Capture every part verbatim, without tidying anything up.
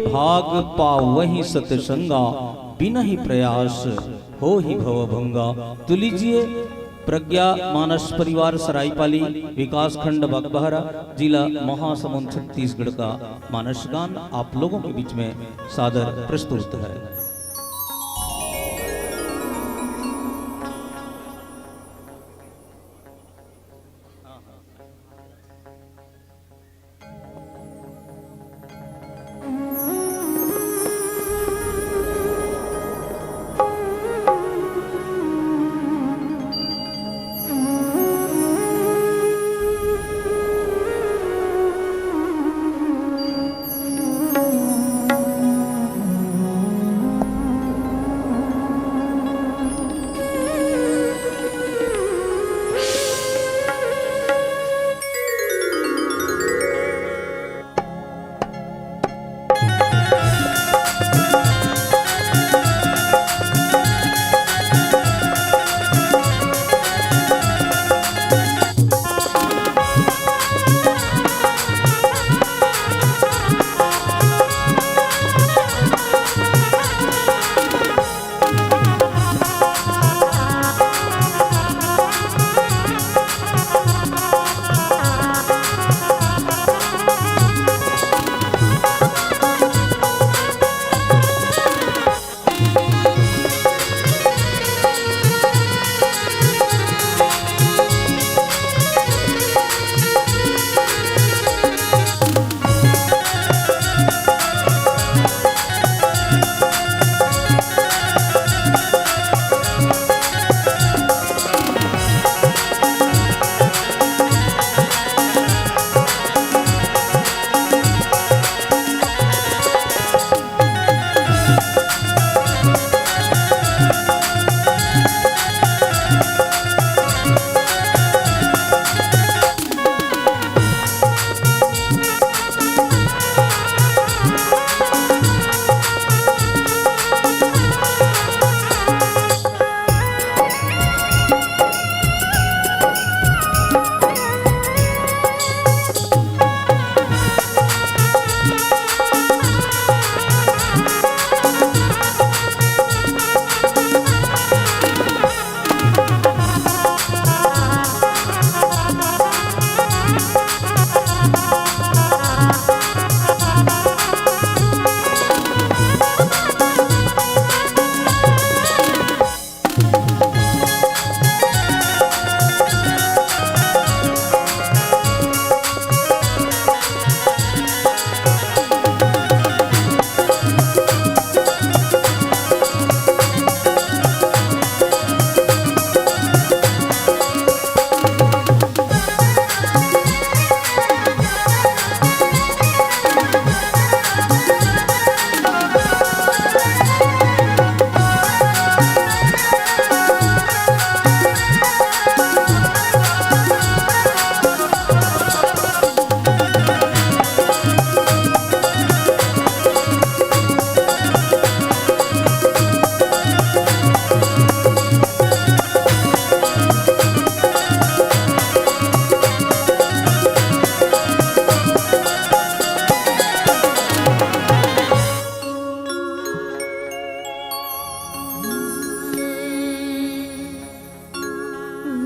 भाग पावहि सतसंगा, बिनहि प्रयास होहि भवभंगा। तो लीजिए, प्रज्ञा मानस परिवार सरायपाली, विकासखंड बघबहरा, जिला महासमुंद, छत्तीसगढ़ का मानस गान आप लोगों के बीच में सादर प्रस्तुत है।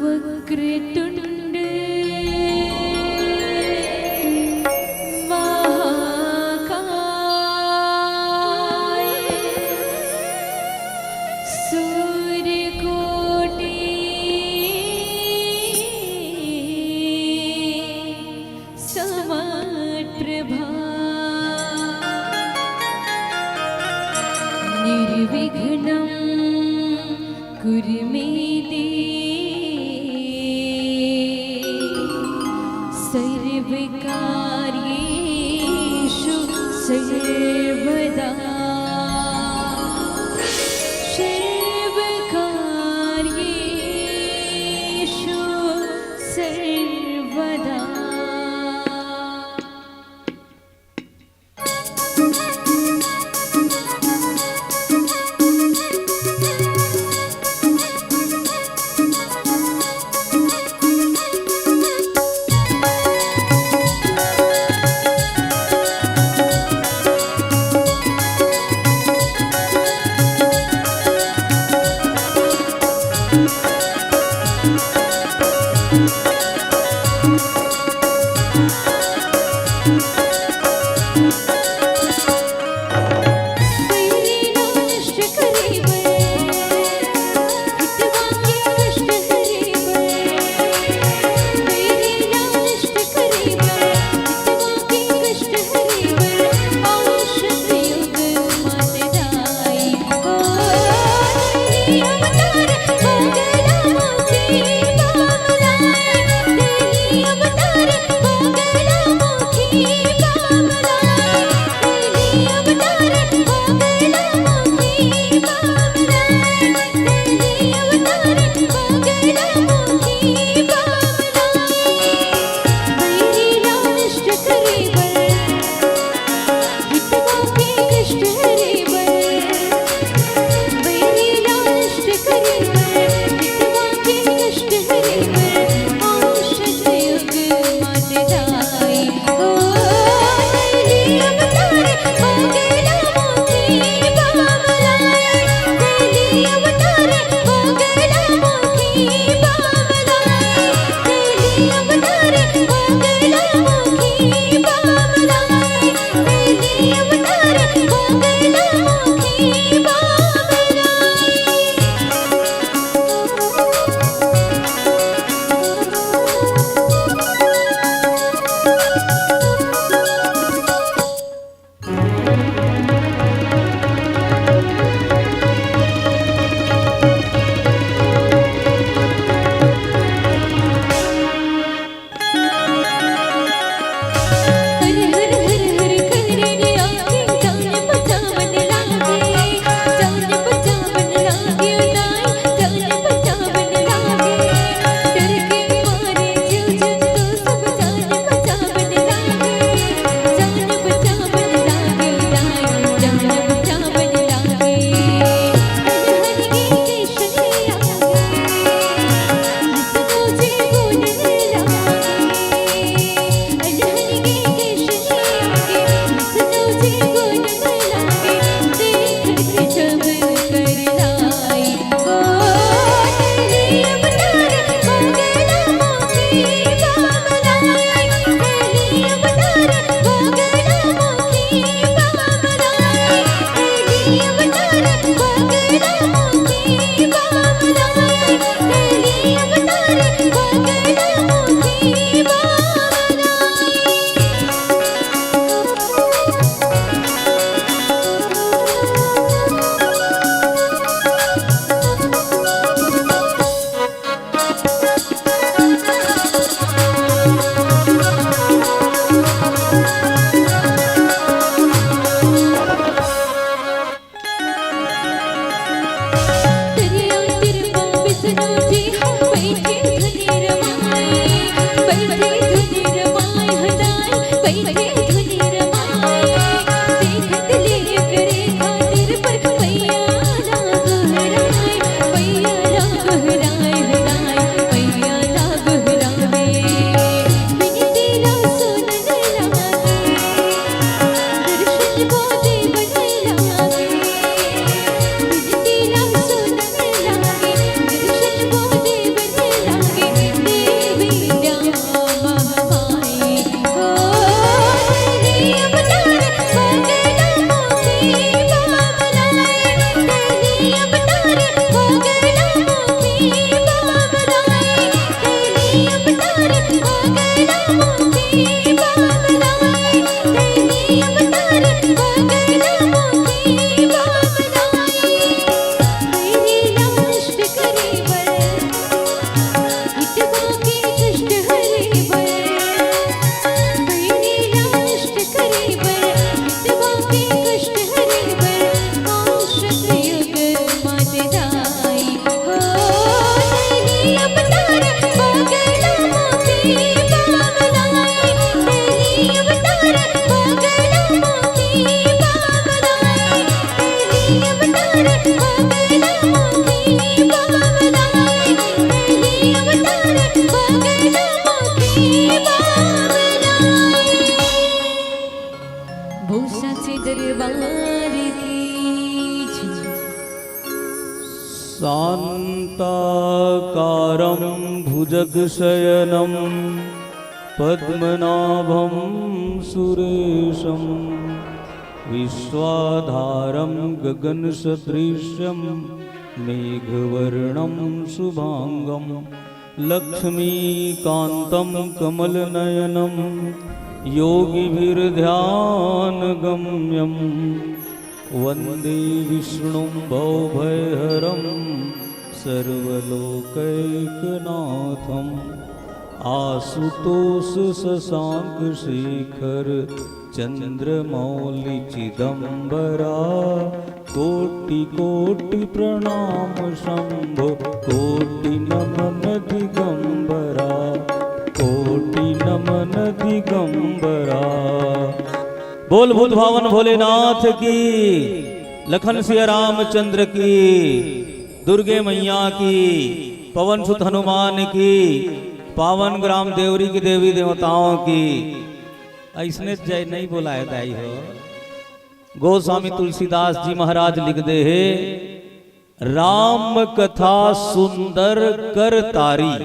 वक्रतुंड महाकाय, सूर्यकोटि समप्रभा, निर्विघ्नं कुरु मे देव, सर्वकार्येषु सर्वदा, सर्वकार्येषु सर्वदा। बोल सांचे दरबार की जय। शान्ताकारं भुजगशयनं पद्मनाभं सुरेशं विश्वाधारं गगनसदृशं मेघवर्णं शुभांगं लक्ष्मीकान्तं कमलनयनं योगिभिर्ध्यानगम्यं वन्दे विष्णुं भवभयहरं सर्वलोकैकनाथम्। आशुतोष शशांक शेखर चंद्रमौलि चिदंबरा, कोटि कोटि प्रणाम शंभो, कोटि नमन दिगंबरा, कोटि नमन दिगंबरा। बोल भूत भावन भोलेनाथ की, लखन सिया रामचंद्र की, दुर्गे मैया की, पवन सुत हनुमान की, पावन ग्राम देवरी की देवी देवताओं की। अइसने जय नहीं बोलाय दाई हो। गोस्वामी तुलसीदास जी महाराज लिख दे हे, राम कथा सुंदर कर तारी।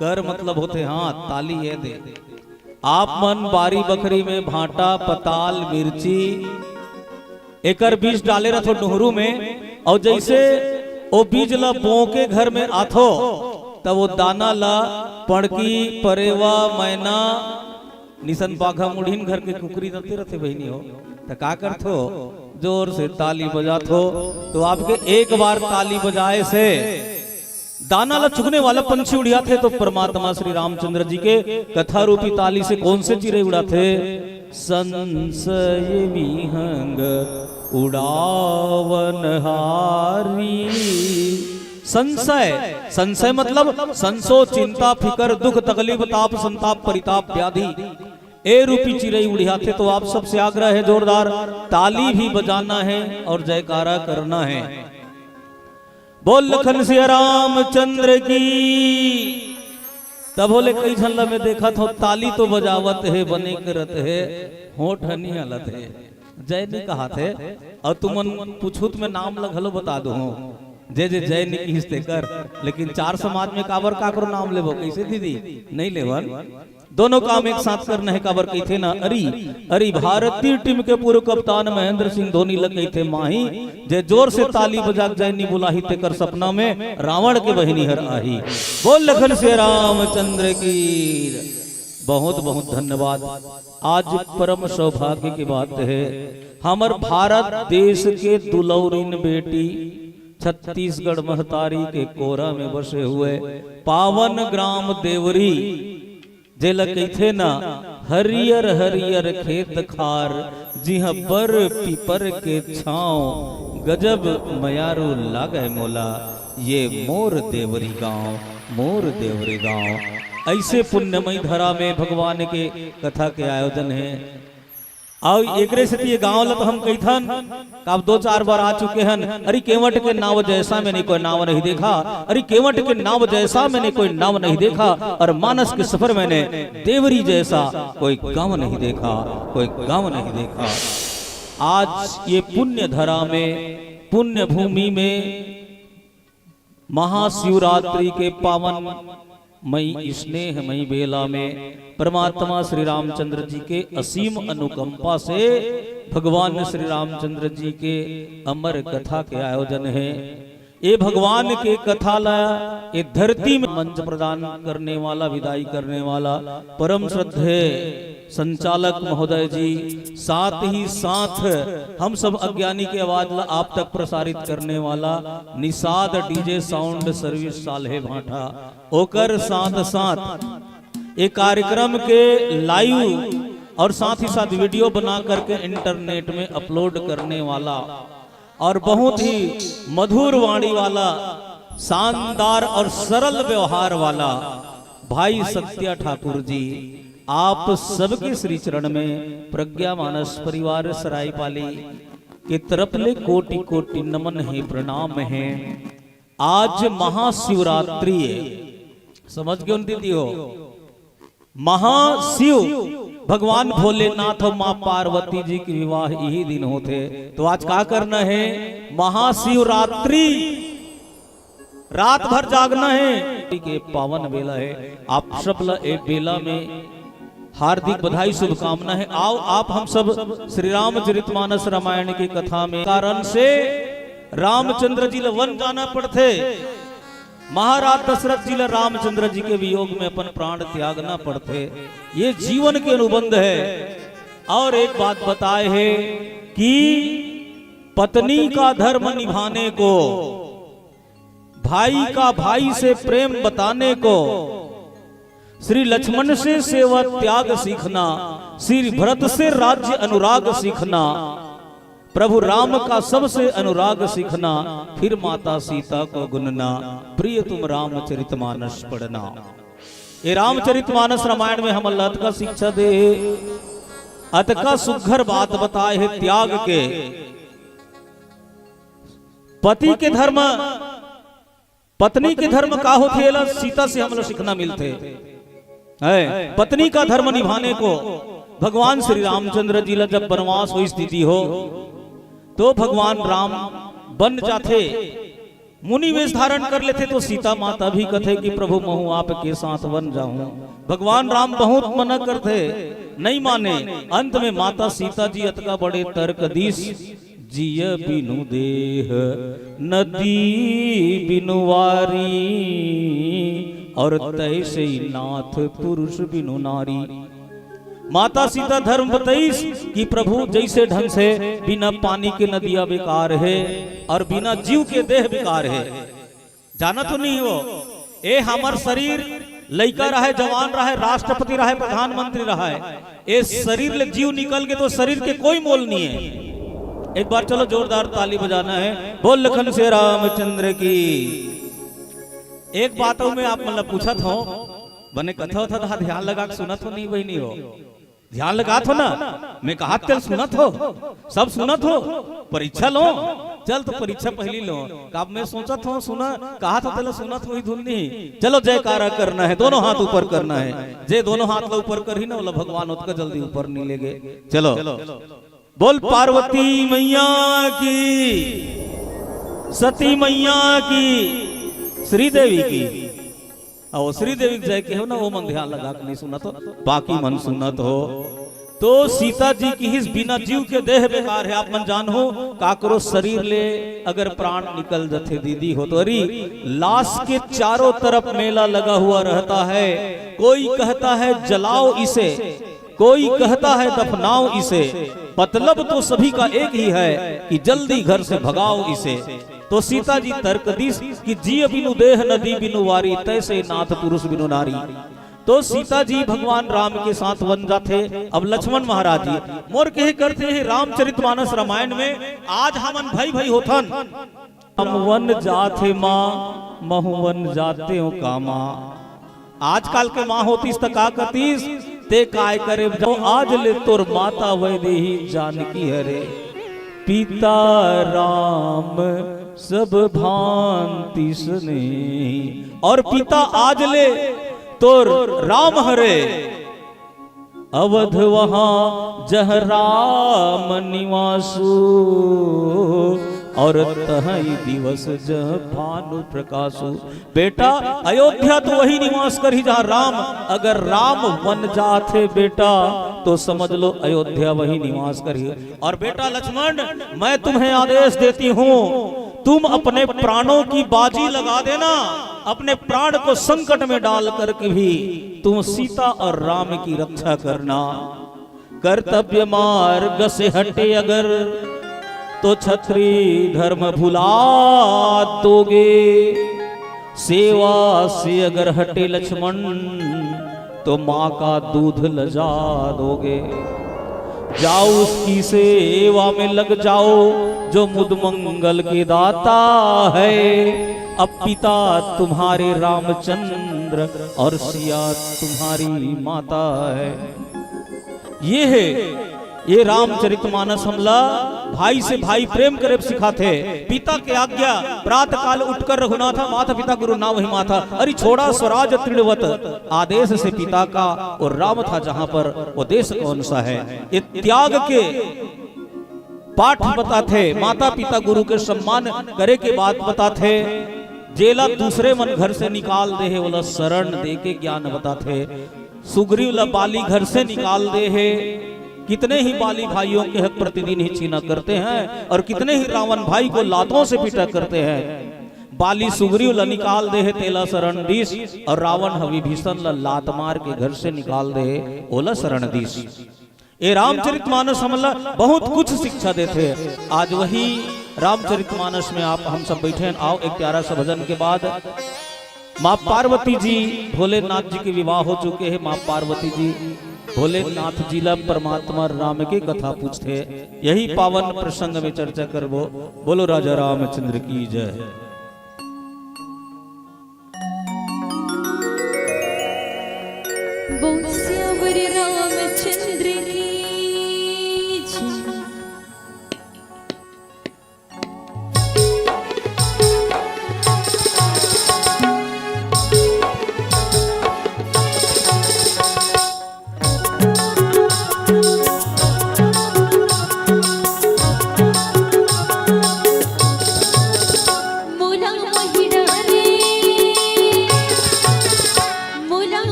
कर मतलब होथे हाथ, ताली ए दे। आप मन बारी बखरी में भांटा, पताल, मिर्ची, एकर बीज डाले रथो डुहरू में, अउ जइसे ओ बीज ला बो के घर में आथो, त ओ दाना ला पड़की, परेवा, मैना, निसन पाखा मुड़हिन घर के कुकरी रते रथे बहिनी हो, त का करथो? जोर से ताली बजाथो। तो आपके एक बार ताली बजाए से दाना ला चुगने वाला पंछी उड़ियाथे, तो परमात्मा श्री रामचंद्र जी के कथा रूपी ताली से कौन से चिरई उड़ाथे? संशय विहंग उड़ावन हारी। संशय, संशय मतलब संशो, चिंता, फिकर, दुख, तकलीफ, ताप, संताप, परिताप, व्याधि, ए रूपी चिरई उड़ियाथे। तो आप सबसे आग्रह है, जोरदार ताली भी बजाना है और जयकारा करना है। बोल लखन सिया रामचंद्र की। तब बोले, कई झन ला मैं देखत हूँ, ताली तो बजावत हे, बने करत हे, होठ ह नी हलत हे, जय नी कहत हे। अउ तुमन पूछहू त मैं नाम ला घलो बता दूँ, जे जे जय नी किहिस तेकर। लेकिन चार समाज में काबर काकरो नाम लेबो, कइसे दीदी? नहीं लेवन। दोनों काम एक साथ करना है, काबर कहिथे ना, अरी, अरी भारतीय टीम के पूर्व कप्तान महेंद्र सिंह धोनी ल कहिथे माही, जे जोर से ताली बजा के जय नी बुलाही, तेकर सपना में रावण के बहिनी हर आही। बोल लखन सिया रामचंद्र की। बहुत बहुत धन्यवाद। आज परम सौभाग्य की बात है, हमर भारत देश के दुलौरिन बेटी, छत्तीसगढ़ महतारी के कोरा में बसे हुए पावन ग्राम देवरी, जेला कहिथे ना, हरियर हरियर खेत खार, जिहां बर पीपर के छांव, गजब मयारू लागय मोला, ये मोर देवरी गांव, मोर देवरी गांव। अइसे पुण्यमयी धरा में भगवान के कथा के आयोजन हे। अउ एकरे सेती ये गांव ल तो हम कहिथन, का अब दो चार बार आ चुके हन, अरे केवट के नाव जैसा मैंने कोई नाव नहीं देखा, अरे केवट के नाव जैसा मैंने कोई नाव नहीं देखा, और मानस के सफर मैंने देवरी जैसा कोई गांव नहीं देखा, कोई गांव नहीं देखा। आज ये पुण्य धरा में, पुण्य भूमि में महाशिवरात्रि के पावन मई स्नेह मई बेला में परमात्मा श्री रामचंद्र जी के असीम अनुकंपा से भगवान श्री रामचंद्र जी के अमर कथा के आयोजन हे। ये भगवान के कथा ला ये धरती में मंच प्रदान करने वाला, विदाई करने वाला परम श्रद्धेय संचालक महोदय जी, साथ ही साथ हम सब अज्ञानी के आवाज ला आप तक प्रसारित करने वाला निषाद डीजे साउंड सर्विस साल्हेभाटा, ओकर साथ साथ ये कार्यक्रम के लाइव और साथ ही साथ वीडियो बना करके इंटरनेट में अपलोड करने वाला और बहुत ही मधुर वाणी वाला, शानदार और सरल व्यवहार वाला भाई सत्या ठाकुर जी, आप सबके श्री चरण में प्रज्ञा मानस परिवार सरायपाली के तरफ ले कोटि कोटि नमन हे, प्रणाम हे। आज महाशिवरात्रि हे, समझ गे हो न दीदी हो? महाशिव भगवान भोलेनाथ अउ माँ पार्वती जी के विवाह इही दिन होथे। तो आज का करना हे? महाशिवरात्रि, रात भर जागना हे। के पावन बेला हे, आप सब ला ए बेला में हार्दिक बधाई, शुभकामना हे। आओ, आप हम सब श्री रामचरितमानस रामायण की कथा में कारण से रामचंद्र जी ला वन जाना पड़थे। महाराज दशरथ जी ला रामचंद्र जी के वियोग में अपन प्राण त्यागना पड़थे। ये जीवन के अनुबंध हे। और एक बात बताए हे कि पत्नी का धर्म निभाने को, भाई का भाई से प्रेम बताने को, श्री लक्ष्मण से सेवा त्याग सीखना, श्री भरत से राज्य अनुराग सीखना, प्रभु राम का सबसे अनुराग सीखना, फिर माता सीता को गुनना, प्रिय तुम रामचरितमानस पढ़ना। ये रामचरितमानस रामायण में हमन ला अतका शिक्षा दे हे। अतका सुघर बात बताए हे त्याग के। पति के धर्म, पत्नी के धर्म का होथे, एला सीता से हमला सीखना मिलथे। है, पत्नी का धर्म निभाने को भगवान श्री रामचंद्र जी ला जब वनवास होइस दीदी हो, तो भगवान राम बन जाथे, मुनि वेश धारण कर लेथे, तो सीता माता भी कथे कि प्रभु, महूं आपके साथ बन जाहूं। भगवान राम बहुत मना करथे, नहीं माने। अंत में माता सीता जी अतका बड़े तर्क दीस, जिय बिनु देह नदी बिनु वारी, और तैसे ही नाथ पुरुष बिनु नारी। माता सीता धर्म बतईस कि प्रभु, जैसे ढंग से बिना पानी के नदिया बेकार है और बिना जीव के देह बेकार है। जाना तो नहीं हो, ए हमर शरीर लइका रहे, जवान रहे, राष्ट्रपति रहे, प्रधानमंत्री रहे, ए शरीर ले जीव निकल के तो शरीर के कोई मोल नहीं है। एक बार चलो जोरदार ताली बजाना है, बोल लखन से रामचंद्र की। एक बात अउ मैं आप मन ला पूछत हो, बने कथा उथा ध्यान लगा के सुनत हो नहीं बहिनी हो? ध्यान लगात हो ना? मैं कहा तेल सुनत हो, सब सुनत हो। परीक्षा लो, चल तो परीक्षा पहली लो। काब मैं सोचत हो सुना, कहा था तेला सुनत हो ही धुन नहीं। चलो जयकारा करना है, दोनों हाथ ऊपर करना है। जे दोनों हाथ ला ऊपर करही ना, ओला भगवान ओतका जल्दी ऊपर नहीं लेगे। चलो बोल पार्वती मैया की, सती मैया की, श्रीदेवी की। अउ श्रीदेवी के जय के हो ना, वो मन ध्यान लगा के नहीं सुनत हो, बाकी मन सुनत हो। तो सीता जी किहिस बिना जीव के देह बेकार है। आप मन जान हो, काकरो शरीर ले अगर प्राण निकल जथे दीदी हो तो, अरे लाश के चारों तरफ मेला लगा हुआ रहता है। कोई कहता है जलाओ इसे, कोई कहता है दफनाओ इसे, मतलब तो सभी का एक ही है कि जल्दी घर से भगाओ इसे। तो सीता जी तर्क दीस कि जिय बिनु देह नदी बिनु वारी, तैसे नाथ पुरुष बिनु नारी। तो सीता जी भगवान राम के साथ बन जाथे। अब लक्ष्मण महाराज जी मोर कहे करथे, हे रामचरितमानस रामायण में आज हमन भई भई होथन। हम वन जाथे माँ, महु वन जाते हो कामा। आजकल के माँ होतीस त का कतीस, ते काय करे जाओ, आज ले तोर माता वैदेही जानकी हरे। पिता राम सब भांति स्नेही। और पिता आज ले तोर राम हरे। अवध वहाँ जह राम निवासु, और तहई दिवस जह भानु प्रकाशु। बेटा, अयोध्या तो वही निवास करही जहाँ राम। अगर राम वन जाथे बेटा, तो समझ लो अयोध्या वही निवास करही। और बेटा लक्ष्मण, मैं तुम्हें आदेश देती हूँ, तुम अपने प्राणों की बाजी लगा देना, अपने प्राण को संकट में डाल करके भी तुम सीता और राम की रक्षा करना। कर्तव्य मार्ग से हटे अगर, तो छत्री धर्म भुला दोगे। सेवा से अगर हटे लक्ष्मण, तो माँ का दूध लजा दोगे। जाओ उसकी सेवा में लग जाओ, जो मुद मंगल के दाता है। अब पिता तुम्हारे रामचंद्र और सिया तुम्हारी माता है। ये है, ये रामचरितमानस हमला भाई से भाई प्रेम करे सिखाथे। पिता के आज्ञा, प्रातः काल उठकर रघुनाथा, माता पिता गुरु नावहि माथा। अरे छोड़ा स्वराज तृणवत, आदेश से पिता का, और राम था जहां पर, वो देश कौन सा है? ये त्याग के पाठ बताथे, माता पिता गुरु के सम्मान करे के बात बताथे। जेला दूसरे मन घर से निकाल दे हे, ओला शरण दे के ज्ञान बताथे। सुग्रीव ला बाली घर से निकाल दे हे। कितने ही बाली भाइयों के हक प्रतिदिन ही छीना करते हैं और कितने ही रावण भाई को लातों से पीटा करते हैं। बाली सुग्रीव ला निकाल दे हे, तेला शरण दीस, और रावण ह विभीषण ला लात मार के घर से निकाल दे हे, ओला शरण दीस। ये रामचरितमानस हमला बहुत कुछ शिक्षा देथे। आज वही रामचरितमानस में आप हम सब बैठे हैं। आओ एक प्यारा सा भजन के बाद माँ पार्वती जी, भोलेनाथ जी के विवाह हो चुके हैं। माँ पार्वती जी भोलेनाथ जी ला परमात्मा राम के कथा पूछथे। यही पावन प्रसंग में चर्चा करबो। बोलो राजा रामचंद्र की जय। बोल सियावर रामचंद्र की।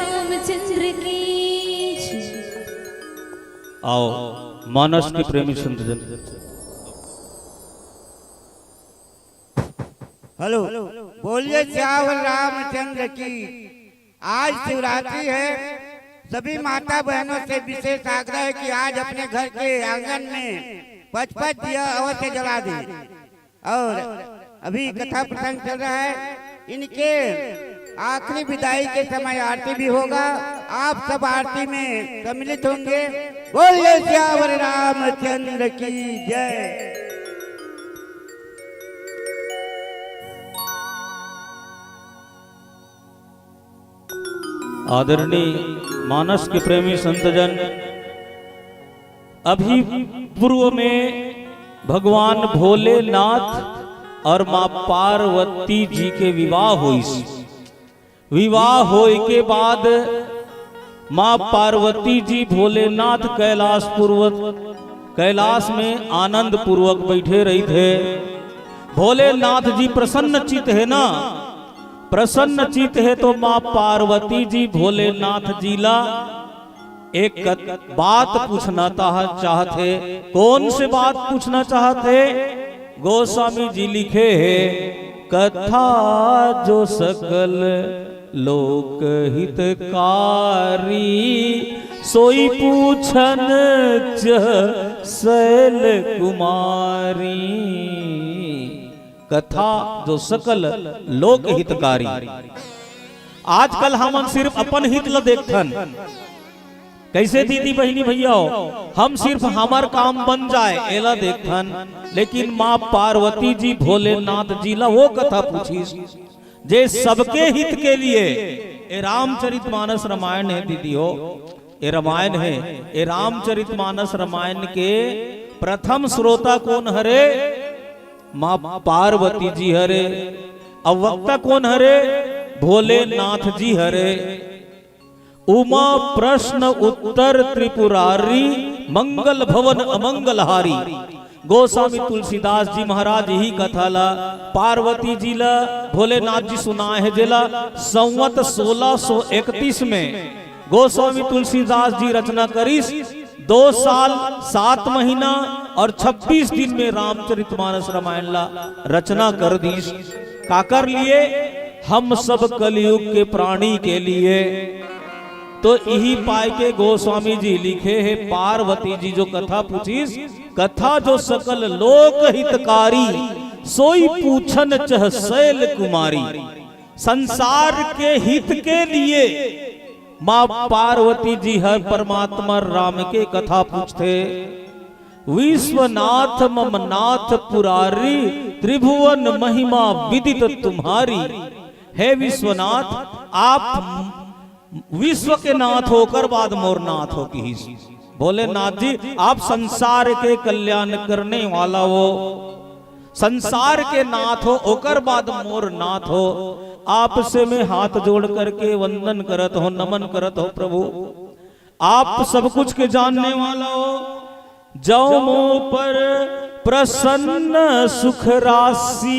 रामचंद्र की जय। आओ, मानस के प्रेमी संतजन। हेलो, बोलिए सियावर रामचंद्र की। आज शिवरात्रि है, सभी माता बहनों से विशेष आग्रह है कि आज अपने घर के आंगन में पचपच दिया अवश्य जला दें। और अभी कथा प्रसंग चल रहा है, इनके आखिरी विदाई के समय आरती भी होगा। आप सब आरती में सम्मिलित होंगे। बोलिए सियावर रामचंद्र की जय। आदरणीय मानस के प्रेमी संतजन, अभी पूर्व में भगवान भोलेनाथ और माँ पार्वती जी के विवाह होइस। विवाह होए के बाद माँ पार्वती जी भोलेनाथ कैलाश पूर्वक, कैलाश में आनंद पूर्वक बैठे रहिथे। भोलेनाथ जी प्रसन्न चित हे ना, प्रसन्न चित हे तो माँ पार्वती जी भोलेनाथ जी ला एक कत-, बात पूछना ताह-, चाहत हे। कौन से बात पूछना चाहत हे? गोस्वामी जी लिखे हे, कथा जो सकल लोक हितकारी, सोई पूछन चह शैल कुमारी। कथा जो सकल लोक हितकारी। आजकल हमन सिर्फ अपन हित ल देखथन। कैसे दीदी बहिनी भैया हो, हम सिर्फ हमर काम बन जाए एला देखथन, लेकिन माँ पार्वती जी भोलेनाथ जी ला वो कथा पूछिस जे सबके हित के लिए। ए रामचरित मानस रामायण हे दीदी हो, ए रामायण हे, ए रामचरित मानस रामायण के प्रथम श्रोता कौन हरे? माँ पार्वती जी हरे। अब वक्ता कौन हरे? भोलेनाथ जी हरे। उमा प्रश्न उत्तर त्रिपुरारी, मंगल भवन अमंगलहारी। गोस्वामी तुलसीदास जी महाराज यही कथा ला पार्वती जी ला भोलेनाथ जी सुनाए हे, जेला संवत सोलह सौ इकतीस में गोस्वामी तुलसीदास जी रचना करिस। दो साल, सात महीना और छब्बीस दिन में रामचरितमानस रामायण ला रचना कर दीस। काकर लिए? हम सब कलयुग के प्राणी के लिए। तो इही पाय के गोस्वामी जी लिखे हे, पार्वती जी जो कथा पूछिस, कथा जो सकल लोक हितकारी, सोई पूछन चह शैल कुमारी। संसार के हित के लिए माँ पार्वती जी हर परमात्मा राम के कथा पूछथे। विश्वनाथ मम नाथ पुरारी, त्रिभुवन महिमा विदित तुम्हारी। हे विश्वनाथ, आप विश्व के नाथ हो, ओकर बाद मोर नाथ हो किहिस। भोलेनाथ जी, आप संसार के कल्याण करने वाला हो, संसार के नाथ हो, ओकर बाद मोर नाथ हो। आपसे मैं हाथ जोड़ करके वंदन करत हो, नमन करत हो प्रभु। आप सब कुछ के जानने वाला हो। जौ मोह पर प्रसन्न सुख राशि,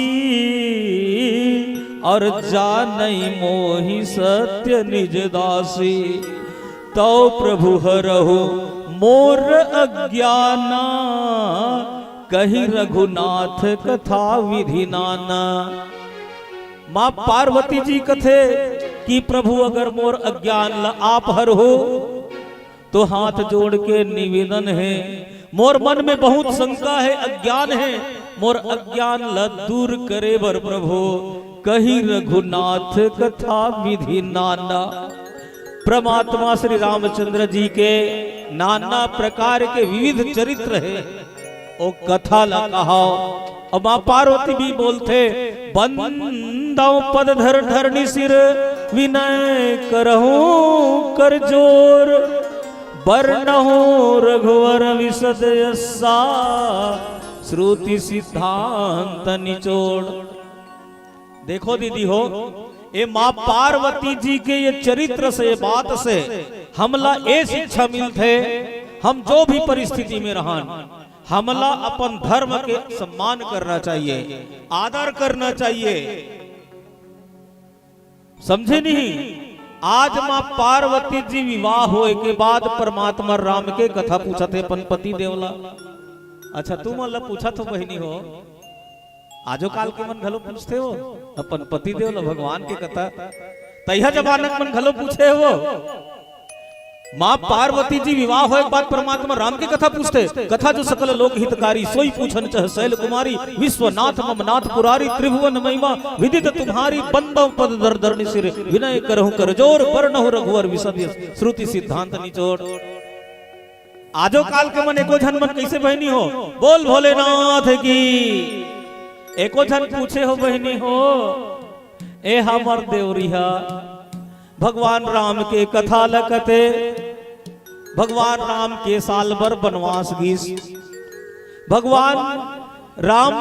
और जानई मोहि सत्य निज दासी। तौ प्रभु हरहु मोर अज्ञाना, कहि रघुनाथ कथा विधि नाना। माँ पार्वती जी कथे कि प्रभु अगर मोर अज्ञान ल आप हरहु, तो हाथ जोड़ के निवेदन हे, मोर मन में बहुत शंका हे, अज्ञान हे, मोर अज्ञान ल दूर करे बर प्रभु, कहि रघुनाथ कथा विधि नाना। परमात्मा श्री रामचंद्र जी के नाना प्रकार के विविध चरित्र हे। ओ कथा ला कहाओ। अब माँ पार्वती भी बोलथे, "बंदौ पद धर धरणी सिर, विनय करहूँ कर जोर। बरनहु रघुवर विशद यस्सा, श्रुति सिद्धांत निचोड़।" देखो दीदी हो, ए माँ पार्वती जी के ये चरित्र से, ये बात से हमला ए शिक्षा मिलथे, हम जो भी परिस्थिति में रहन, हमला अपन धर्म के सम्मान करना चाहिए, आदर करना चाहिए। समझे नहीं? आज माँ पार्वती जी विवाह होए के बाद परमात्मा राम के कथा पूछत हे अपन पति देव ला। अच्छा, तुमन ला पूछत हो बहिनी हो, आजो काल के मन घलो पूछथे हो अपन पति देव ला भगवान के कथा। तइहा जमाना के मन घलो पूछे हो। माँ पार्वती जी विवाह होए के बाद परमात्मा राम के कथा पूछथे। कथा जो सकल लोक हितकारी, सोई पूछन चह शैल कुमारी। विश्वनाथ मम नाथ पुरारी, त्रिभुवन महिमा विदित तुम्हारी। बंदव पद दर धरणी सिर, विनय करहु कर जोर। बरनहु रघुवर विशद यस, श्रुति सिद्धांत निचोड़। आजो काल के मन एको झन मन कइसे बहिनी हो, बोल भोलेनाथ की। एको झन पूछे हो बहिनी हो, ए हमर देवरिहा, भगवान राम के कथा ल कथे। भगवान राम के साल भर बनवास गिस। भगवान राम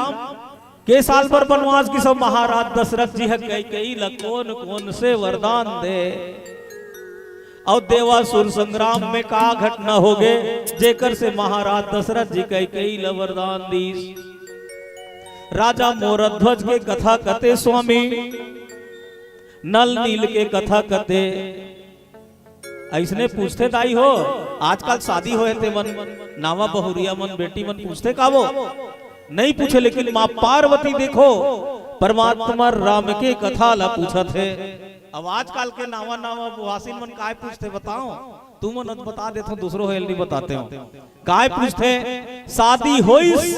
के साल भर बनवास गिस, महाराज दशरथ जी ह कैकेयी ल कोन कोन से वरदान दे, अउ देवासुर संग्राम में का घटना होगे, जेकर से महाराज दशरथ जी कैकेयी ल वरदान दीस। राजा मोरध्वज के कथा कथे स्वामी, नल नील के कथा कथे। अइसने पूछथे दाई हो, आजकल शादी होए ते मन, नावा बहुरिया मन, बेटी मन पूछथे का वो? नइ पूछे, लेकिन माँ पार्वती देखो, परमात्मा राम के कथा ला पूछत हे। अब आजकल के नावा नावा बुआसिन मन काय पूछथे बताओ? तुमन बता देथो, दूसरो हेल नइ बताते हो। काय पूछथे? शादी होइस,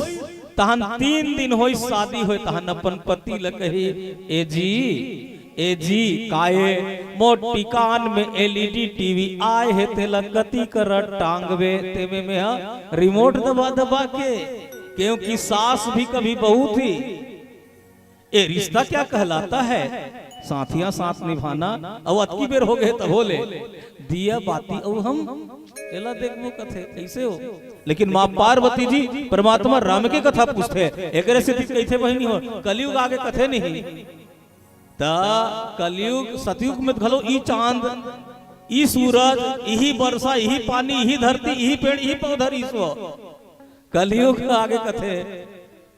तहन तीन दिन होइस शादी होए, तहन अपन पति ल कही, ए जी, ए जी, काये मोर टिकान में एलईडी टीवी आए हे, तेला कती करा टांगबे, तेमे में हा रिमोट दबा दबा के, क्योंकि सास भी कभी बहू थी। ये रिश्ता क्या कहलाता है? साथियां साथ निभाना। अब अतकी बेर हो गए तब हो ले दिया बाती, अब हम एला देखबो कथे, कैसे हो? लेकिन माँ पार्वती जी परमात्मा राम के कथा पूछथे, एकरे सेती कहिथे बहिनी हो, कलयुग आगे कथे नहीं। त कलयुग, सतयुग में घलो ई चांद, ई सूरज, इही बरसा, इही पानी, इही धरती, इही पेड़, इही पौधा रिहिस हो। कलयुग आगे कथे,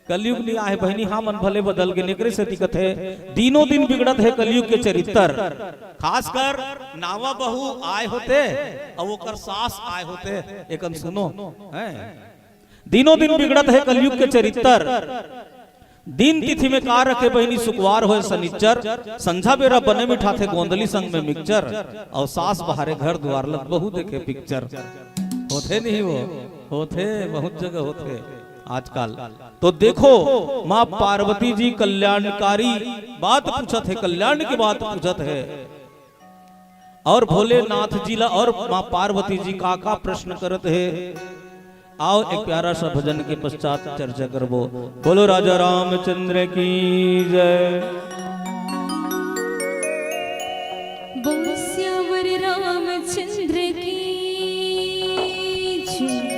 कलयुग नइ आहे बहिनी, हमन भले बदल गेन, एकरे सेती कथे, दिनों दिन बिगड़त हे कलयुग के चरित्तर। खासकर नावा बहू आए होते, अउ ओकर सास आए होते, एकन सुनो, हैं? दिनों दिन बिगड़त हे कलयुग के चरित्तर। दिन तिथि में का रखे बहिनी, सुकवार होए सनिच्चर, संझा बेरा बने मिठाथे गोंदली संग में मिक्चर, अउ सास बहारे घर दुआर ल बहू देखे पिक्चर। होथे नहीं वो, होथे, बहुत जगह होथे आजकल। तो देखो, माँ पार्वती जी कल्याणकारी बात पूछत हे, कल्याण के बात पूछत हे। अउ भोलेनाथ जी ला अउ माँ पार्वती जी का का प्रश्न करत हे, आओ एक प्यारा सा भजन के पश्चात चर्चा करबो। बोलो राजा रामचंद्र की जय। बोल सियावर रामचंद्र की जय।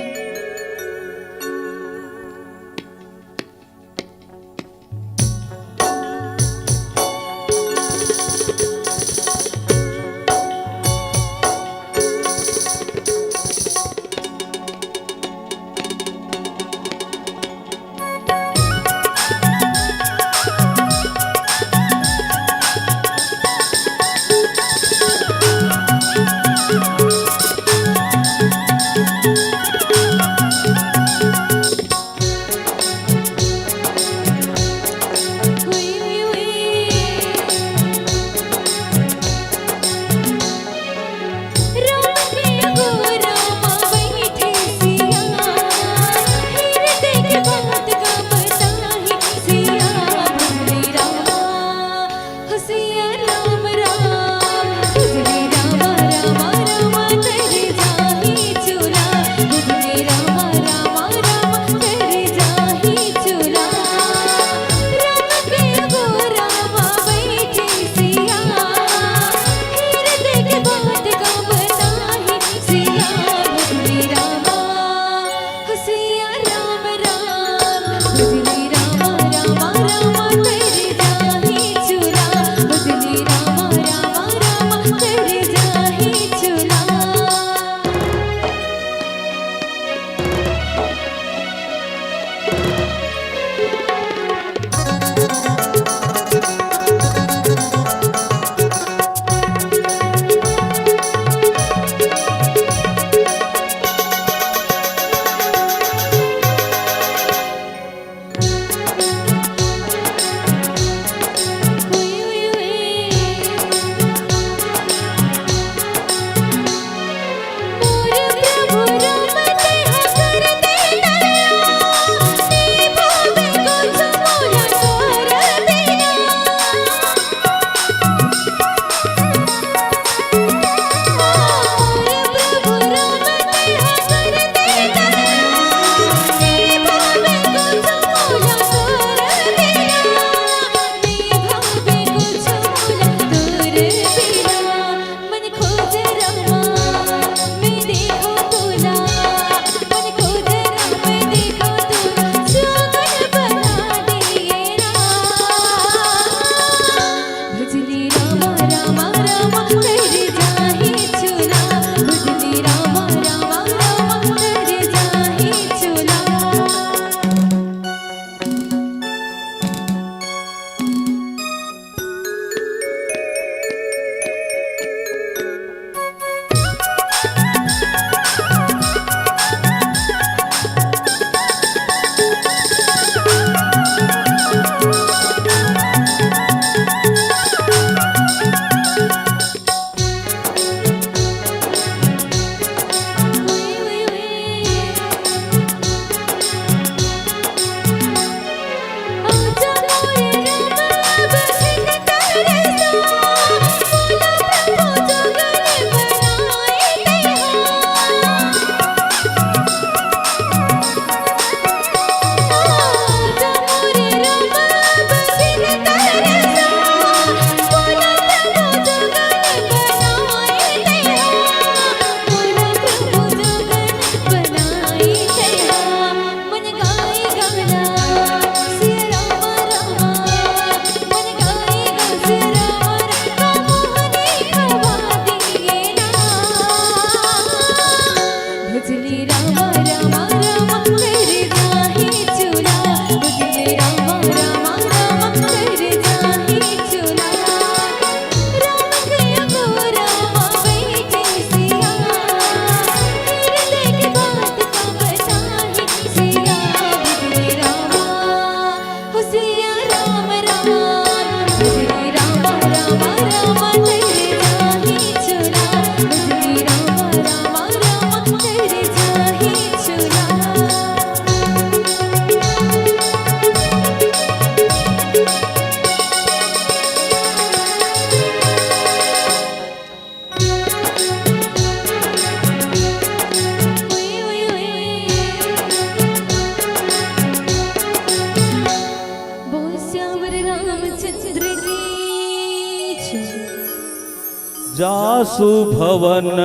जासु भवन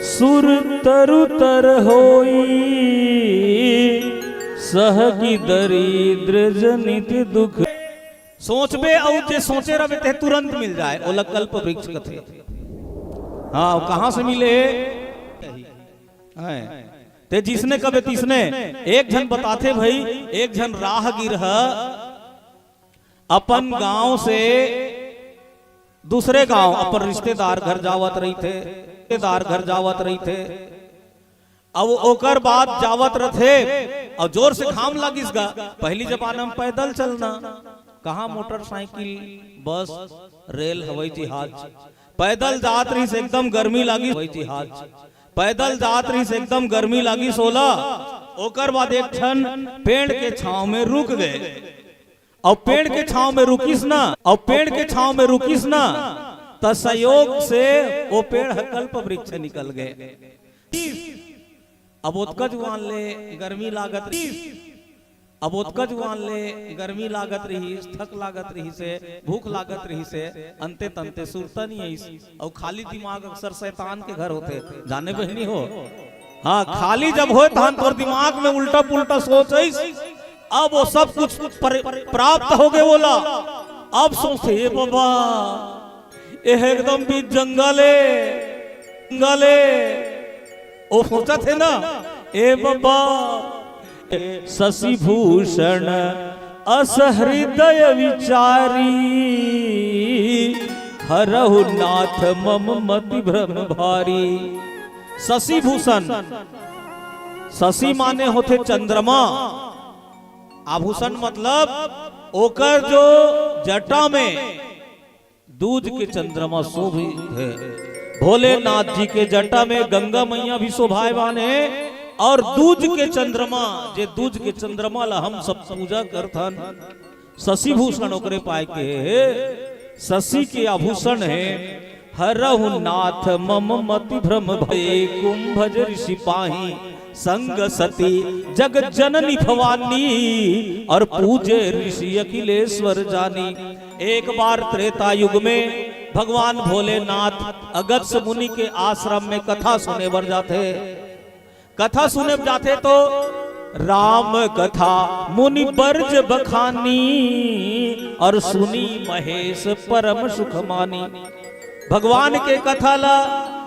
सुर तरु तर होई, सहगी दरिद्र जनित दुख। सोचबे अउ जे सोचे रहिबे ते तुरंत मिल जाए, ओला कल्प वृक्ष कथे। हाँ, कहाँ से मिले? हैं। ते जिसने कबे तिसने, एक झन बताथे भाई, एक झन राहगीर ह अपन गांव से दूसरे गांव अपन रिश्तेदार घर जावत रहिथे, रिश्तेदार घर जावत रहिथे। अब ओकर बाद जावत रथे, अउ जोर से घाम लागिस गा। पहली जमाना में पैदल चलना, कहाँ मोटरसाइकिल, बस, रेल, हवाई जहाज। पैदल जात रहिस, एकदम गर्मी लागिस, हवाई जहाज। पैदल जात रहिस, एकदम गर्मी लागिस ओला। ओकर बाद एक ठन पेड़ के छांव में रुक गे। अउ पेड़ के छांव में रुकिस ना, अउ पेड़ के छांव में रुकिस ना, त संयोग से ओ पेड़ ह कल्प वृक्ष निकल गे। अब ओतका जुआन ले गर्मी लागत रहिस, अब ओतका जुआन ले गर्मी लागत रहिस, थक लागत रहिसे, भूख लागत रहिसे, अंते तंते सुरता नइ आइस। अउ खाली दिमाग अक्सर शैतान के घर होथे, जाने बहिनी हो। हाँ, खाली जब होय तहन तोर दिमाग में उल्टा पुल्टा सोच आइस। अब वो सब कुछ पर, प्राप्त हो गे ओला। अब सोचथे, "ए बाबा, एह एकदम बीच जंगल ए, जंगल ए।" वो सोचत हे ना, "ए बाबा, शशि भूषण अस हृदय विचारी, हरहु नाथ मम मति भ्रम भारी।" शशि भूषण, शशि माने होथे चंद्रमा, आभूषण मतलब ओकर जो जटा में दूज के चंद्रमा शोभित हे। भोलेनाथ जी के जटा में गंगा मैया भी शोभायमान हे, अउ दूज के चंद्रमा, जे दूज के चंद्रमा ला हम सब पूजा करथन, शशि भूषण ओकरे पाय के हे, शशि के आभूषण हे। हरहु नाथ मम मति भ्रम भय कुंभज ऋषि पाही, संग सती जग जननी भवानी, अउ पूजे ऋषि अखिलेश्वर जानी। एक बार त्रेता युग में भगवान भोलेनाथ अगस्त्य मुनि के आश्रम में कथा सुने बर जाथे। कथा सुने जाथे तो राम कथा मुनि बरज बखानी, अउ सुनि महेश परम सुख मानी। भगवान के कथा ला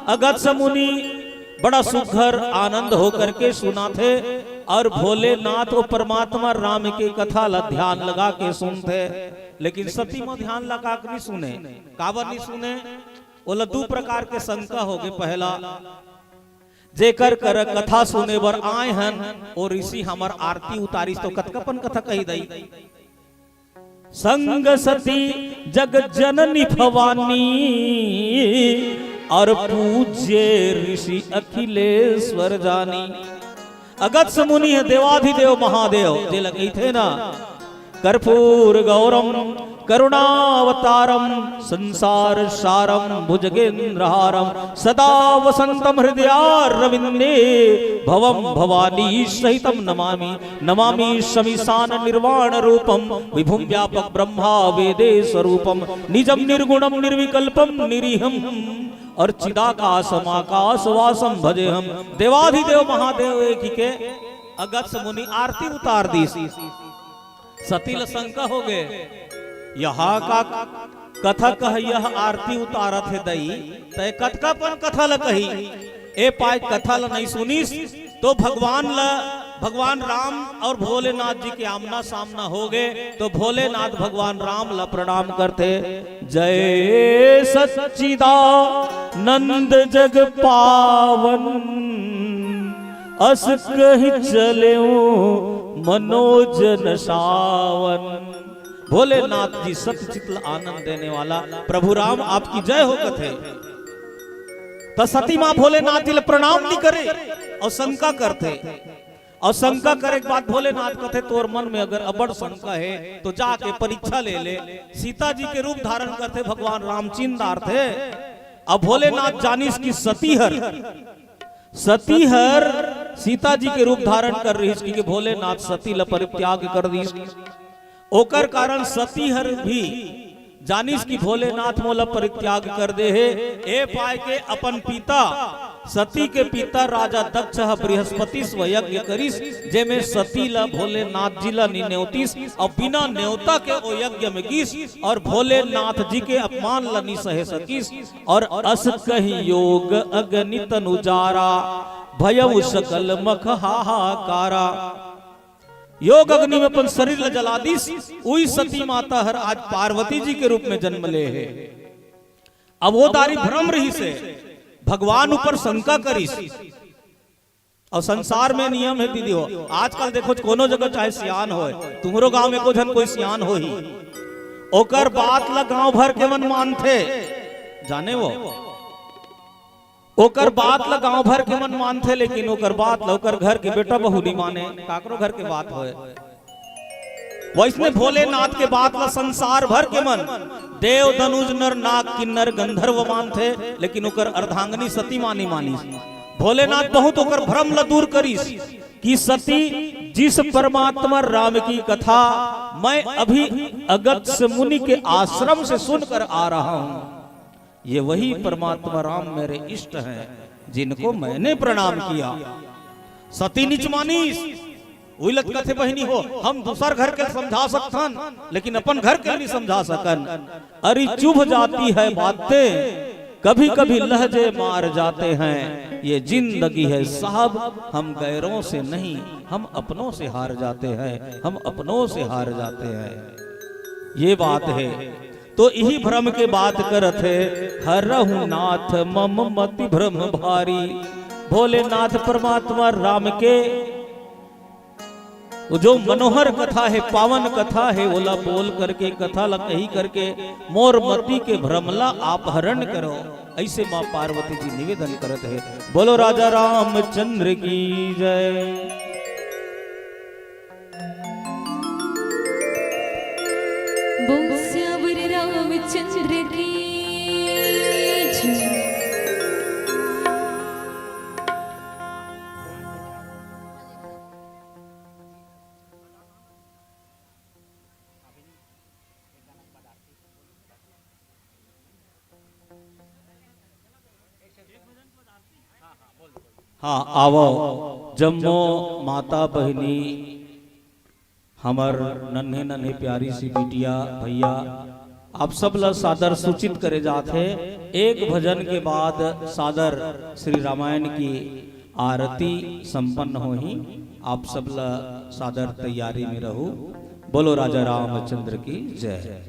अगस्त्य मुनि बड़ा सुघर आनंद होकर के सुनाथे, अउ भोलेनाथ अउ परमात्मा राम के कथा ला ध्यान लगा के सुनथे। लेकिन सती माँ ध्यान लगा के नइ सुने। काबर नइ सुने? ओला दू प्रकार के शंका होगे। पहला, जेकर कर कथा सुने बर आए हन, ओ ऋषि हमर आरती उतारिस तो कतका पन कथा कहि दई। संग सती जग जननी भवानी, अउ पूज्य ऋषि अखिलेश्वर जानी। अगस्त्य मुनि हे देवाधिदेव महादेव, जे लगई थे ना, कर्पूर गौरम करुणावतारम संसार सारम भुजगेंद्रहारम सदा वसंतम हृदयारविंदे भवम भवानी सहितम नमामि। नमामि शमीशान निर्वाण रूपम विभुम व्यापक ब्रह्मा वेदे स्वरूपम निजम निर्गुणम निर्विकल्पम निरीहम अउ चिदाकाशम आकाशवासम भजे हम। देवाधिदेव महादेव एक ही के अगस्त्य मुनि आरती उतार दीस। सती ल शंका होगे, यहा का कथा कह यह आरती उतारत हे दई, तय कतका पन कथा ल कही, ए पाय कथा ल नइ सुनिस, तो भगवान ल, भगवान राम अउ भोलेनाथ जी के आमना सामना होगे, तो भोलेनाथ भगवान राम ल प्रणाम करथे, जय सच्चिदानंद जग पावन, अस कहि चलेउ मनोजन सावन। भोलेनाथ जी सत चित ल आनंद देने वाला प्रभु राम आपकी जय हो कथे। त सती माँ भोलेनाथ जी ल प्रणाम नइ करे अउ शंका करथे। अउ शंका करे के बाद भोलेनाथ कथे, तोर मन में अगर अबड़ शंका हे तो जाके परीक्षा ले ले। सीता जी के रूप धारण करथे भगवान राम, चिन्ह डारथे। अब भोलेनाथ जानिस कि सती हर, सती हर सीता जी के रूप धारण कर रहिस, क्योंकि भोलेनाथ सती ल परित्याग कर दिस। ओकर कारण सती हर भी जानिस कि भोलेनाथ मोला परित्याग कर दे हे। ए पाय के अपन पिता, सती के पिता राजा दक्ष ह बृहस्पति स्व यज्ञ करिस, जेमे सती ला भोलेनाथ जी ला नी नेवतिस अउ बिना नेवता के ओ यज्ञ में गिस अउ भोलेनाथ जी के अपमान ला नी सहे सकिस। अउ अस कहि योग अग्नि तनु जारा, भयउ सकल मख हाहाकारा। योग अग्नि में अपन शरीर ला जला दिस। उही सती माता हर आज पार्वती जी के रूप में जन्म ले हे। अब ओ दारी भ्रम रहिस हे, भगवान ऊपर शंका करिस। अउ संसार में नियम हे दीदी हो, आजकल देखो कोनो जगह चाहे सियान होय, तुम्हरो गांव में को झन कोई सियान होही, ओकर बात ला गांव भर के मन मानथे, जाने वो ओकर बात ला गांव भर के मन मानथे, लेकिन ओकर बात ला ओकर घर के बेटा बहू नी माने, काकरो घर के बात होय। वइसने भोलेनाथ के बात ला संसार भर के मन, देव, दनुज, नर, नाग, किन्नर, गंधर्व मानथे, लेकिन ओकर अर्धांगिनी सती मां नी मानिस। भोलेनाथ बहुत ओकर भ्रम ला दूर करिस कि सती, जिस परमात्मा राम की कथा मैं अभी अगस्त्य मुनि के आश्रम से सुनकर आ रहा हूं, ये वही परमात्मा राम मेरे इष्ट हैं, जिनको मैंने प्रणाम किया। सती नीच मानिस, उही लत कथे बहिनी हो, हम दूसर घर के समझा सकथन, लेकिन अपन घर के नहीं समझा सकन। अरे चुभ जाती है बातें, कभी कभी लहजे मार जाते हैं। ये जिंदगी है साहब, हम गैरों से नहीं, हम अपनों से हार जाते हैं, हम अपनों से हार जाते हैं। ये बात हे। तो इही भ्रम के बात करत हे, हरहु नाथ मम मति भ्रम भारी। भोलेनाथ परमात्मा राम के वो जो मनोहर कथा हे, पावन कथा हे, ओला बोल करके, कथा ला कही करके मोर मति के भ्रम ला आप हरण करो। अइसे मां पार्वती जी निवेदन करत हे। बोलो राजा रामचंद्र की जय। बोल सियावर रामचंद्र की जय। हाँ, आवव, जम्मो माता बहिनी, हमर नन्हे नन्हे प्यारी सी बिटिया, भैया, आप सब ला सादर सूचित करे जात हे। एक भजन के बाद सादर श्री रामायण की आरती संपन्न होही। आप सब ला सादर तैयारी में रहू। बोलो राजा रामचंद्र की जय।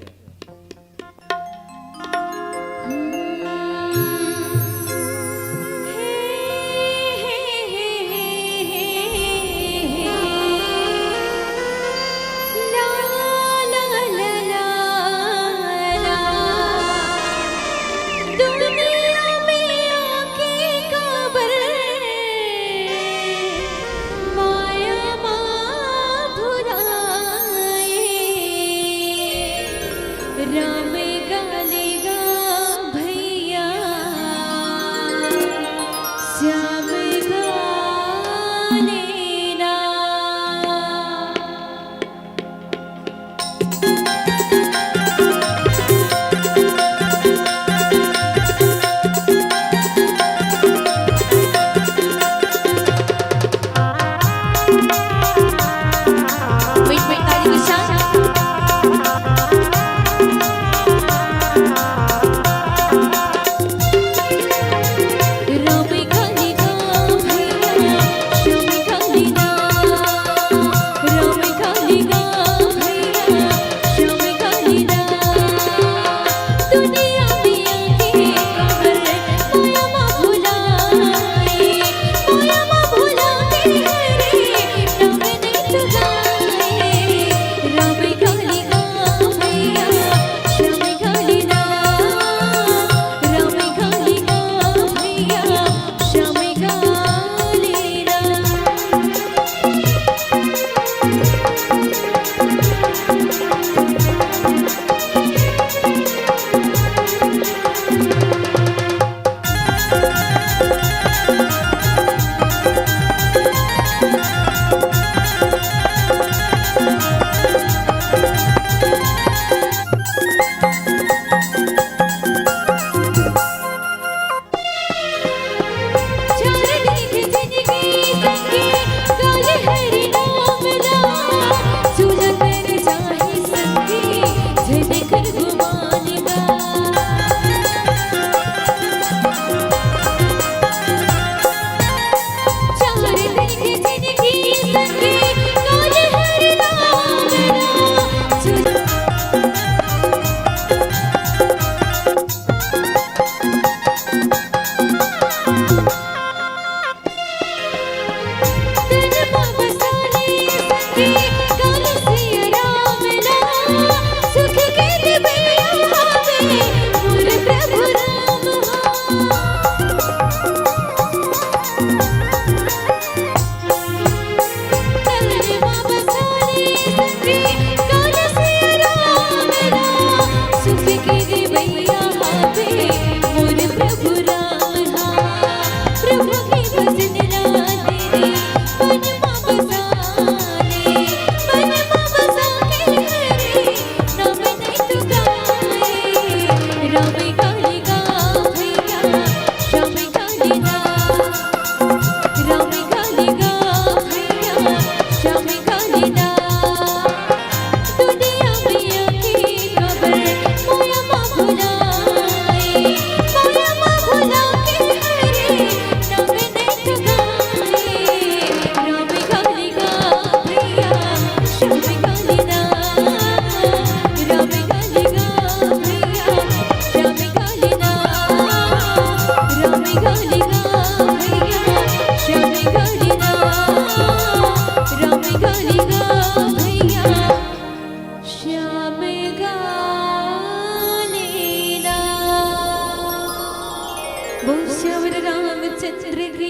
श्यावर रामचंद्र की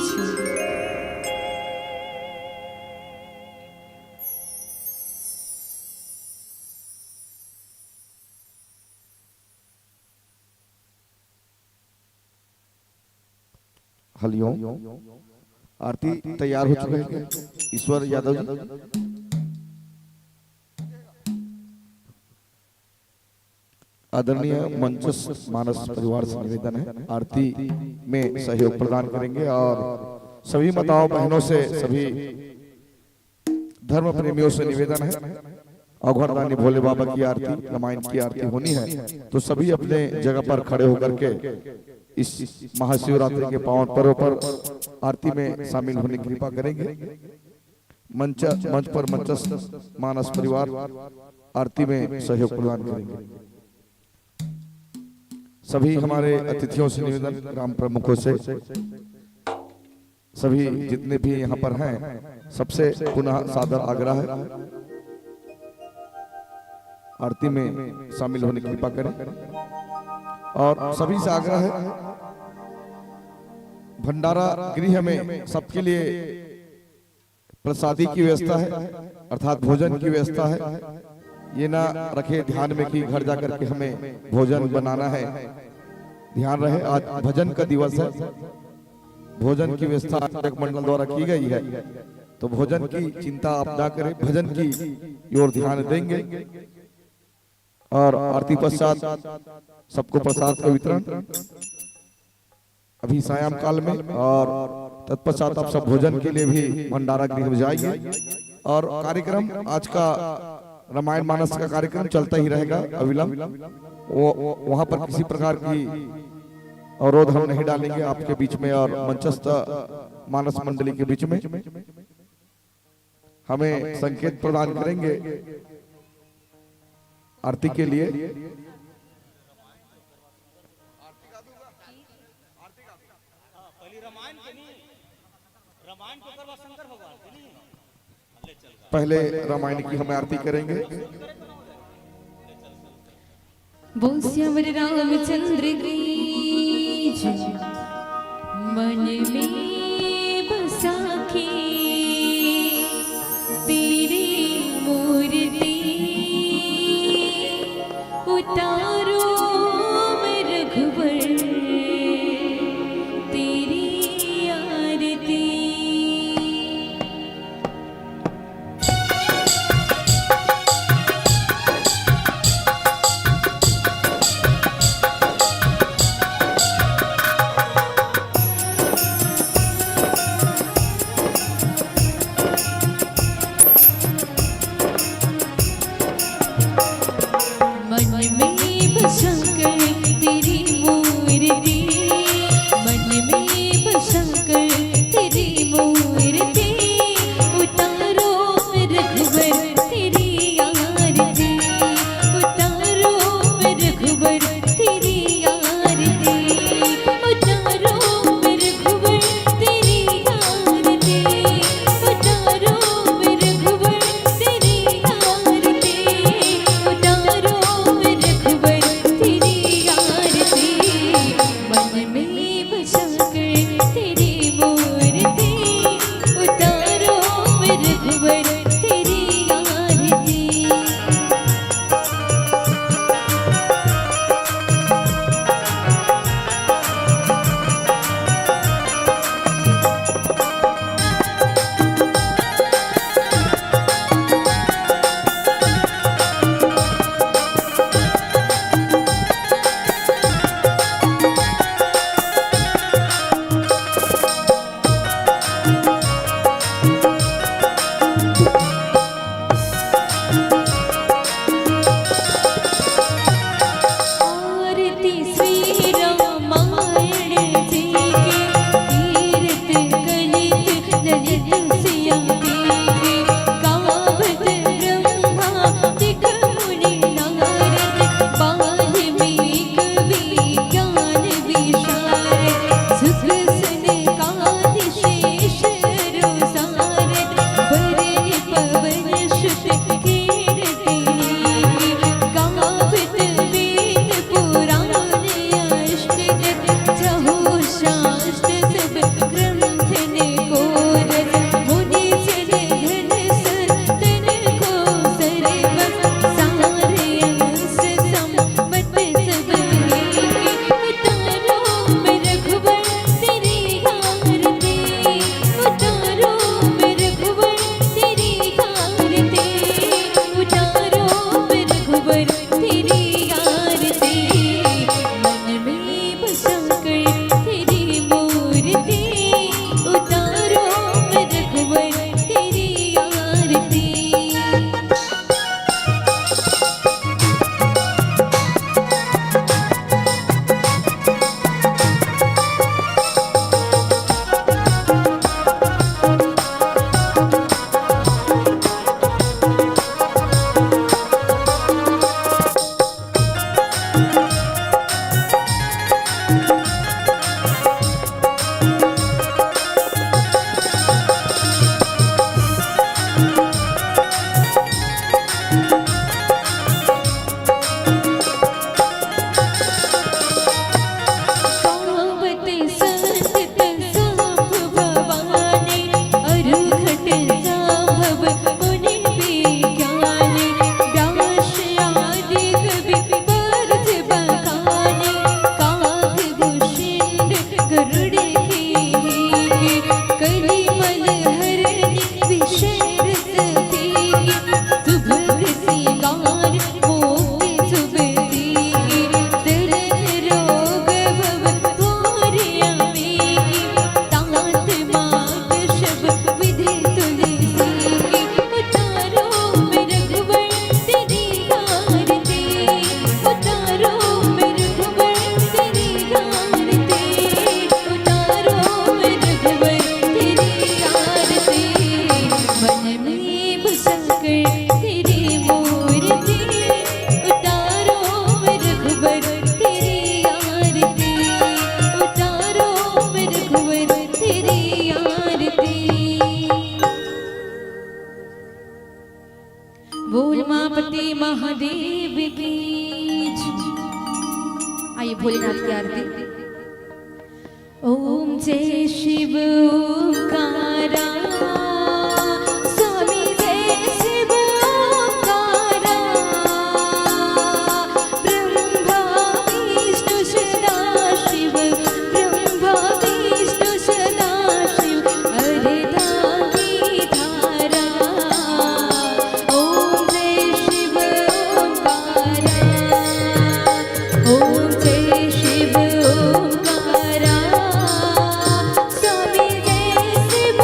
जय। हरिओम। आरती तैयार हो चुके हैं ईश्वर यादव जी। आदरणीय मंचस्थ मानस परिवार से निवेदन है, आरती में सहयोग प्रदान करेंगे और सभी माताओं बहनों से, सभी धर्म प्रेमियों से निवेदन है, औघड़दानी भोले बाबा की आरती, रामायण की आरती होनी है, तो सभी अपने जगह पर खड़े होकर के इस महाशिवरात्रि के पावन पर्व पर आरती में शामिल होने की कृपा करेंगे। मंच, मंच पर मंचस्थ मानस परिवार आरती में सहयोग प्रदान करेंगे। सभी हमारे अतिथियों से निवेदन, ग्राम प्रमुखों से, सभी जितने भी यहाँ पर हैं, सबसे पुनः सादर आग्रह है, आरती में शामिल होने की कृपा करें। और सभी से आग्रह है, भंडारा गृह में सबके लिए प्रसादी की व्यवस्था है, अर्थात भोजन की व्यवस्था है। ये ना रखे ध्यान में कि घर जाकर के हमें भोजन बनाना है। ध्यान रहे, आज भजन का दिवस है, भोजन की व्यवस्था आयोजक मंडल द्वारा की गई है, तो भोजन की चिंता आप ना करें, भजन की ओर ध्यान देंगे। और आरती पश्चात सबको प्रसाद का वितरण अभी सायं काल में, और तत्पश्चात आप सब भोजन के लिए भी भंडारा गृह में जाएंगे। और कार्यक्रम आज का रामायण मानस का कार्यक्रम चलता ही रहेगा अविलंब। वो, वो वहां पर किसी प्रकार की अवरोध हम नहीं डालेंगे आपके बीच में और मंचस्थ मानस मंडली के बीच में। हमें संकेत प्रदान करेंगे आरती के लिए। पहले रामायण की हम आरती करेंगे। बोल सियावर रामचंद्र की जय। मन में बसा के तेरी मूर्ति उतारो मैं रघुवर तेरी आरती। मन में बसा कर तेरी मूर्ति, मन में बसा कर तेरी मूर्ति, उतारो रघुवर तेरी आरती, उतारो रघुवर तेरी आरती, उतारो रघुवर तेरी आरती, उतारो रघुवर तेरी आरती, उतारो रघुवर तेरी आरती। मन में बसा कर तेरी मूर्ति, उतारो रघुवर तेरी आरती। भोलेनाथ की आरती। ओम जय शिव ओंकारा, स्वामी जय शिव ओंकारा। ब्रह्मा विष्णु सदा शिव, ब्रह्मा विष्णु सदा शिव, अर्धांगी धारा। ओम जय शिव ओंकारा, ओम जय शिव ओंकारा, स्वामी जय शिव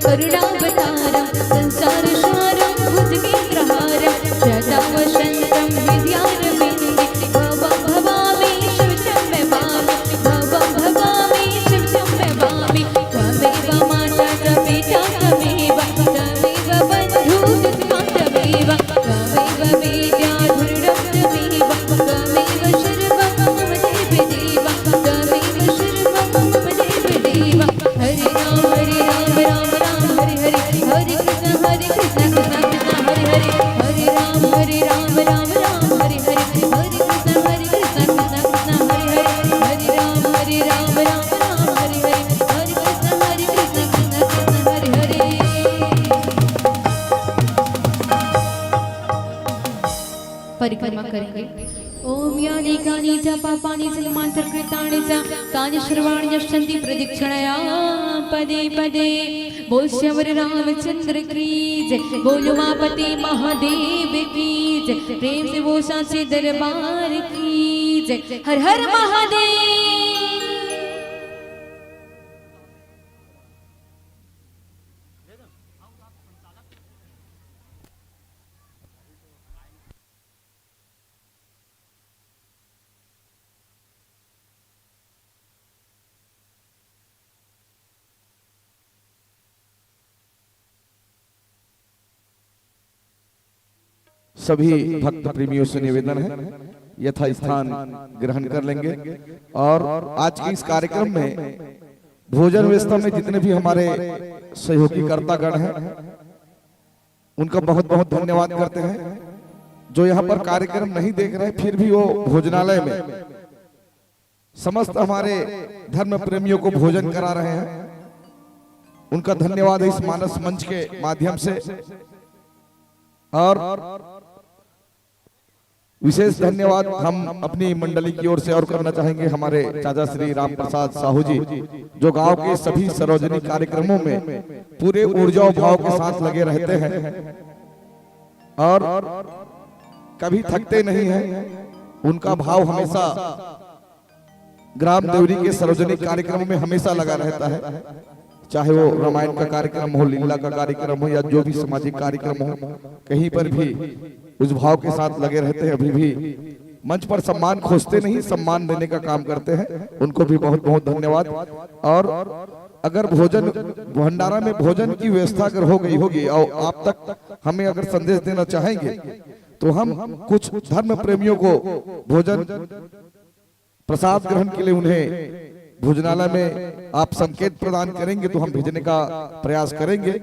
करुणावतारं संसारसारं भुजगेन्द्रहारं सदा वसन्तं हृदयारविन्दे। भवं भवामि शिवतं मे वामि, भवं भवामि शिवतं मे वामि। त्वमेव माता च पिता त्वमेव, त्वमेव बन्धु सखा त्वमेव, त्वमेव विद्या धनं त्वमेव, त्वमेव सर्वं मम देव देव, त्वमेव सर्वं मम देव देव। हरे राम हरे राम राम राम हरे हरे, हरे कृष्ण हरे कृष्ण कृष्ण कृष्ण हरे हरे, हरे राम हरे राम राम राम हरे हरे, हरे कृष्ण हरे कृष्ण कृष्ण कृष्ण हरे हरे, हरे राम हरे राम राम राम हरे हरे, हरे कृष्ण हरे कृष्ण कृष्ण कृष्ण हरे हरे। परिक्रमा करेंगे। ओम यानि कानि च पापानि जन्मांतरकृतानि च तानि सर्वाणि नश्यन्ति प्रदक्षिणया पदे पदे। बोल श्यावर रामचंद्र की जय, बोल उमापति महादेव की जय, प्रेम से बोल सांची दरबार की जय। हर हर महादेव। सभी भक्त प्रेमियों से निवेदन है, यथास्थान ग्रहण कर लेंगे। और आज के इस कार्यक्रम में भोजन व्यवस्था में जितने भी हमारे सहयोगी कर्तागण हैं, उनका बहुत बहुत धन्यवाद करते हैं, जो यहाँ पर कार्यक्रम नहीं देख रहे, फिर भी वो भोजनालय में समस्त हमारे धर्म प्रेमियों को भोजन करा रहे हैं। उनका धन्यवाद है इस मानस मंच के माध्यम से। और विशेष धन्यवाद हम अपनी मंडली की ओर से और करना चाहेंगे हमारे चाचा श्री राम प्रसाद साहू जी, जो गांव के सभी सार्वजनिक कार्यक्रमों में पूरे ऊर्जा और भाव के साथ लगे रहते हैं और कभी थकते नहीं हैं। उनका भाव हमेशा ग्राम देवरी के सार्वजनिक कार्यक्रमों में हमेशा लगा रहता है, चाहे वो रामायण का कार्यक्रम हो, लीला का कार्यक्रम हो या जो भी सामाजिक कार्यक्रम हो, कहीं पर भी उस भाव के साथ लगे रहते हैं। अभी भी मंच पर सम्मान खोजते नहीं, सम्मान देने का काम करते हैं, उनको भी बहुत बहुत धन्यवाद। और अगर भोजन भंडारा में भोजन की व्यवस्था अगर हो गई होगी और आप तक हमें अगर संदेश देना चाहेंगे तो हम कुछ धर्म प्रेमियों को भोजन प्रसाद ग्रहण के लिए उन्हें भोजनालय में आप संकेत प्रदान करेंगे तो हम भेजने का प्रयास करेंगे।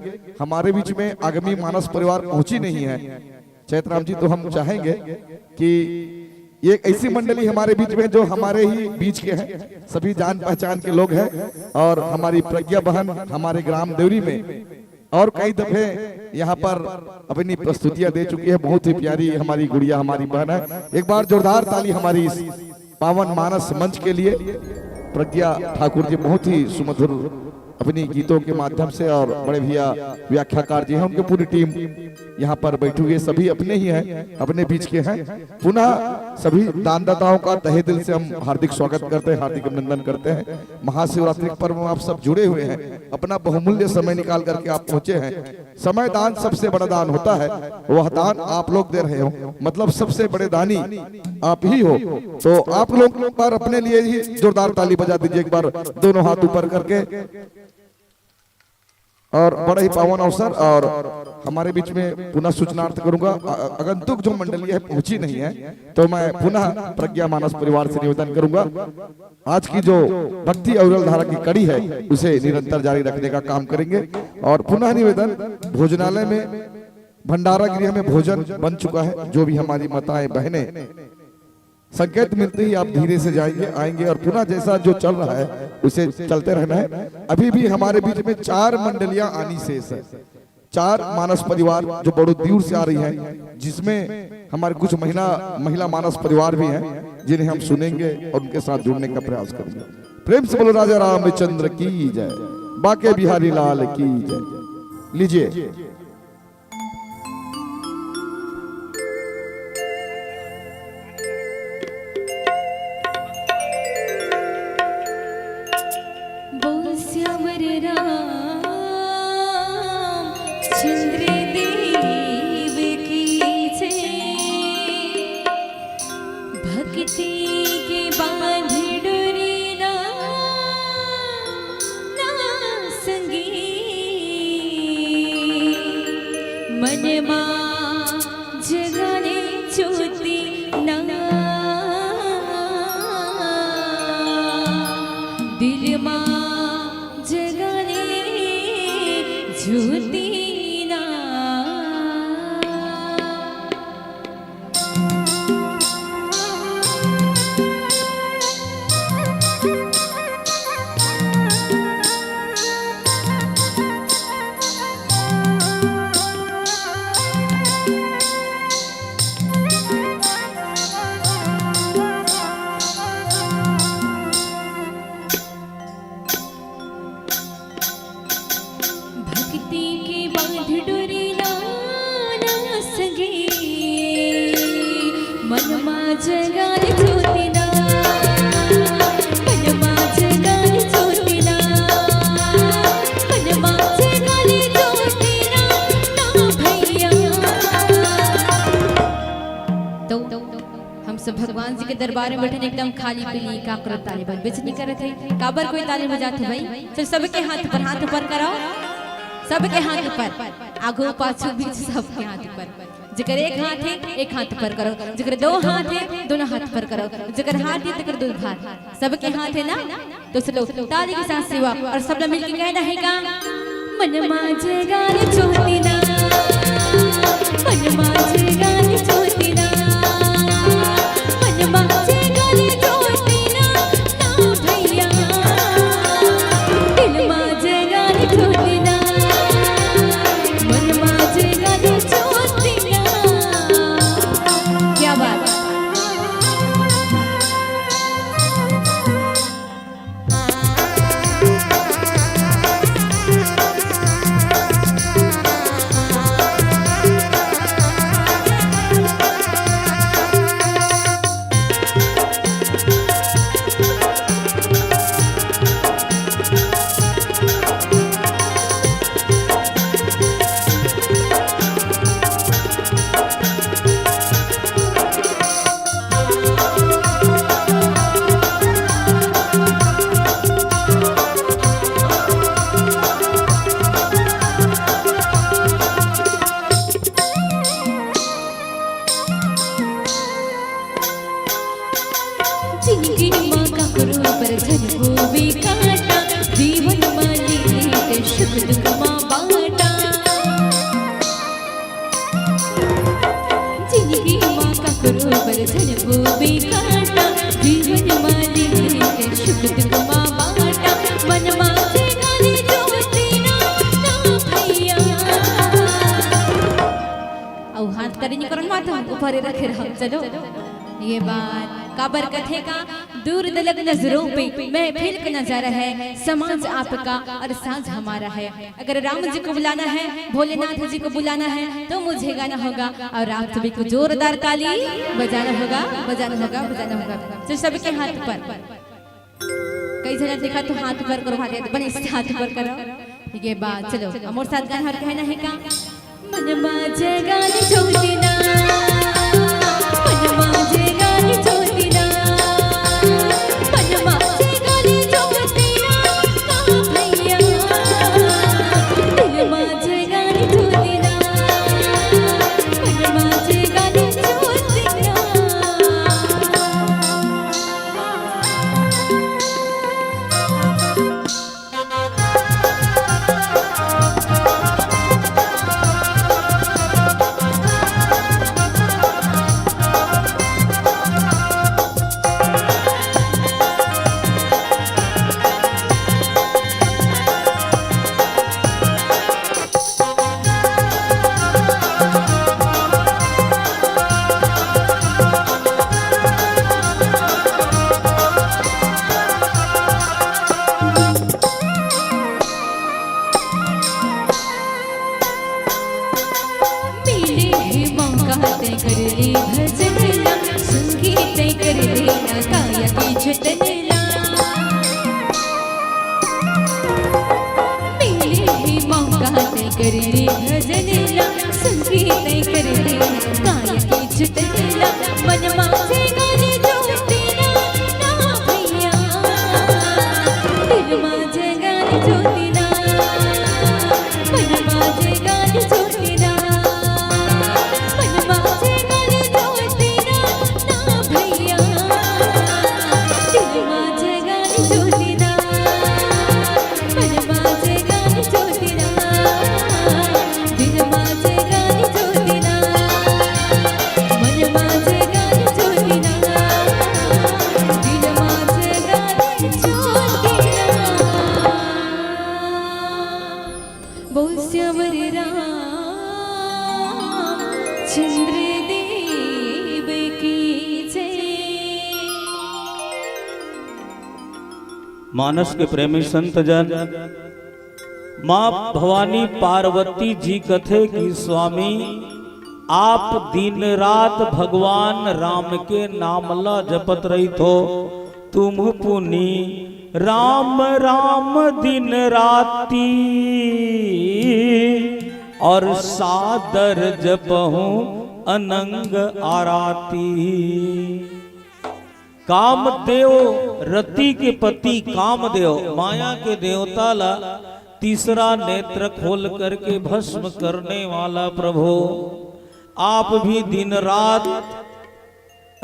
हमारे बीच में आगामी मानस परिवार पहुंची नहीं है चैतराम जी, तो हम चाहेंगे कि ये एक ऐसी मंडली हमारे बीच में जो हमारे ही बीच के हैं, सभी जान पहचान के लोग हैं और हमारी प्रज्ञा बहन हमारे ग्राम देवरी में और कई दफे यहाँ पर अपनी प्रस्तुतियां दे चुकी है। बहुत ही प्यारी हमारी गुड़िया, हमारी बहन है। एक बार जोरदार ताली हमारी इस पावन मानस मंच के लिए। प्रज्ञा ठाकुर जी बहुत ही सुमधुर अपनी गीतों के माध्यम से और बड़े भैया व्याख्याकार जी हैं, उनकी पूरी टीम यहाँ पर बैठी हुई है, सभी अपने ही हैं, अपने बीच के हैं। पुनः सभी दानदाताओं का तहे दिल से हम हार्दिक स्वागत करते हैं, हार्दिक अभिनंदन करते हैं। महाशिवरात्रि के पर्व में आप सब जुड़े हुए हैं, अपना बहुमूल्य समय निकाल करके आप पहुंचे हैं। समय दान सबसे बड़ा दान होता है, वह दान आप लोग दे रहे हो, मतलब सबसे बड़े दानी आप ही हो। तो आप लोग एक बार अपने लिए ही जोरदार ताली बजा दीजिए, एक बार दोनों हाथ ऊपर करके। और बड़ा ही पावन अवसर। और हमारे बीच में पुनः सूचनार्थ करूंगा, अ-, आगंतुक जो मंडली है पहुंची नहीं है, तो मैं पुनः प्रज्ञा मानस परिवार से निवेदन करूंगा, आज की जो भक्ति अविरल धारा की कड़ी है उसे निरंतर जारी रखने का काम करेंगे। और पुनः निवेदन, भोजनालय में भंडारा गृह में भोजन बन चुका है। जो भी हमारी माताएं बहनें, संकेत मिलते ही आप धीरे से जाएंगे, आएंगे और पुनः जैसा जो चल रहा है उसे चलते रहना है। अभी भी हमारे बीच में चार मंडलियां आनी शेष है, चार मानस परिवार जो बड़ू दीउर से आ रही हैं, जिसमें हमारे कुछ महिला महिला मानस परिवार भी हैं जिन्हें हम सुनेंगे और उनके साथ जुड़ने का प्रयास करेंगे। प्रेम से बोलो राजा रामचंद्र की जय, बांके बिहारी लाल की जय। लीजिए। बोल श्यावर राम। दिल मा जगा ले ज्योति ना। भक्ति के बांध डोरी ना, ना सगे। मन मा जगा ले ज्योति ना, मन मा जगा ले ज्योति ना, मन मा जगा ले ज्योति ना, ना भैया। तो हम सब भगवान जी के दरबार में बैठन एकदम खाली पीली, का करत ताले बन बेचनी करत है, काबर कोई ताली बजात है भाई? चल, सबके हाथ पर, हाथ पर कराओ, सबके हाथ पर, आगू पाछू बीच सबके हाथ पर। जेकर एक हाथ है, एक हाथ पर करो, जेकर दो हाथ है, दोनों हाथ पर करो, जेकर हाथ है, तेकर दो हाथ, सबके हाथ है ना? तो चलो, ताली के साथ सेवा और सब मिलके कहना है का? मन मा जगा ले ज्योति ना, मन मा जगा ले ज्योति ना, मन मा जगा ले ज्योति ना, ना भैया। दिल मा जगा ले ज्योति ना, मन मा जगा ले ज्योति ना। क्या बात। जिनगी मा काकरो बर झन होवे काटा, जीवन मा लीले ते सुख दुख मा बाटा। जिनगी मा काकरो बर झन होवे काटा, जीवन मा लीले ते सुख दुख मा बाटा। मन मा जगा ले ज्योति ना, ना भैया। अउ हाथ करी नहीं करन माता, ऊपर रखे रहो। चलो, ये बात काबर कथे का, दूर दलक नजरों पे महफिल का नजारा है, समाज आपका और साज हमारा है। अगर राम जी को बुलाना है, भोलेनाथ जी को बुलाना है, तो मुझे गाना होगा और आप सभी को जोरदार ताली बजाना होगा, बजाना होगा, बजाना होगा। तो सबके हाथ पर, कई झन देखा तो हाथ ऊपर करो, हाथ, बने से हाथ ऊपर करो। ठीक है, बात चलो, अब मोर साथ गाना हर कहना है का? मन मा जगा ले ज्योति ना, मन मा जगा ले ज्योति ना, मन मा जगा ले ज्योति ना, ना भैया। दिल मा जगा ले ज्योति ना, मन मा जगा ले ज्योति ना। मिले हे मौका तैं कर ले भजन ला, संगी तैं कर ले ना काया के जतन ला। मिले हे मौका तैं कर ले भजन ला, संगी तैं कर ले ना काया के जतन ला। मन मा जगा ले ज्योति ना, ना भैया। दिल मा जगा ले ज्योति ना, मन मा जगा ले ज्योति ना, मन मा जगा ले ज्योति ना, ना भैया। दिल मा जगा ले ज्योति ना, मानस के प्रेमी संत जन, माँ भवानी पार्वती जी कथे कि स्वामी, आप दिन रात भगवान राम के नाम ला जपत रहिथो। तुम पुनि राम राम दिन राती, और सादर जपहु अनंग आराती। कामदेव, रति के पति कामदेव, माया के देवता ला तीसरा नेत्र खोल करके भस्म करने वाला प्रभु, आप भी दिन रात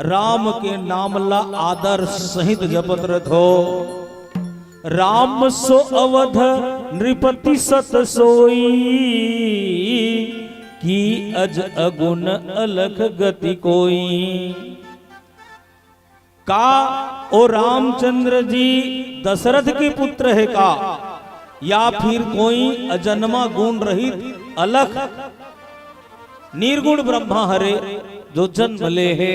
राम के नाम ला आदर सहित जपत रथो। राम सो अवध नृपति सत सोई, की अज अगुन अलख गति कोई। का ओ रामचंद्र जी दशरथ के पुत्र हे का, या फिर कोई अजन्मा गुण रहित अलख निर्गुण ब्रह्मा हरे जो जन्म ले हे?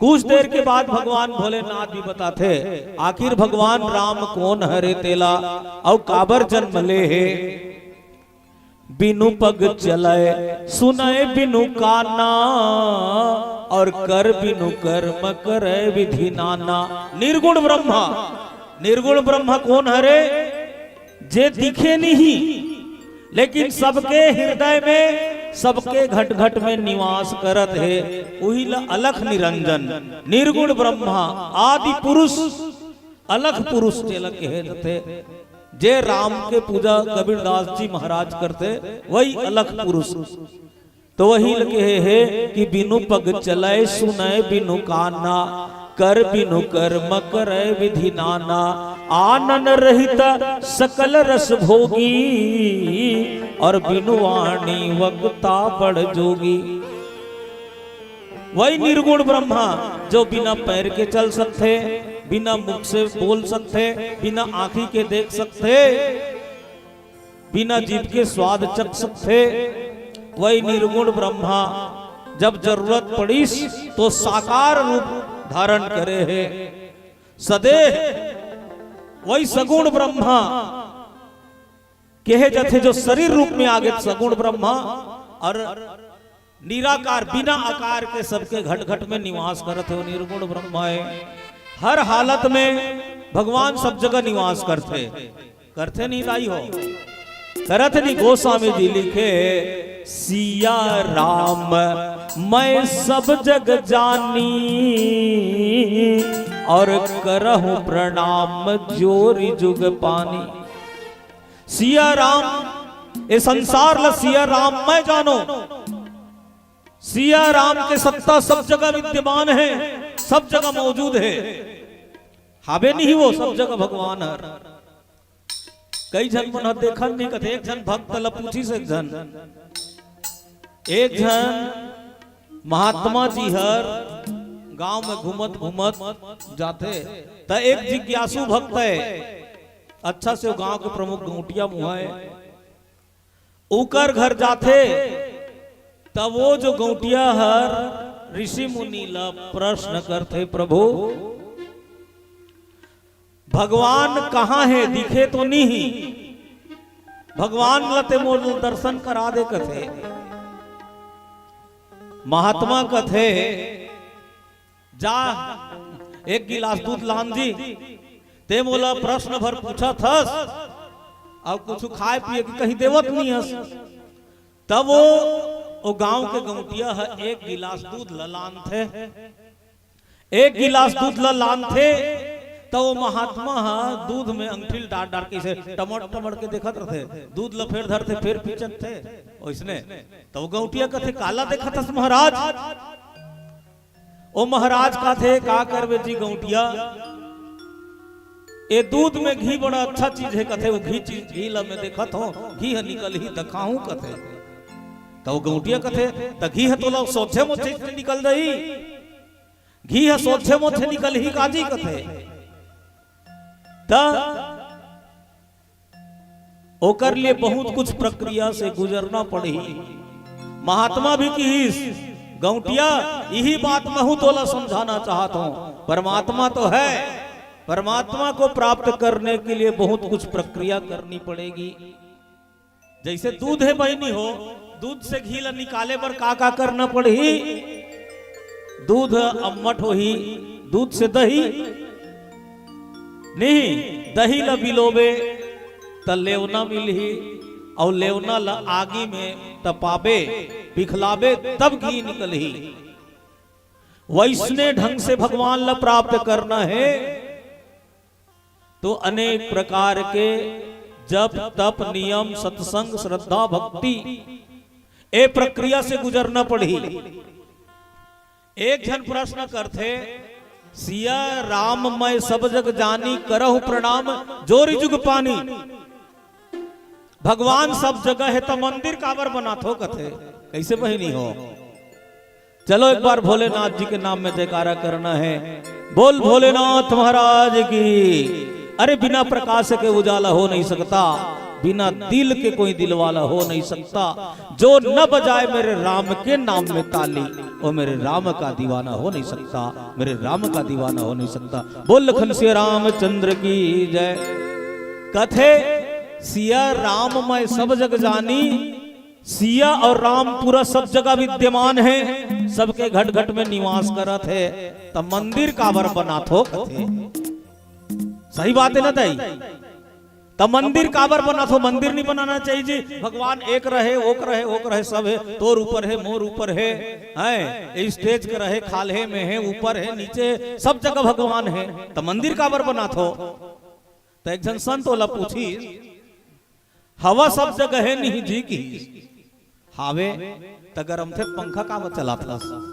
कुछ देर के बाद भगवान भोलेनाथ भी बताथे, आखिर भगवान राम कोन हरे तेला, अउ काबर जन्म ले हे। बिनु पग चलय सुनय बिनु काना, और कर बिनु कर्म करय विधि नाना। निर्गुण ब्रह्मा, निर्गुण ब्रह्मा कोन हरे? जे दिखे नहीं, लेकिन सबके हृदय में, सबके घट घट में निवास करत हे, उही ला अलख निरंजन। निर्गुण ब्रह्मा, आदि पुरुष, अलख पुरुष जेला कहे जथे। जे राम के पूजा कबीरदास जी महाराज करथे, वही अलख पुरुष। तो वही ल कहे हे कि बिनु पग चलय सुनय बिनु काना, कर बिनु कर्म करय विधि नाना। आनन रहित सकल रस भोगी, और बिनु वाणी वक्ता बड़ जोगी। वही निर्गुण ब्रह्मा जो बिना पैर के चल सकथे, बिना मुख से बोल सकथे, बिना आँखी के देख सकथे, बिना जीभ के स्वाद चख सकथे, वही निर्गुण ब्रह्मा जब जरूरत पड़िस तो साकार रूप धारण करे हे। सदेह वही सगुण ब्रह्मा कहे जथे, जो शरीर रूप में आगे सगुण ब्रह्मा और निराकार बिना आकार के सबके घट घट में निवास करत हे, वो निर्गुण ब्रह्मा हे। हर हालत में भगवान सब जगह निवास करथे, करथे नहीं दाई हो, करत नहीं। गोस्वामी जी लिखे, सिया राम मैं सब जग जानी, और करहु प्रणाम जोरि जुग पानी। सिया राम, ए संसार ला सिया राम मैं जानो। सिया राम के सत्ता सब जगह विद्यमान हे, सब जगह मौजूद हे। हाबे नहीं वो सब जगह भगवान हर। कई झन मन ह देखन नहीं कथे, एक झन भक्त ला पूछिस एक झन, एक झन महात्मा जी हर गांव में घूमत घूमत जाथे, त एक जिज्ञासु भक्त हे, अच्छा से वो गांव के प्रमुख गौंटिया मुहा हे, उकर घर जाथे, त वो जो गौंटिया हर ऋषि मुनि ला प्रश्न करथे, प्रभु, भगवान कहाँ हे? दिखे तो नहीं, भगवान ला ते मोर दर्शन करा दे कथे। महात्मा कथे, जा, एक गिलास दूध लान जी, ते मोला प्रश्न भर पूछत हस, अउ कुछु खाए पिए के कहीं देवत नहीं हस। तब वो, वो गांव के गौंटिया ह एक गिलास दूध ल लानथे, एक गिलास दूध ल लानथे, त वो महात्मा ह दूध में अंगठी ल डार डार के इसे टमड़ टमड़ के देखत रथे, दूध ल फेर धरथे, फेर पीचथे, ओइसने। त वो गौंटिया कथे, "काला देखत हस महाराज?" ओ महाराज कथे, "का करबे जी गौंटिया, ए दूध में घी बड़ा अच्छा चीज हे," कथे, "वो घी चीज, घी ला मैं देखत हूँ, घी ह निकलही त खाहूँ," कथे। त वो गौंटिया कथे, "त घी ह तोला सोचे मोचे निकल जाही, घी ह सोचे मोचे निकलही काजी," कथे। त ओकर लिए बहुत कुछ प्रक्रिया से गुजरना पड़ही। महात्मा भी किहिस, "गौंटिया, यही बात महूं तोला समझाना चाहत हूं, परमात्मा तो है, परमात्मा को प्राप्त करने के लिए बहुत कुछ प्रक्रिया करनी पड़ेगी। जैसे दूध है बहिनी हो, दूध से घी ला निकाले बर का का करना पड़ही? दूध अम्मट होही, दूध से दही नहीं, दही ला बिलोबे त लेवना मिलही, और लेवना ला आगी में तपाबे, पिघलाबे, तब घी निकलही। वैसने ढंग से भगवान ला प्राप्त करना है तो अनेक प्रकार के जप, तप, नियम, सत्संग, श्रद्धा, भक्ति, ए प्रक्रिया से गुजरना पड़ही। एक झन प्रश्न करथे, "सिया राम मैं सब जग जानी, करहु प्रणाम जोरि जुग पानी।" भगवान सब जगह है त मंदिर काबर बनाथो कथे? कैसे बहिनी हो? चलो एक बार भोलेनाथ जी के नाम में जयकारा करना है। बोल भोलेनाथ महाराज की। अरे बिना प्रकाश के उजाला हो नहीं सकता, बिना दिल के कोई दिलवाला हो नहीं सकता। जो न बजाए मेरे राम के नाम में ताली, वो मेरे राम का दीवाना हो नहीं सकता, मेरे राम का दीवाना हो नहीं सकता। बोल लखन सिया रामचंद्र की जय। कथे सिया राम मैं सब जग जानी, सिया और राम पूरा सब जगह विद्यमान है, सबके घट घट में निवास करत है, त मंदिर काबर बनाथो कथे? सही बात है ना दाई? त मंदिर काबर बनाथो? मंदिर नहीं बनाना चाहिए जी। भगवान एक रहे, ओक रहे, ओक रहे, सब है, तोर ऊपर है, मोर ऊपर है, हैं? ये स्टेज के रहे, खाल्हे में है, ऊपर है, नीचे, सब जगह भगवान है, त मंदिर काबर बनाथो? त एक झन संत ओला पूछी, "हवा सब जगह है नहीं जी की।" हावे त गरम थे, पंखा काबर चलाथस?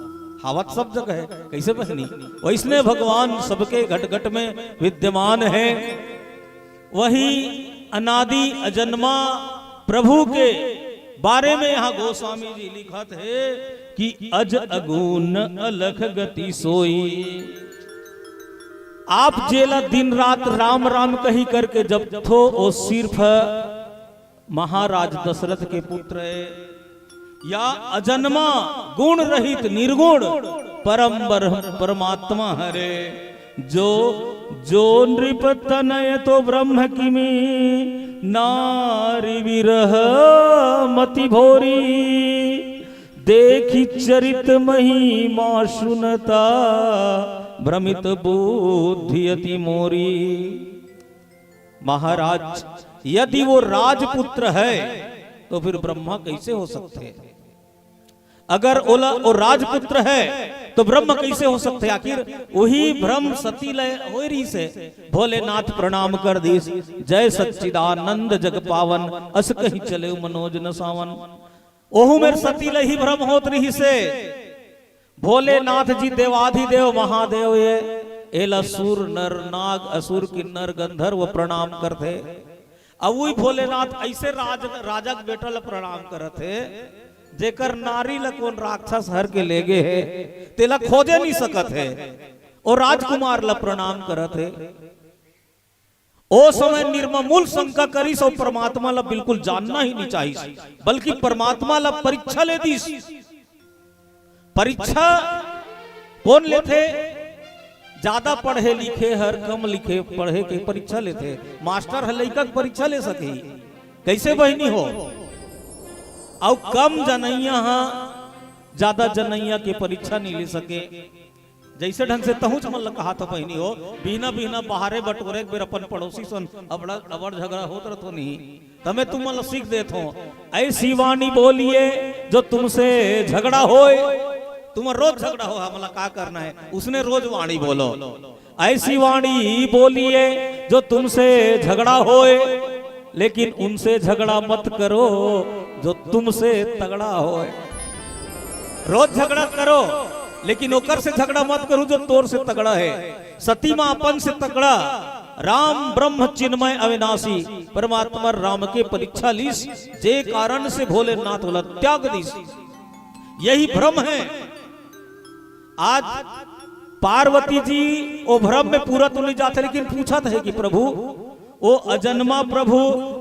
हवा त सब जगह है, कैसे बहिनी? वैसने भगवान सबके घट घट में विद्यमान है। वही अनादि अजन्मा प्रभु के बारे में यहाँ गोस्वामी जी लिखत है कि अज अगुन अलख गति सोई। आप जेला दिन रात राम राम कही करके जपथो, ओ सिर्फ महाराज दशरथ के पुत्र है, या अजन्मा गुण रहित निर्गुण परम ब्रह्म परमात्मा हरे, जो जो नृप तनय तो ब्रह्म किमी नारी विरह मति भोरी, देखि चरित महिमा सुनता भ्रमित बुद्धि अति मोरी। महाराज, यदि वो राजपुत्र है तो फिर ब्रह्मा कैसे हो सकते हैं? अगर ओला वो राजपुत्र है तो ब्रह्म कैसे हो सकते हैं? आखिर वही ब्रह्म सती लय होय रहिसे। भोलेनाथ प्रणाम कर दीस, "जय सच्चिदानंद जग पावन, अस कही चले मनोज न सावन।" ओहू मेर सती ल ही भ्रम होत रहिसे। भोलेनाथ जी देवाधिदेव महादेव ये, एला सुर नर नाग असुर किन्नर गंधर्व प्रणाम करथे। अउ उही भोलेनाथ ऐसे राज, राजा के बेटा ल प्रणाम करत हे, जेकर नारी ल कोन राक्षस हर के लेगे हे, तेला खोजे नहीं सकत हे। ओ राजकुमार ल प्रणाम करत हे। ओ समय निर्ममूल शंका करिस अउ परमात्मा ला बिल्कुल जानना ही नहीं चाहिस, बल्कि परमात्मा ला परीक्षा ले दिस। परीक्षा कोन लेथे? ज्यादा पढ़े लिखे हर, कम लिखे पढ़े के परीक्षा लेथे। मास्टर ह लइका के परीक्षा ले सकही? कैसे बहिनी हो? अउ कम जनैया ह ज्यादा जनैया के परीक्षा नहीं ले सके। जैसे ढंग से तहूँ मन ल कहा था बहिनी हो, बिहना बिहना बाहरे बटोरे के बेर अपन पड़ोसी सन अबड़ अबड़ झगड़ा होत रहिथे नहीं, त मैं तुमन ल सीख देत हों। ऐसी वाणी बोलिए जो तुमसे झगड़ा होए। तुम रोज झगड़ा हो, हमला का करना है, उसने रोज वाणी बोलो। ऐसी वाणी बोलिए जो तुमसे झगड़ा होए, लेकिन उनसे झगड़ा मत करो जो तुमसे तगड़ा होए। रोज झगड़ा करो, लेकिन ओकर से झगड़ा मत करो जो तोर से तगड़ा है। सती माँ अपन से तगड़ा, राम ब्रह्म चिन्मय अविनाशी परमात्मा राम के परीक्षा लिस, जे कारण से भोलेनाथ ओला त्याग दिस। यही भ्रम है। आज पार्वती जी ओ भ्रम में पूरा तो नहीं जाते, लेकिन पूछत हे कि प्रभु, ओ अजन्मा प्रभु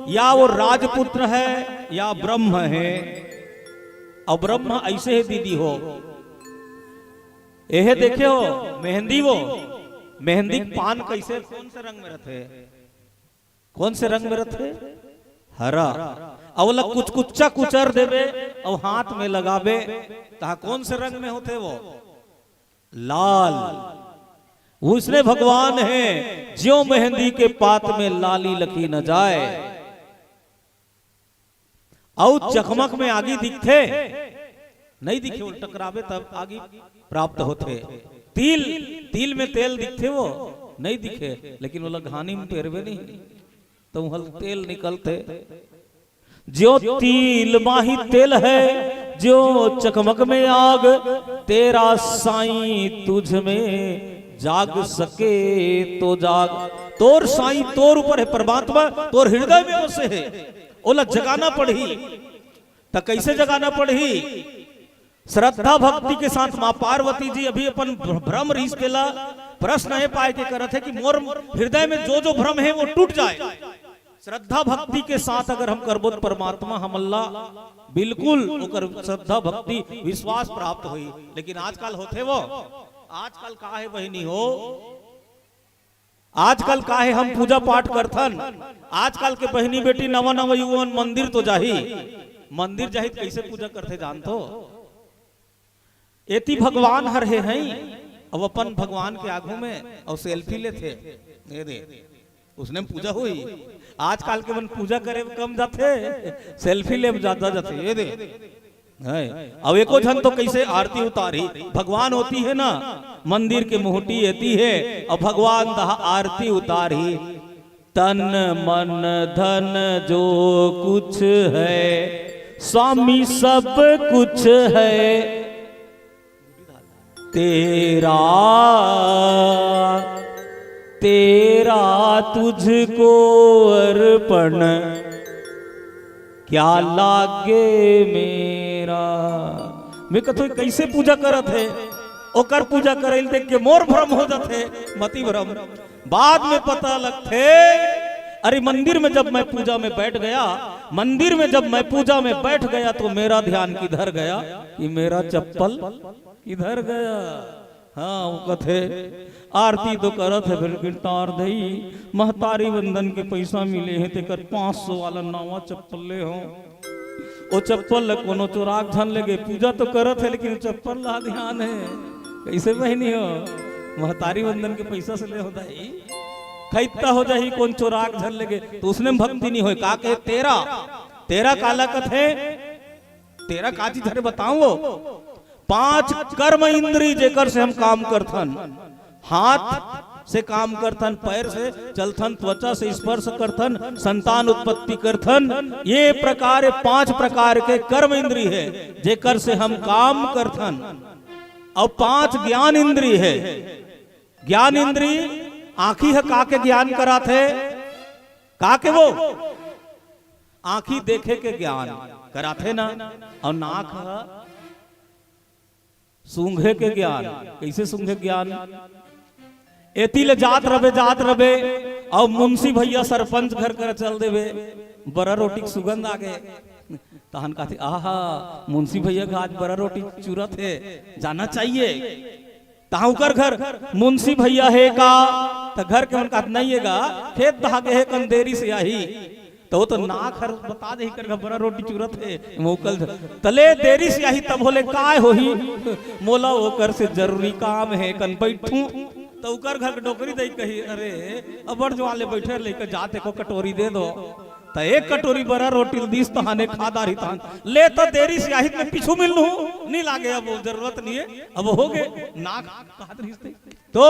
या ओ राजपुत्र हे या ब्रह्म हे? अउ ब्रह्म ऐसे हे दीदी हो, एहे देखे हो मेहंदी वो, मेहंदी के पान कैसे, कौन से रंग में रहते? कौन से रंग में रहते? हरा। अउ ओला कुचकुच्चा कुचर देबे अउ हाथ में लगाबे, तहा कौन से रंग में होते वो? लाल। उसने भगवान है, ज्यों मेहंदी के पात में लाली लखी न जाए। अउ चकमक में आगी दिखथे? नहीं दिखे, वो टकराबे तब आगी प्राप्त होथे। तिल, तिल में तेल दिखथे वो? नहीं दिखे, लेकिन ओला घानी में पेरबे नहीं, तो वहां तेल निकलथे। ज्यों तिल माही तेल है, ज्यों चकमक में आग, तेरा साईं तुझ में जाग सके तो जाग। तोर साईं तोर ऊपर है परमात्मा, तोर हृदय में बसे है, ओला जगाना पड़ही। त कैसे जगाना पड़ही? श्रद्धा भक्ति के साथ। माँ पार्वती जी अभी अपन भ्र-, भ्रम रिहिस तेला प्रश्न ए पाए के करत है कि मोर हृदय में जो जो भ्रम है वो टूट जाए। श्रद्धा भक्ति के साथ अगर हम करबो त परमात्मा हमन ला बिल्कुल ओकर श्रद्धा भक्ति विश्वास प्राप्त होई। लेकिन आजकल होथे वो? आजकल का है बहिनी हो? आजकल का है हम पूजा पाठ करथन? आजकल के बहिनी बेटी नवा नवा युवा मन मंदिर तो जाही, मंदिर जाही त कैसे पूजा करथे जानथो? एती भगवान हर हे हई, अब अपन भगवान के आगू में अउ सेल्फी लेथे। ये दे, उसने पूजा हुई। आजकल के मन पूजा करे में कम जाथे, सेल्फी ले में ज्यादा जाथे। ये दे, है। अब एको झन तो कैसे आरती उतारी? भगवान ओती है ना, मंदिर के मुहटी एती है, अउ भगवान दहा आरती उतारी। तन मन धन जो कुछ है, स्वामी सब कुछ है तेरा, तेरा तुझको अर्पण क्या लागे मेरा। मैं कथो कैसे पूजा करत है, ओकर पूजा करैल देख के मोर भ्रम हो जाथे, मति भ्रम। बाद में पता लगथे, अरे मंदिर में जब मैं पूजा में बैठ गया, मंदिर में जब मैं पूजा में बैठ गया तो मेरा ध्यान किधर गया? कि मेरा चप्पल किधर गया? हाँ, वो कथे, आरती तो करत है, फिर गिरटार दई, महतारी वंदन के पैसा मिले हैं, तेकर पाँच सौ वाला नवा चप्पल ले हो। ओ चप्पल ल कोनो चोराक झन लेगे, पूजा तो करत है, लेकिन ओ चप्पल ला ध्यान है। कैसे बहिनी हो? महतारी वंदन के पैसा से ले हो दाई, खैता हो जाही, कोन चोराक झन लेगे, तो उसने में भक्ति नहीं होय। का कहे तेरा? तेरा काला कथे? तेरा का चीज हरे बताऊं? वो पांच कर्म इंद्री जेकर से हम काम करथन, हाथ से काम करथन, पैर से चलथन, त्वचा से स्पर्श करथन, संतान उत्पत्ति करथन, ये प्रकार, पांच प्रकार के कर्म इंद्री है जेकर से हम काम करथन। अउ पांच ज्ञान इंद्री है। ज्ञान इंद्री, आंखी ह का के ज्ञान कराथे? का के वो? आंखी देखे के ज्ञान कराथे ना। अउ नाक ह सूंघे के ज्ञान। कैसे सूंघे ज्ञान? एती ले जात रबे, जात रबे, अउ मुंशी भैया सरपंच घर कर चल देबे, बरा रोटी के सुगंध आ गे। तहन कहथे, "आहा, मुंशी भैया का आज बरा रोटी चुरत हे, जाना चाहिए।" तहाँ ओकर घर मुंशी भैया हे का? त घर के मन कहत, "नहीं हे गा, खेत दहा गे हे, कन देरी से आही।" त वो तो नाक हर बता दे, "एकर घर बरा रोटी चुरत हे, मोकल ध-, तले देरी से आही।" तब बोले, "काय होही, मोला ओकर से जरूरी काम हे, कन बैठू।" त ओकर घर के डोकरी दई कही, "अरे, अबर जो वाले बैठे, लेकर जाते को कटोरी दे दो।" त एक कटोरी बरा रोटी दिस, तहाने खा डारी तहान। ले त देरी से आही त मैं पीछू मिल लूं, नहीं लागे, अब वो जरूरत नहीं है, अब हो गे। नाक कहत रहिस ते। तो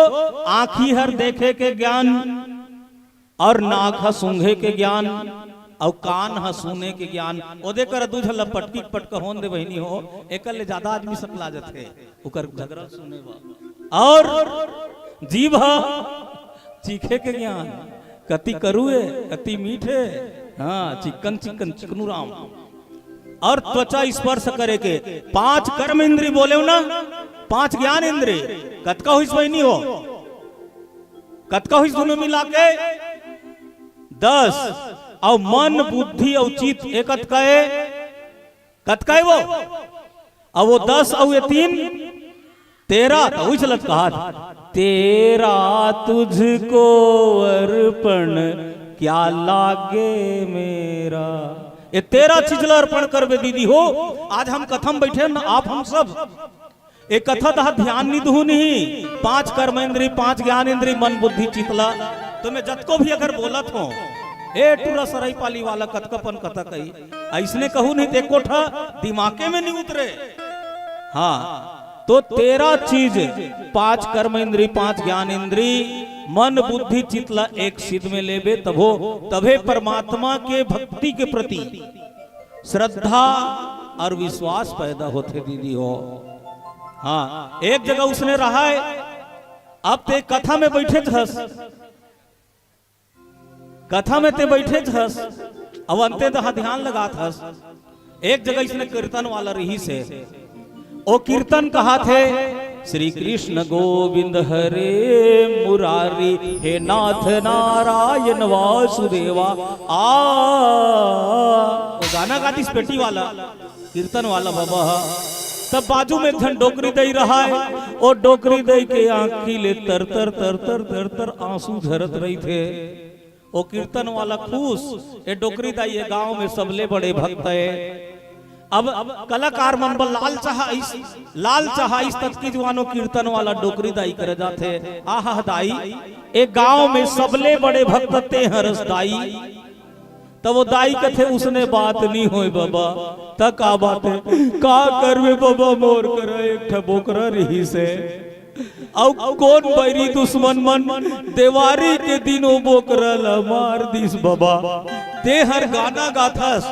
आंखी हर देखे के ज्ञान, अउ नाक ह सूंघे के ज्ञान, अउ कान ह सुने के ज्ञान। ओदे कर दू झन ल पटकी पटक होन दे बहिनी हो, एकर ले ज्यादा आदमी सकला जथे, ओकर झगरा सुने बर। अउ जीभ ह चीखे के ज्ञान, कति करुए, कति मीठे, हाँ, चिक्कन चिक्कन चिकनू राम। अउ त्वचा स्पर्श करे के पांच कर्म इंद्री बोले हो ना, पांच ज्ञान इंद्री। कतका होइस बहिनी हो? कतका होइस दोनों मिला के? दस। अउ मन, बुद्धि अउ चित्त, ए कतका ए? कतका ए वो? अउ वो दस अउ ये तीन, तेरह। त उही चलत कहा था। तेरा तुझको अर्पण क्या लागे मेरा। ए तेरा चीज ल अर्पण करबे दीदी हो। आज हम कथा म बइठे हन, आप हम सब ए कथा दहा ध्यान नी दुहू नहीं। पांच कर्म इंद्री, पांच ज्ञान इंद्री, मन बुद्धि चित ल। त मैं जतको भी अगर बोलत हों, ए टूरा सरईपाली वाला कतका पन कथा कही, अइसने कहूं नहीं, त एको ठा दिमागे में नी उतरे। हां, त तेरा चीज, पांच कर्म इंद्री, पांच ज्ञान इंद्री, मन बुद्धि चित ल एक सिध में लेबे, तभो, तभे परमात्मा के भक्ति के प्रति श्रद्धा अउ विश्वास पैदा होथे दीदी हो। हां, एक जगह उसने रहा है, अब ते कथा में बइठेच हस, कथा में ते बइठेच हस, अउ अंते तहां ध्यान लगात हस। एक जगह इसने कीर्तन वाला रिहिस हे, ओ कीर्तन कहाथे, श्री कृष्ण गोविंद हरे मुरारी, हे नाथ नारायण वासुदेवा। आ, ओ गाना गातिस पेटी वाला, कीर्तन वाला बाबा ह। तब बाजू में एक झन डोकरी दई रहा है, ओ डोकरी दई के आंखी ले तर तर तर तर तर तर आंसू झरत रहिथे। ओ कीर्तन वाला खुश, ए डोकरी दाई ए गांव में सबले बड़े भक्त हे। अब कलाकार मन बर लाल चाह आइस, लाल चाह आइस ततकी जुवार ओ कीर्तन वाला डोकरी दाई करा जाथे, आहा दाई, ए गांव में सबले बड़े भक्त ते हरस दाई। तब ओ दाई कथे, उसने बात नी होय बाबा। त का बात हे? का करबे बाबा, मोर करा एक ठा बोकरा रिहिस हे। अउ कोन बैरी दुश्मन मन देवारी के दिन ओ बोकरा ल मार दिस बाबा। ते हर गाना गाथस,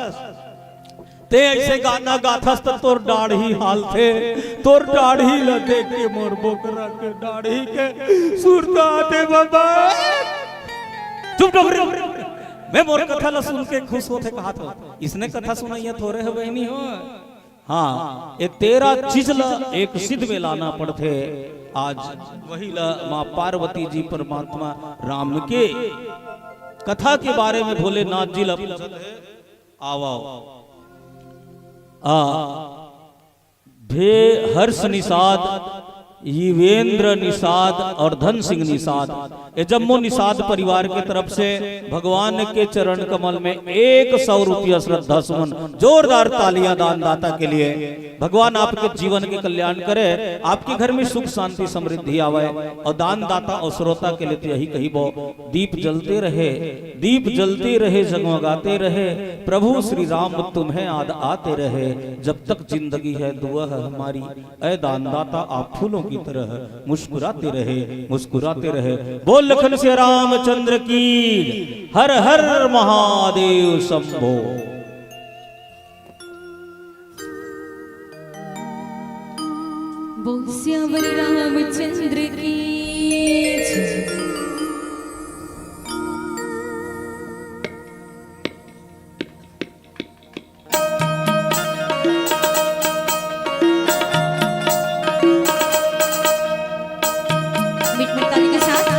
ते अइसे गाना गाथस त तोर डाढ़ी हालथे, तोर डाढ़ी ल देख के मोर बोकरा के डाढ़ी के सुरता आथे बाबा। चुप डोकरी, मैं मोर कथा ल सुन के खुश होथे कहाथों, इसने कथा सुनइया थोरे हे बहिनी हो। हां, ए तेरा चीज ल एक सिध में लाना पड़थे। आज वही ल मां पार्वती जी परमात्मा राम के कथा के बारे में भोलेनाथ जी ल पूछत हे। आवा, आ, भे हर्ष निषाद, युवेंद्र निषाद अउ धन सिंह निषाद, ए जम्मो निषाद परिवार के तरफ से भगवान के चरण कमल में एक सौ रुपया श्रद्धा सुमन, जोरदार तालियां दानदाता के लिए। भगवान आपके जीवन के कल्याण करे, आपके घर में सुख शांति समृद्धि आवय। अउ दानदाता अउ श्रोता के लिए तो यही कहिबो, दीप जलते रहे, दीप जलते रहे, जगमगाते रहे, प्रभु श्री राम तुम्हें याद आते रहे, जब तक जिंदगी है दुआ है हमारी, ऐ दानदाता आप फूलों की तरह मुस्कुराते रहे, मुस्कुराते रहे। बोल लखन सिया रामचंद्र की, हर हर महादेव शंभो। बोल सियावर रामचंद्र की जय। मीठ मीठ ताली के साथ।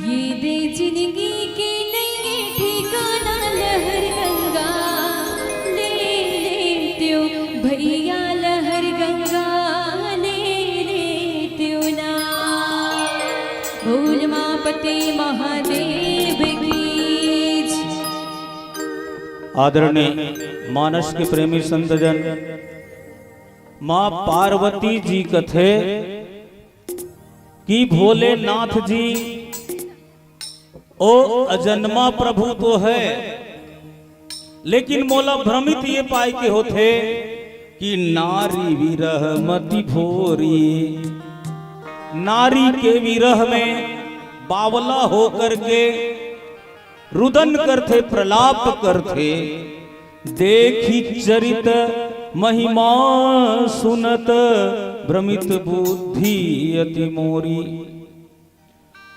ये दे जिंदगी के नइये ठिकाना लहर गंगा, ले लेतेव भैया लहर गंगा, ले लेतेव ना। बोल उमापति महादेव की जय। आदरणीय मानस के प्रेमी संतजन, माँ पार्वती जी कथे कि भोलेनाथ जी ओ अजन्मा प्रभु तो है, लेकिन मोला भ्रमित ये पाय के होथे कि नारी विरह मति भोरी। नारी के विरह में बावला होकर के रुदन करथे, प्रलाप करथे। देखि चरित महिमा सुनत भ्रमित बुद्धि अति मोरी।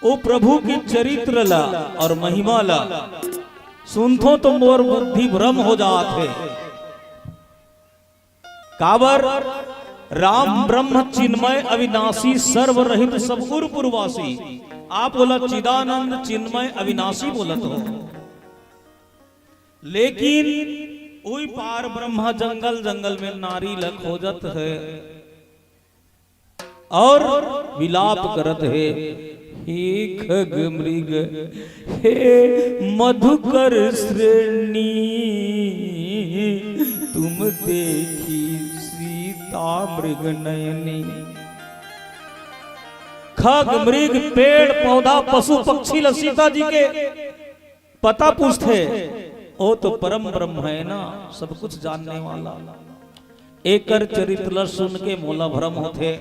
ओ प्रभु के चरित्र ला और महिमा ला सुनथों तो मोर बुद्धि भ्रम हो जात हे। काबर? राम ब्रह्म चिन्मय अविनाशी, सर्वरहित सब उर पुरवासी। आप ओला चिदानंद चिन्मय अविनाशी बोलत हो, लेकिन उई पार ब्रह्मा जंगल जंगल में नारी ल खोजत हे और विलाप करत हे, हे खग मृग, हे मधुकर श्रेणी, तुम देखी सीता मृग नयनी। खग मृग, पेड़ पौधा, पशु पक्षी ल सीता जी के पता पूछथे, ओ तो परम ब्रह्म है ना, सब कुछ जानने वाला। एकर चरित्र ल सुन के मोला भ्रम होथे।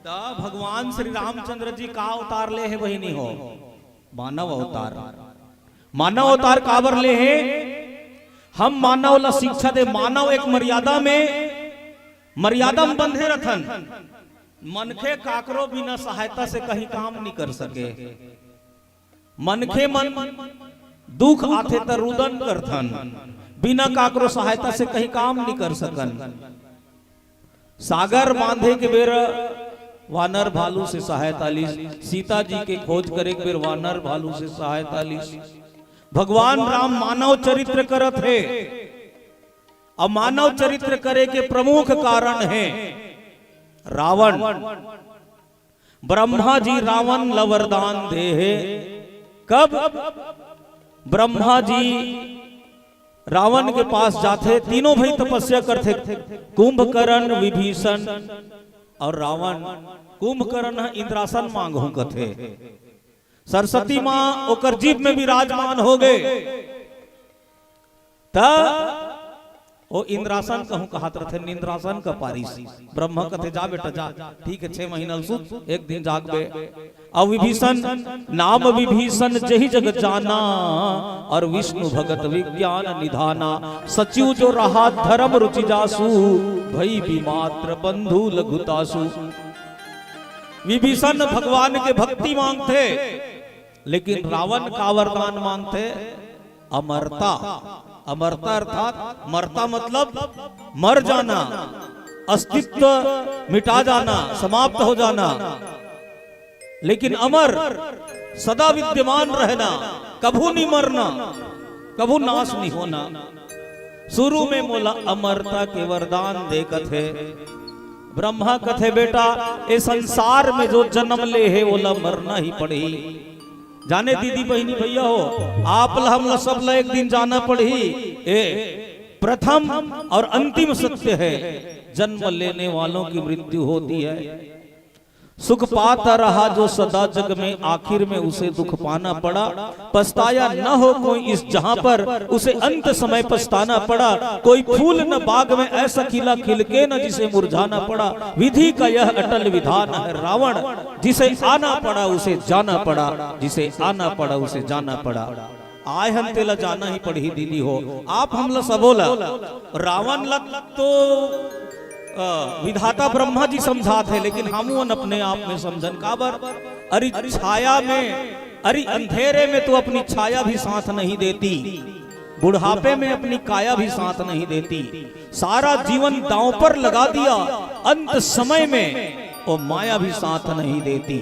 त भगवान श्री रामचंद्र जी का अवतार ले हे बहिनी हो? मानव अवतार। मानव अवतार काबर ले हे? हम मानव ला शिक्षा दे, मानव एक मर्यादा में, मर्यादा में बंधे रथन। मनखे काकरो बिना सहायता से कहीं काम नहीं कर सके। मनखे मन दुख आथे त रुदन करथन, बिना काकरो सहायता से कहीं काम नहीं कर सकन। सागर बांधे के बेरा वानर भालू से सहायता लीस, सीता जी के खोज करे के बेर वानर भालू से सहायता लीस। भगवान राम मानव चरित्र करत हे, अउ मानव चरित्र करे के प्रमुख कारण हे रावण। ब्रह्मा जी रावण ल वरदान दे हे। कब? ब्रह्मा जी रावण के पास जाथे, तीनों भाई तपस्या करथे, कुंभकर्ण, विभीषण और रावण। कुंभकर्ण ह इंद्रासन मांगहूं कथे, सरस्वती मां ओकर जीभ में विराजमान हो गए। त ओ इंद्रासन कहूं कहात रथे, निंद्रासन का पारिस। ब्रह्मा कथे, जा बेटा जा, ठीक है, छह महीना ल सुत, एक दिन जागबे। अउ विभीषण, नाम विभीषण जहि जग जाना, और विष्णु भगत विज्ञान निधाना। सचिव जो रहा धर्म रुचि जासु, भई विमात्र बंधु लघुतासु। विभीषण भगवान के भक्ति मांगथे, लेकिन रावण का वरदान मांगथे? अमरता। अमरता अर्थात मरता मतलब मर जाना, अस्तित्व मिटा जाना, समाप्त हो जाना। लेकिन अमर, सदा विद्यमान रहना, कभू नहीं मरना, कभू नाश नहीं होना। शुरू में मोला अमरता के वरदान दे कथे। ब्रह्मा कथे, बेटा, ए संसार में जो जन्म ले हे, ओला मरना ही पड़ही। जाने दीदी, बहिनी, भैया हो, आप ला, हमला, सब ला एक दिन जाना पड़ही। ए प्रथम और अंतिम सत्य है, जन्म लेने वालों की मृत्यु होती है। सुख पाता रहा जो सदा जग में, आखिर में उसे दुख पाना पड़ा। पछताया न हो कोई इस जहां पर, उसे अंत समय पछताना पड़ा। कोई फूल न बाग में ऐसा खिला, खिल के न जिसे मुरझाना पड़ा। विधि का यह अटल विधान है रावण, जिसे आना पड़ा उसे जाना पड़ा, जिसे आना पड़ा उसे जाना पड़ा। आय हन तेला जाना ही पड़ही दीदी हो। आप हमला सबो ला, रावण ला तो अ, विधाता ब्रह्मा जी समझात हे, लेकिन हमन अपने आप में समझन काबर? अरे छाया में, अरे अंधेरे में तो अपनी छाया भी साथ नहीं देती, बुढ़ापे में अपनी काया भी साथ नहीं देती। सारा जीवन दांव पर लगा दिया, अंत समय में वो माया भी साथ नहीं देती।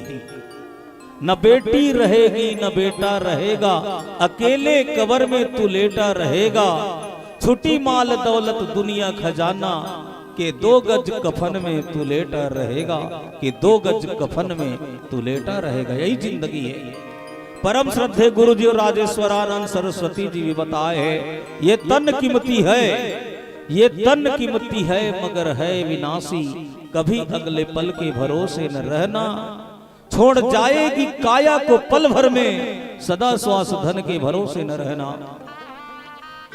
न बेटी रहेगी न बेटा रहेगा, अकेले कबर में तू लेटा रहेगा। छुटी माल दौलत दुनिया खजाना, के दो गज कफन में तू लेटा रहेगा, के दो गज कफन में तू लेटा रहेगा। यही जिंदगी है। परम श्रद्धे गुरु जी और राजेश्वरानंद सरस्वती जी भी बताए हैं, ये तन कीमती है, ये तन कीमती है मगर है विनाशी, कभी अगले पल के भरोसे न रहना। छोड़ जाएगी काया को पल भर में, सदा श्वास धन के भरोसे न रहना।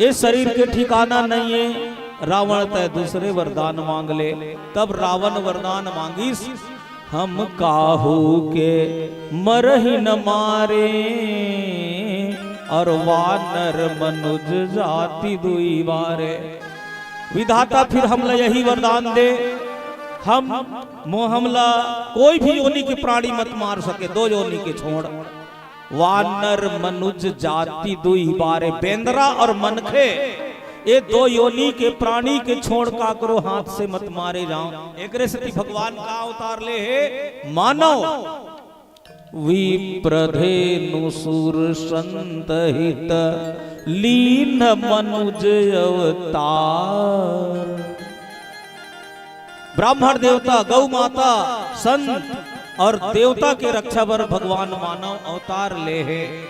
इस शरीर के ठिकाना नहीं है। रावण तय दूसरे वरदान मांग ले। तब रावण वरदान मांगिस, हम काहू के मरहि न मारे, और वानर मनुज जाति दुई बारे। विधाता फिर हमला यही वरदान दे, हम मो हमला कोई भी योनि के प्राणी मत मार सके, दो योनि के छोड़। वानर मनुज जाति दुई बारे, बेंदरा और मनखे ए दो योनि के प्राणी के छोड़ काकरो हाथ से मत मारे जाओ। एकरे सेती भगवान का अवतार ले हे? मानव। विप्रधेनु सुर संत हित लीन मनुज अवतार। ब्राह्मण देवता, गौ माता, संत और देवता के रक्षा बर भगवान मानव अवतार ले हे।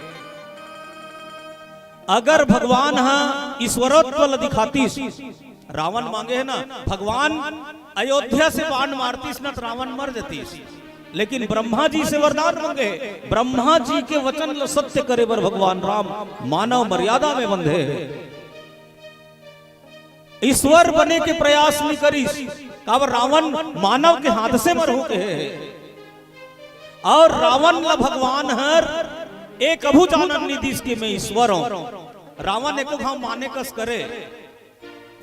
अगर भगवान ह ईश्वरत्व ल दिखातीस, रावण मांगे हे ना, भगवान अयोध्या से बाण मारतीस ना, त रावण मर जतीस। लेकिन ब्रह्मा जी से वरदान मांगे हे, ब्रह्मा जी के वचन ल सत्य करे बर भगवान राम मानव मर्यादा में बंधे हे। ईश्वर बने के प्रयास नइ करिस, काबर रावण मानव के हाथ से मरहूं कहे हे। और रावण ल भगवान हर ए कभू जानन नइ दिस कि मैं ईश्वर हूं। रावण एको घांव माने कस करे।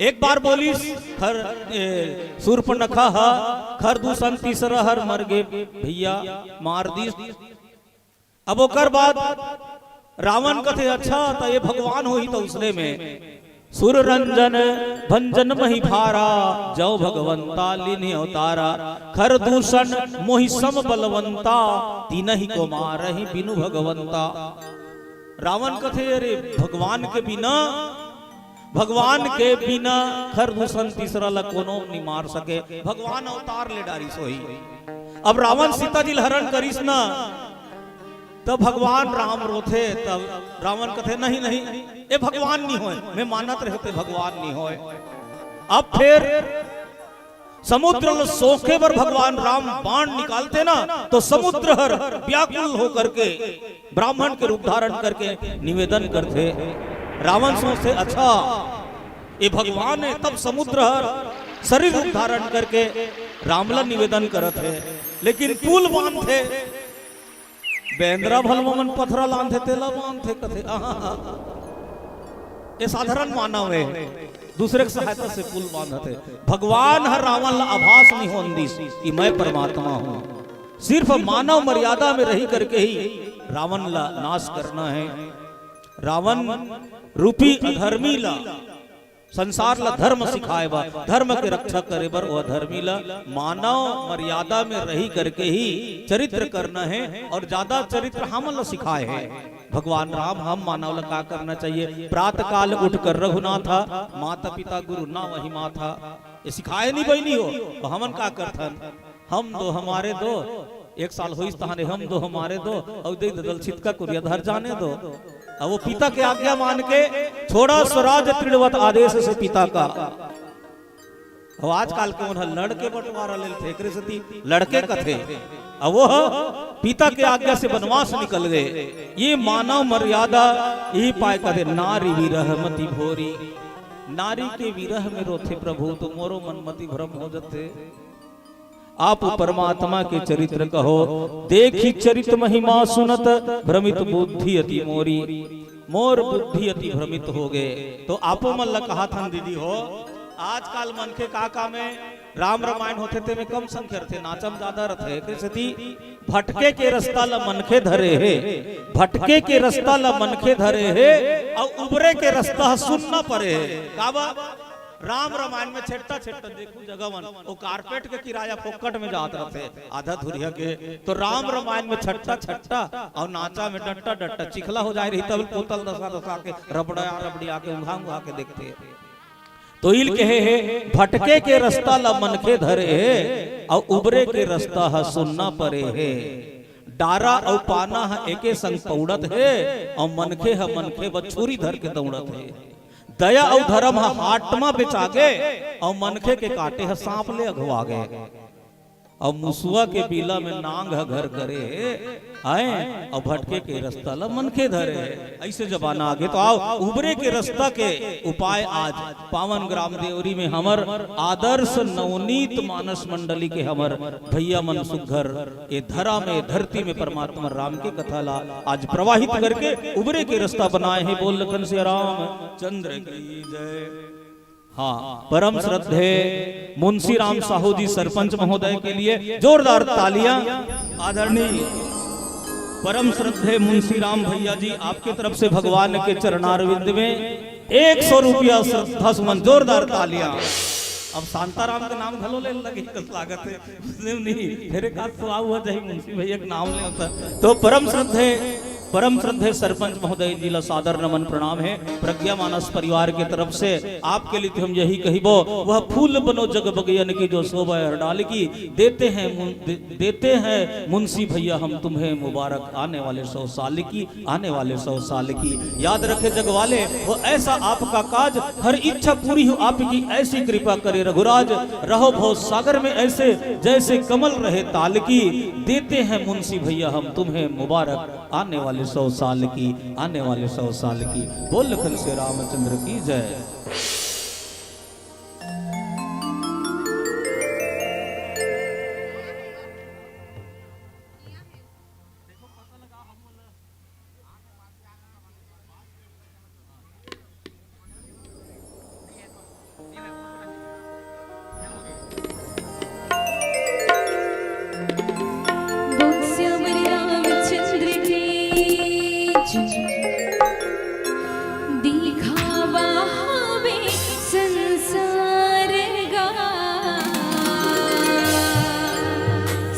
एक बार बोलिस, खर, ए, सूर्पनखा ह, खर दूसन तीसरा हर मर गे भैया, मार दिस। अब ओकर बाद रावण कथे, "अच्छा, त ये भगवान होही त उसने में सुर रंजन भंजन मही भारा, जौ भगवंता लीन्ह अवतारा, खर दूषण मोहि सम बलवंता, तिनहि को मारहि बिनु भगवंता।" रावण कथे, "अरे, भगवान के बिना, भगवान के बिना खर दूषण तीसरा ला कोनो नि मार सके, भगवान अवतार ले डारिस होही।" अब रावण सीता जी ल हरण करिस ना, त भगवान राम रोथे, तब रावण कथे, "नहीं, नहीं, ए भगवान नइ होय, मैं मानत रहेंव ते भगवान नइ होय।" अब फेर समुद्र ल सोखे बर भगवान राम बाण निकालते ना, तो समुद्र हर व्याकुल होकर के ब्राह्मण के रूप धारण करके निवेदन करथे। रावण सोचथे, "अच्छा, ये भगवान हे।" तब समुद्र हर शरीर रूप धारण करके राम ला निवेदन करत हे, लेकिन पुल बांधथे। बेंदरा भलवा मन पथरा लांधे, तेला बांधथे कथे। आहा, ये साधारण मानव हे, दूसरे के सहायता से पुल बांधत हे। भगवान हर रावण ला आभास नइ होन दिस कि मैं परमात्मा हूं। सिर्फ मानव मर्यादा में रही करके ही रावण ला नाश करना हे। रावण रूपी अधर्मी ला संसार ला धर्म सिखाए बर, धर्म के रक्षा करे बर, वो अधर्मी ला मानव मर्यादा में रही करके ही चरित्र करना हे। और ज्यादा चरित्र हमन ला सिखाए हे भगवान राम। हम मानव ला का करना चाहिए? प्रातः काल उठकर रघुनाथा, माता पिता गुरु नावहि माथा। ये सिखाए नइ बहिनी हो, त हमन का करथन? हम दो हमारे दो, एक साल होइस तहाने हम दो हमारे दो, अउ दे ददल छितका कुरिया धर जाने दो। अब वो पिता के आज्ञा मान के, "छोड़ा स्वराज तृणवत आदेश से पिता का।" अब आजकल के मन ह लड़के बंटवारा ले लेथे, एकरे सेती लड़के कथे। अब वो ह पिता के आज्ञा से वनवास निकल गए। ये मानव मर्यादा, यही पाए कथे, "नारी विरह मति भोरी।" नारी के विरह में रोथे प्रभु, तो मोरो मन मति भ्रम हो जथे। आप परमात्मा के चरित्र कहो, देखी चरित महिमा सुनत, भ्रमित बुद्धि अति मोरी। मोर बुद्धि अति भ्रमित हो गए। तो आपो मन ला कहाथन दीदी हो, आजकल मनखे का का में राम रामायण होथे, ते में कम संख्या रथे, नाचा म ज्यादा रथे। एकरे सेती भटके के रस्ता ला मनखे धरे हे, भटके के रस्ता ला मनखे धरे हे, अउ उबरे के रस्ता ह सुन्ना परे हे। काबर? राम रामायण में छेट्टा छेट्टा देखू जगह मन, वो कारपेट के किराया फोकट में जात रथे, आधा धुरिया के। तो राम रामायण में छट्टा छट्टा अउ नाचा में डट्टा डट्टा, चिखला हो जाए रही तब पोतल दसा दसा के, रबड़ा रबड़िया के, उघा उघा के देखथे। तो इल कहे हे, भटके के रस्ता ला मनखे धरे हे, अउ उबरे के रस्ता ह सुन्ना परे हे। डारा अउ पाना ह एके संग पौड़त हे, अउ मनखे ह मनखे बर छुरी धर के दौड़त हे। दया अउ धरम ह हाट म बेचागे, अउ मनखे के काटे ह सांप ले अघवागे। अउ मुसुआ के बीला में नांग ह घर करे हे, आए, अउ भटके के रस्ता ल मनखे धरे हे। अइसे जमाना आगे तो आओ, उबरे के रस्ता के उपाय आज पावन ग्राम देवरी में हमर आदर्श नवनीत मानस मंडली के हमर भैया मन सुघर ए धरा में, धरती में परमात्मा राम के कथा ला आज प्रवाहित करके उबरे के रस्ता बनाए हे। बोल लखन सिया रामचंद्र की जय। हाँ, परम श्रद्धेय मुंशी राम साहू जी सरपंच महोदय के लिए जोरदार तालियां। आदरणीय परम श्रद्धेय मुंशी राम भैया जी, आपके तरफ से भगवान के चरणारविंद में एक सौ रुपया श्रद्धा सुमन, जोरदार तालियां। अब शांताराम के नाम घलो ले लगे, कस लागत हे, उसने नहीं, फिर एक आध तो आऊ हो जाही, मुंशी भैया के नाम ले होता। तो परम श्रद्धे, परम श्रद्धे सरपंच महोदय जी ला सादर नमन प्रणाम हे। प्रज्ञा मानस परिवार के तरफ से आपके लिए तो हम यही कहिबो, वह फूल बनो जग बगियन की जो शोभा हर डाल की, देते हैं मुं-, दे-, देते हैं मुंशी भैया हम तुम्हें मुबारक आने वाले सौ साल की, आने वाले सौ साल की। याद रखे जग वाले, वो ऐसा आपका काज, हर इच्छा पूरी हो आपकी, ऐसी कृपा करे रघुराज। रहो भव सागर में ऐसे, जैसे कमल रहे ताल की। देते हैं मुंशी भैया हम तुम्हें मुबारक आने वाले सौ साल की, आने वाले सौ साल की। बोल लखन से रामचंद्र की जय। बोल श्याम रामचंद्र की जय। दिखावा हवे संसार गा,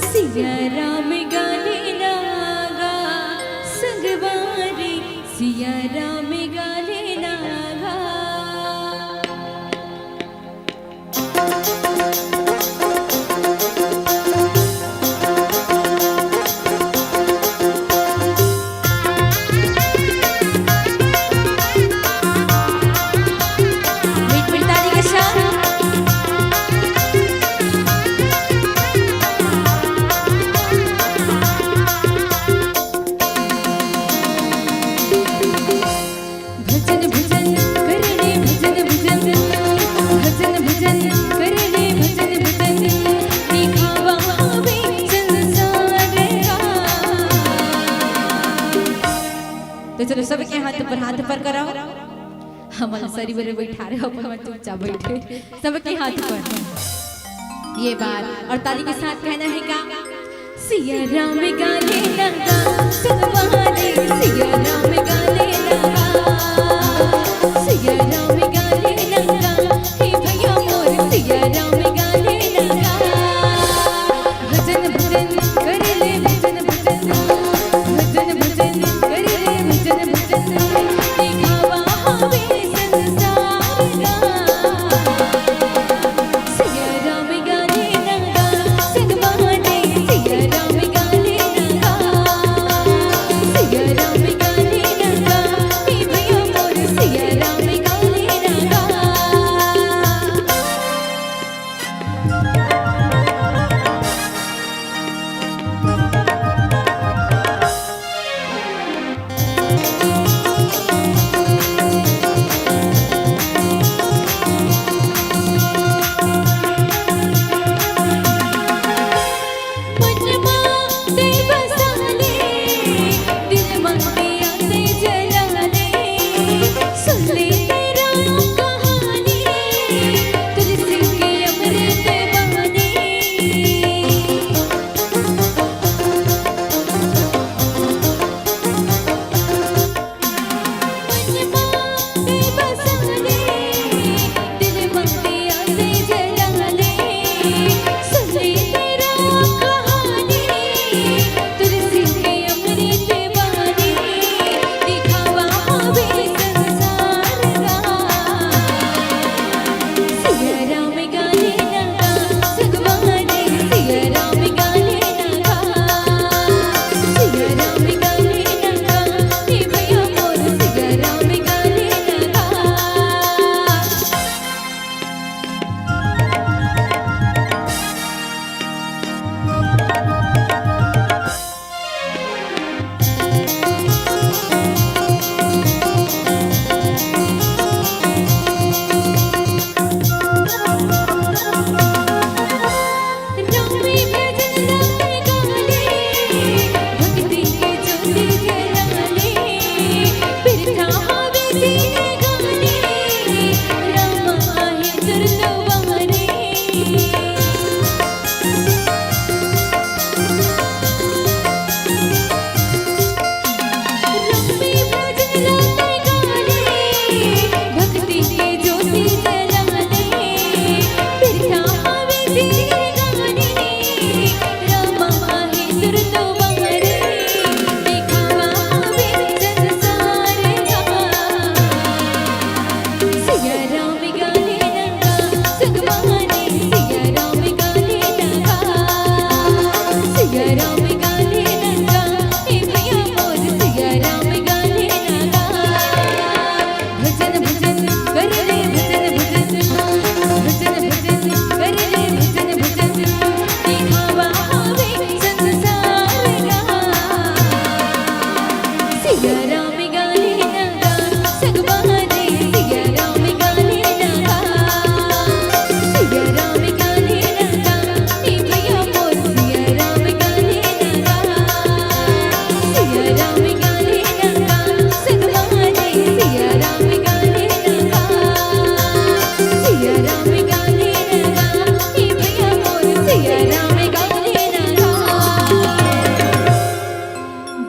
सिया राम गाले लागा, संगवारी सिया राम गाले लागा। मिठ मिठ ताली के साथ। भजन भजन कर ले, भजन भजन, भजन भजन कर ले, भजन भजन, दिखावा हवे संसार का। तो चलो, सबके हाथ पर हाथ पर कराओ। हमन सरी बरे बैठा रहे हो, अपन चुपचाप बैठे। सबके हाथ पर ये बार, और ताली के साथ कहना है क्या? सिया राम गाले लगा, सुनवाले सिया राम गाले लगा, सिया राम गाले लगा, हे भैया मोर सिया राम गाले लगा। भजन भजन कर ले, भजन भजन, भजन भजन कर ले, भजन भजन, दिखावा हवे संसार का। सिया राम गाले लगा, संगवाले सिया राम गाले लगा।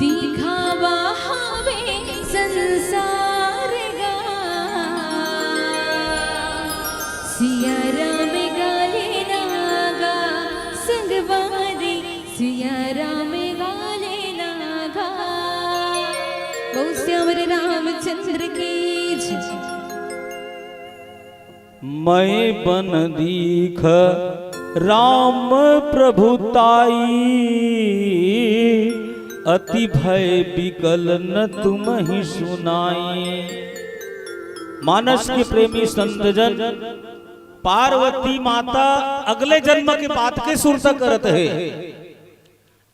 दिखावा हवे संसार गा, सिया राम गाले ना गा, संगवारी सिया राम गाले ना गा। बोल सियावर रामचंद्र की जय। मैं बन दीख राम प्रभु ताई, अति भय विकल न तुमहि सुनाई। मानस के प्रेमी संतजन, पार्वती माता अगले जन्म के बात के सुरता करत हे।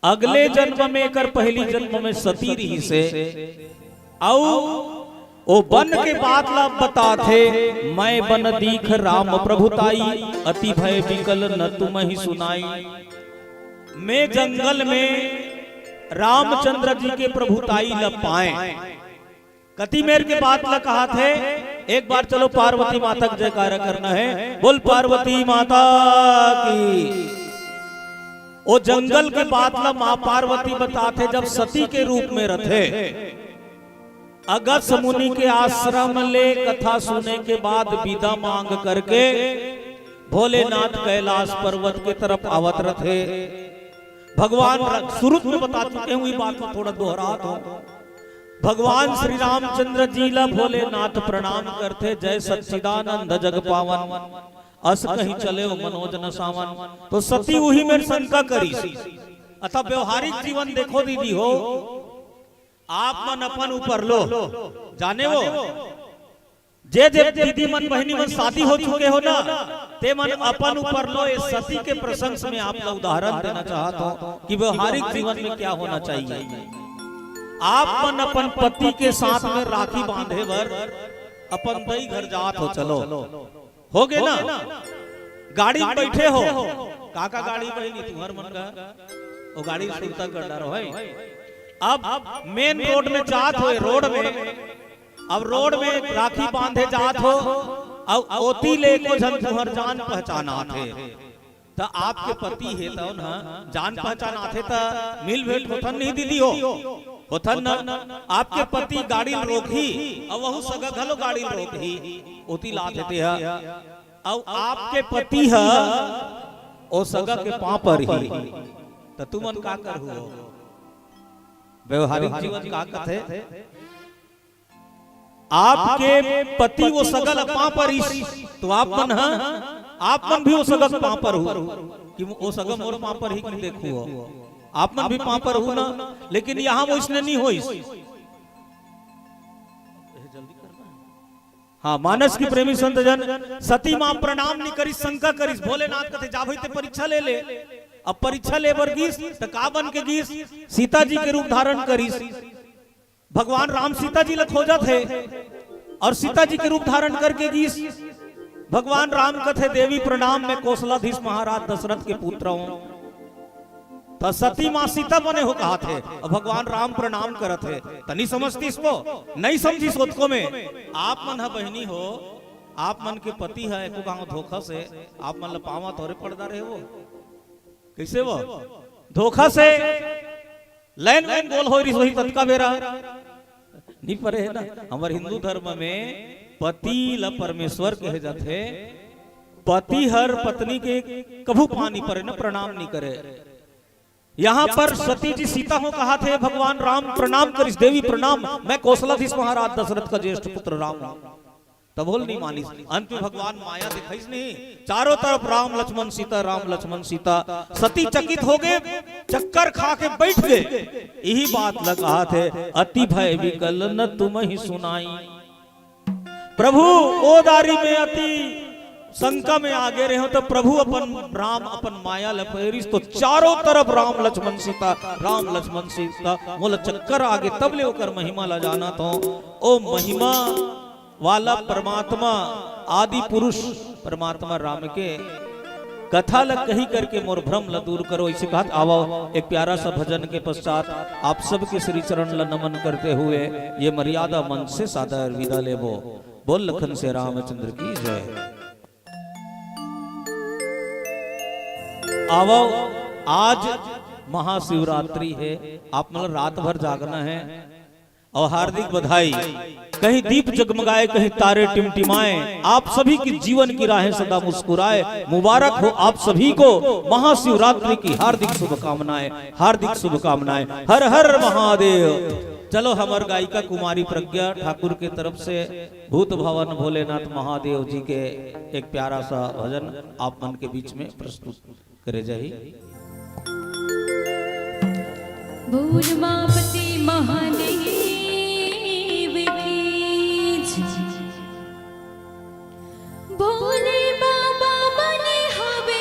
अगले जन्म में, एकर पहली जन्म में सती रहिसे, अउ ओ बन के बात ला बताथे, मैं बन दीख राम प्रभुताई, अति भय विकल न तुमहि सुनाई। मैं जंगल में रामचंद्र जी के प्रभुताई ला पाए। कति मेर के बात ला कहाथे, एक बार चलो पार्वती माता के जयकारा करना हे। बोल पार्वती माता की। ओ जंगल के बात ला माँ पार्वती बताथे, जब सती के रूप में रथे, अगस्त्य मुनि के आश्रम ले कथा सुने के बाद विदा मांग करके भोलेनाथ कैलाश पर्वत के तरफ आवत रथे। भगवान र-, शुरू में बता चुके हूँ, ये बात को थोड़ा दोहरात हूँ। भगवान श्री रामचंद्र जी ला भोलेनाथ प्रणाम करथे, जय सच्चिदानंद जग पावन, अस कहीं चले हो मनोज न सावन। तो सती उही मेर शंका करिस। अतः व्यवहारिक जीवन देखो दीदी हो, आप मन अपन ऊपर लो, जाने वो जे जे दीदी मन बहिनी मन शादी हो चुके हो ना, ते मन अपन ऊपर लो। इस सती के प्रसंग में आप ला उदाहरण देना चाहत हूँ कि व्यवहारिक जीवन में क्या होना चाहिए। आप मन अपन पति के साथ में राखी बांधे बर अपन दई घर जात हो, चलो, हो गे ना, गाड़ी में बैठे हो, का का गाड़ी बहिनी तुहर मन का, वो गाड़ी सुरता कर डारो है। अब मेन रोड में जात हो, रोड में, अब रोड में राखी बांधे जात हो, अब ओती ले को झन तुहर जान पहचान आथे, त आपके पति हे त ना जान पहचान आथे, त मिल भेंट होथन नहीं दीदी हो, होथन ना। आपके पति गाड़ी रोकही, अब वहू सगा घलो गाड़ी रोकही, ओती लात हे ते ह। अब आपके पति ह ओ सगा के पांव परही, त तुमन का करहु? व्यवहारिक जीवन का कथे? आपके पति वो सगा ला पांव परिस, तो आप मन ह, आप मन भी वो सगा के पांव परहू कि वो सगा मोर पांव परही कि देखहू हो। आप मन भी पांव परहू ना, लेकिन यहाँ वो इसने नहीं होइस। हाँ, मानस की प्रेमी संत जन, सती माँ प्रणाम नहीं करिस, शंका करिस। भोलेनाथ कथे, "जा भाई, ते परीक्षा ले ले।" अब परीक्षा ले बर गिस, त का बन के गिस? सीता जी के रूप धारण करिस। भगवान राम सीता जी ला खोजत हे और सीता जी के रूप धारण करके गिस। भगवान राम कथे, "देवी प्रणाम, मैं कोसलाधीश महाराज दशरथ के पुत्र हूँ।" त सती माँ सीता बने हो कहाथे और भगवान राम प्रणाम करत हे। त नहीं समझतिस वो, नहीं समझिस ओतको में। आप मन ह बहिनी हो, आप मन के पति ह एको गांव धोखा से आप मन ला पांव थोरे पड़ डारे हो। कइसे वो? धोखा से लाइन वाइन गोल होय रिहिस होही ततका बेरा। नहीं परे हे ना, हमर हिंदू धर्म में पति ला परमेश्वर कहे जाथे। पति हर पत्नी के कभू पांव नहीं परे ना, प्रणाम नहीं करे। यहाँ पर सती जी सीता हो कहाथे, "भगवान राम प्रणाम करिस, देवी प्रणाम, मैं कोसलाधीश महाराज दशरथ का ज्येष्ठ पुत्र राम हूँ।" तभो ल नहीं मानिस। अंत में भगवान माया दिखाइस नहीं, चारों तरफ राम लक्ष्मण सीता, राम लक्ष्मण सीता। सती चकित हो गे, चक्कर खा के बैठ गे। यही बात ल कहाथे, "अति भय विकल न तुमहि सुनाई।" प्रभु, ओ दारी में अति शंका में आगे रहे हो तो प्रभु अपन राम अपन माया ल फेरिस तो चारों तरफ राम लक्ष्मण सीता, राम लक्ष्मण सीता, मोला चक्कर आगे, तब ले ओकर महिमा ला जानत हो। ओ महिमा वाला परमात्मा, आदि पुरुष परमात्मा राम के कथा ल कही करके मोर भ्रम ल दूर करो। इसे कहत आवो, एक प्यारा सा भजन के पश्चात आप सबके श्री चरण ल नमन करते हुए ये मर्यादा मंच से सादर विदा लेबो। बोल लखन से रामचंद्र की जय। आवो, आज महाशिवरात्रि है, आप मन ल रात भर जागना है। और हार्दिक बधाई, कहीं दीप जगमगाए, कहीं तारे टिमटिमाए, आप सभी की जीवन की राहें सदा मुस्कुराए। मुबारक हो आप सभी को महाशिवरात्रि की हार्दिक शुभकामनाएं, हार्दिक शुभकामनाएं। हर हर महादेव। चलो, हमर गायिका कुमारी प्रज्ञा ठाकुर के तरफ से भूत भवन भोलेनाथ महादेव जी के एक प्यारा सा भजन आप मन के बीच में प्रस्तुत करे जाही। भोलेनाथ महादेव की जय। भोले बाबा बने हवे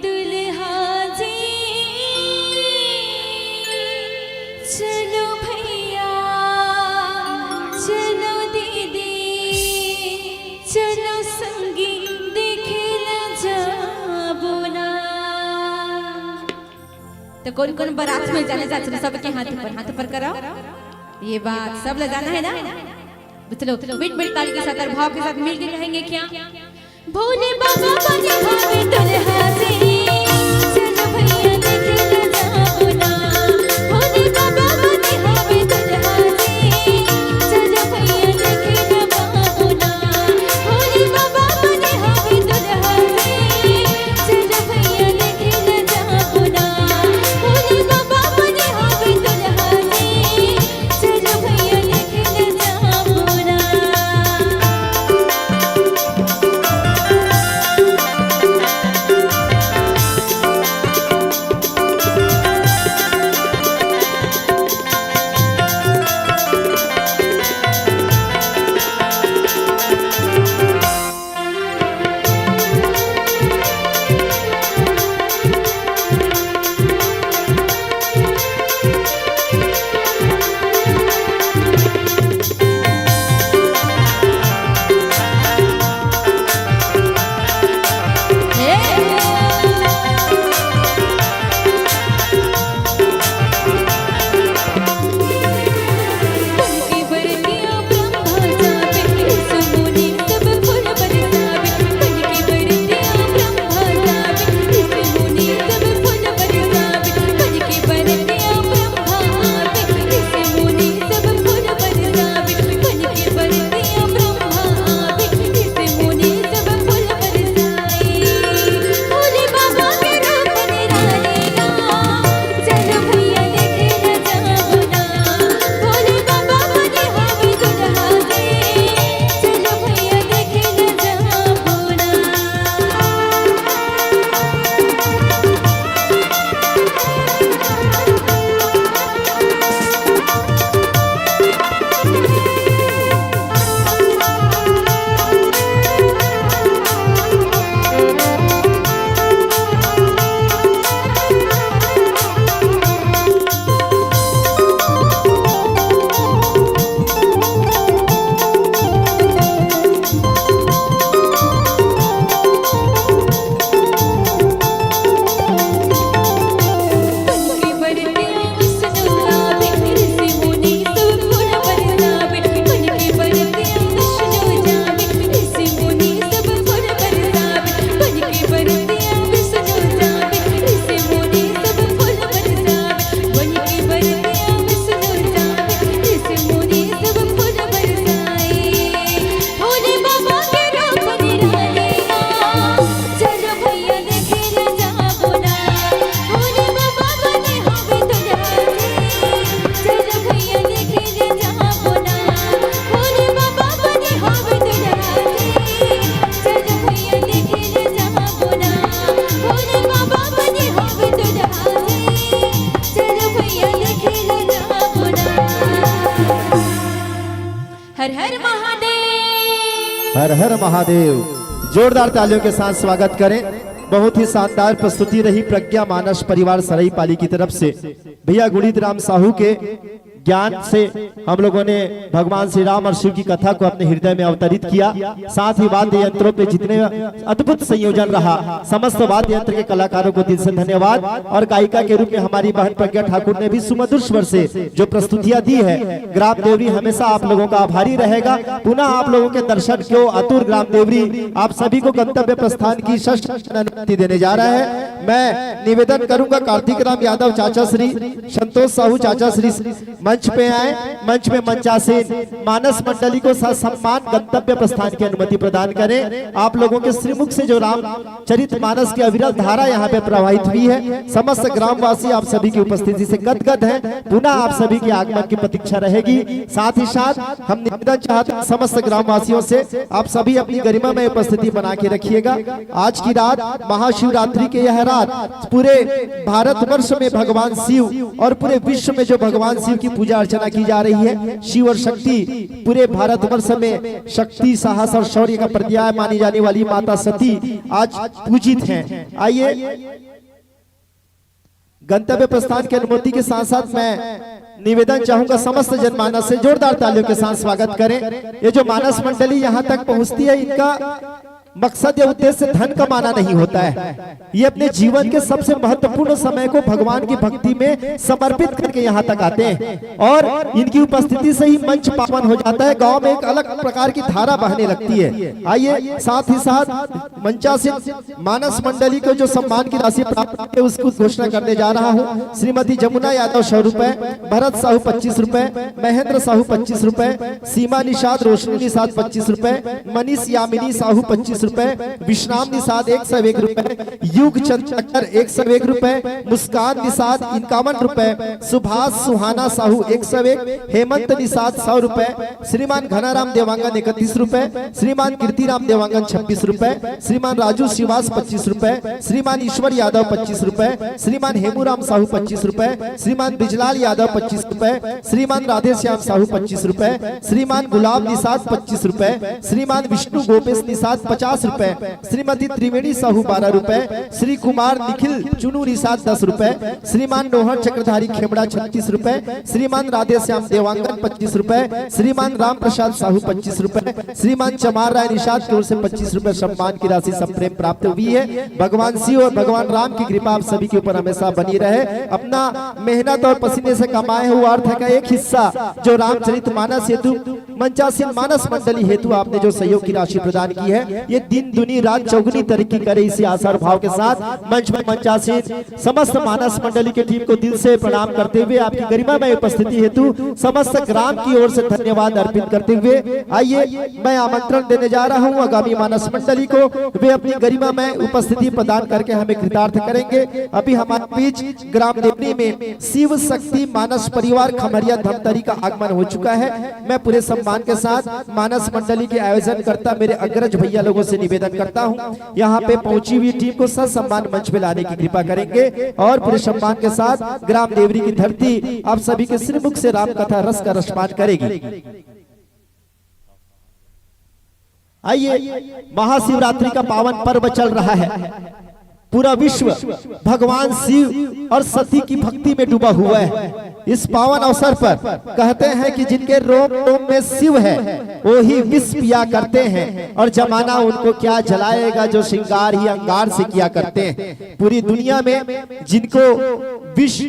दुल्हा जी। चलो भैया, चलो दीदी, चलो संगी, देखे ला जाबो ना। तो कौन कौन बारात में जाने जात हो, सबके हाथ ऊपर, हाथ ऊपर करो। ये बात सब ले जाना है ना। तो चलो, मिट मिट ताली के साथ और भाव के साथ मिलके कहेंगे क्या? भोले बाबा बने हवे दुल्हा जी, चलो भैया देखे ला जाबो ना। भोले बाबा बने हवे दुल्हा जी, चलो भैया देखे ला जाबो ना। भोले बाबा बने हवे दुल्हा जी, चलो भैया देखे ला जाबो ना। भोले बाबा बने हवे दुल्हा जी, चलो भैया देखे ला जाबो ना। हर हर महादेव। हर हर महादेव। जोरदार तालियों के साथ स्वागत करें। बहुत ही शानदार प्रस्तुति रही प्रज्ञा मानस परिवार सरईपाली की तरफ से। भैया गुणित राम साहू के ज्ञान से हम लोगों ने भगवान श्री राम और शिव की कथा को अपने हृदय में अवतरित किया। साथ ही वाद्य यंत्रों पे जितने अद्भुत संयोजन रहा, समस्त वाद्य यंत्र के कलाकारों को दिल से धन्यवाद। और गायिका के रूप में हमारी बहन प्रज्ञा ठाकुर ने भी सुमधुर स्वर से जो प्रस्तुतियां दी है, ग्राम देवरी हमेशा आप लोगों का आभारी रहेगा। पुनः आप लोगों के दर्शन को आतुर ग्राम देवरी आप सभी को गंतव्य प्रस्थान की सशक्त अनुमति देने जा रहा है। मैं निवेदन करूंगा कार्तिक राम यादव चाचा श्री, संतोष साहू चाचा श्री मंच पे आए। मंच में मंचासीन मानस मंडली को ससम्मान गंतव्य प्रस्थान की अनुमति प्रदान करें। आप लोगों के श्रीमुख से जो रामचरित मानस की अविरल धारा यहाँ पे प्रवाहित हुई है, समस्त ग्रामवासी आप सभी की उपस्थिति से गदगद हैं। पुनः आप सभी के आगमन की प्रतीक्षा रहेगी। साथ ही साथ हम निवेदन चाहते हैं समस्त ग्रामवासियों से, आप सभी अपनी गरिमामय उपस्थिति बना के रखिएगा। आज की रात, महाशिवरात्रि के यह रात, पूरे भारतवर्ष में भगवान शिव और पूरे विश्व में जो भगवान शिव की पूजा अर्चना की जा रही है, शिव और शक्ति, पूरे भारतवर्ष में शक्ति, साहस और शौर्य का पर्याय मानी जाने वाली माता सती आज पूजित हैं। आइए, गंतव्य प्रस्थान की अनुमति के साथ साथ मैं निवेदन चाहूंगा समस्त जनमानस से, जोरदार तालियों के साथ स्वागत करें। ये जो मानस मंडली यहाँ तक पहुंचती है, इनका मकसद या उद्देश्य धन कमाना नहीं होता है। ये अपने जीवन के सबसे महत्वपूर्ण समय को भगवान की भक्ति में समर्पित करके यहाँ तक आते हैं और इनकी उपस्थिति से ही मंच पावन हो जाता है। गांव में एक अलग प्रकार की धारा बहने लगती है। आइए, साथ ही साथ मंचासीन मानस मंडली को जो सम्मान की राशि प्राप्त है, उसकी घोषणा करने जा रहा हूँ। श्रीमती जमुना यादव, सौ रुपए। भरत साहू, पच्चीस रुपए। महेंद्र साहू, पच्चीस रुपए। सीमा निषाद, रोशनी निषाद, पच्चीस रुपए। मनीष यामिनी साहू, पच्चीस रुपए। विश्राम निषाद, एक सौ एक रुपए। युग चंद चक्कर, एक सौ एक रुपए। मुस्कान निषाद, इक्यावन रुपए। सुभाष सुहाना साहू, एक सौ एक। हेमंत निषाद, सौ रुपए। श्रीमान घनाराम देवांगन, इकतीस रुपए। श्रीमान कीर्तिराम देवांगन, छब्बीस रुपए। श्रीमान राजू श्रीवास, पच्चीस रुपए। श्रीमान ईश्वर यादव, पच्चीस रुपए। श्रीमान हेमूराम साहू, पच्चीस रुपए। श्रीमान बिजलाल यादव, पच्चीस रुपए। श्रीमान राधेश्याम साहू, पच्चीस रुपए। श्रीमान गुलाब निषाद, पच्चीस रुपए। श्रीमान विष्णु गोपेश निषाद, पचास रुपए। श्रीमती त्रिवेणी साहू, बारह रुपए। श्री कुमार निखिल चुनू निषाद, दस रुपए। श्रीमान नोहर चक्रधारी खेमड़ा, छत्तीस रुपए। श्रीमान राधेश्याम देवांगन, पच्चीस रुपए। श्रीमान राम प्रसाद साहू, पच्चीस रुपए। श्रीमान चमार राय निषाद की ओर से पच्चीस रुपए सम्मान की राशि सप्रेम प्राप्त हुई है। भगवान शिव और भगवान राम की कृपा आप सभी के ऊपर हमेशा बनी रहे। अपना मेहनत और पसीने से कमाए हुए अर्थ का एक हिस्सा जो रामचरित मानस हेतु, मंचासीन मानस मंडली हेतु आपने जो सहयोग की राशि प्रदान की है, ये दिन दुनी रात चौगुनी तरक्की करे, इसी आशा और भाव के साथ मंच में मंचासीन समस्त मानस मंडली की टीम को दिल से प्रणाम करते हुए आपकी गरिमामय उपस्थिति हेतु समस्त ग्राम की ओर से धन्यवाद अर्पित करते हुए, आइए, मैं आमंत्रण देने जा रहा हूं आगामी मानस मंडली को, वे अपनी गरिमामय उपस्थिति प्रदान करके हमें कृतार्थ करेंगे। अभी हमारे बीच ग्राम देवरी में शिव शक्ति मानस परिवार खमरिया धमतरी का आगमन हो चुका है। मैं पूरे सम्मान के साथ मानस मंडली के आयोजनकर्ता मेरे अग्रज भैया लोगों से निवेदन करता हूं, यहाँ पे पहुंची हुई टीम को ससम्मान मंच पे लाने की कृपा करेंगे और पूरे सम्मान के साथ ग्राम देवरी की धरती आप सभी के श्रीमुख से राम कथा रस का रसपान करेगी। आइए, महाशिवरात्रि का पावन पर्व चल रहा है। पूरा विश्व भगवान शिव और सती की भक्ति में डूबा हुआ है। इस पावन अवसर पर कहते हैं कि जिनके रोम रोम में शिव है, वो ही विष पिया करते हैं, और जमाना उनको क्या जलाएगा, जो श्रृंगार ही अंगार से किया करते हैं। पूरी दुनिया में जिनको विष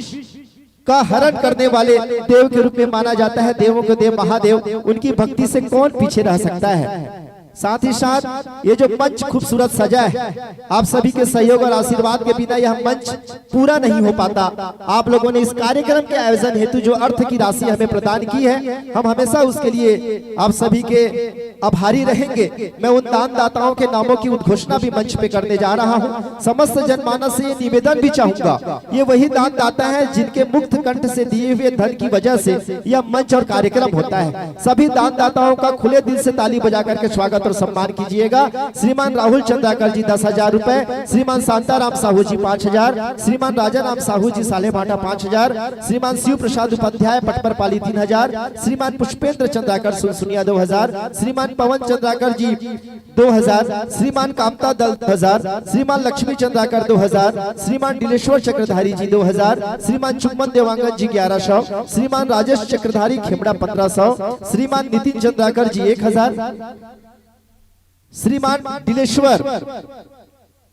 का हरण करने वाले देव के रूप में माना जाता है, देवों के देव महादेव, उनकी भक्ति से कौन पीछे रह सकता है? साथ ही साथ ये जो मंच खूबसूरत सजा है, आप सभी के सहयोग और आशीर्वाद के बिना यह मंच पूरा नहीं हो पाता। आप लोगों ने इस कार्यक्रम के आयोजन हेतु जो अर्थ की राशि हमें प्रदान की है, हम हमेशा उसके लिए आप सभी के आभारी रहेंगे। मैं उन दानदाताओं के नामों की उद्घोषणा भी मंच पे करने जा रहा हूं। समस्त जनमानस से ये निवेदन भी चाहूंगा, ये वही दानदाता है जिनके मुक्त कंठ से दिए हुए धन की वजह से यह मंच और कार्यक्रम होता है। सभी दानदाताओं का खुले दिल से ताली बजा करके स्वागत और सम्मान कीजिएगा। श्रीमान राहुल चंद्राकर जी दस हजार रुपए, श्रीमान शांताराम साहू जी पाँच हजार, श्रीमान राजा राम साहू जी सालेभाटा पाँच हजार, श्रीमान शिव प्रसाद उपाध्याय पटपरपाली तीन हजार, श्रीमान पुष्पेंद्र चंद्राकर सुनसुनिया दो हजार, श्रीमान पवन चंद्राकर जी दो हजार, श्रीमान कामता दल दो हजार, श्रीमान लक्ष्मी चंद्राकर दो हजार, श्रीमान डिलेश्वर चक्रधारी जी दो हजार, श्रीमान चुम्बन देवांगन जी ग्यारह सौ, श्रीमान राजेश चक्रधारी खेमड़ा पन्द्रह सौ, श्रीमान नितिन चंद्राकर जी एक हजार, श्रीमान डिलेश्वर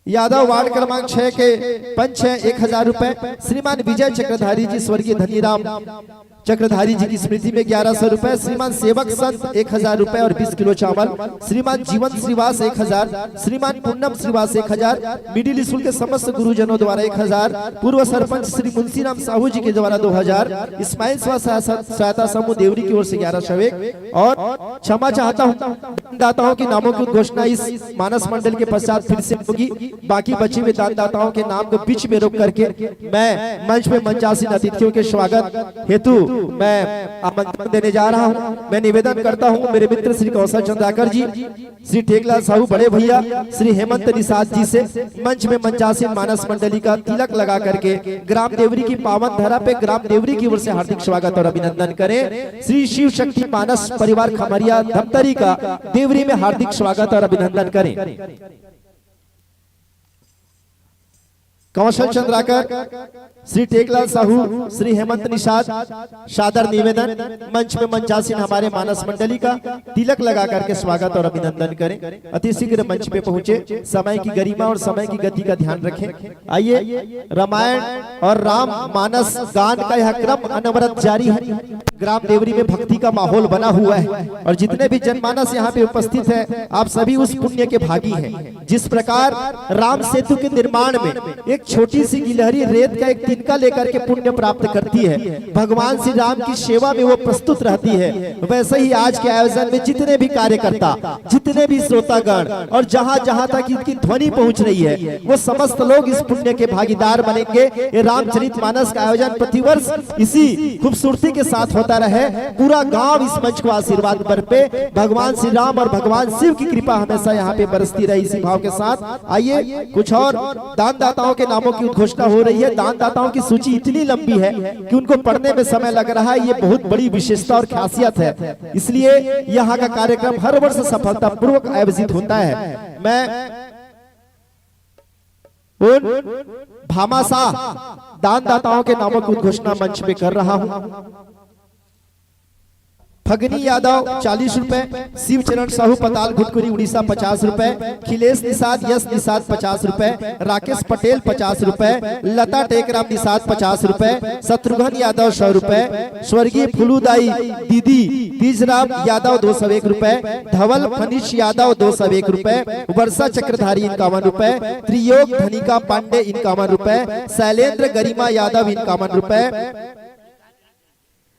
यादव वार्ड क्रमांक छह के पंच हैं, एक हजार रुपए। श्रीमान विजय चक्रधारी जी, स्वर्गीय धनीराम चक्रधारी जी की स्मृति में ग्यारह सौ रुपए। श्रीमान सेवक संत एक हजार रुपए और बीस किलो चावल। श्रीमान जीवन श्रीवास एक हजार। श्रीमान पूनम श्रीवास एक हजार। मिडिल स्कूल के समस्त गुरुजनों द्वारा एक हजार। पूर्व सरपंच श्री मुंशीराम साहू जी के द्वारा दो हजार। इस्माइल स्व सहायता समूह देवरी की ओर से ग्यारह सौ एक। और क्षमा चाहता हूँ, दाताओं के नामों की घोषणा इस मानस मंडल के पश्चात फिर से होगी। बाकी बचे हुए दानदाताओं के नाम को बीच में रोक करके मैं मंच में मंचासीन अतिथियों के स्वागत हेतु मैं आमंत्रण देने जा रहा हूं। मैं निवेदन करता हूं मेरे मित्र श्री कौशल चंद्राकर जी, श्री टेकलाल साहू बड़े भैया, श्री हेमंत निषाद जी से मंच में मंचासीन मानस मंडली का तिलक लगा करके ग्राम देवरी की पावन धरा पे ग्राम देवरी की ओर से हार्दिक स्वागत और अभिनंदन करें। श्री शिव शक्ति मानस परिवार खमरिया धमतरी का देवरी में हार्दिक स्वागत और अभिनंदन करें। कौशल चंद्राकर, श्री टेकलाल साहू, श्री हेमंत निषाद, सादर निवेदन, मंच में मंचासीन हमारे मानस मंडली का तिलक लगा करके स्वागत और अभिनंदन करें। अति शीघ्र मंच पे पहुंचे, समय की गरिमा और समय की गति का ध्यान रखें। आइए, रामायण और राम मानस गान का यह क्रम अनवरत जारी है। ग्राम देवरी में भक्ति का माहौल बना हुआ है और जितने भी जनमानस यहाँ पे उपस्थित है, आप सभी उस पुण्य के भागी हैं। जिस प्रकार राम सेतु के निर्माण में एक छोटी सी गिलहरी रेत का एक तिनका लेकर के पुण्य प्राप्त करती है, भगवान श्री राम की सेवा में वो प्रस्तुत रहती है, वैसे ही आज के आयोजन में जितने भी कार्यकर्ता, जितने भी श्रोतागण और जहां जहां तक इनकी ध्वनि पहुंच रही है, वो समस्त लोग इस पुण्य के भागीदार बनेंगे। ये रामचरित मानस का आयोजन प्रतिवर्ष इसी खूबसूरती के साथ होता रहे, पूरा गांव इस मंच को आशीर्वाद बरपे, भगवान श्री राम और भगवान शिव की कृपा हमेशा यहाँ पे बरसती रहे। इसी भाव के साथ आइए, कुछ और दानदाताओं के नामों की उद्घोषणा हो रही है। दानदाताओं की सूची इतनी लंबी है कि उनको पढ़ने में समय लग रहा है। ये बहुत बड़ी विशेषता और खासियत है, इसलिए यहाँ का कार्यक्रम हर वर्ष सफलतापूर्वक आयोजित होता है। मैं उन भामाशाह दानदाताओं के नामों की उद्घोषणा मंच पे कर रहा हूं। फगनी यादव चालीस रुपए, शिवचरण साहू पताल घुटकुरी उड़ीसा पचास रुपए, खिलेश निषाद यश निषाद पचास रुपए, राकेश पटेल पचास रुपए, लता टेकराम निषाद पचास रुपए, शत्रुघ्न यादव सौ रुपए, स्वर्गीय फुलूदाई दीदी तीजराम यादव दो सौ एक रुपए, धवल फनीश यादव दो सौ एक रुपए, वर्षा चक्रधारी इक्यावन रुपए, त्रियोग धनिका पांडे इक्यावन रुपए, शैलेंद्र गरिमा यादव इक्यावन रुपए,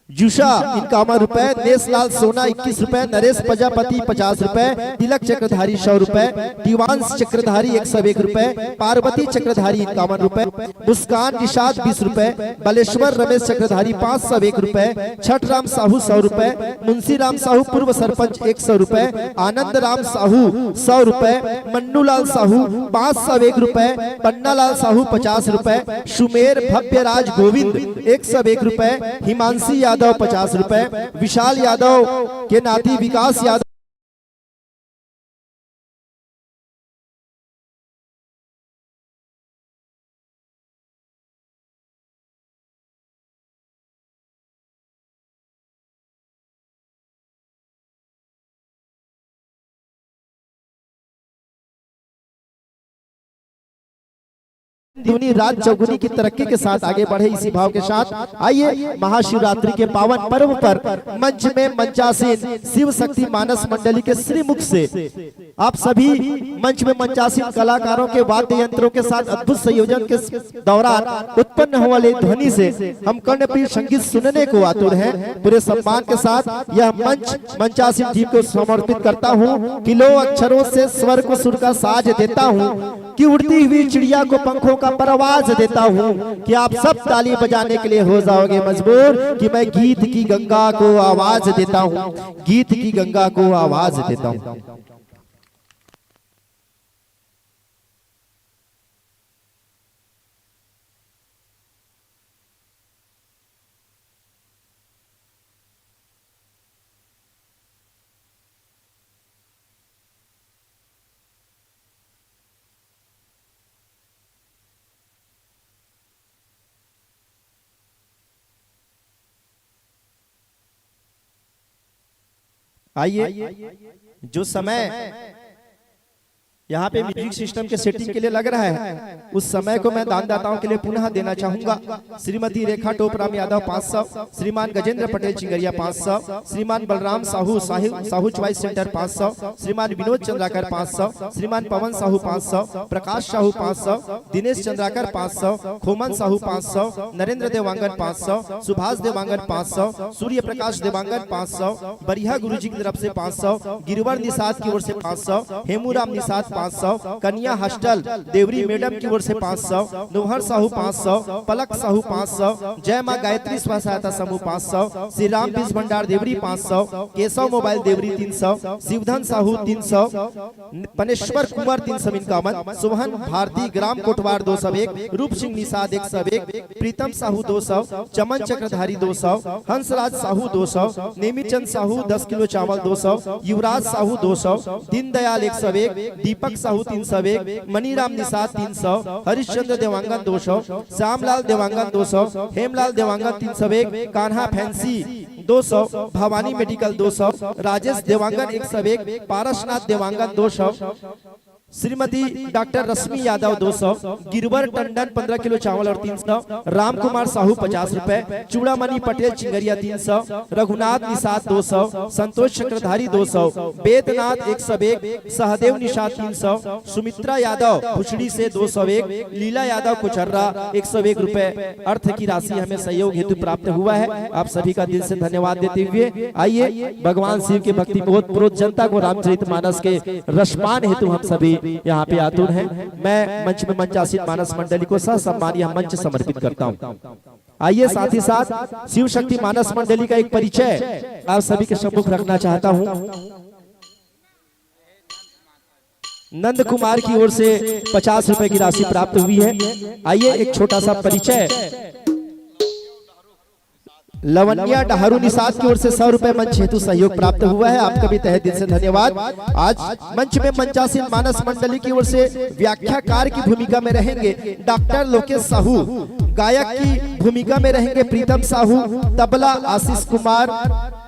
जुषा इक्यावन रुपए, नेसलाल सोना इक्कीस रुपए, नरेश प्रजापति पचास रुपए, तिलक चक्रधारी सौ रुपए, दिवांश चक्रधारी एक सौ एक रुपए, पार्वती चक्रधारी इक्यावन रुपए, मुस्कान निषाद बीस रुपए, बलेश्वर रमेश चक्रधारी पाँच सौ एक रुपए, छठ राम साहू सौ रुपए, मुंशी राम साहू पूर्व सरपंच एक सौ रुपए, आनंद राम साहू सौ रुपए, मन्नूलाल साहू पाँच सौ एक रुपए, पन्नालाल साहू पचास रुपए, सुमेर भव्यराज गोविंद एक सौ एक रुपए, हिमांशी यादव पचास रुपए, विशाल यादव के नाती विकास यादव दूनी रात चौगुनी की तरक्की के साथ आगे बढ़े। इसी भाव के साथ आइए महाशिवरात्रि के पावन पर्व पर मंच में मंचासीन शिव शक्ति मानस मंडली के श्रीमुख से आप सभी मंच में मंचासीन कलाकारों के वाद्य यंत्रों के साथ अद्भुत संयोजन के दौरान उत्पन्न होने वाली ध्वनि से हम कर्णप्रिय संगीत सुनने को आतुर हैं। पूरे सम्मान के साथ यह मंच मंचासीन टीम को समर्पित करता हूँ कि लो अक्षरों से स्वर को सुर का साज देता हूँ कि उड़ती हुई चिड़िया को पंखों का परवाज देता हूँ कि आप सब ताली बजाने के लिए हो जाओगे मजबूर कि मैं गीत की गंगा को आवाज देता हूँ, गीत की गंगा को आवाज देता हूँ। आइए, जो समय यहाँ पे म्यूजिक सिस्टम के सेटिंग के लिए लग रहा है, उस समय को मैं दानदाताओं के लिए पुनः देना चाहूंगा। श्रीमती रेखा टोपराम यादव पाँच सौ, श्रीमान गजेंद्र पटेल चिंगरिया पाँच सौ, श्रीमान बलराम साहू साहिल साहू चॉइस सेंटर पाँच सौ, श्रीमान विनोद चंद्राकर पाँच सौ, श्रीमान पवन साहू पाँच सौ, प्रकाश साहू पाँच सौ, दिनेश चंद्राकर पाँच सौ, खोमन साहू पाँच सौ, नरेंद्र देवांगन पाँच सौ, सुभाष देवांगन पाँच सौ, सूर्य प्रकाश देवांगन पाँच सौ, बरिहा गुरुजी की तरफ से पाँच सौ, गिरवर निषाद की ओर से पाँच सौ, हेमूराम निषाद पाँच सौ, कन्या हॉस्टल देवरी मैडम की ओर से पाँच सौ, नोहर साहू पाँच सौ, पलक साहू पाँच सौ, जय माँ गायत्री स्व सहायता समूह पाँच सौ, श्री राम बीज भंडार देवरी पाँच सौ, केशव मोबाइल देवरी तीन सौ, शिवधन साहू तीन सौ, पनेश्वर कुमार तीन सौ इक्यावन, सोहन भारती ग्राम कोटवार दो सौ एक, रूप सिंह निषाद एक सौ एक, प्रीतम साहू दो सौ, चमन चक्रधारी दो सौ, हंसराज साहू दो सौ, नेमीचंद साहू दस किलो चावल दो सौ, युवराज साहू दो सौ, दीनदयाल एक सौ एक, दीपक साहू तीन सौ एक, मनीराम निषाद तीन सौ, हरिश्चंद्र देवांगन दो सौ, श्यामलाल देवांगन दो सौ, हेमलाल देवांगन तीन सौ एक, कान्हा फैंसी दो सौ, भवानी मेडिकल दो सौ, राजेश देवांगन एक सौ एक, पारसनाथ देवांगन दो सौ, श्रीमती डॉक्टर रश्मि यादव दो सौ, गिरवर टंडन पन्द्रह किलो चावल और तीन सौ, राम कुमार साहू पचास रुपए, चूड़ामणि पटेल चिंगरिया तीन सौ, रघुनाथ निषाद दो सौ, संतोष चक्रधारी दो सौ, वेदनाथ एक सौ एक, सहदेव निषाद तीन सौ, सुमित्रा यादव भुसड़ी से दो सौ एक, लीला यादव कुचर्रा एक सौ एक रुपए अर्थ की राशि हमें सहयोग हेतु प्राप्त हुआ है। आप सभी का दिल से धन्यवाद देते हुए आइए भगवान शिव के भक्ति ओत प्रोत जनता को रामचरित मानस के रसपान हेतु हम सभी यहाँ पे आतुर हैं। मैं मंच में मंचासीन मानस मंडली को ससम्मान यह मंच समर्पित करता हूँ। आइए साथ ही साथ शिव शक्ति मानस मंडली का एक परिचय आप सभी के सम्मुख रखना चाहता हूँ। नंद कुमार की ओर से पचास रुपए की राशि प्राप्त हुई है। आइए एक छोटा सा परिचय। लवनिया डहरू निषाद की ओर से सौ रुपए मंच हेतु सहयोग प्राप्त हुआ है, आपका भी तहे दिल से धन्यवाद। आज मंच में मंचासीन मानस मंडली की ओर से व्याख्याकार की भूमिका में रहेंगे डॉक्टर लोकेश साहू, गायक की भूमिका में रहेंगे प्रीतम साहू, तबला आशीष कुमार,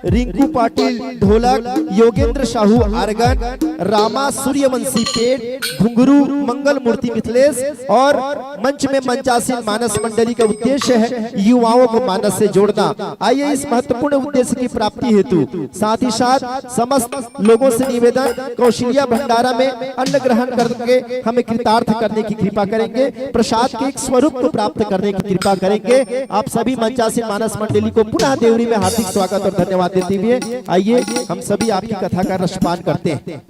रिंकू पाटिल ढोलक, योगेंद्र साहू आर्गन, रामा सूर्यवंशी पेट, घुंघरू मंगल मूर्ति मिथिलेश और मंच में मंचासीन मानस मंडली का उद्देश्य है युवाओं को मानस से जोड़ना। आइए इस महत्वपूर्ण उद्देश्य की प्राप्ति हेतु साथ ही साथ समस्त लोगों से निवेदन, कौशल्या भंडारा में अन्न ग्रहण करके हमें कृतार्थ करने की कृपा करेंगे, प्रसाद के एक स्वरूप को प्राप्त करने की कृपा करेंगे। आप सभी मंचासीन मानस मंडली को पुनः देवरी में हार्दिक स्वागत और धन्यवाद देते हुए आइए हम सभी आपकी कथा का रसपान करते हैं।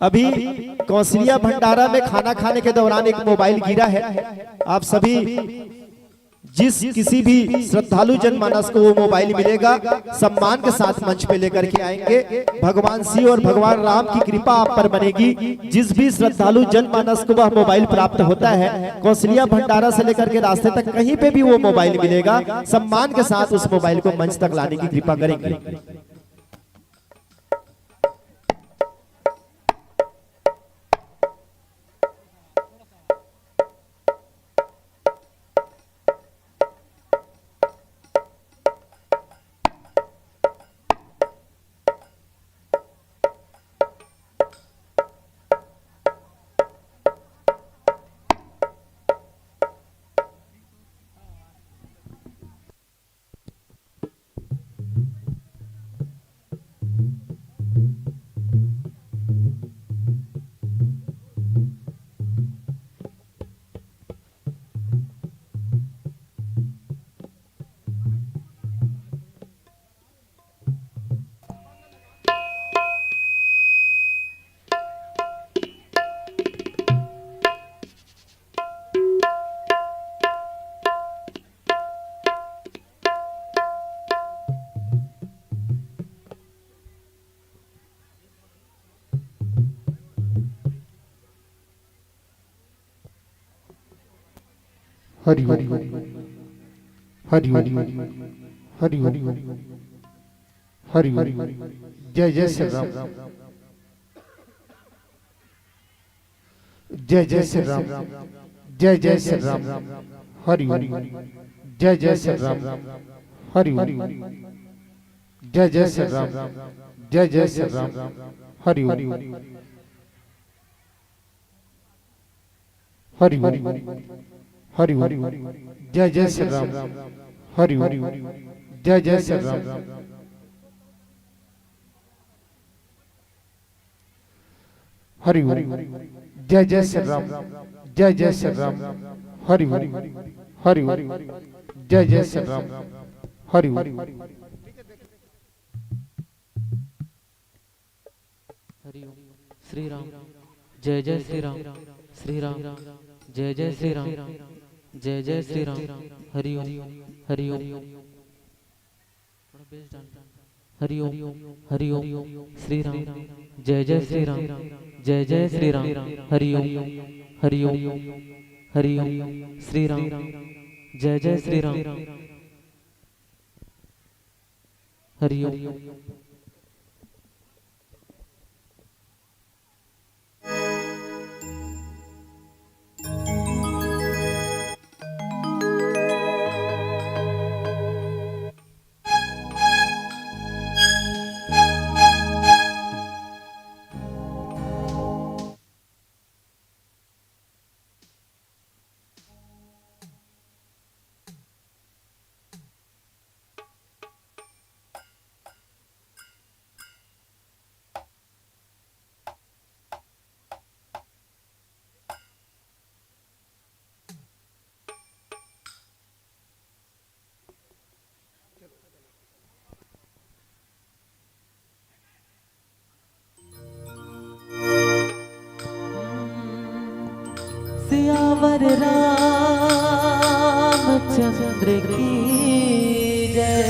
अभी कौशल्या भंडारा में खाना खाने के दौरान एक मोबाइल गिरा है। आप सभी जिस किसी भी श्रद्धालु जनमानस को वो मोबाइल मिलेगा, सम्मान के साथ मंच पे लेकर के आएंगे। भगवान शिव और भगवान राम की कृपा आप पर बनेगी। जिस भी श्रद्धालु जनमानस को वह मोबाइल प्राप्त होता है, कौशल्या भंडारा से लेकर के रास्ते तक कहीं पे भी वो मोबाइल मिलेगा, सम्मान के साथ उस मोबाइल को मंच तक लाने की कृपा करेंगे। हरि ओम। हरि ओम। हरि ओम। हरि ओम। जय जय श्री राम। जय जय श्री राम। जय जय श्री राम। हरि ओम। जय जय श्री राम। हरि ओम। जय जय श्री राम। जय जय श्री राम। हरि ओम। हरि ओम। हरि ओम। जय जय श्री राम। हरि ओम। जय जय श्री राम। हरि ओम। जय जय श्री राम। जय जय श्री राम। हरि ओम। हरि ओम। जय जय श्री राम। हरि ओम। हरि ओम। श्री राम। जय जय श्री राम। श्री राम। जय जय श्री राम। जय जय श्री राम। हरि ओम। हरि ओम। थोड़ा बेस डाल। हरि ओम। हरि ओम। श्री राम। जय जय श्री राम। जय जय श्री राम। हरि ओम। हरि ओम। हरि ओम। श्री राम। जय जय श्री राम। हरि ओम। सियावर रामचंद्र की जय।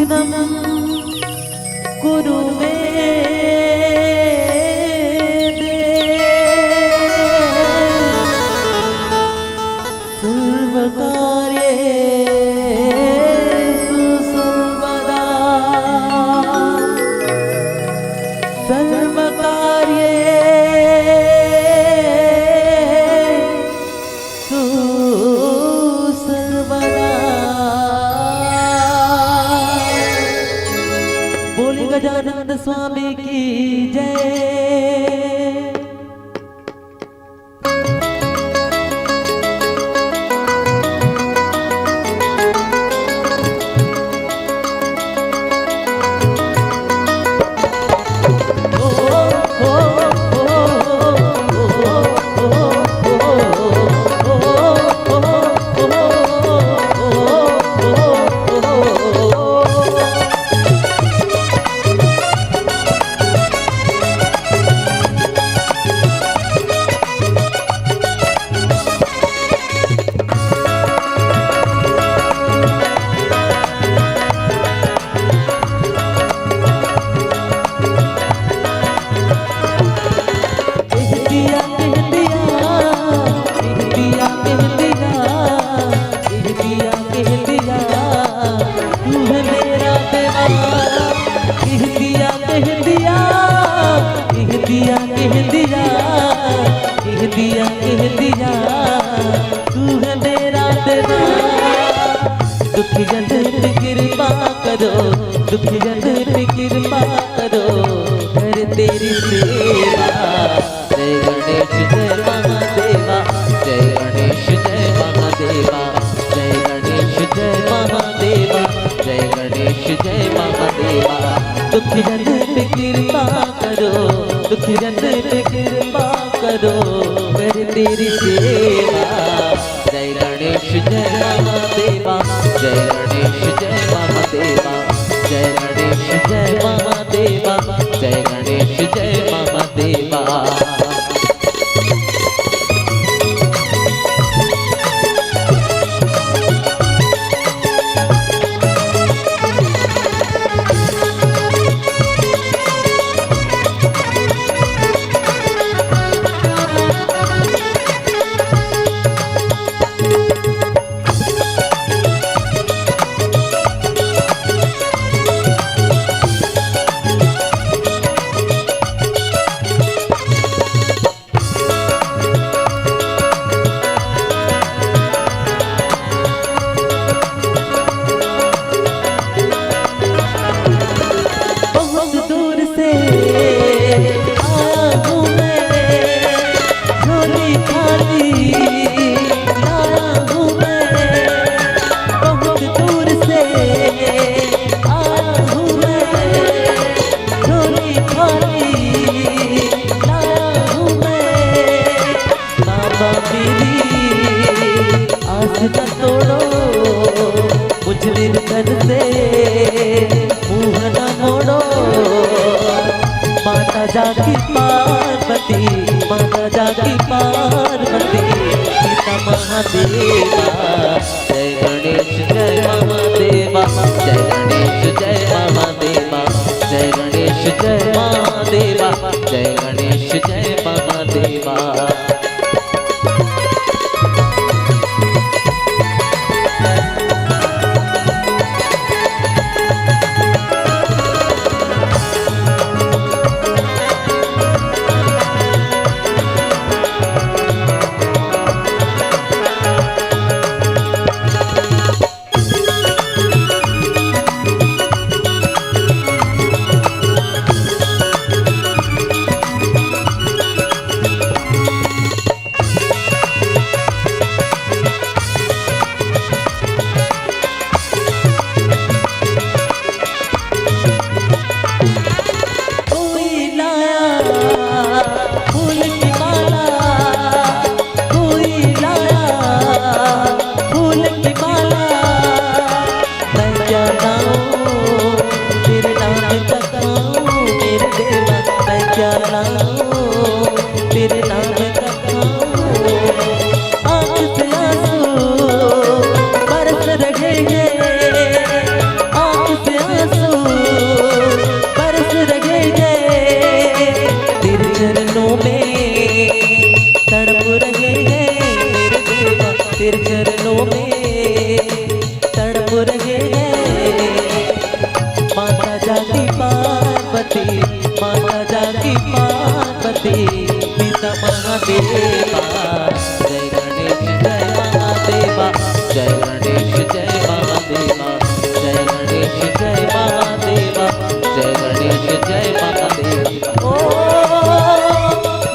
नमः कुरु मे देव। सर्वकार्येषु सर्वदा, सर्वकार्येषु सर्वदा। बोले गजानंद स्वामी की जय। कह दिया, कह दिया, कह दिया, कह दिया, कह दिया, कह दिया, तू है मेरा देवा। कह दिया, कह दिया, कह दिया, कह दिया, कह दिया, कह दिया, तू है मेरा देवा। दुखियन पे कृपा करो, दुखियन पे कृपा करो, कर तेरी सेवा। जय गणेश जय महादेवा, जय गणेश जय महादेवा, जय गणेश जय महादेवा, जय गणेश जय महादेवा। दुखियन पे कृपा करो, दुखियन पे कृपा करो, कर तेरी सेवा। जय गणेश जय महादेवा, जय गणेश जय महादेवा, जय गणेश जय महादेवा, जय गणेश जय महादेवा। बहुत दूर से आया हूँ मैं, झोली खाली लाया हूँ मैं। बहुत दूर से आया हूँ मैं, झोली खाली लाया हूँ मैं। बाबा मेरी आस न तोड़ो, मुझ निर्धन से मुंह न मोड़ो। माता जाकी पार्वती, माता जाकी पार्वती, पिता महादेवा। जय गणेश जय महादेवा, जय गणेश जय महादेवा, जय गणेश जय महादेवा, जय गणेश जय महादेवा। रहे हैं मेरे देवा, तेरे चरणों में तड़प रहे हैं। माता जाकी पार्वती, माता जाकी पार्वती, पिता महादेवा। जय गणेश जय महादेवा, जय गणेश जय महादेवा, जय गणेश जय महादेवा, जय गणेश जय महादेवा। ओ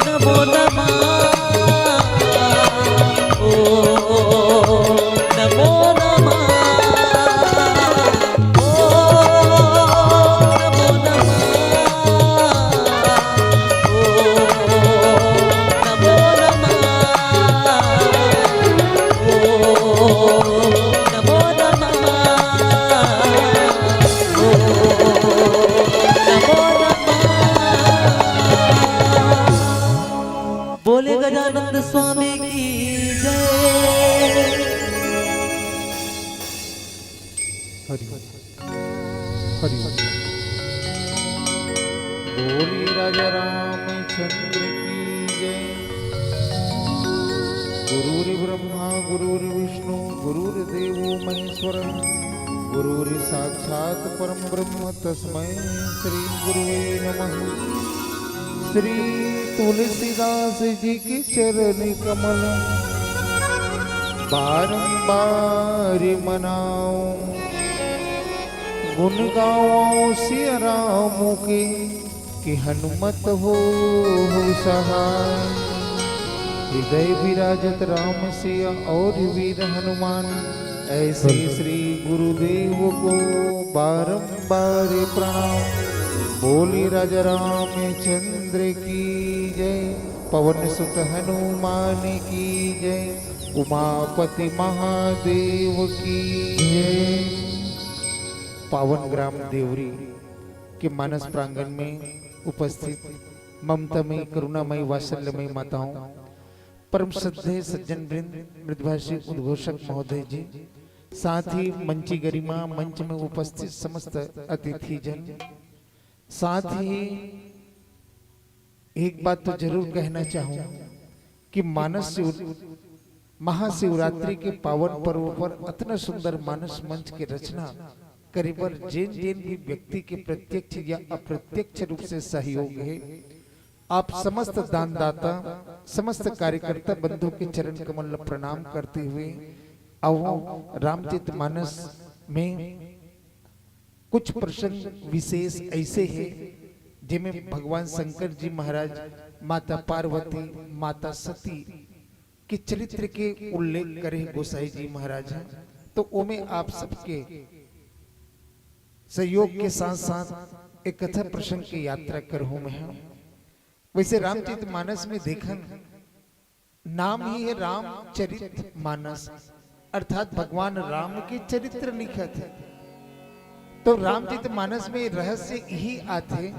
नमो नमः। ओ नमो नमः। ओ नमो नमः। ओ नमो नमः। ओ नमो नमः। ओ नमो नमः। बोले गजानंद स्वामी की जय। हरि ओम। हरि ओम। बोलिए राजा रामचंद्र की जय। गुरुर्ब्रह्मा गुरुर्विष्णु गुरुर्देवो महेश्वर, गुरुर्साक्षात् परम ब्रह्म, तस्मै श्री गुरुवे नमः। श्री तुलसीदास जी के चरण कमल बारंबार मनाओ, गुण गाओ सिया राम के, कि हनुमत हो, हो सहाय। हृदय विराजत राम सिया और वीर हनुमान, ऐसे श्री गुरुदेव को बारंबार प्रणाम। बोली राजा रामचंद्र की जय, पवन सुत हनुमान की जय, उमापति महादेव की जय। पावन ग्राम देवरी के मानस प्रांगण में उपस्थित ममतामयी, करुणामयी, वात्सल्यमयी माताओं, परम श्रद्धेय सज्जन वृंद, मृदुभाषी उद्घोषक महोदय जी, साथ ही मंची गरिमा, मंच में उपस्थित समस्त अतिथि जन, साथ ही एक बात तो जरूर कहना चाहूँ कि मानस शिव-, महाशिवरात्रि के पावन पर्व पर अतना सुंदर मानस मंच के रचना करे बर जेन जेन भी व्यक्ति के प्रत्यक्ष या अप्रत्यक्ष रूप से सहयोग है, आप समस्त दानदाता, समस्त कार्यकर्ता बंधु के चरण कमल ल प्रणाम करते हुए, आओ रामचरित मानस में कुछ प्रसंग विशेष ऐसे हैं, जेमे भगवान शंकर जी महाराज, माता पार्वती, माता सती के चरित्र के उल्लेख करे गोसाई जी महाराज हैं। तो ओमे आप सबके सहयोग के साथ साथ एक कथा प्रसंग की यात्रा करहूं मैं। वैसे रामचरित मानस में देखन, नाम ही है रामचरित मानस, अर्थात भगवान राम के चरित्र लिखत है। तो रामचरित मानस में रहस्य यही आथे,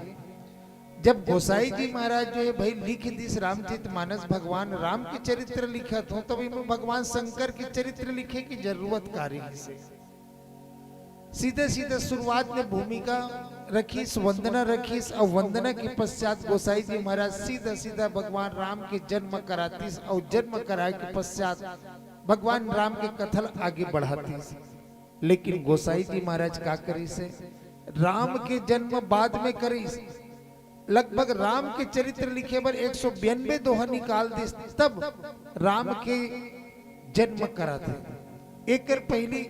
जब गोसाई जी महाराज जो है भाई लिख दिस रामचरित मानस, भगवान राम के चरित्र लिखत हो, तब इमे भगवान शंकर के चरित्र लिखे की जरूरत का रहिसे? सीधे सीधे शुरुआत में भूमिका रखिस, वंदना रखिस, और वंदना के पश्चात गोसाई जी महाराज सीधा सीधा भगवान राम के जन्म करातिस, और जन्म कराए के पश्चात भगवान राम के कथा ल आगे बढ़ातिस। लेकिन गोसाई जी महाराज का करिस हे, राम के जन्म बाद में करिस, लगभग राम के चरित्र लिखे बर एक सौ बयानबे दोहा निकाल दिस, तब राम के जन्म कराथे। एकर पहिली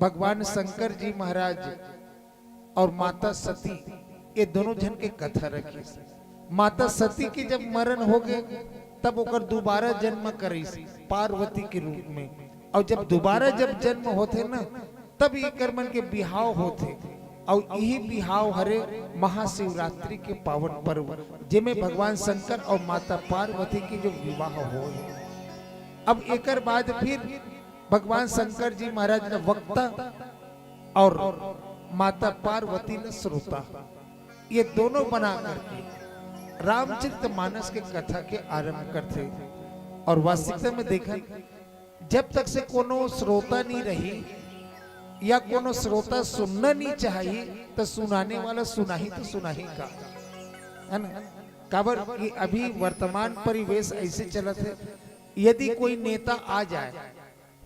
भगवान शंकर जी महाराज और माता सती, ये दोनों झन के कथा रखिस। माता सती के जब मरण हो गए, तब ओकर दोबारा जन्म करिस पार्वती के रूप में। और जब दोबारा जब जन्म होथे ना, तब एकर मन के बिहाव होथे। और यही बिहाव हरे महाशिवरात्रि के पावन पर्व, जेमे भगवान शंकर और माता पार्वती के जो विवाह होय हे। अब एकर बाद फिर भगवान शंकर जी महाराज ने वक्ता और माता पार्वती ने श्रोता, ये दोनों बना करके रामचरित मानस के कथा के आरंभ करथे। और वास्तविकता में देखन, जब तक से कोनो श्रोता नहीं रही या कोनो श्रोता सुनना नहीं चाहिए, तो सुनाने वाला सुनाही तो सुनाही का, है ना? काबर कि अभी वर्तमान परिवेश ऐसे चलत हे, यदि कोई नेता आ जाए,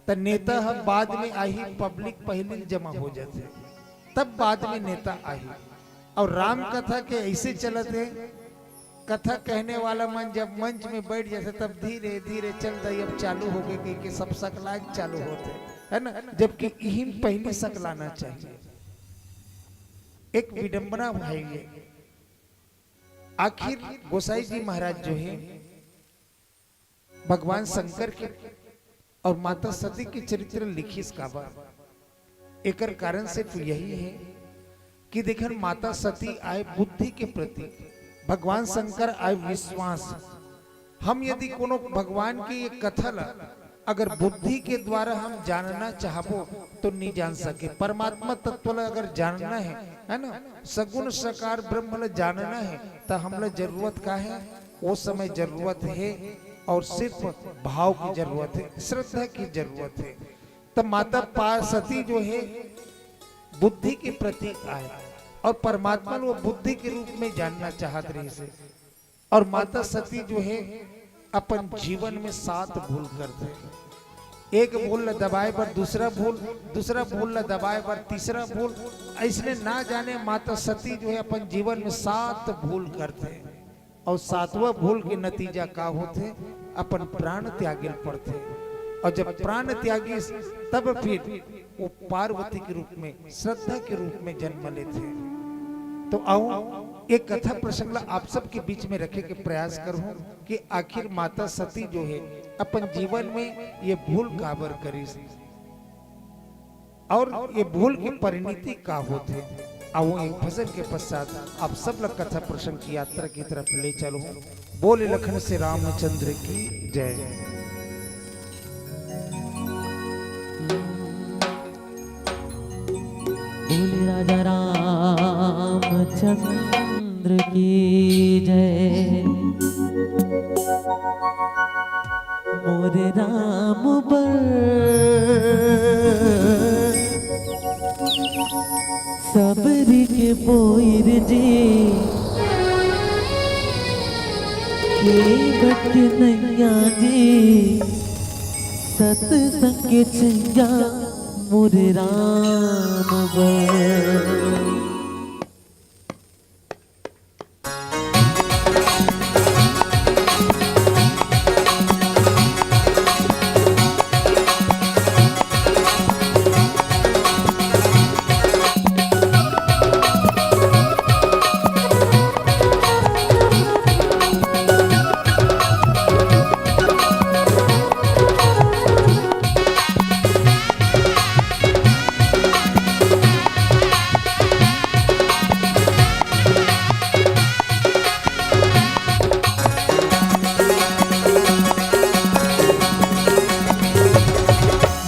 त नेता ह बाद में आही, पब्लिक पहिली जमा हो जाथे, तब बाद में नेता आही। अउ राम कथा के ऐसे चलत हे, कथा कहने वाला मन जब मंच में बैठ जाथे, तब धीरे धीरे चल दई, अब चालू हो गए कह के सब सकलान चालू होथे, है ना? जबकि इही म पहिली सकलाना चाहिए। एक विडंबना भाई ये, आखिर गोसाई जी महाराज जो हे, भगवान शंकर के अउ माता सती के चरित्र लिखिस काबर? एकर कारण सिर्फ यही हे कि देखन, माता सती आय बुद्धि के प्रतीक, भगवान शंकर आय विश्वास। हम यदि कोनो भगवान के ये कथा ला अगर बुद्धि के द्वारा हम जानना चाहबो तो नहीं जान सके। परमात्मा तत्व ला अगर जानना हे, है ना, सगुण साकार ब्रह्म ला जानना हे, त हमला जरूरत का हे? वो समय जरूरत हे अउ सिर्फ भाव की जरूरत हे, श्रद्धा की जरूरत हे। त माता पा-, सती जो हे बुद्धि के प्रतीक आय अउ परमात्मा ल वो बुद्धि के रूप में जानना चाहत रहिस हे। अउ माता सती जो हे अपन जीवन में सात भूल करथे। एक भूल ला दबाए बर दूसरा भूल, दूसरा भूल ला दबाए बर तीसरा भूल। अइसने ना जाने माता सती जो हे अपन जीवन में सात भूल करथे। अउ सातवां भूल के नतीजा का होथे? अपन प्राण त्यागे ल पड़थे। अउ जब प्राण त्यागिस, तब फिर वो पार्वती के रूप में, श्रद्धा के रूप में जन्म लेथे। तो आओ, एक कथा प्रसंग ला आप सबके बीच में रखे के प्रयास करहूं कि आखिर माता सती जो हे अपन जीवन में ये भूल काबर करिस अउ ये भूल की परिणति का होथे। आओ, एक भजन के पश्चात आप सब ला कथा प्रसंग की यात्रा की तरफ ले चलहूं। बोले लखन से रामचंद्र की जय। बोले राजा रामचंद्र की जय। मोरे राम बर सबरी के पोइर जी, के बट नैया जी, सतसंग के छैया मोरे राम बर।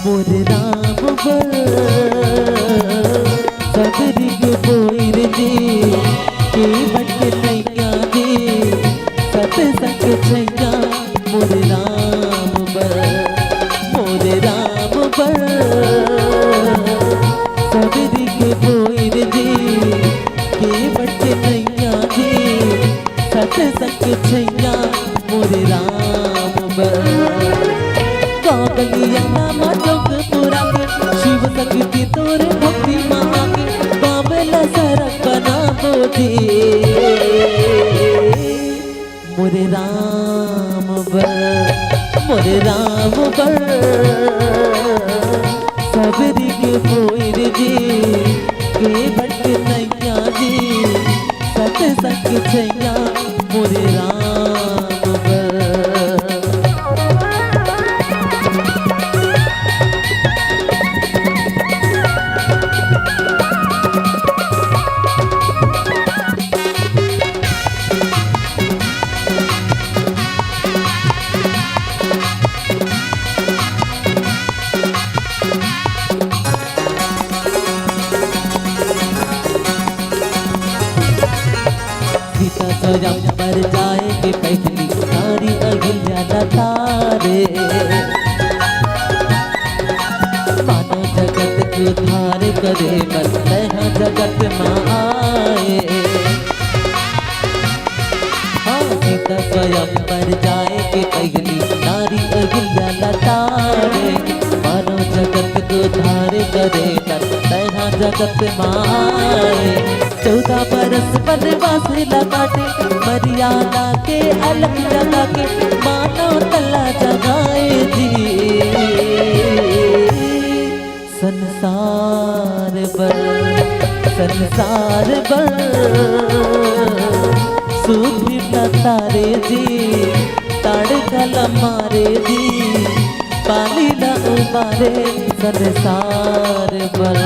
मोर राम बर सबरी के पोइर जी, के बट नैया जी, सतसंग छैया मोर राम बर, मोर राम बर सबरी के पोइर जी, के बट नैया जी, सतसंग छैया मोर राम बर। गाँव गली अंगना मा चौक पुरा के, शिव शक्ति तोर भक्ति मा आके, बाबला सरग बनाबो जी। मोरे राम बर, मोरे राम बर, सबरी के पोइर जी, के बट नैया जी, सतसंग छैया मोरे राम बर। सीता स्वयंवर जाए के पैठनी, नारी अहिल्या लतारे। मानव जगत के उद्धार करे बर, तैं हा जगत मा आए। हाँ, जाए के पहिली नारी अगिल्या लतारे, मानो जगत को धारे करे कर तैहा जगत माए। चौदह बरस वनवास ला काटे, मर्यादा के अलख जगा के मानव तला जगाए जी। संसार बर, संसार बर, सुग्रीव लतारे जी, ताड़ कलम मारे जी, पानी ला उबारे। संसार बर,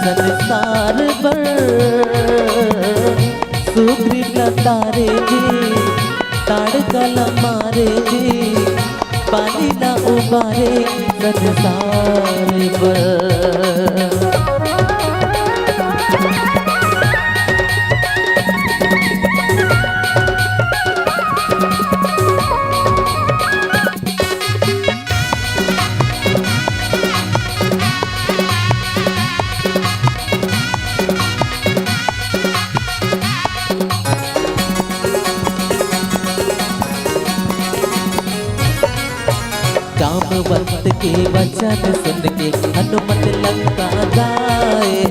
संसार बर, सुग्रीव लतारे जी, ताड़ कलम मारे जी, पानी ला उबारे संसार बर। जामवंत के वचन सुन के हनुमत लंका जाए।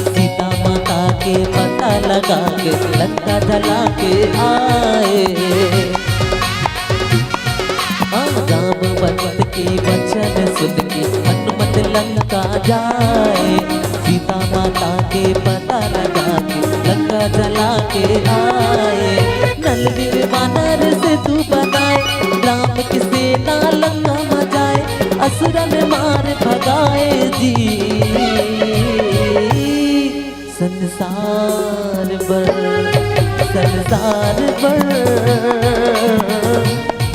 सीता माता के पता लगा के लंका जला के आए। हाँ, जामवंत के वचन सुन के हनुमत लंका जाए। सीता माता के पता लगा के लंका जला के आए। नल नीर वानर सेतु बनाए, राम की सेना लंका मा जाए, असुरन मार भगाए जी। संसार बर, संसार बर,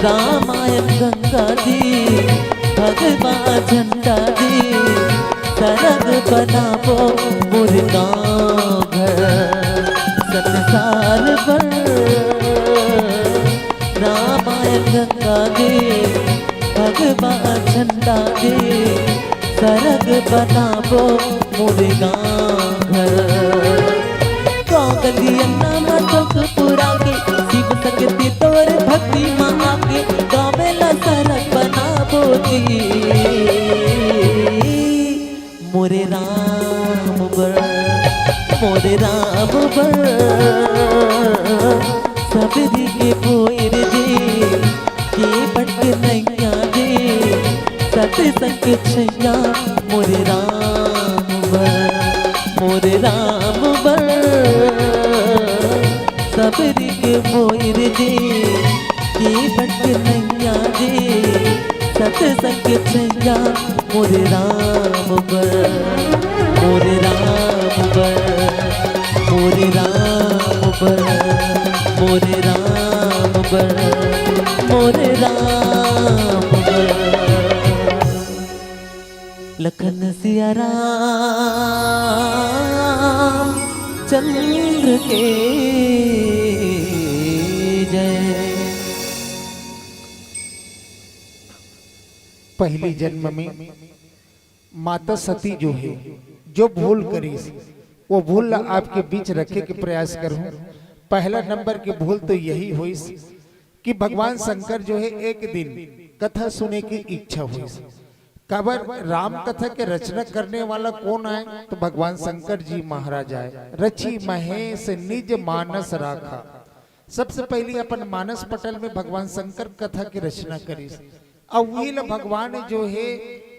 रामायण गंगा जी, भगवा झंडा जी, सरग बनाबो मोर गाँव घर। संसार बर, रामायण गंगा जी, भगवा झंडा जी, सरग बनाबो मोर गाँव घर। गाँव गली अंगना मा चौक पुरा के, शिव शक्ति तोर भक्ति मा आके, गाँव ला सरग बनाबो जी। मोरे राम बर, मोरे राम बर, सबरी के पोर जी, के बट नैया जी, सतसंग छैया। मोरे राम बर, मोरे राम बर, सबरी के पोर जी, के बट नैया जी, सतसंग छैया। मोरे राम बर, मोरे राम बर, मोरे राम बर, मोरे राम बर, मोरे राम बर। लखन सिया राम चंद्र के जय। पहली जन्म में माता सती जो है, जो भूल करिस, वो भूल ला आपके बीच रखे के प्रयास करूं। पहला नंबर के भूल तो यही होइस कि भगवान शंकर जो है, एक दिन कथा सुने की इच्छा होइस। काबर राम कथा के रचना करने वाला कौन आय? तो भगवान शंकर जी महाराज आय। रचि महेश निज मानस राखा। सबसे पहली अपन मानस पटल में भगवान शंकर कथा के रचना करिस। अउ उही ल भगवान जो हे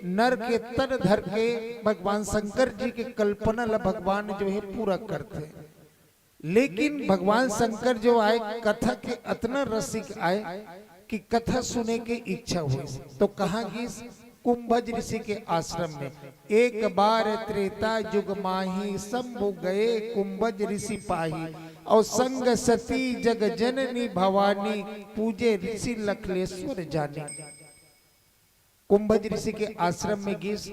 नर के तन धर के भगवान शंकर जी के कल्पना ल भगवान जो हे पूरा करथे। लेकिन भगवान शंकर जो आय, कथा के अतना रसिक आय कि कथा सुने के इच्छा होइस। तो कहाँ गिस? कुंभज ऋषि के आश्रम में। एक बार त्रेता युग माही, शंभु गए कुंभज ऋषि पाही। अउ संग सती जग जननी भवानी, पूजे ऋषि लखलेश्वर जानी। कुंभज ऋषि के आश्रम में गिस,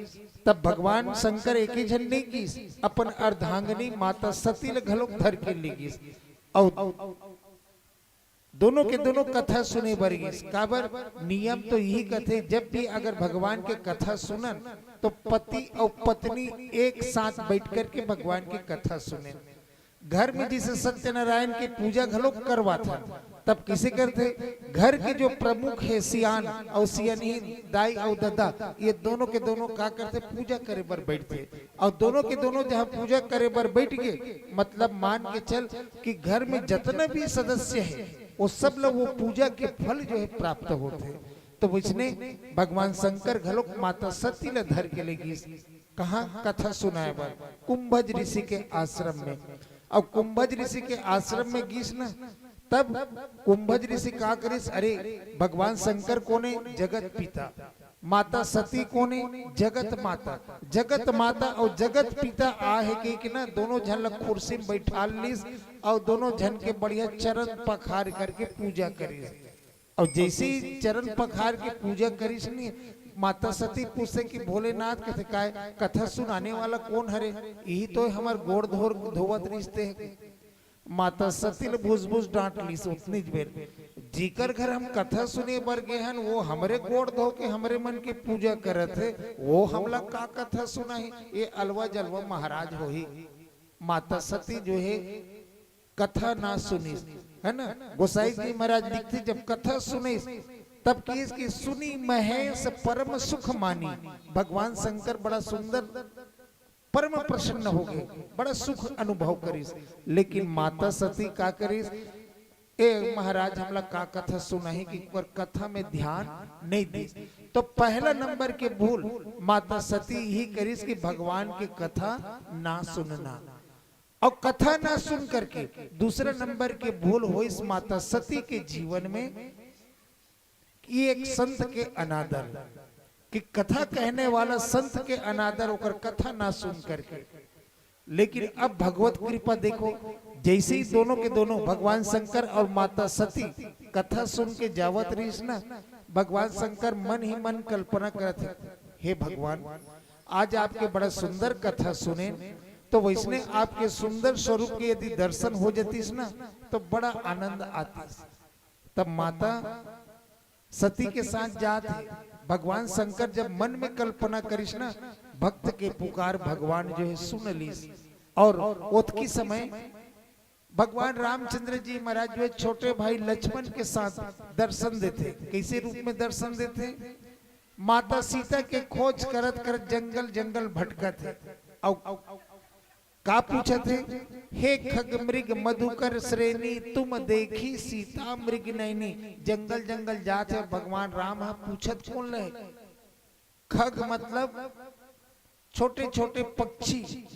तब भगवान शंकर एके झन नहीं गिस, अपन अर्धांगिनी माता सती ल घलोक धर के ले गिस। अउ दोनों के दोनों कथा सुने बर गिस। काबर नियम तो यही कथे, जब भी अगर भगवान के कथा सुनन, तो पति अउ पत्नी एक साथ बैठ करके भगवान के कथा सुने। घर में जैसे सत्यनारायण के पूजा घलो करवाथन, तब किसे करथे? घर के जो प्रमुख हे सियान अउ सियानहीन, दाई अउ ददा, ये दोनों के दोनों का करथे? पूजा करे बर बैठथे। अउ दोनों के दोनों जहाँ पूजा करे बर बैठ गे, मतलब मान के चल कि घर में जतना भी सदस्य हे, वो सब ला वो पूजा के फल जो हे प्राप्त होथे। तो वैसने भगवान शंकर घलोक माता सती ला धर के ले गिस। कहाँ? कथा सुनाए बर कुंभज ऋषि के आश्रम में। अब कुंभज ऋषि के आश्रम में गिस ना, तब कुंभज ऋषि का करिस? अरे, भगवान शंकर कोने? जगत पिता। माता सती कोने? जगत माता। जगत माता अउ जगत पिता आ हे कहिके ना, दोनों झन ला कुर्सी में बैठा लिस अउ दोनों झन के बढ़िया चरण पखार करके पूजा करिस। अउ जैसे ही चरण पखार के पूजा करिस नी, माता सती पूछे कि भोलेनाथ, कथे, "काय कथा सुनाने वाला कोन हरे? यही तो हमर गोड़ धोर धोवत रिश्ते हे।" माता सती ल भुस भुस डांट लिस उतनी बेर, "जेकर घर हम कथा सुने बर गे हन, वो हमरे गोड़ धो के हमरे मन के पूजा करत हे, वो हमला का कथा सुनाही? ये अलवा जलवा महाराज होही।" माता सती जो हे कथा ना सुनिस, है ना? गोसाई जी महाराज लिखथे, जब कथा सुनिस, तब किहिस कि सुनि महेश परम सुख मानी। भगवान शंकर बड़ा सुंदर, परम प्रसन्न हो गे, बड़ा सुख अनुभव करिस। लेकिन माता सती का करिस? "ए महाराज, हमला का कथा सुनाही?" कि ओकर कथा में ध्यान नहीं दिस। तो पहला नंबर के भूल माता सती ही करिस कि भगवान के कथा ना सुनना। अउ कथा ना सुन करके दूसरा नंबर के भूल होइस माता सती के जीवन में कि एक संत के अनादर, कि कथा कहने वाला संत के अनादर, ओकर कथा ना सुन करके। लेकिन अब भगवत कृपा देखो, जैसे ही दोनों के दोनों भगवान शंकर अउ माता सती कथा सुन के जावत रहिस ना, भगवान शंकर मन ही मन कल्पना करत हे, "हे भगवान, आज आपके बड़ा सुंदर कथा सुने, तो वैसने आपके सुंदर स्वरूप के यदि दर्शन हो जातिस ना, तो बड़ा आनंद आतिस।" तब माता सती के साथ जात हे। भगवान शंकर जब मन में कल्पना करिस ना, भक्त के पुकार भगवान जो हे सुन लिस। अउ ओतकी समय भगवान रामचंद्र जी महाराज जो हे छोटे भाई लक्ष्मण के साथ दर्शन देथे। कैसे रूप में दर्शन देथे? माता सीता के खोज करत करत जंगल जंगल भटकत हे। अउ का पूछत हे? "हे खग मृग मधुकर श्रेणी, तुम देखी सीता मृग नैनी।" जंगल जंगल जात हे, भगवान राम ह पूछत कोन ल हे? खग मतलब छोटे छोटे पक्षी,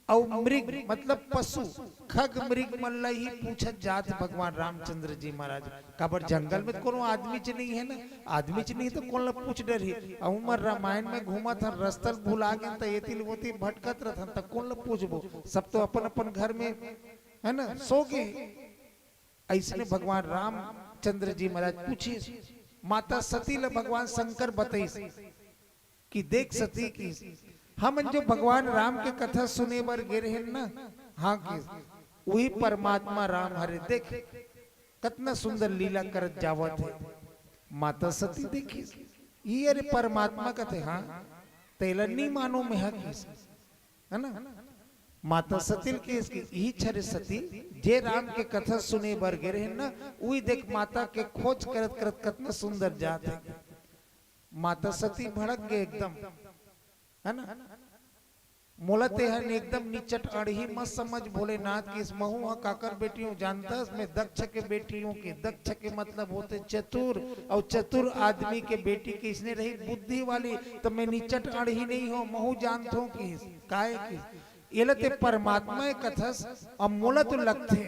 अउ मृग मतलब पशु। खग मृग मन ल ही पूछत जात हे भगवान रामचंद्र जी महाराज। काबर जंगल में तो कोनो आदमी च नहीं हे ना, आदमी च नहीं तो कोन ल पूछ डरही। अउ हमर रामायण में घूमत हन, रस्ता ल भुला गेन त एती ले ओती भटकत रहथन, त कोन ल पूछबो? सब तो अपन अपन घर में, है ना, सो गे। अइसने भगवान रामचंद्र जी महाराज पूछिस, माता सती ल भगवान शंकर बतइस कि देख सती कि हमन जो भगवान राम के कथा सुने बर गे रहेन ना, हाँ कि उही परमात्मा राम हरे, देख कतना सुंदर लीला करत जावत हे। माता सती देखिस, "ई अरे परमात्मा कथे, हाँ, तेला नी मानो मेहा," किस, है ना? माता सती ल किस कि इही छरे सती, जे राम के कथा सुने बर गे रहेन ना, उही देख माता के खोज करत करत कतना सुंदर जात हे। माता सती भड़क गे एकदम, है ना? "मोला तेहन एकदम निचट अड़ही मत समझ भोलेनाथ," किस, "महू ह काकर बेटी हूँ जानथस? मैं दक्ष के बेटी हूँ।" कि दक्ष के मतलब होथे चतुर, अउ चतुर आदमी के बेटी कइसने रही? बुद्धि वाली। त मैं निचट अड़ही नहीं हूँ, महू जानथों किस। काय किस? एला ते परमात्मा ए कथस, अउ मोला तो लगथे,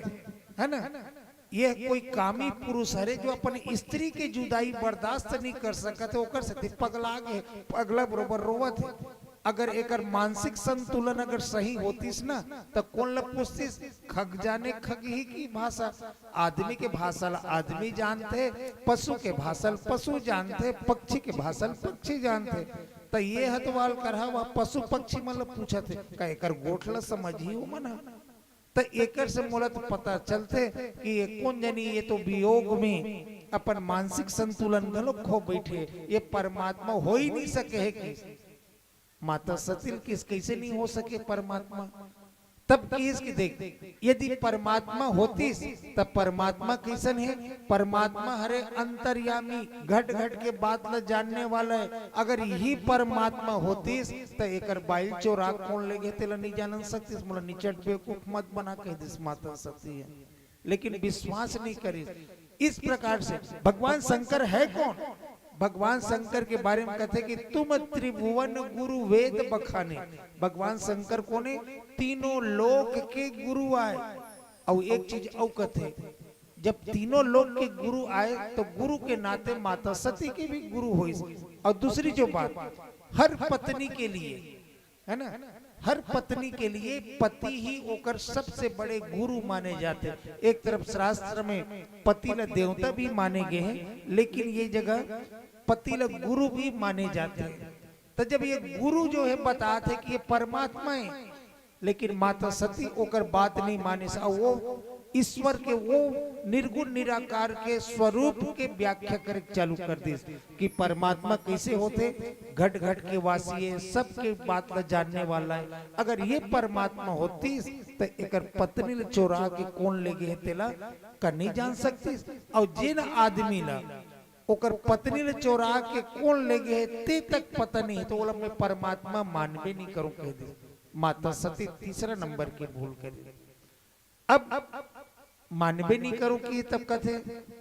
है ना? ये कोई कामी पुरुष हरे जो अपन स्त्री के जुदाई बर्दाश्त नहीं कर सकत हे, ओकर सेती पगला गे, पगला बरोबर रोवत हे। अगर एकर मानसिक संतुलन अगर सही होतिस ना, त कोन ल पूछतिस? खग जाने खगही की भाषा। आदमी के भाषा ल आदमी जानथे, पशु के भाषा ल पशु जानथे, पक्षी के भाषा ल पक्षी जानथे। त ये हतवाल करहा वह पशु पक्षी मन ल पूछत हे, का एकर गोठ ल समझही ओमन ह? त एकर से मोला तो पता चलथे कि ये कोन जनी, ये तो वियोग में अपन मानसिक संतुलन घलो खो बैठे, ये परमात्मा हो ही नहीं सके हे कि। माता सती ल किस, कैसे नहीं हो सके परमात्मा? तब किहिस कि देख, यदि परमात्मा होतिस, तब परमात्मा कइसन हे? परमात्मा हरे अंतर्यामी, घट घट के बात ल जानने वाला हे। अगर यही परमात्मा होतिस, त एकर बाइल चोरा कोन ले गे, तेला नइ जानन सकतिस। मोला निचट बेवकूफ मत बना, कहि दिस माता सती ह। लेकिन विश्वास नइ करिस। इस प्रकार से भगवान शंकर हे कोन? भगवान शंकर के बारे में कथे कि तुम त्रिभुवन गुरु वेद बखाने। भगवान शंकर कोन हे? तीनों लोक के गुरु आय। अउ एक चीज अउ कथे, जब तीनों लोक के गुरु आय, त गुरु के नाते माता सती के भी गुरु होइस। अउ दूसरी जो बात, हर पत्नी के लिए, है ना, हर पत्नी के लिए पति ही ओकर सबसे बड़े गुरु माने जाथे। एक तरफ शास्त्र में पति ल देवता भी माने गे हे, लेकिन ये जगह पति ल गुरु भी माने जाथे। त जब ये गुरु जो हे बतात हे कि ये परमात्मा हे, लेकिन माता सती ओकर बात नइ मानिस, अउ वो ईश्वर के, वो निर्गुण निराकार के स्वरूप के व्याख्या करे चालू कर दिस कि परमात्मा कइसे होथे, घट घट के वासी हे, सबके बात ल जानने वाला हे। अगर ये परमात्मा होतिस, त एकर पत्नी ल चोरा के कोन ले गे हे, तेला का नइ जान सकतिस? अउ जेन आदमी ल ओकर पत्नी ल चोरा के कोन ले गे हे, ते तक पता नइ हे, त ओला मैं परमात्मा मानबे नइ करूं, कहि दिस। माता सती तीसरा नंबर के भूल करिस। अब मानबे नइ करूं कि तब कथे,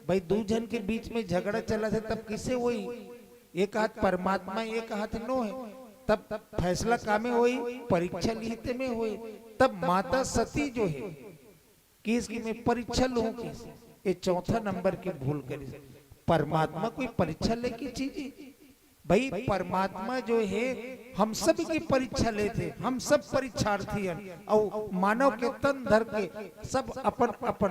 भाई, दू झन के बीच में झगड़ा चलत हे, तब कइसे होही? एक हाथ परमात्मा, एक हाथ नोहे, तब फैसला कामे होही? परीक्षा लिही तेमे होही। तब माता सती जो हे, किहिस कि मैं परीक्षा लूं, किहिस। ये चौथा नंबर के भूल करिस। परमात्मा कोई परीक्षा ले के चीज हे? भाई, परमात्मा जो हे, हम सब के परीक्षा लेथे, हम सब परीक्षार्थी हन। अउ मानव के तन धर के सब अपन अपन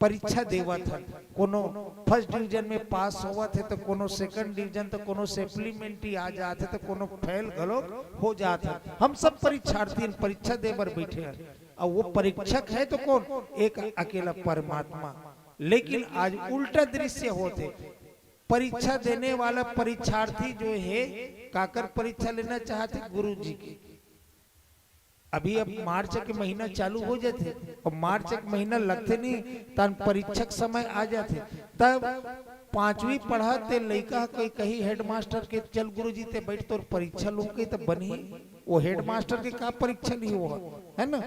परीक्षा देवत हन। कोनो फर्स्ट डिवीजन में पास होवत हे, त कोनो सेकंड डिवीजन, त कोनो सप्लीमेंट्री आ जात हे, त कोनो फेल घलोक हो जात हे। हम सब परीक्षार्थी हन, परीक्षा दे बर बइठे हन। अउ वो परीक्षक हे त कोन? एक अकेला परमात्मा। लेकिन आज उल्टा दृश्य होत हे। परीक्षा देने वाला परीक्षार्थी जो हे, काकर परीक्षा लेना चाहत हे? गुरु जी के। अभी अब मार्च के महीना चालू हो जाथे अउ मार्च के महीना लगथे नहीं, तहान परीक्षा के समय आ जाथे। तब पांचवी पढ़त ते लइका ह कोई कही हेडमास्टर के, "चल गुरु जी, ते बइठ, तोर परीक्षा लूं," कही त बनही। वो हेडमास्टर के का परीक्षा लिही वो, है ना?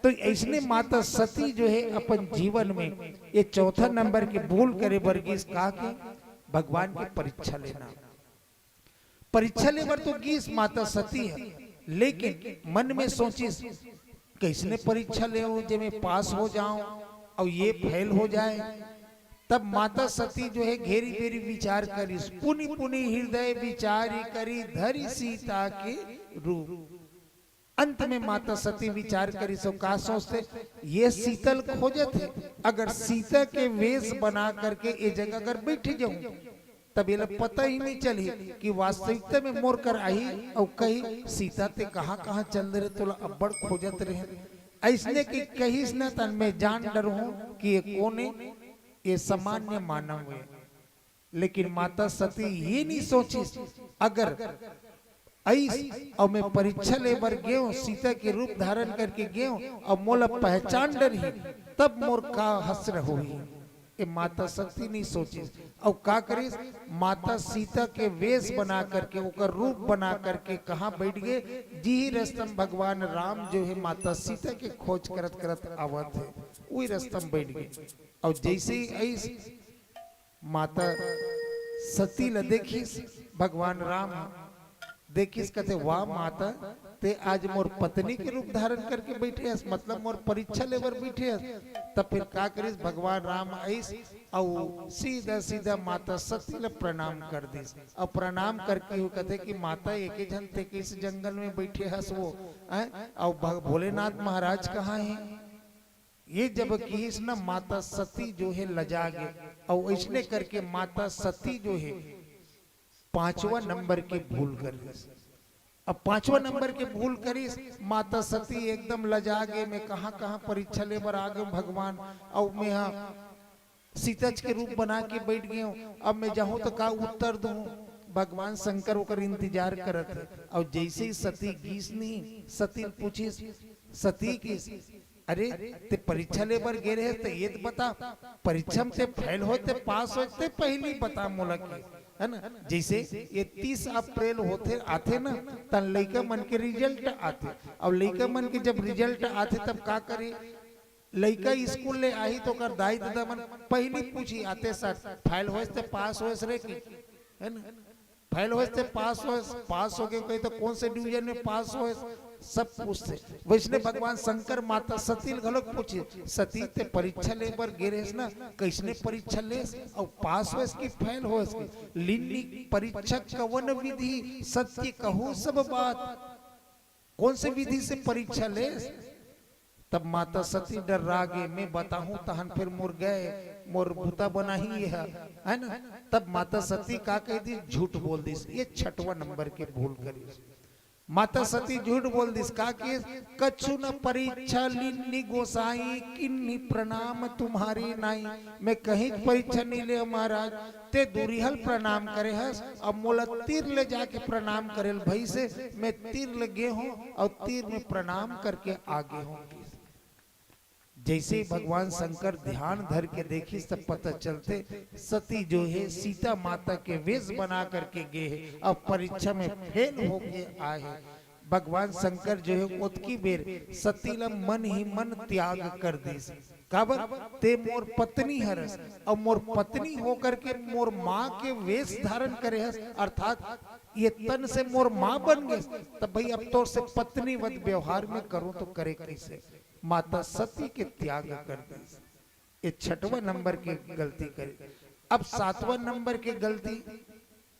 त अइसने माता सती जो हे अपन जीवन में ये चौथा नंबर के भूल करे बर गिस, का के? भगवान के परीक्षा लेना। परीक्षा ले बर तो गिस माता सती ह, लेकिन मन में सोचिस, "कइसने परीक्षा लेवं जेमे पास हो जावं अउ ये फेल हो जाय?" तब माता सती जो हे घेरी बेरी विचार करिस, "पुनि पुनि हृदय विचारि करि धरि सीता के रूप।" अंत में माता सती विचार करिस अउ का सोचथे, ये सीता ल खोजत हे, अगर सीता के वेश बना करके ये जगह अगर बइठ जावं, तब एला पता ही नइ चलही कि वास्तविकता में मोर कर आही अउ कही, "सीता, ते कहाँ कहाँ चल दे रहे, तोला अब्बड़ खोजत रहे।" अइसने कि कहिस न, तहान मैं जान डरहूं कि ये कोन ए, ये सामान्य मानव ए। लेकिन माता सती ये नइ सोचिस, अगर अइस अउ मैं परीक्षा ले बर गेंव, सीता के रूप धारण करके गेंव अउ मोला पहचान डरही, तब मोर का हश्र होही? ये माता सती नइ सोचिस। अउ का करिस? माता सीता के वेश बना करके, ओकर रूप बना करके कहाँ बइठ गे? जिही रस्ता म भगवान राम जो हे माता सीता के खोज करत करत आवत हे, उही रस्ता म बइठ गे। अउ जइसे ही अइस, माता सती ल देखिस भगवान राम ह, देखिस, कथे, "वाह माता, ते आज मोर पत्नी के रूप धारण करके बइठे हस, मतलब मोर परीक्षा ले बर बइठे हस।" तब फिर का करिस, भगवान राम अइस अउ सीधा सीधा माता सती ल प्रणाम कर दिस। अउ प्रणाम करके हुए कथे कि, "माता, एके झन ते कइसे जंगल में बइठे हस वो, हैं? अउ भ-, भोलेनाथ महाराज कहाँ हे?" ये जब किहिस न, माता सती जो हे लजा गे, अउ अइसने करके माता सती जो हे पांचवा नंबर के भूल करिस। अब पांचवा नंबर के भूल करिस, माता सती एकदम लजा गे, "मैं कहाँ कहाँ परीक्षा ले बर आ गेंव भगवान, अउ मैं हा सीतज के रूप बना के बइठ गेंव, अब मैं जाहूं त का उत्तर दूं?" भगवान शंकर ओकर इंतजार करत हे। अउ जइसे ही सती गिस नहीं, सती ल पूछिस, सती किस अरे, ते परीक्षा ले बर गे रहे त ये त बता, परीक्षा में ते फेल होय ते पास होय ते पहली बता मोला के, है ना? जैसे ये तीस अप्रैल होथे, आथे ना, त लइका मन के रिजल्ट आथे। अब लइका मन के जब रिजल्ट आथे तब का करे? लइका स्कूल ले आही तो ओकर दाई ददा मन पहली पूछी, "आते सर, फेल होयस ते पास होयस रे?" कि, है ना? फेल होयस ते पास होयस, पास हो के कही तो कौन से डिवीजन में पास होयस, सब पूछथे। वैसने भगवान शंकर माता सती ल घलोक पूछे, "सती, ते परीक्षा ले बर गे रहेस ना, कइसने परीक्षा लेस अउ पास होयस कि फेल होयस कि? लीनी परीक्षा कवन विधि, सत्य कहू सब बात।" कौन से विधि से परीक्षा लेस? तब माता सती डर्रा गे, "मैं बताहूं तहन फिर मोर गए, मोर बुता बनाही ये ह, है ना?" तब माता सती का कह दिस? झूठ बोल दिस। ये छठवां नंबर के भूल करिस। माता सती झूठ बोल दिस। का कि कछु न परीक्षा लीनी गोसाई, किन्ही प्रणाम तुम्हारी नाई। मैं कहीं परीक्षा नहीं ले महाराज, ते दुरिहल प्रणाम करे हस, अब मोला तीर ले जाके प्रणाम करेल भई से, मैं तीर ले गे हों अउ तीर में प्रणाम करके आ गे हों। जैसे ही भगवान शंकर ध्यान धर के देखिस, तब पता चलथे सती जो हे सीता माता के वेश बना करके गे हे, अब परीक्षा में फेल होके आए हे। भगवान शंकर जो हे ओतकी बेर सती ला मन ही मन त्याग कर दिस। काबर? ते मोर पत्नी हरस, अउ मोर पत्नी होकर के मोर माँ के वेश धारण करे हस, अर्थात ये तन से मोर माँ बन गेस, तब भई अब तोर से पत्नीवत व्यवहार में करूं तो करे कैसे? माता सती के त्याग कर दिस। ये छठवां नंबर के गलती करे। अब सातवां नंबर के गलती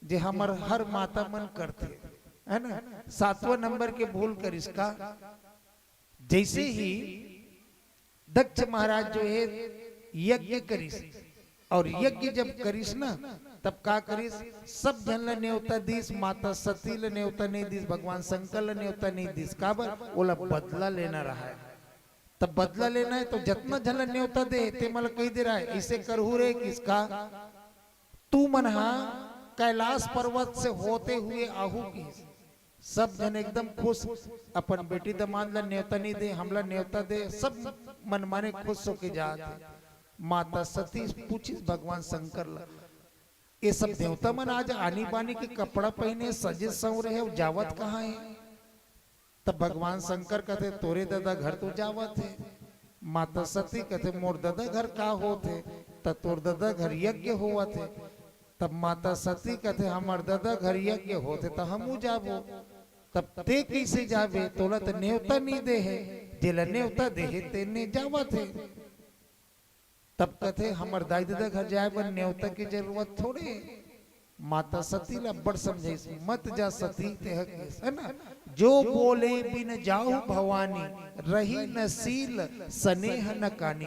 जे हमर हर माता मन करथे, है ना, सातवां नंबर के भूल करिस का? जैसे ही दक्ष महाराज जो हे यज्ञ करिस, अउ यज्ञ जब करिस ना, तब का करिस? सब झन ला नेवता दिस, माता सती ला नेवता नहीं दिस, भगवान शंकर ला नेवता नहीं दिस। काबर? ओला बदला लेना रहा है। तब बदला लेना है तो जतना झन ला नेवता दे, ते मन ला कहि दे रहा है, "ऐसे करहू रे किसका, तू मन हा कैलाश पर्वत से होते हुए आहू" किहिस। सब झन एकदम खुश, अपन बेटी दमाद ला नेवता नहीं दे, हमला नेवता दे, सब मनमाने खुश होके जात हे। माता सती पूछिस भगवान शंकर ला, "ये सब देवता मन आज आनी बानी के कपड़ा पहिने, सजे संवरे हे, अउ जावत कहाँ हे?" तब भगवान शंकर कथे, "तोरे ददा घर तो जावत हे।" माता सती कथे, "मोर ददा घर का होत हे?" त तोर ददा घर यज्ञ होवत हे। तब माता सती कथे, "हमर ददा घर यज्ञ होत हे त हमू जाबो।" तब ते कइसे जाबे? तोला त नेवता नहीं दे हे, जेला नेवता दे हे तेने जावत हे। तब कथे, "हमर दाई ददा घर जाए बर नेवता के जरूरत थोड़े हे।" माता सती ला बड़ समझाइस, "मत जा सती, तेह किस, है ना, जो बोले बिन जाहु भवानी, रही न सील सनेह न कानी।"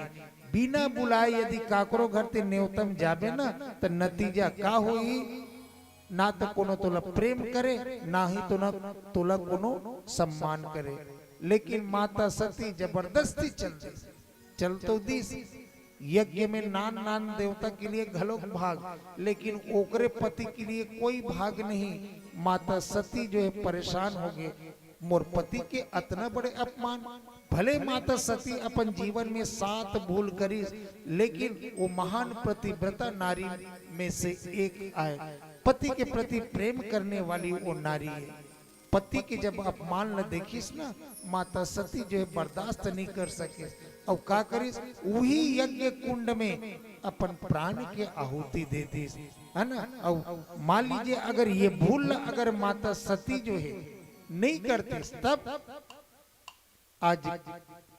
बिना बुलाए यदि काकरो घर ते नेवता म जाबे ना, त नतीजा का होही? ना तो कोनो तोला प्रेम करे, ना ही तो ना तोला कोनो सम्मान करे। लेकिन माता सती जबरदस्ती चल दिस। चल तो दिस, यज्ञ में नान नान देवता के लिए घलोक भाग, लेकिन ओकरे पति के लिए कोई भाग नहीं। माता सती जो है परेशान हो गए, "मोर पति के अतना बड़े अपमान।" भले माता सती अपन जीवन में सात भूल करिस, लेकिन वो महान पतिव्रता नारी में से एक आय। पति के प्रति प्रेम करने वाली वो नारी है। पति के जब अपमान ल देखिस ना, माता सती जो है बर्दाश्त नहीं कर सकिस। अउ का करिस? उही यज्ञ कुंड में अपन प्राण के आहुति दे दिस, है ना? अउ मान लीजिए, अगर ये भूल ल अगर माता सती जो है नहीं करतिस, तब आज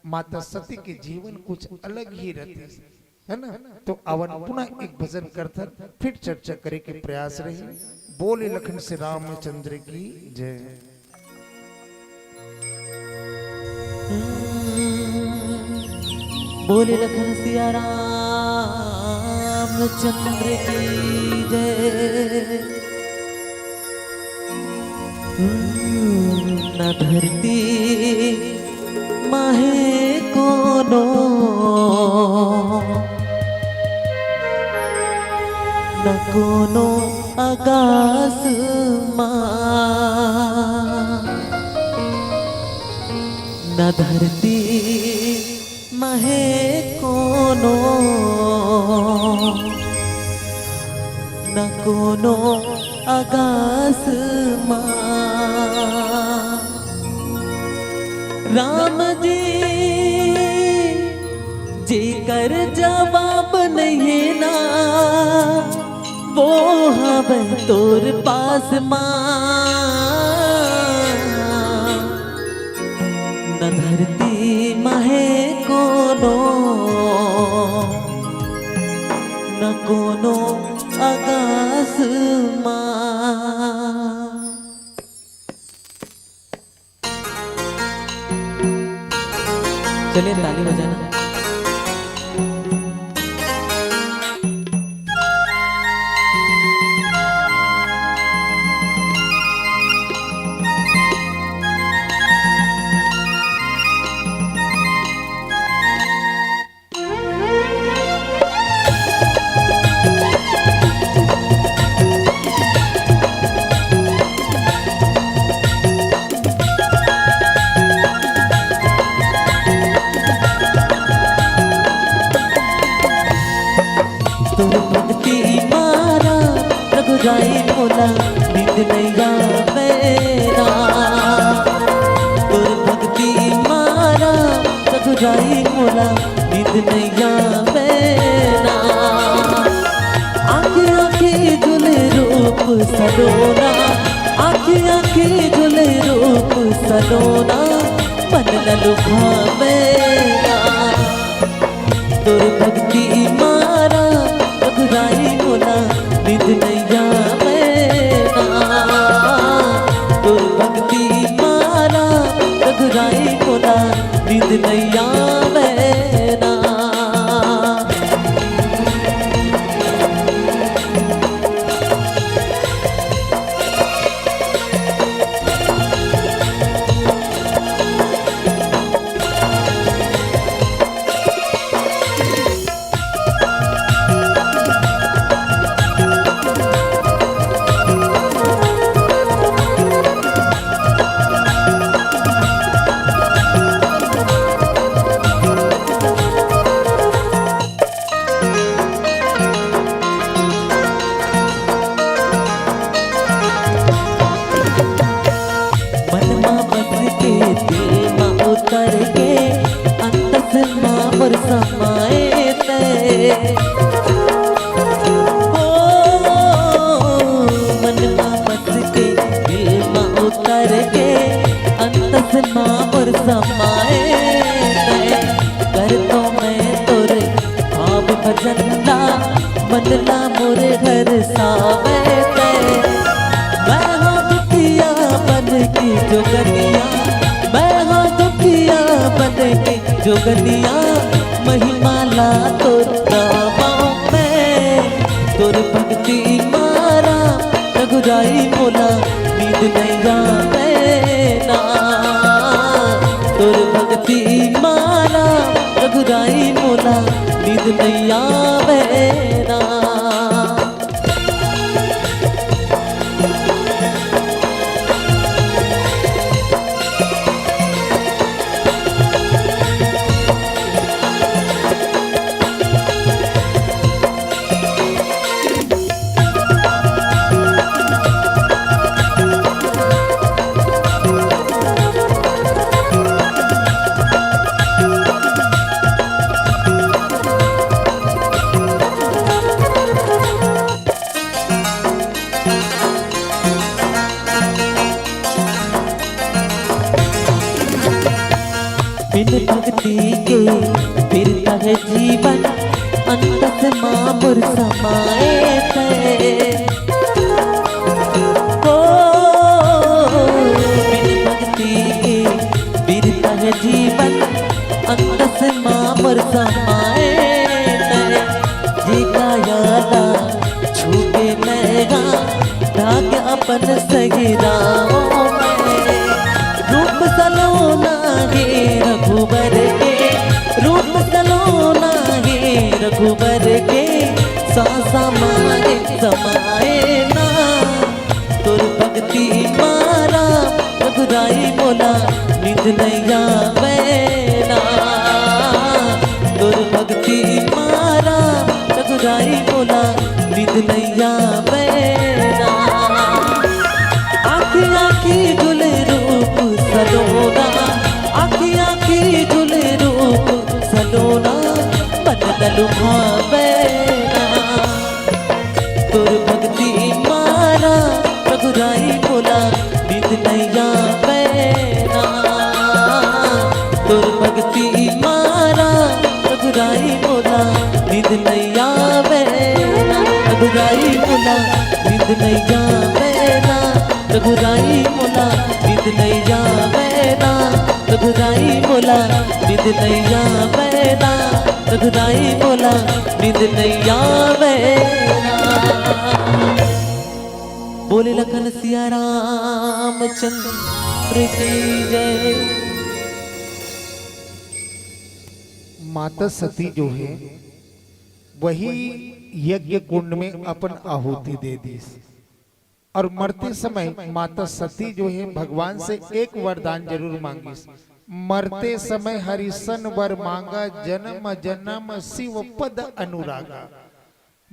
माता सती के जीवन कुछ अलग ही रहतिस, है ना? तो आवन पुनः एक भजन करथन, फिर चर्चा करे के प्रयास रही। बोले लखन श्री रामचंद्र की जय। बोले लखन सिया रामचंद्र की जय। हम्म, न धरती माहे कोनो, न कोनो आकाश मा, न धरती कोनो अगास मा। राम जी, जेकर जवाब नइये ना, वो हवय तोर पास मा। न धरती म हे कोनो, न कोनो अगास मा। चलिए, ताली बजाना। तोर भक्ति मारा रघुराई मोला, नींद नइ आवे ना। तोर भक्ति मारा रघुराई मोला, नींद नइ आवे ना। आँखी आँखी झूले रूप सलोना, आँखी आँखी झूले रूप सलोना, मन न लुभावे ना। तोर भक्ति मारा रघुराई मोला, नींद नइ आवे ना। तोर भक्ति मारा रघुराई मोला, नींद नइ आवे ना। मन मा बस के, दिल मा उतर के, अंतस मा मोर समाए तैं। ओ, मन मा बस के, दिल मा उतर के, अंतस मा मोर समाए तैं। करथों मैं तोर भाव भजन ला, मन ला मोर हरसावे तैं। मैं हों दुखिया बन के जोगनिया, मैं हों दुखिया बन के जोगनिया, महिमा ला तोर गावों मैं। तोर भक्ति मारा रघुराई मोला, नींद नइ आवे ना। तोर भक्ति मारा रघुराई मोला, नींद नइ आवे ना। बिन भक्ति के बिरता है जीवन, अंतस मा मोर समाए तैं। ओ, बिन भक्ति के बिरता है जीवन, अंतस मा मोर समाए तैं। जे काया ला छू के मैं हा, धागे अपन सगराओं मैं। रूप सलोना हे रघुबर के, रूप सलोना हे रघुबर के, सांसा मारे समाए ना। तोर भक्ति मारा रघुराई मोला, नींद नइ आवे ना। तोर भक्ति मारा रघुराई मोला, नींद नइ आवे भावे ना। तोर भक्ति मारा रघुराई मोला, नींद नैया बैना। तोर भक्ति मारा रघुराई मोला, नींद नैया बैना। रघुराई मोला, नींद नैया बैना। रघुराई मोला, नींद नैया बैना। रघुराई मोला, नींद नैया बैना। रघुराई मोला, नींद नैया बैना। बोले लखन सिया रामचंद्र की जय। माता सती जो है, वही यज्ञ कुंड में अपन आहुति दे दीस। और मरते समय माता सती जो है, भगवान से एक वरदान जरूर मांगिस। मरते समय हरिसन वर मांगा, जन्म जन्म शिव पद अनुरागा।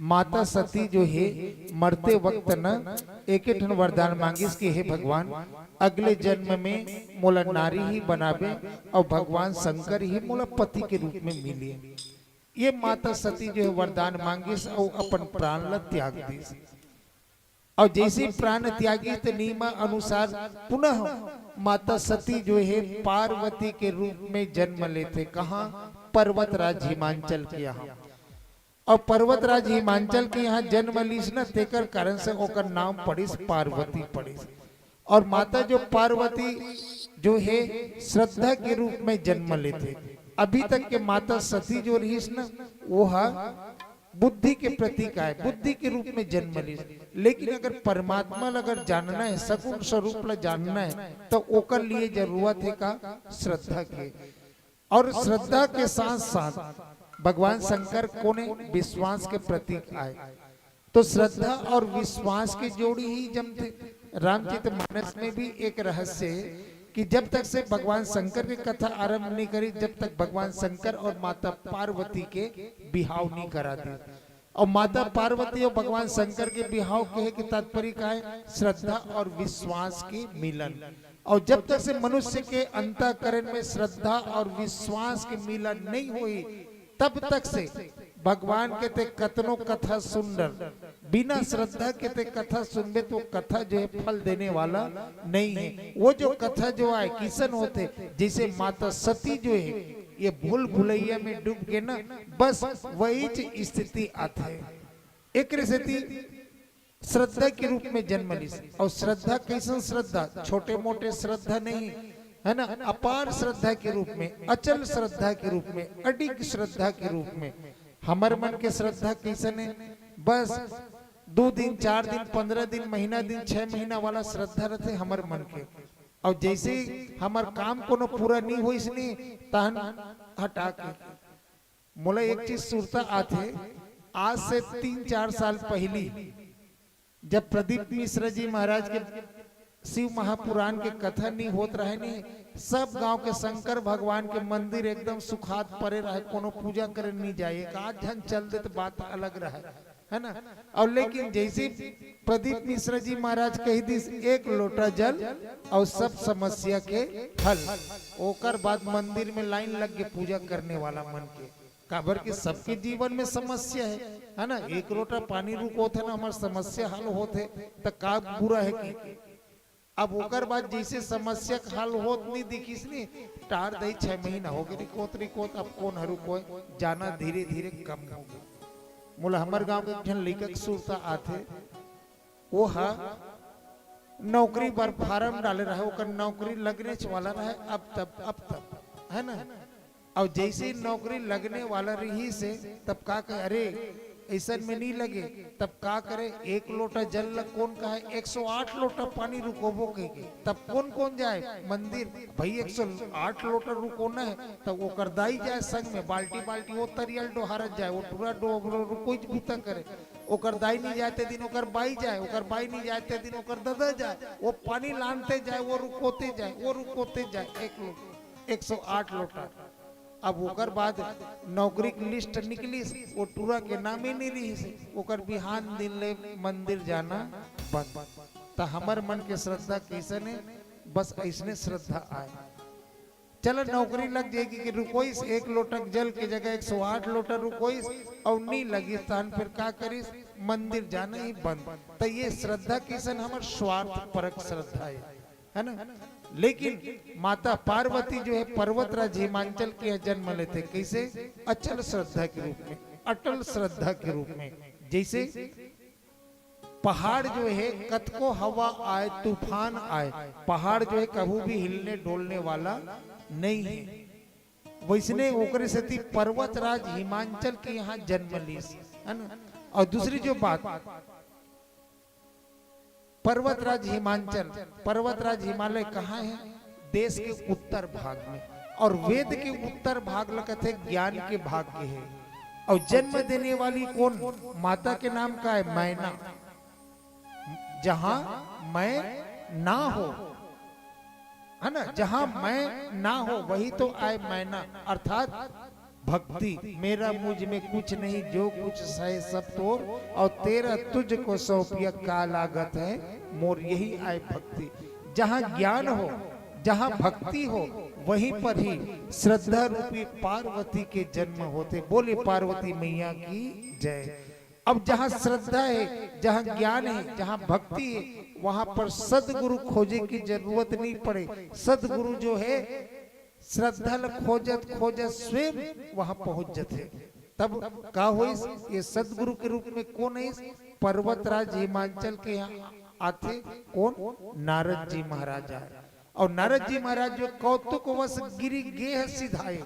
माता सती जो है, मरते वक्त न एक ठन वरदान मांगिस कि हे भगवान, अगले जन्म में मोला नारी ही बनाबे और भगवान शंकर ही मोला पति के रूप में मिले। ये माता सती जो है, वरदान मांगिस और अपन प्राण ला त्याग दीस। और जैसे प्राण त्यागी, तो नियम अनुसार पुनः माता सती जो है, पार्वती के रूप में जन्म लेथे। कहाँ? पर्वतराज हिमांचल के यहाँ। और पर्वतराज हिमांचल के यहाँ जन्म लीस न, तेकर कारण से ओकर नाम पड़िस, पार्वती पड़िस। और माता जो पार्वती जो है, श्रद्धा के रूप में जन्म लेथे। अभी तक के माता सती जो रहीस न, वो हा बुद्धि के प्रतीक आय, बुद्धि के रूप में जन्म लीस। लेकिन अगर परमात्मा ला अगर जानना है, सगुण स्वरूप ला जानना है, तो ओकर लिए जरूरत है का? श्रद्धा के। और श्रद्धा के साथ साथ भगवान शंकर कोने? विश्वास के प्रतीक आय। तो श्रद्धा और विश्वास के जोड़ी ही जमथे। रामचरित मानस में भी एक रहस्य है कि जब तक से भगवान शंकर के कथा आरंभ नहीं करी, जब तक भगवान शंकर और माता पार्वती के बिहाव नहीं करा दी। और माता पार्वती और भगवान शंकर के बिहाव कहे के तात्पर्य का है? श्रद्धा और विश्वास के मिलन। और जब तक से मनुष्य के अंतःकरण में श्रद्धा और विश्वास के मिलन नहीं होई, तब तक से भगवान के ते कतनो कथा सुन डर, बिना श्रद्धा के ते कथा सुनबे तो कथा जो है, फल देने वाला नहीं है। वो जो कथा जो आय, किसन होथे, जैसे माता सती जो है, ये भूल भुलैया में डूब के ना, बस वही च स्थिति आथे। एकरे सेती श्रद्धा के रूप में जन्म लीस। और श्रद्धा कैसन श्रद्धा? छोटे मोटे श्रद्धा नहीं, है ना, अपार श्रद्धा के रूप में, अचल श्रद्धा के रूप में, अडिग श्रद्धा के रूप में। हमर मन के श्रद्धा कैसन है? बस दो दिन, चार दिन, पन्द्रह दिन, महीना दिन, छह महीना वाला श्रद्धा रहते हमर मन के। और जैसे ही हमर काम कोनो पूरा नहीं होइस नहीं, तहन हटा के। मोला एक चीज सुरता आथे, आज से तीन चार साल पहली जब प्रदीप मिश्र जी महाराज के शिव महापुराण के कथा नहीं होत रहे नहीं, सब गांव के शंकर भगवान के मंदिर एकदम सुखात परे रहे, कोनो पूजा करे नहीं जाए। एक आध झन चल दे तो बात अलग रहे, है ना। और लेकिन जैसे प्रदीप मिश्र जी महाराज कह दिस, "एक लोटा जल और सब समस्या के हल", ओकर बाद मंदिर में लाइन लग के पूजा करने वाला मन के। काबर कि सबके जीवन में समस्या है, है ना। एक लोटा पानी रुकोथे ना, हमार समस्या हल होथे, त का बुरा है कि? अब ओकर बाद जैसे समस्या के हल होत नहीं दिखिस नहीं, टार दई, छह महीना हो गए रिकोत रिकोत, अब कौन हरू कोई जाना धीरे धीरे कम हो गए। मोला हमर गांव के एक झन लइका के सुरता आथे, वो हा नौकरी बर फार्म डाले रहे, ओकर नौकरी लगनेच वाला रहे, अब तब, अब तब, है ना। और जैसे ही नौकरी लगने वाला रही से, तब का कहे, "अरे, ऐसन में नहीं लगे।" तब का करे, "एक लोटा जल ल कौन कहे, एक सौ आठ लोटा पानी रुकोबो कह के।" तब कौन कौन जाए मंदिर, "भाई, एक सौ आठ लोटा रुकोना है।" तब ओकर दाई जाए संग में, बाल्टी बाल्टी वो तरियल डोहारत जाए, वो टूरा डोहरो कोई बुता करे। ओकर दाई नहीं जाए ते दिन ओकर बाई जाए, ओकर बाई नहीं जाए ते दिन ओकर ददा जाए, वो पानी लानते जाए, वो रुकोते जाए, वो रुकोते जाए, एक लोटा, एक सौ आठ लोटा। अब ओकर बाद नौकरी के लिस्ट निकलिस, वो टूरा के नाम ही नहीं रहिस, ओकर बिहान दिन ले मंदिर जाना बंद। त हमर मन के श्रद्धा कैसन है? बस ऐसने श्रद्धा आए। चल नौकरी लग जाएगी कि रुकोइस, एक लोटक जल के जगह एक सौ आठ लोटा रुकोइस, अउ नी लगिस तहन फिर का करिस? मंदिर जाना ही बंद। त ये श्रद्धा किसन हमर स्वार्थ परक श्रद्धा है, है ना? लेकिन माता पार्वती जो है पर्वतराज हिमांचल के यहाँ जन्म लेथे। कैसे? अचल श्रद्धा के रूप में, अटल श्रद्धा के रूप में। जैसे पहाड़ जो है, कतको हवा आए, तूफान आए, पहाड़ जो है कभू भी हिलने डोलने वाला नहीं है। वैसने ओकरे सेती पर्वतराज हिमांचल के यहाँ जन्म लीस, है ना? और दूसरी जो बात, पर्वतराज हिमांचल, पर्वतराज हिमालय कहाँ है? देश के उत्तर भाग में। और वेद के उत्तर भाग ल कथे ज्ञान के भाग के है। और जन्म देने वाली कौन? माता के नाम का है? मैना। जहां मैं ना हो, है ना, जहां मैं ना हो वही तो आए मैना, अर्थात भक्ति। मेरा मुझ में कुछ नहीं, जो कुछ सहे सब तोर, और तेरा तुझको सौंपिया का लागत है मोर, यही आए भक्ति। जहां ज्ञान हो, जहां भक्ति हो, वहीं पर ही श्रद्धा रूपी पार्वती के जन्म होते। बोले पार्वती मैया की जय। अब जहां श्रद्धा है, जहां ज्ञान है, जहां भक्ति है, वहां पर सदगुरु खोजे की जरूरत नहीं पड़े। सदगुरु जो है श्रद्धा ल खोजत खोजत स्वयं वहां पहुंच जथे। तब का होइस? ये सदगुरु के रूप में कौन आइस? पर्वतराज हिमांचल के यहाँ आथे। कौन? नारद जी महाराज आए। और नारद जी महाराज जो कौतुकवश गिरि गेह सिधाए,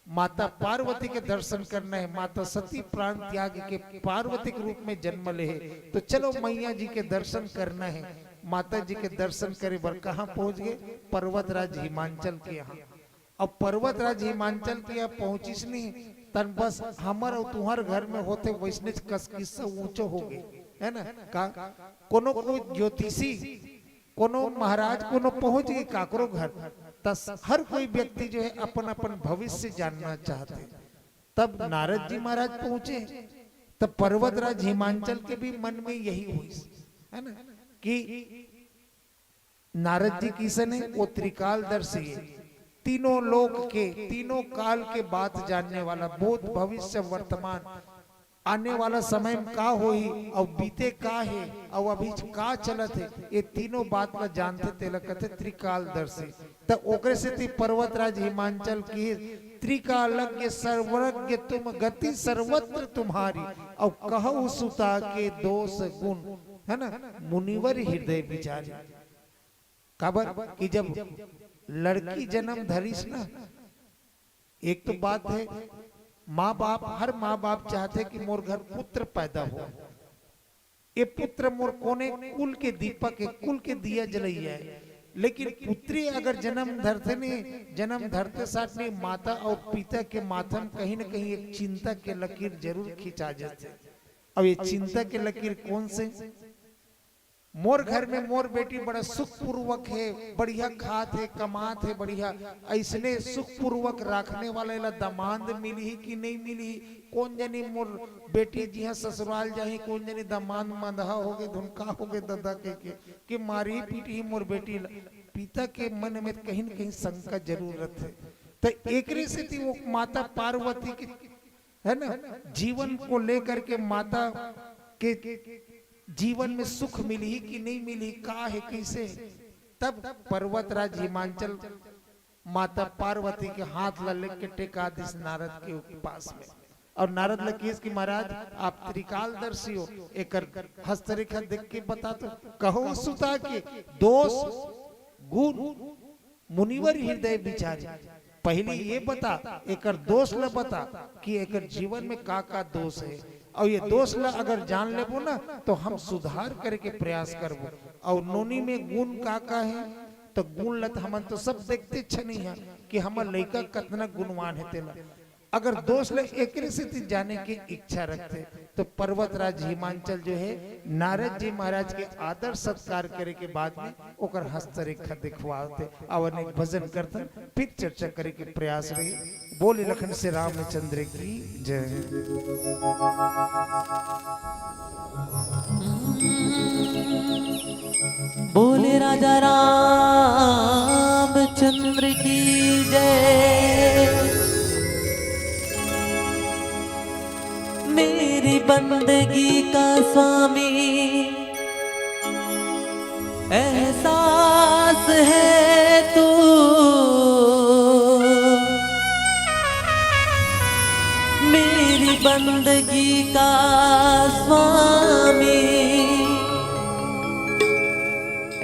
माता पार्वती के दर्शन करना है, माता सती प्राण त्याग के पार्वती के रूप में जन्म ले है, तो चलो मैया जी के दर्शन करना है। माता जी के दर्शन करे बर कहाँ पहुंच गए? पर्वतराज हिमांचल के यहाँ। अब पर्वतराज हिमांचल के यहाँ पहुंचिस नहीं, तन बस हमर अउ तुहर घर में होथे वैसनेच कस किस्सा ऊंचो हो गए, है ना? का कोनो कोई ज्योतिषी, कोनो महाराज, कोनो पहुंच गए काकरो घर, त हर कोई व्यक्ति जो है अपन अपन भविष्य जानना चाहते। तब नारद जी महाराज पहुंचे, तब पर्वतराज हिमांचल के भी मन में यही हुई, है ना, कि नारद जी किसन है? वो त्रिकालदर्शी है। तीनों लोक के, तीनों काल के बात जानने वाला, भूत, भविष्य, वर्तमान, आने वाला समय में का होही, अउ बीते का है, अउ अभी का चलत है, ये तीनों बात ला जानथे, तेला कथे त्रिकालदर्शी। त ओकरे सेती पर्वतराज हिमांचल की त्रिकालज्ञ सर्वज्ञ तुम, गति सर्वत्र तुम्हारी, अउ कहु सुता के दोष गुण, है ना, मुनिवर हृदय विचारी। काबर कि जब लड़की जन्म धरिस ना, एक तो बात है, माँ बाप, हर माँ बाप चाहथे कि मोर घर पुत्र पैदा हो, ये पुत्र मोर कोने कुल के दीपक है, कुल के दिया जलैया है। लेकिन पुत्री अगर जन्म धरथे नहीं, जन्म धरते साथ नहीं, माता और पिता के माथा में कहीं ना कहीं एक चिंता के लकीर जरूर खिंचा जाथे। अब ये चिंता के लकीर कौन से? मोर घर में मोर बेटी बड़ा सुखपूर्वक है, बढ़िया खात है, कमात है, बढ़िया। ऐसने सुखपूर्वक राखने वाला एला दमांद मिलही कि नहीं मिलही? कौन जनी मोर बेटी जिहाँ ससुराल जाही, कौन जनी दमांद मंदहा हो गए, धुनका हो गए ददा कह के, कि मारही पीटही मोर बेटी ला। पिता के मन में कहीं न कहीं शंका जरूर रहथे। त एकरे सेती वो माता पार्वती के, है ना, जीवन को लेकर के माता के जीवन में सुख मिलही कि नहीं मिलही, का है, कैसे है? तब पर्वतराज हिमांचल माता पार्वती के हाथ ला लेके टेका दिस नारद के पास में। और नारद ला किहिस कि महाराज, आप त्रिकालदर्शी हो, एकर हस्तरेखा देख के बता तो। कहु सुता के दोष गुण मुनिवर हृदय विचारी। पहले ये बता, एकर दोष ल बता कि एकर जीवन में का का दोष है, और ये दोष ल अगर जान लेबो ना, तो हम सुधार करे के प्रयास करबो। और नोनी में गुण का का है, तो गुण ल त हमन तो सब देखते छनी है कि हमर लइका कतना गुणवान है तेला। अगर दोष ल एकरे सेती जाने के इच्छा रखते, तो पर्वतराज हिमांचल जो है, नारद जी महाराज के आदर सत्कार करे के बाद में ओकर हस्तरेखा दिखवाते। अब अनेक भजन करतन, फिर चर्चा करे के प्रयास रही। बोले लखन से रामचंद्र की जय। बोले राजा रामचंद्र की जय। बंदगी का स्वामी एहसास है तू, मेरी बंदगी का स्वामी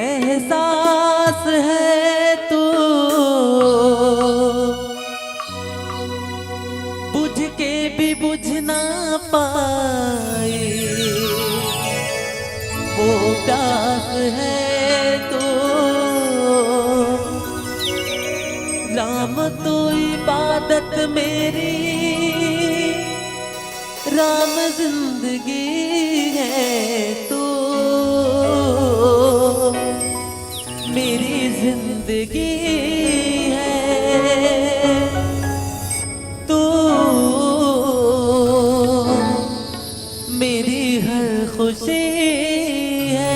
एहसास है तू, बुझ के भी बुझ ना पाए वो प्यास है तू। राम तू इबादत मेरी, राम जिंदगी है तू, मेरी जिंदगी है तू, मेरी हर खुशी है।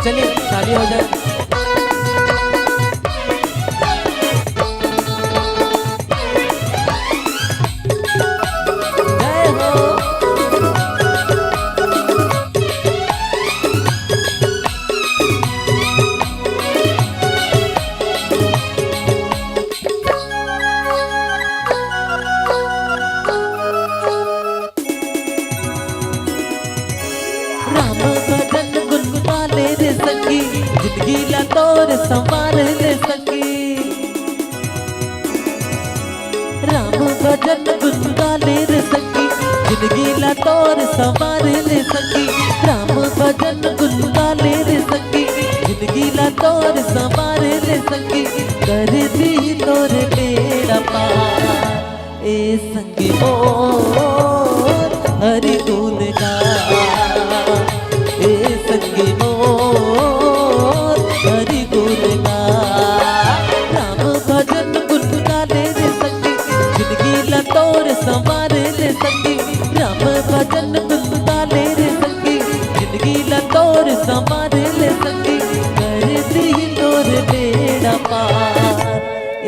चलिए, ताली हो जाए। जय हो। राम भजन गुनगुना ले रे संगी, जिंदगी ला तोर संवार ले संगी। राम भजन गुनगुना ले रे संगी, जिंदगी ला तोर संवार ले संगी। राम भजन गुनगुना ले रे संगी, जिंदगी ला तोर संवार ले संगी। कर दी तोर बेड़ा पार ए संगी मोर हरि गुण गा, ए संगी मोर हरि गुण गा। राम भजन गुन गा ले रे संगी, जिंदगी ला तोर संवार ले संगी। राम भजन गुन गा ले रे संगी, जिंदगी ला तोर संवार ले संगी। कर दी तोर बेड़ा पार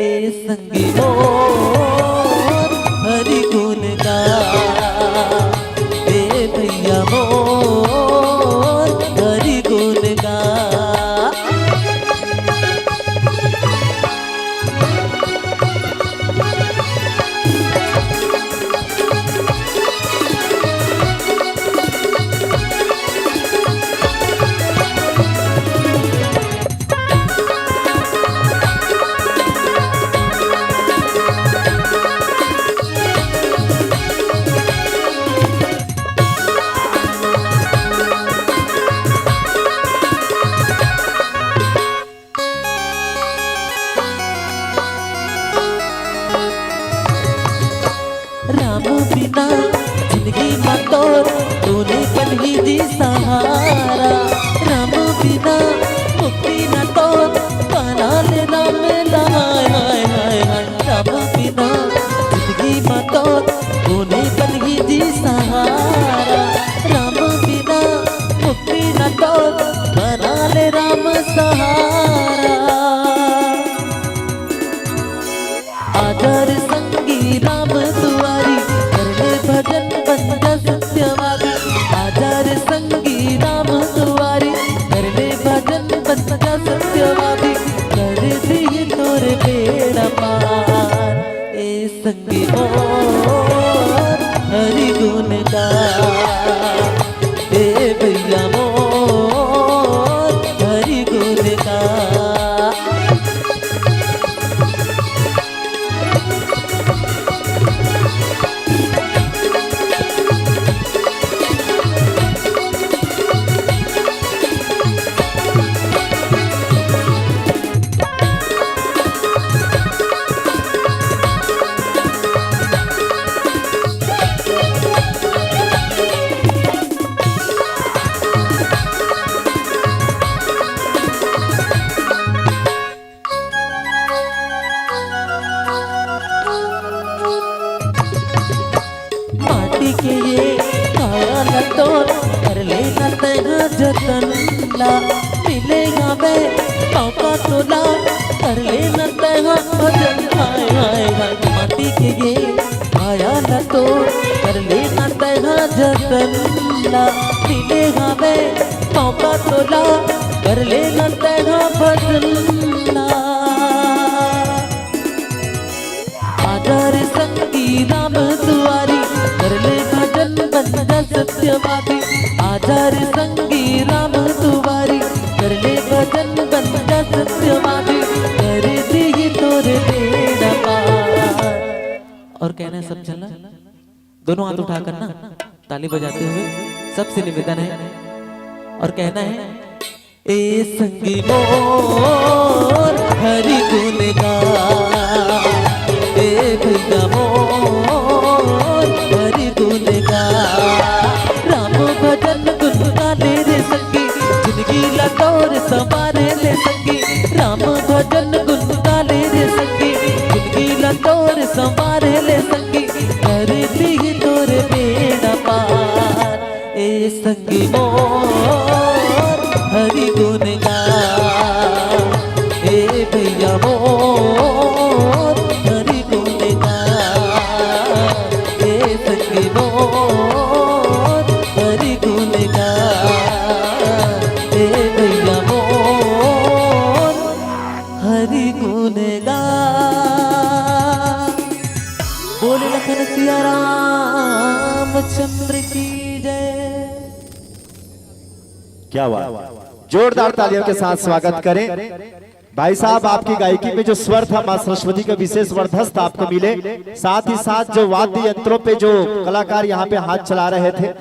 ए संगी मोर हरि गुण गा, ए भैया मोर हरि गुण गा। राम बिना जिंदगी मा तोर, तू नइ बनही जी सहारा। राम बिना मुक्ति ना तोर, बना ले राम ला, हाय, हाय, हाय, हाय। राम बिना जिंदगी मा तोर, तू नइ बनही जी सहारा। राम बिना मुक्ति ना तोर, बना ले राम सहारा। आजा रे संगी राम दुआरी, कर ले भजन बन जा सत्यवादी। आजा रे संगी राम दुआरी, कर ले भजन बन जा सत्यवादी। कर दी तोर बेड़ा पार ए संगी मोर हरि गुण गा, ए भैया मोर हरि गुण गा। माटी के ये काया ला तोर, कर लेना तैं जतन ला। मिले आवे मौका तोला कर लेना तैहा भजन, हाय हाय हाय। माटी के ये आया न तो कर लेना तैहा जतन ला। मिले हवे मौका तोला कर लेना तैहा भजन ला। आजा रे संगी राम दुआरी, कर ले भजन बन जा सत्यवादी। आजा रे संगी राम दुआरी, कर ले भजन बन जा सत्यवादी। कर दी तोर बेड़ा पार। और कहना है सब चलना, दोनों हाथ उठाकर ना ताली बजाते हुए सबसे निवेदन है और कहना है, ए संगी मोर हरि गुण गा, ए भैया मोर हरि गुण गा। राम भजन गुण गाले रे संगी, जिंदगी ला तोर संवारे ले संगी। राम भजन गुण गाले रे संगी, जिंदगी ला तोर संवारे ले संगी। कर दी तोर बेड़ा पार। ए संगी मोर हरि गुण गा, ए भैया मोर हरि गुण गा, ए संगी मोर हरि गुण गा, ए भैया मोर हरि गुण गा। बोले लखन सिया रामचंद्र की जय। क्या बात, जोरदार तालियों के साथ स्वागत करें। भाई साहब, आपकी गायकी में जो स्वर था, माँ सरस्वती का विशेष वरदस्त आपको मिले। साथ ही साथ जो वाद्य यंत्रों पे जो कलाकार यहाँ पे हाथ चला रहे थे,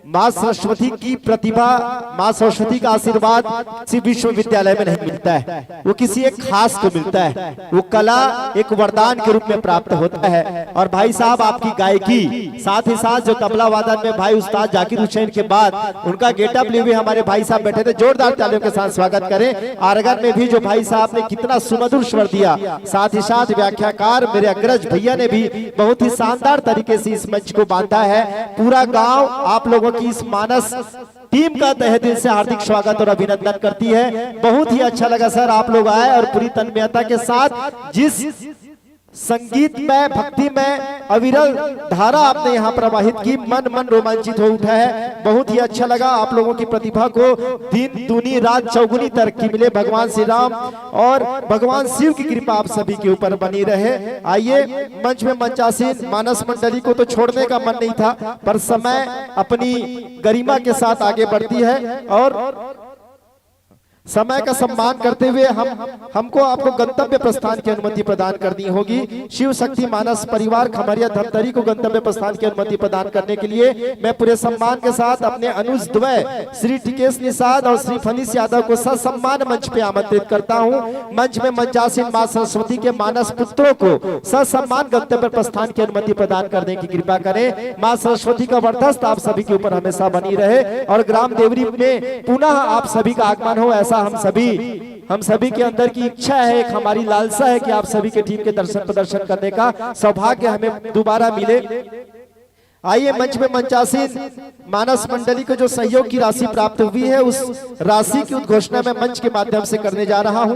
माँ सरस्वती की प्रतिभा, माँ सरस्वती का आशीर्वाद किसी विश्वविद्यालय में नहीं मिलता है, वो किसी एक खास को मिलता है। वो कला एक वरदान के रूप में प्राप्त होता है। और भाई साहब, आपकी गायकी, साथ ही साथ जो तबला वादन में भाई उस्ताद जाकिर हुसैन के बाद उनका गेटअप लिए हुए हमारे भाई साहब बैठे थे, जोरदार तालियों के साथ स्वागत करें। आर्गन में भी जो भाई साहब ने कितना सुमधुर स्वर दिया, साथ ही साथ व्याख्याकार मेरे अग्रज भैया ने भी बहुत ही शानदार तरीके से इस मंच को बांधा है। पूरा गांव आप लोगों की इस मानस टीम का तहे दिल से हार्दिक स्वागत और अभिनंदन करती है। बहुत ही अच्छा लगा सर, आप लोग आए और पूरी तन्मयता के साथ जिस संगीतमय, भक्तिमय, अविरल धारा आपने यहाँ प्रवाहित की, मन, मन रोमांचित हो उठा है। बहुत ही अच्छा लगा। आप लोगों की प्रतिभा को दिन दूनी रात चौगुनी तरक्की मिले। भगवान श्री राम और भगवान शिव की कृपा आप सभी के ऊपर बनी रहे। आइए, मंच में मंचासीन मानस मंडली को तो छोड़ने का मन नहीं था, पर समय अपनी गरिमा के साथ आगे बढ़ती है और समय का सम्मान करते हुए हम, हमको आपको गंतव्य प्रस्थान की अनुमति प्रदान करनी होगी। शिव शक्ति मानस परिवार खमरिया धमतरी को गंतव्य प्रस्थान की अनुमति प्रदान करने के लिए मैं पूरे सम्मान के साथ अपने अनुज द्वय श्री टिकेश निषाद और श्री फनीश यादव को ससम्मान मंच पे आमंत्रित करता हूँ। मंच में मंचासीन माँ सरस्वती के मानस पुत्रों को ससम्मान गंतव्य प्रस्थान की अनुमति प्रदान करने की कृपा करें। माँ सरस्वती का वरदस्त आप सभी के ऊपर हमेशा बनी रहे और ग्राम देवरी में पुनः आप सभी का आगमन हो, ऐसा हम सभी, हम सभी के अंदर की इच्छा है, एक हमारी लालसा है कि आप सभी के टीम के दर्शन प्रदर्शन करने का सौभाग्य हमें दोबारा मिले। आइए, मंच में मंचासीन मानस मंडली को जो सहयोग की राशि प्राप्त हुई है, उस राशि की उद्घोषणा मैं मंच के माध्यम से करने जा रहा हूं।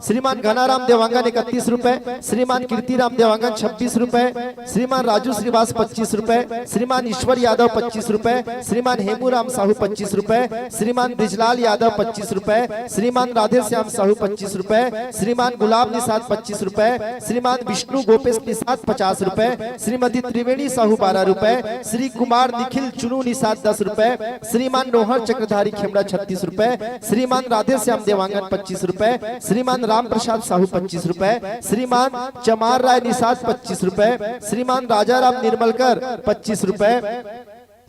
श्रीमान घनाराम देवांगन इकतीस रुपए, श्रीमान कीर्तिराम देवांगन छब्बीस रुपए, श्रीमान राजू श्रीवास पच्चीस रुपए, श्रीमान ईश्वर यादव पच्चीस रुपए, श्रीमान हेमूराम साहू पच्चीस रुपए, श्रीमान ब्रिजलाल यादव पच्चीस रुपए, श्रीमान राधेश्याम साहू पच्चीस रुपए, श्रीमान गुलाब निषाद पच्चीस रुपए, श्रीमान विष्णु गोपेश निषाद पचास रुपए, श्रीमती त्रिवेणी साहू बारह रुपए, श्री कुमार निखिल चुनू निषाद दस रुपए, श्रीमान नोहर चक्रधारी खेमड़ा छत्तीस रुपए, श्रीमान राधेश्याम देवांगन पच्चीस रुपए, श्रीमान राम प्रसाद साहू पच्चीस रुपए, श्रीमान चमार राय निषाद पच्चीस रुपए, श्रीमान राजाराम निर्मलकर पच्चीस रुपए,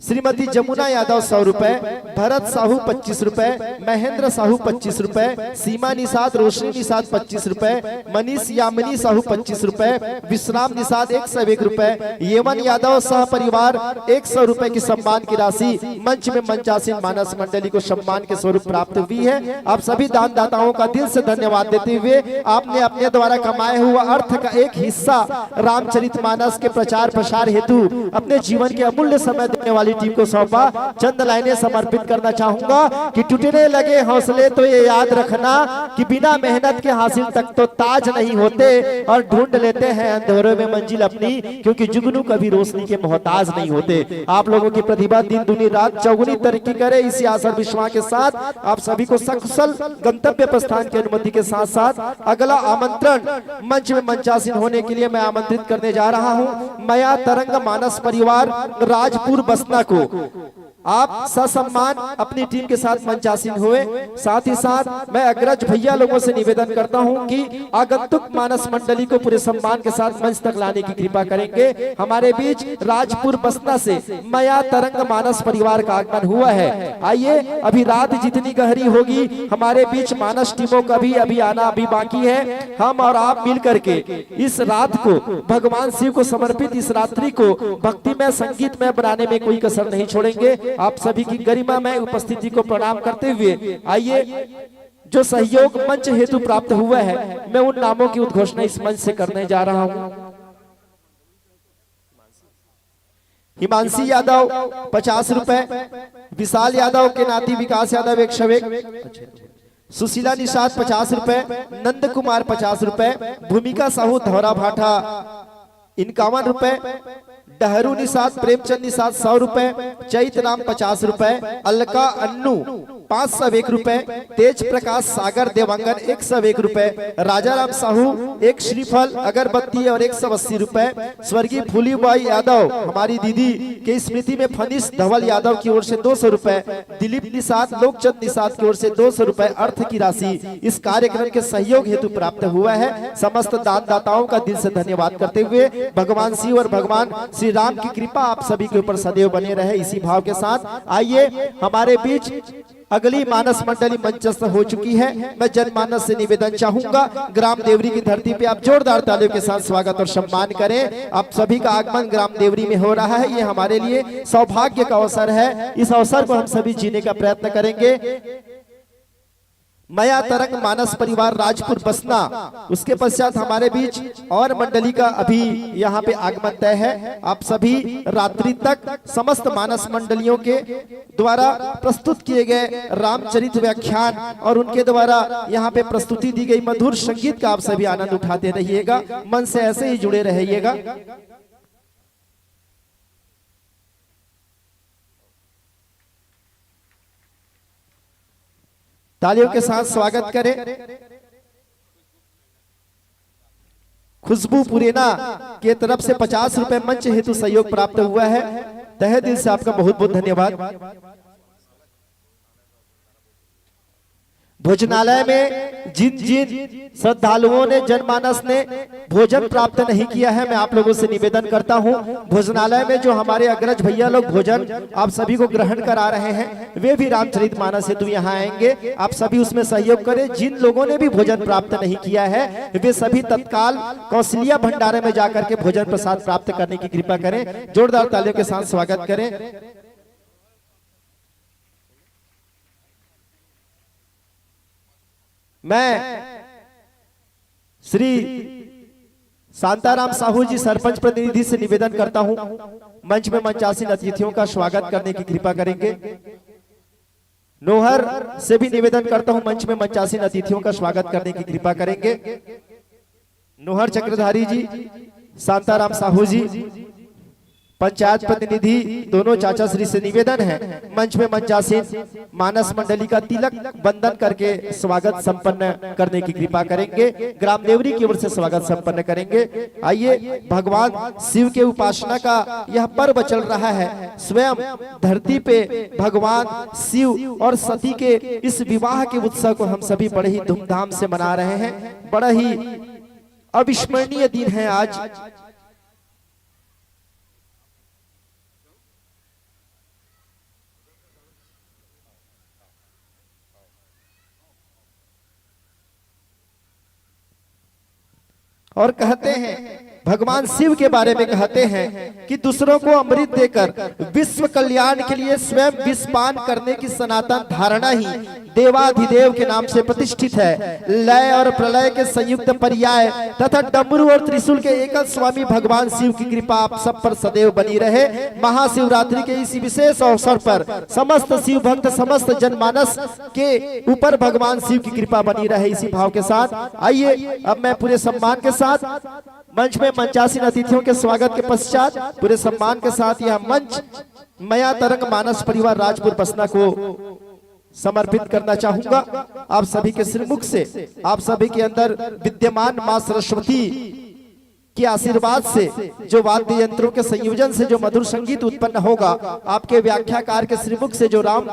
श्रीमती जमुना यादव सौ रुपए, भरत साहू पच्चीस रुपए, महेंद्र साहू पच्चीस रुपए, सीमा निषाद, रोशनी निषाद पच्चीस रुपए, मनीष यामिनी साहू पच्चीस रुपए, विश्राम निषाद एक सौ एक रुपए, येवन यादव सह परिवार एक सौ रुपए की सम्मान की राशि मंच में मंचासीन मानस मंडली को सम्मान के स्वरूप प्राप्त हुई है। आप सभी दानदाताओं का दिल से धन्यवाद देते हुए आपने अपने द्वारा कमाए हुए अर्थ का एक हिस्सा रामचरितमानस के प्रचार प्रसार हेतु अपने जीवन के अमूल्य समय देने वाली टीम को सौंपा। चंद लाइनें समर्पित करना चाहूंगा कि टूटने लगे हौसले तो ये याद रखना कि बिना मेहनत के हासिल तख्त-ओ-ताज नहीं होते और ढूंढ लेते हैं अंधेरों में मंजिल अपनी, क्योंकि जुगनू कभी रोशनी के मोहताज नहीं होते। आप लोगों की प्रतिभा दिन दूनी रात चौगुनी तरक्की करे, इसी आशा और विश्वास के साथ आप सभी को सकुशल गंतव्य प्रस्थान की अनुमति के साथ साथ अगला आमंत्रण मंच में मंचासीन होने के लिए मैं आमंत्रित करने जा रहा हूं मया तरंग मानस परिवार राजपुर बसना को। आप ससम्मान अपनी टीम के साथ मंचासीन हुए। साथ ही साथ मैं अग्रज भैया लोगों से निवेदन करता हूं कि आगंतुक मानस मंडली को पूरे सम्मान के साथ मंच तक लाने की कृपा करेंगे। हमारे बीच राजपुर बसना से मया तरंग मानस परिवार का आगमन हुआ है। आइए, अभी रात जितनी गहरी होगी, हमारे बीच मानस टीमों का भी अभी आना अभी बाकी है। हम और आप मिल करके इस रात को, भगवान शिव को समर्पित इस रात्रि को भक्तिमय, संगीतमय बनाने में कोई कसर नहीं छोड़ेंगे। आप सभी की गरिमामय उपस्थिति को प्रणाम करते हुए आइए, जो सहयोग मंच हेतु प्राप्त हुआ है, मैं उन नामों की उद्घोषणा इस मंच से करने जा रहा हूं। हिमांशी यादव पचास रुपए, विशाल यादव के नाती विकास यादव एक सौ एक, सुशीला निषाद पचास रुपए, नंद कुमार पचास रुपए, भूमिका साहू धौरा भाटा इक्यावन रुपए, डहरू निषाद, प्रेमचंद निषाद सौ रुपए, चैत राम पचास रुपए, अलका अन्नू पाँच सौ एक रुपए, तेज प्रकाश सागर देवांगन एक सौ एक रुपए, राजा राम साहू एक श्रीफल, अगरबत्ती और एक सौ अस्सी रुपए, स्वर्गीय फूलीबाई यादव हमारी दीदी के स्मृति में फनीश धवल यादव की ओर से दो सौ रुपए, दिलीप निषाद, लोकचंद निषाद की ओर से दो सौ रुपए अर्थ की राशि इस कार्यक्रम के सहयोग हेतु प्राप्त हुआ है। समस्त दानदाताओं का दिल से धन्यवाद करते हुए भगवान शिव और भगवान श्री राम की कृपा आप सभी के ऊपर सदैव बने रहे, इसी भाव के साथ आइए, हमारे बीच अगली मानस मंडली मंचस्थ हो चुकी है। मैं जनमानस से निवेदन चाहूंगा, ग्राम देवरी की धरती पे आप जोरदार तालियों के साथ स्वागत और सम्मान करें। आप सभी का आगमन ग्राम देवरी में हो रहा है, ये हमारे लिए सौभाग्य का अवसर है। इस अवसर को हम सभी जीने का प्रयत्न करेंगे। मया तरंग मानस परिवार राजपुर बसना, उसके पश्चात हमारे बीच और मंडली का अभी यहाँ पे आगमन तय है। आप सभी रात्रि तक समस्त मानस मंडलियों के द्वारा प्रस्तुत किए गए रामचरित व्याख्यान और उनके द्वारा यहाँ पे प्रस्तुति दी गई मधुर संगीत का आप सभी आनंद उठाते रहिएगा। मन से ऐसे ही जुड़े रहिएगा। तालियों के साथ स्वागत करें। खुशबू पुरेना के तरफ से पचास रुपए मंच हेतु सहयोग प्राप्त हुआ है। तहे दिल से आपका बहुत बहुत धन्यवाद। भोजनालय में जिन जिन श्रद्धालुओं ने, जनमानस ने भोजन प्राप्त नहीं किया है, मैं आप लोगों से निवेदन करता हूं, भोजनालय में जो हमारे अग्रज भैया लोग भोजन आप सभी को ग्रहण करा रहे हैं, वे भी रामचरित मानस हेतु यहाँ आएंगे। आप सभी उसमें सहयोग करें। जिन लोगों ने भी भोजन प्राप्त नहीं किया है, वे सभी तत्काल कौशल्या भंडारे में जाकर के भोजन प्रसाद प्राप्त करने की कृपा करें। जोरदार तालियों के साथ स्वागत करें। मैं श्री शांताराम साहू जी, सरपंच प्रतिनिधि से निवेदन करता हूं, मंच में मंचासीन अतिथियों का स्वागत करने की कृपा करेंगे। नोहर से भी निवेदन करता हूं, मंच में मंचासीन अतिथियों का स्वागत करने की कृपा करेंगे। नोहर चक्रधारी जी, शांताराम साहू जी, पंचायत प्रतिनिधि, दोनों चाचा श्री से निवेदन है, मंच में मंचासीन मानस मंडली का तिलक बंदन करके स्वागत संपन्न करने की कृपा करेंगे। ग्राम देवरी की ओर से स्वागत संपन्न करेंगे। आइए, भगवान शिव के उपासना का यह पर्व चल रहा है। स्वयं धरती पे भगवान शिव और सती के इस विवाह के उत्सव को हम सभी बड़े ही धूमधाम से मना रहे हैं। बड़ा ही अविस्मरणीय दिन है आज। और कहते हैं, भगवान शिव के बारे में कहते हैं कि दूसरों को अमृत देकर विश्व कल्याण के लिए स्वयं विष पान करने की सनातन धारणा ही देवाधिदेव के नाम से प्रतिष्ठित है। लय और प्रलय के संयुक्त पर्याय तथा डमरू और त्रिशूल के एकल स्वामी भगवान शिव की कृपा आप सब पर सदैव बनी रहे। महाशिवरात्रि के इस विशेष अवसर पर समस्त शिव भक्त, समस्त जनमानस के ऊपर भगवान शिव की कृपा बनी रहे। इसी भाव के साथ आइए, अब मैं पूरे सम्मान के साथ मंच में मंचासीन अतिथियों के स्वागत के पश्चात पूरे सम्मान के साथ यह मंच मया तरंग मानस परिवार राजपुर बसना को समर्पित करना चाहूंगा। आप सभी के श्रीमुख से, आप सभी के अंदर विद्यमान माँ सरस्वती के आशीर्वाद से, जो वाद्य यंत्रों के संयोजन से जो मधुर संगीत उत्पन्न होगा, आपके व्याख्याकार के श्रीमुख से जो राम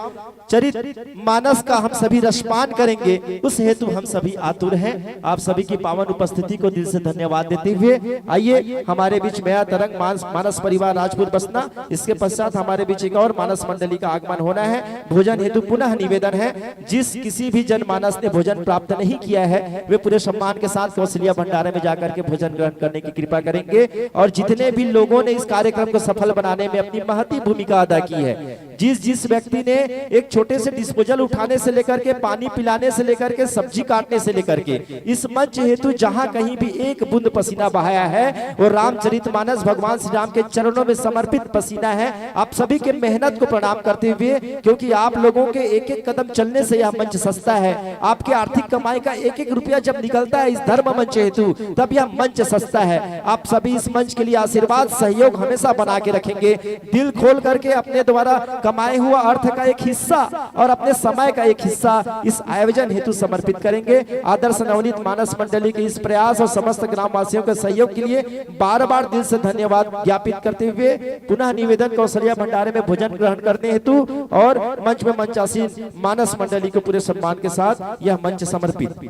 चरित मानस का हम सभी रसपान करेंगे, उस हेतु हम सभी आतुर हैं। आप सभी की पावन उपस्थिति को दिल से धन्यवाद देते हुए आइए, हमारे बीच मया तरंग मानस, मानस परिवार राजपुर बसना, इसके पश्चात हमारे बीच एक और मानस मंडली का आगमन होना है। भोजन हेतु पुनः निवेदन है, जिस किसी भी जनमानस ने भोजन प्राप्त नहीं किया है, वे पूरे सम्मान के साथ कौशल्या भंडारे में जाकर के भोजन ग्रहण करने की कृपा करेंगे। और जितने भी लोगों ने इस कार्यक्रम को सफल बनाने में अपनी महती भूमिका अदा की है, जिस जिस व्यक्ति ने एक छोटे से डिस्पोजल उठाने से लेकर के, पानी पिलाने से लेकर के, सब्जी काटने से लेकर के, इस मंच हेतु जहां कहीं भी एक बूंद पसीना बहाया है, वो रामचरितमानस भगवान श्री राम के चरणों में समर्पित पसीना है। आप सभी के मेहनत को प्रणाम करते हुए, क्योंकि आप लोगों के एक एक कदम चलने से यह मंच सजता है। आपके आर्थिक कमाई का एक एक रुपया जब निकलता है इस धर्म मंच हेतु, तब यह मंच सजता है। आप सभी इस मंच के लिए आशीर्वाद, सहयोग हमेशा बना के रखेंगे। दिल खोल करके अपने द्वारा कमाए हुआ अर्थ का एक हिस्सा और अपने समय का एक हिस्सा इस आयोजन हेतु समर्पित करेंगे। आदर्श नवनीत मानस मंडली के इस प्रयास और समस्त ग्रामवासियों के सहयोग के लिए बार बार दिल से धन्यवाद ज्ञापित करते हुए पुनः निवेदन, कौशल्या भंडारे में भोजन ग्रहण करने हेतु और मंच में मंचासीन मानस मंडली को पूरे सम्मान के साथ यह मंच समर्पित।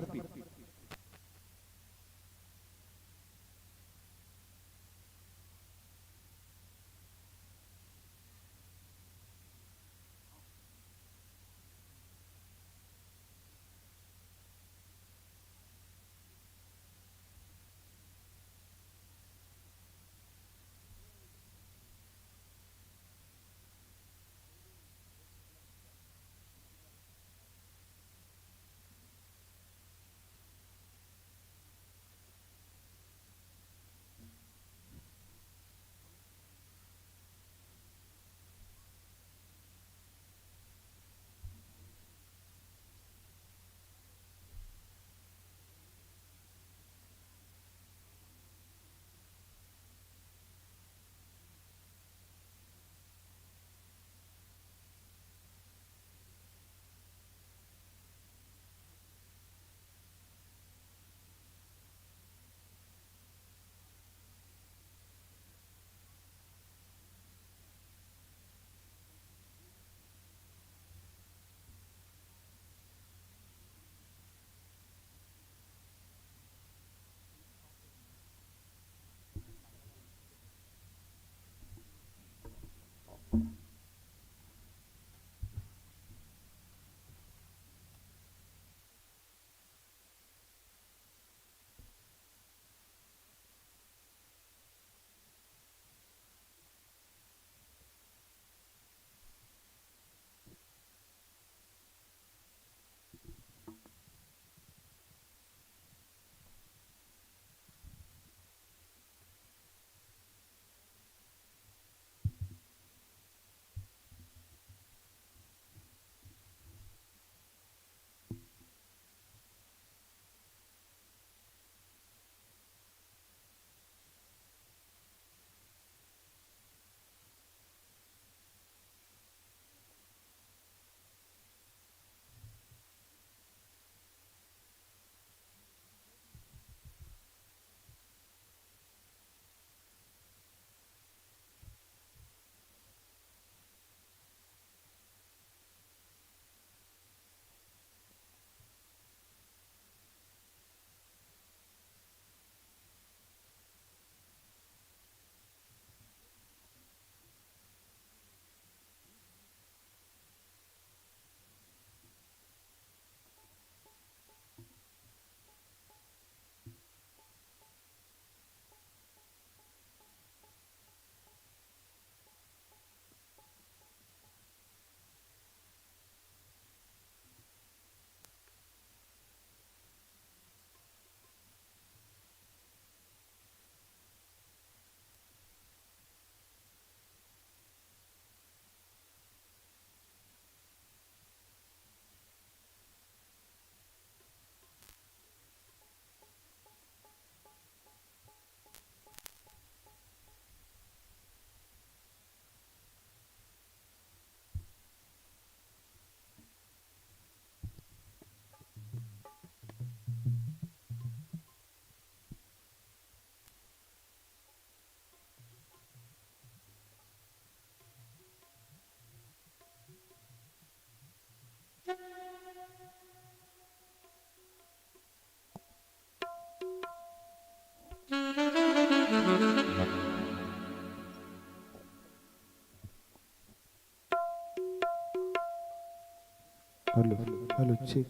Hello, hello, check.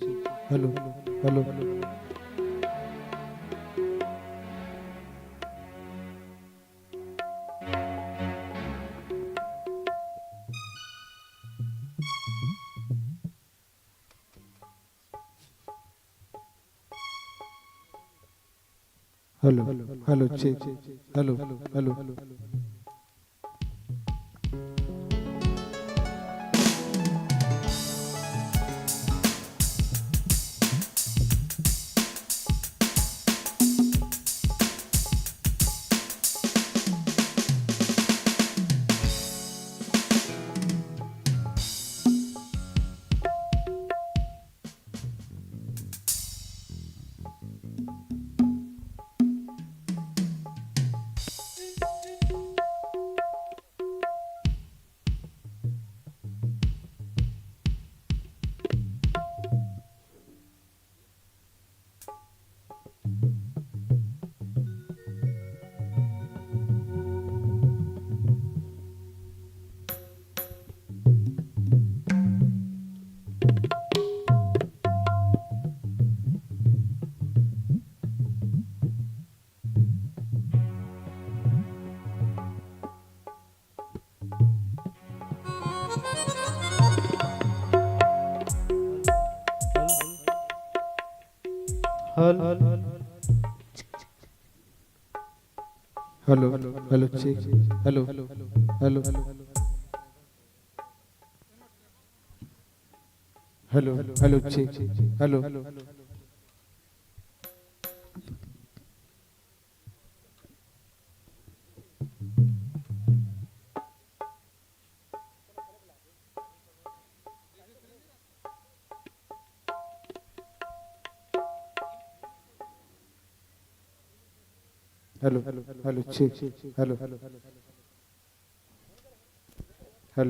Hello, hello, hello. Hello, hello, check. Hello, hello. Hello, hello, check. Hello, hello. Hello, hello, check. Hello. Hello, hello, check. Hello,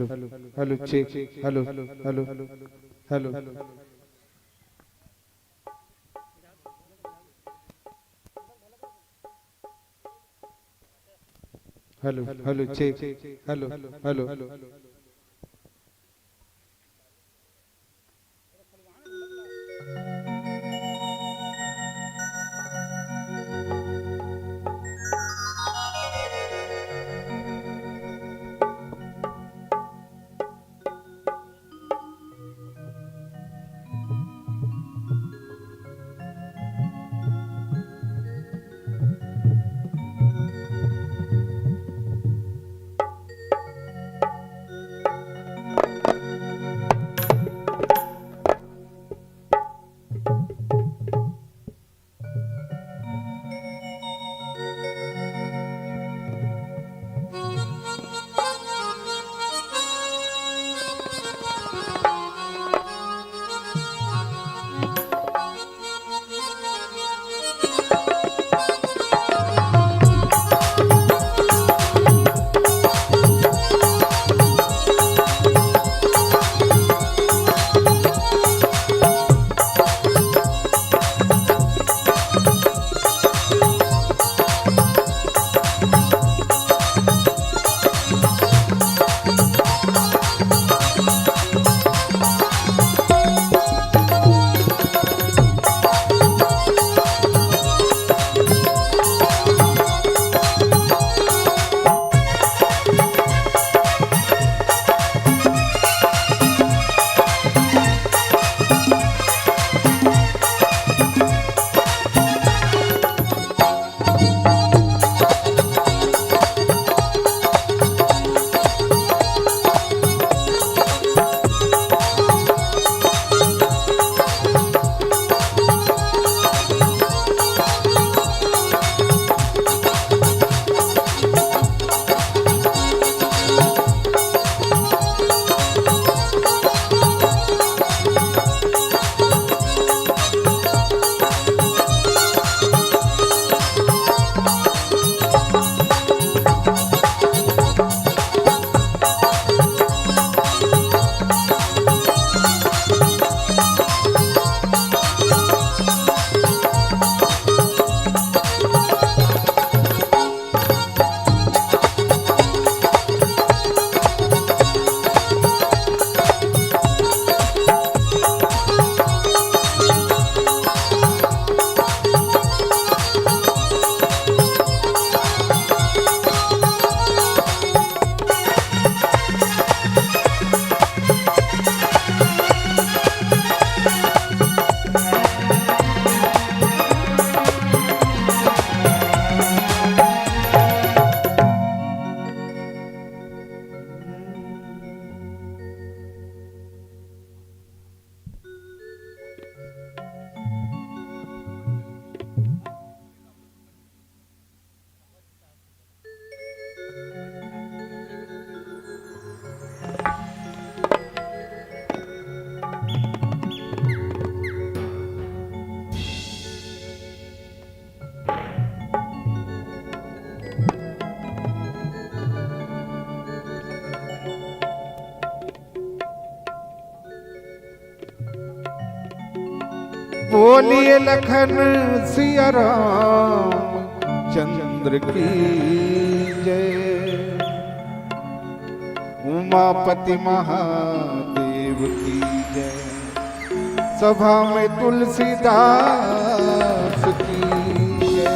hello, hello, check. Hello, hello, hello. Hello, hello, check. Hello, hello. बोलिए लखन सिया राम चंद्र की जय। उमापति महादेव की जय। सभा में तुलसीदास की जय।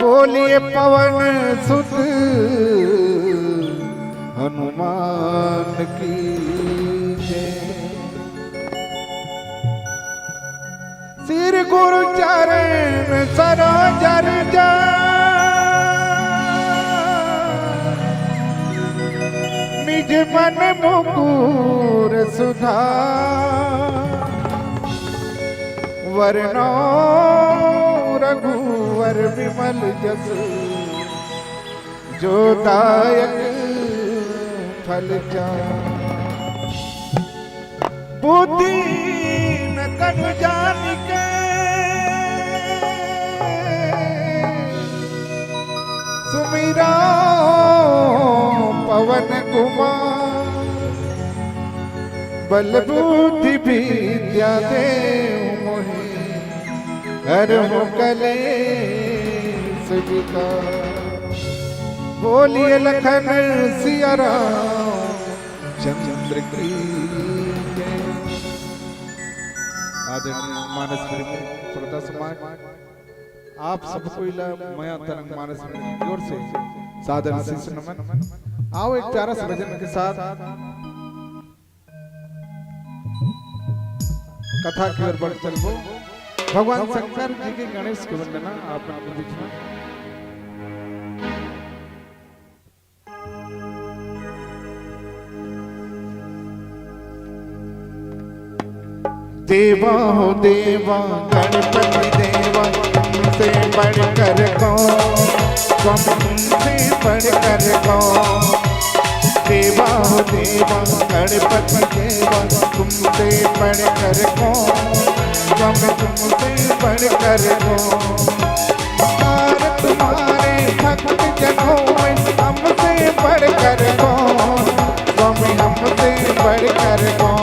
बोलिए पवन सुत हनुमान की जय। श्री गुरु चरण सरोज रज निज मन मुकुर सुधार। वरनौ रघुवर विमल जसु जो दायक फल चार। बुद्धि न तनु जानिके सुमिरौ पवन कुमार। बल बुद्धि विद्या देहु मोहि हरहु कलेस विकार। बोलिए लखन सिया राम चंद्र की जय। आदरणीय मानस प्रेमी श्रोता समाज, आप सबको इला मया तरंग मानस प्रेमी की ओर से सादर शीश नमन। आओ एक प्यारा सा भजन के साथ कथा की ओर बढ़ चलबो। भगवान शंकर जी के गणेश के वंदना आप मन के बीच में। देवा हो देवा गणपति देवा, तुमसे बढ़कर कौन, स्वामी तुमसे बढ़कर कौन। देवा हो देवा गणपति देवा, तुमसे बढ़कर कौन, स्वामी तुमसे बढ़कर कौन। और तुम्हारे भक्त जनों में हमसे बढ़कर कौन, स्वामी हमसे बढ़कर कौन।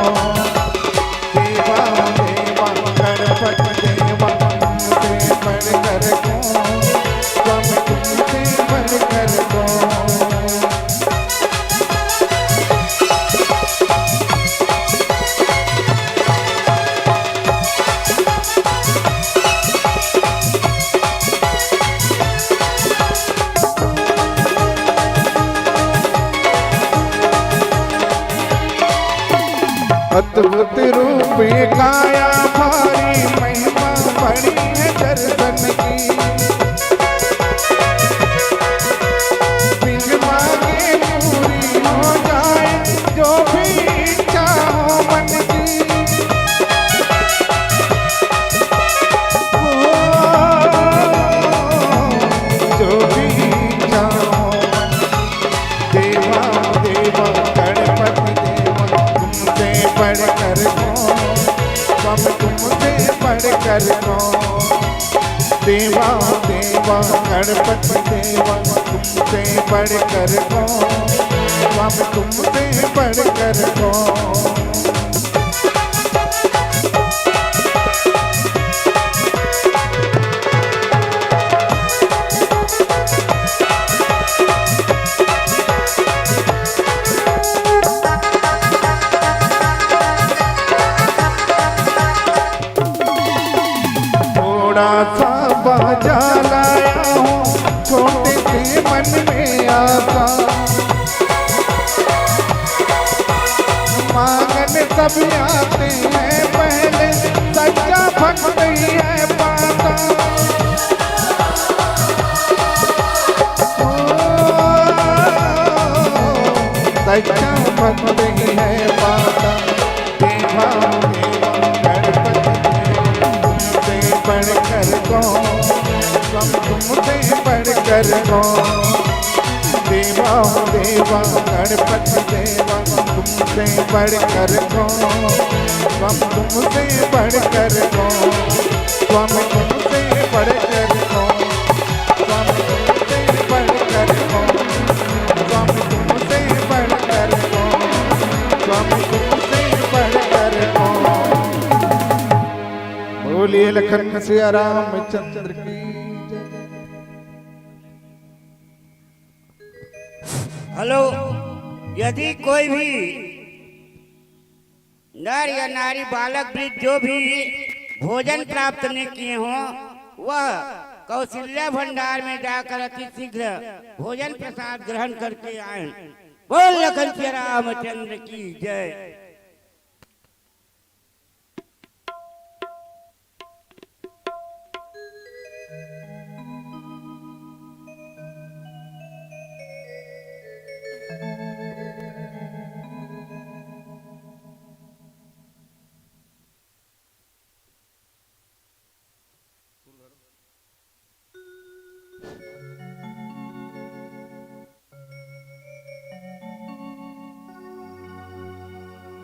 देवा देवा गणपति देवा, हमसे बढ़कर कौन, स्वामी तुमसे बढ़कर कौन। अद्भुत रूप ये काया भारी, महिमा बड़ी है दर्शन की। बिन मांगे पूरी हो जाए, जो भी इच्छा हो मन की। ओ, जो भी इच्छा हो मन की। देवा देवा गणपति देवा, तुमसे बढ़कर कौन, स्वामी तुमसे बढ़कर कौन। देवा देवा गणपति देवा, तुमसे बढ़कर कौन, स्वामी तुमसे बढ़कर कौन। थोड़ा सा बाजा लाया हूँ, छोटे से मन में आशा। मांगने सब आते हैं, पहले सच्चा भक्त ही है पाता। ओ, सच्चा भक्त ही है पाता। देवा देवा गणपति देवा, तुमसे बढ़कर कौन, स्वामी तुमसे बढ़कर कौन। देवा देवा गणपति देवा, तुमसे बढ़कर कौन, स्वामी तुमसे बढ़कर कौन, स्वामी तुमसे बढ़कर कौन, स्वामी तुमसे बढ़कर कौन, स्वामी तुमसे बढ़कर कौन, स्वामी तुमसे बढ़कर कौन। लखन सिया रामचंद्र की जय। हेलो, यदि कोई भी नर या नारी, बालक वृद्ध जो भी भोजन प्राप्त नहीं किए हों, वह कौशल्या भंडार में जाकर अति शीघ्र भोजन प्रसाद ग्रहण करके आए। बोल लखन सिया रामचंद्र की जय।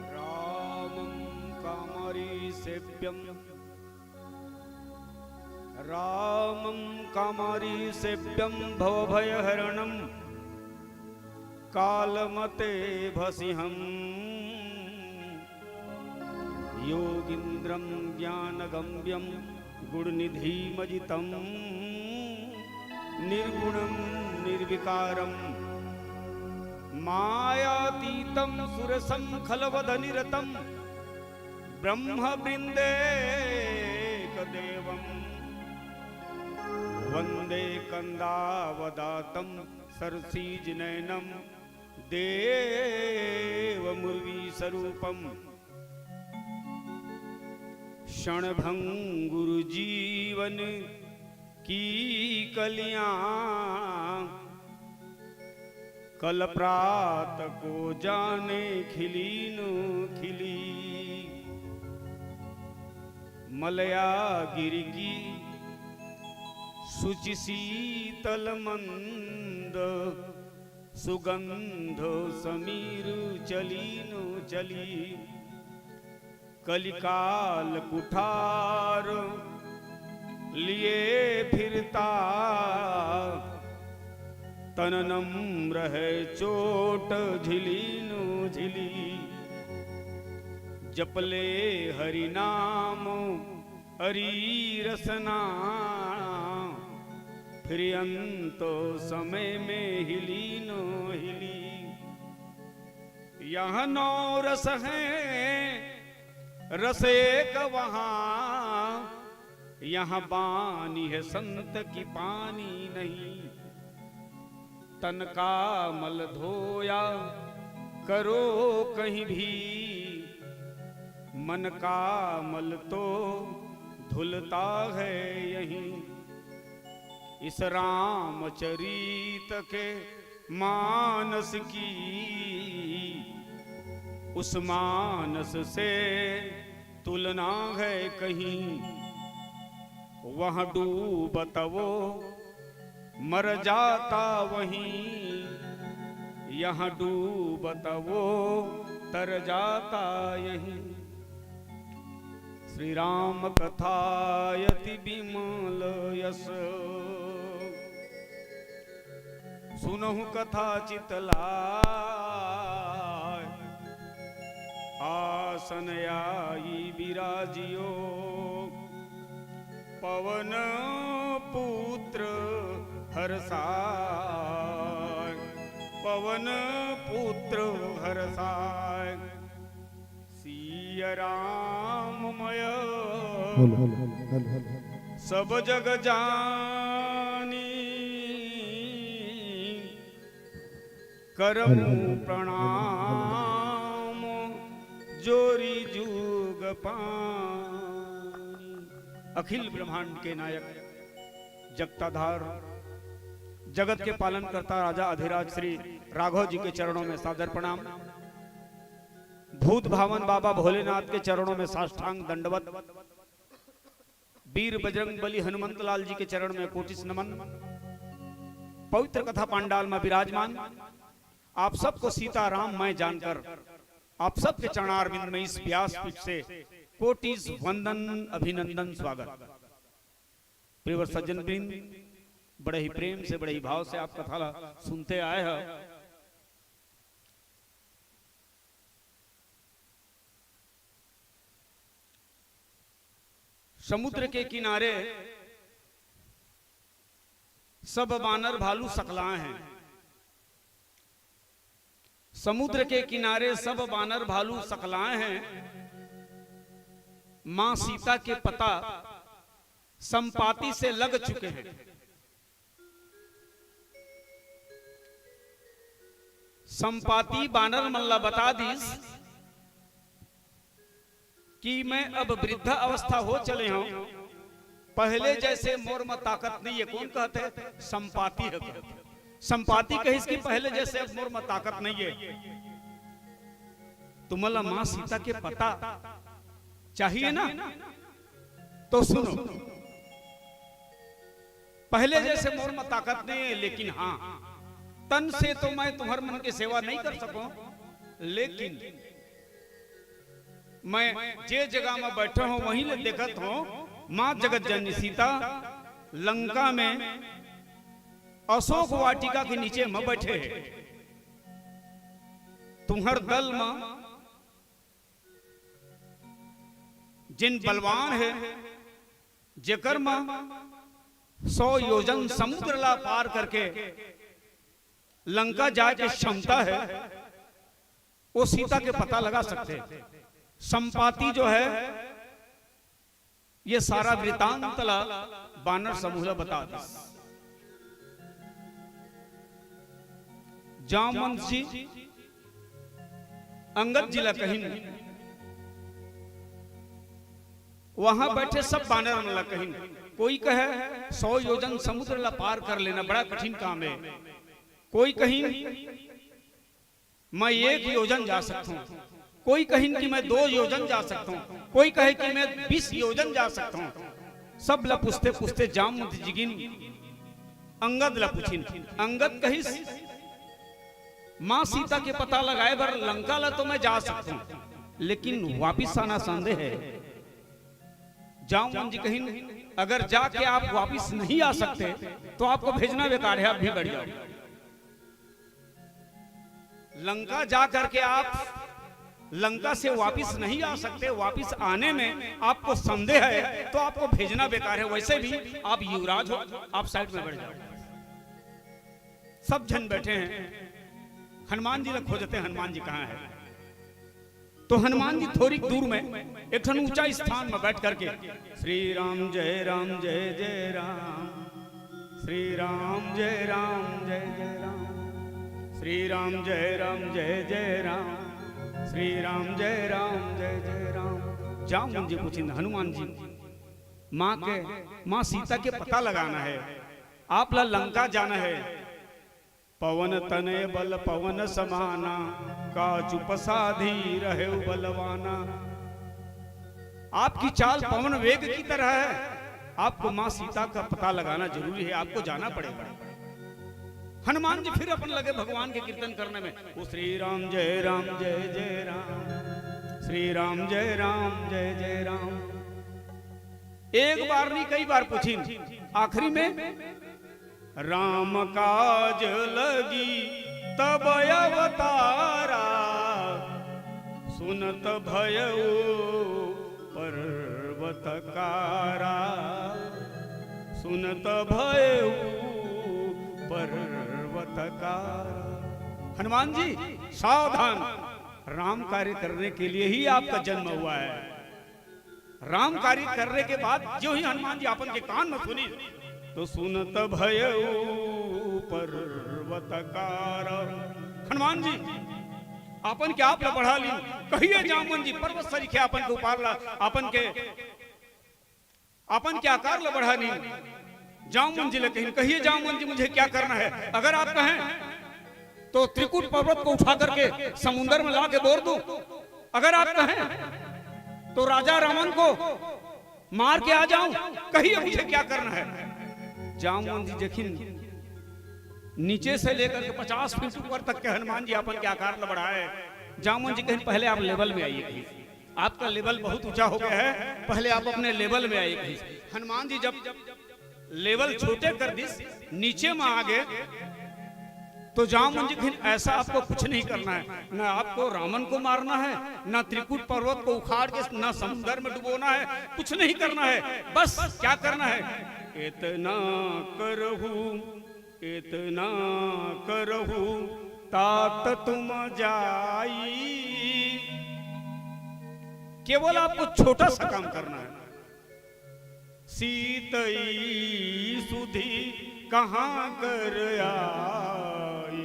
रामं कामारिसेव्यं, रामं कामारिसेव्यं भवभयहरणं कालमतेभसिंहम्। योगीन्द्रं ज्ञानगम्यं गुणनिधिमजितं निर्गुणं निर्विकारं मायातीतं सुरसं खलवधनिरतं ब्रह्मवृन्देकदेवं वन्दे कन्दावदातं सरसीजनयनं देवमुर्वीस्वरूपम्। क्षणभंगुर जीवन की कलियां कल प्रात को जाने खिली नो खिली। मलया गिर की शुचि शीतल मंद सुगंध समीर चली नो चली। कलिकाल कुठार लिए फिरता तन नम्र है चोट झिली नो झिली। जपले हरि नाम हरी रसना फिर अंतो समय में हिली नो हिली। यहाँ नौ रस हैं, रस एक वहाँ, यहाँ बानी है संत की पानी नहीं। तन का मल धोया करो कहीं भी, मन का मल तो धुलता है यहीं। इस रामचरित के मानस की उस मानस से तुलना है कहीं। वहाँ डूबत वो मर जाता वहीं, यहाँ डूबत वो तर जाता यहीं। श्री राम कथा अति विमल यश, सुनहु कथा चित लाय। आसन आई विराजियो, पवन पुत्र हरषाय, पवन पुत्र हरषाय। सिया राम मय hello, hello, hello, hello, hello. सब जग जानी, करम hello, hello, hello, hello, hello, hello. प्रणाम जोरी जुग पानी। अखिल ब्रह्मांड के नायक, जगताधार, जगत के पालन करता राजा अधिराज श्री राघव जी के चरणों में सादर प्रणाम। भूत भावन बाबा भोलेनाथ के चरणों में साष्टांग दंडवत। वीर बजरंग बली हनुमंत लाल जी के चरण में कोटिस नमन। पवित्र कथा पांडाल में विराजमान आप सबको सीता राम मैं जानकर आप सबके चरणारविंद में इस व्यासपीठ से कोटिस वंदन, अभिनंदन, स्वागत। प्रियवर सज्जन वृंद, बड़े ही प्रेम से, बड़े ही भाव से आप कथा ला सुनते आए हैं। समुद्र के किनारे सब बानर भालू सकलाए हैं। समुद्र के किनारे सब बानर भालू सकलाए हैं। मां सीता के पता संपाति से लग चुके हैं। संपाति बानर मन ला बता दिस कि मैं अब वृद्धा अवस्था हो चले हूं, पहले जैसे मोर म ताकत नहीं है। कौन कहते? संपाति है कहते। संपाति कहिस कि पहले जैसे अब मोर म ताकत नहीं है। तुमला मां सीता के पता चाहिए ना, तो सुनो। पहले जैसे मोर म ताकत नहीं है, लेकिन हां, तन से तो मैं तुम्हर मन के सेवा नहीं कर सकूं, लेकिन मैं जे जगह म बैठे हूं, वहीं ले देखत हूं, मां जगत जननी सीता लंका में अशोक वाटिका के नीचे म बैठे हे। तुम्हर दल म जिन बलवान हे, जेकर म सौ योजन समुद्र ला पार करके लंका जाए के क्षमता है, वो सीता के पता लगा सकते हैं। संपाति जो है, ये सारा वृतांत ला बानर समूह ला बता दिस। जामवंत जी अंगद जी ला कहिन, वहां बैठे सब बानर मन ला कहिन, कोई कहे सौ योजन समुद्र ला पार कर लेना बड़ा कठिन काम है, कोई कहिन मैं एक योजन जा सकता हूं, कोई कहिन कि मैं दो योजन जा सकता हूं, कोई कहे कि मैं बीस योजन जा सकता हूं। सब ला पूछते पूछते जामवंत जी गिन अंगद ला पूछिन। अंगद कहिस, मां सीता के पता लगाए बर लंका ला तो मैं जा सकता हूं, लेकिन वापिस आना संदेह है। जामवंत जी कहिन, अगर जाके आप वापिस नहीं आ सकते तो आपको भेजना बेकार है, आप भी बैठ जाओ। लंका जा करके आप लंका से वापिस नहीं आ सकते, वापिस आने में आपको संदेह है तो आपको भेजना बेकार है। वैसे भी आप युवराज हो, आप साइड में बैठ जाओ। सब झन बैठे हैं, हनुमान जी ला खोजते हैं, हनुमान जी कहां है? तो हनुमान जी थोड़ी दूर में एक ठन ऊंचा स्थान में बैठ करके श्री राम जय राम जय जय राम, श्री राम जय राम जय जय राम, श्री राम जय राम जय जय राम, श्री राम जय राम जय जय राम। जामवंत जी पूछिन, हनुमान जी, मां के, मां सीता के पता लगाना है, आप ला लंका जाना है। पवन तनय बल पवन समाना, का चुप साधी रहे बलवाना। आपकी चाल पवन वेग की तरह है, आपको मां सीता का पता लगाना जरूरी है, आपको जाना पड़ेगा। हनुमान जी फिर अपन लगे भगवान के कीर्तन करने में, वो श्री राम जय राम जय जय राम, श्री राम जय राम जय जय राम। एक बार नहीं, कई बार पूछिन, आखिरी में राम काज लगी तब अवतारा, सुनत भयउ पर्वत कारा, सुनत भयउ पर्वत कारा। हनुमान जी, सावधान, राम कार्य करने के लिए ही आपका जन्म हुआ है। राम कार्य करने के बाद जो ही हनुमान जी आपन के कान में सुनी, तो सुनत भयउ पर्वत कार। हनुमान जी, आपन के आप ला बढ़ा ली, कहिए जामवंत जी, पर्वत सरीखे आपन के उपार ला, आपन के, आपन के आकार ला बढ़ा ली। जामवंत जी ले कहिन, कहिए जामवंत जी, मुझे क्या करना है? अगर आप कहें तो त्रिकूट पर्वत को उठा करके समुंदर में ला के बोर दूं, अगर आप कहें तो राजा रावण को मार के आ जाऊं, कहिए मुझे क्या करना है? जामवंत जी देखिन, नीचे से लेकर के पचास फीट ऊपर तक के हनुमान जी आपन के आकार ला बढ़ाए। जामवंत जी कहिन, पहले आप लेवल में आइए, कहिन, आपका लेवल बहुत ऊंचा हो गया है, पहले आप अपने लेवल में आइए, कहिन। हनुमान जी जब लेवल छोटे कर दिस, नीचे में आ गए, तो जामवंत जी कहिन, ऐसा आपको कुछ नहीं करना है, ना आपको रावण को मारना है, ना त्रिकूट पर्वत को उखाड़ के, ना समुद्र में डुबोना है, कुछ नहीं करना है। बस क्या करना है? इतना करहु, इतना करहु, तात तुम जाई। केवल आपको छोटा सा काम करना है। सीतई सुधि कहाँ कर आई,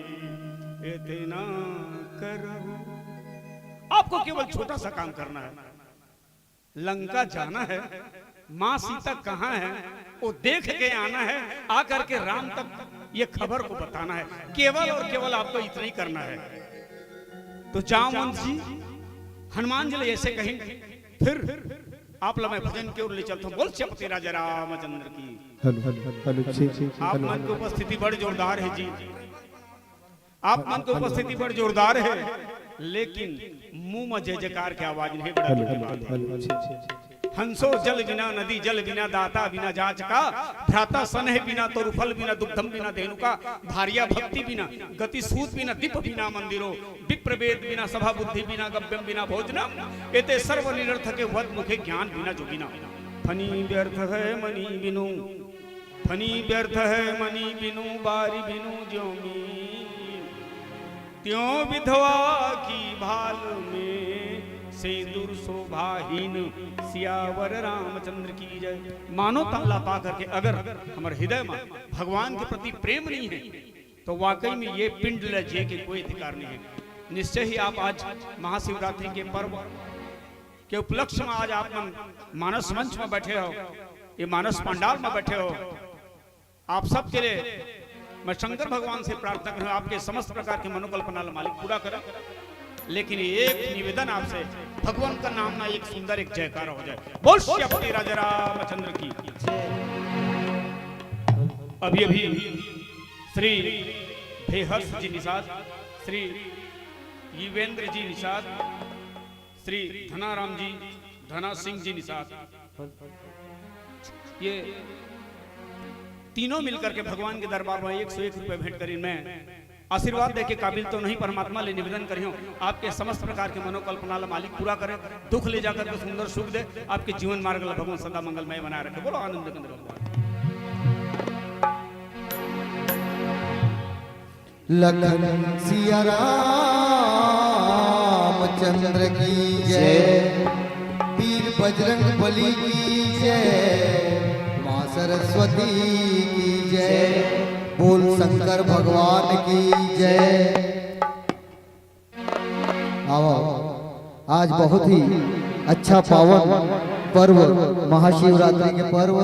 इतना करहु। आपको केवल छोटा सा काम करना है। लंका जाना है, माँ सीता कहाँ है, वो देख के आना है, आकर के राम तक ये खबर को बताना है। केवल और केवल आपको इतना ही करना है। तो जामवंत जी हनुमान जी ले ऐसे कहिन, फिर आप ला मैं भजन के ओर ले चलता हूँ। बोल सियापति राजा रामचंद्र की। हेलो, हेलो, हेलो, जी, जी, जी, आप हेलो, मन की हेलो। उपस्थिति बड़ी जोरदार है जी। आप मन की उपस्थिति बड़ी जोरदार है, लेकिन मुंह में जय जयकार की आवाज नहीं, बड़ा हेलो, दुख की हेलो, बात है। हेलो, जी, जी, जी। हंसो जल बिना, नदी जल बिना, दाता बिना जाचका, भ्राता स्नेह बिना, तरुफल बिना, दुग्धम बिना धेनुका, भार्या भक्ति बिना, गति सूत बिना, दीप बिना मंदिरो, विप्र वेद बिना, सभा बुद्धि बिना, गव्यम बिना भोजनम, एते सर्व निरर्थके वद मुखे ज्ञान बिना जोगिना। फनी व्यर्थ है मनी बिनु, फनी व्यर्थ है मनी बिनु, बारी बिनु ज्योमी। त्यों विधवा की भाल में सेंदुर शोभाहीन, सियावर रामचंद्र की जय। मानव तन ला पा करके अगर हमर हृदय में भगवान के प्रति प्रेम नहीं है, तो वाकई में ये पिंड ले जिए के कोई अधिकार नहीं है। निश्चय ही आप आज महाशिवरात्रि के पर्व के उपलक्ष्य में आज आप मन मानस मंच में बैठे हो, ये मानस पंडाल में बैठे हो, आप सबके लिए मैं शंकर भगवान से प्रार्थना करूँ, आपके समस्त प्रकार की मनोकल्पना ला मालिक पूरा करें। लेकिन एक निवेदन आपसे, भगवान का नाम ना एक सुंदर एक जयकारा हो जाए। बोल सियापति राजा रामचंद्र की। अभी अभी श्री भेहर्ष जी निषाद, श्री युवेंद्र जी निषाद, श्री धनाराम जी, धना सिंह जी निषाद, ये तीनों मिलकर के भगवान के दरबार में एक सौ एक रुपए भेंट करिन। मैं आशीर्वाद दे के काबिल तो नहीं, परमात्मा ले निवेदन करियो, आपके समस्त प्रकार के मनोकल्पना ला मालिक पूरा करे, दुख ले जाकर के सुंदर सुख दे, आपके जीवन मार्ग ला भगवान सदा मंगलमय बनाए रखे। बोलो आनंद केंद्र भगवान। लखन सिया रामचंद्र की जय, जय। वीर बजरंग बली की जय, माँ सरस्वती की जय, बोल शंकर भगवान की जय। आओ, आज बहुत ही अच्छा पावन पर्व, महाशिवरात्रि के पर्व,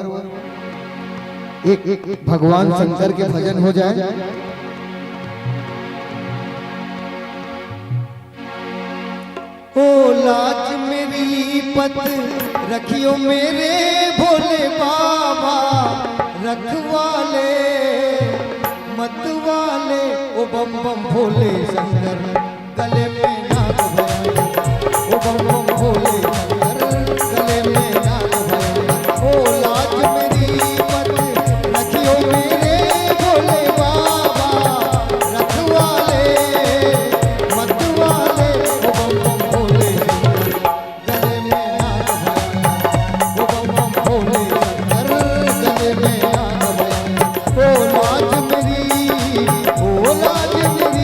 एक भगवान शंकर के भजन हो जाए। ओ लाज मेरी पत रखियो मेरे भोले बाबा, रखवाले मत वाले, ओ बम बम भोले शंकर, गले में नाग भैया, ओ बम बम भोले शंकर, गले में नाग भैया, ओ लाज मेरी पत रखियो मेरे भोले बाबा, रखवाले मत वाले, ओ बम बम भोले शंकर, गले में नाग भैया, ओ बम बम भोले शंकर, गले में नाग भैया, ओ लाज मेरी, ओ लाज मेरी।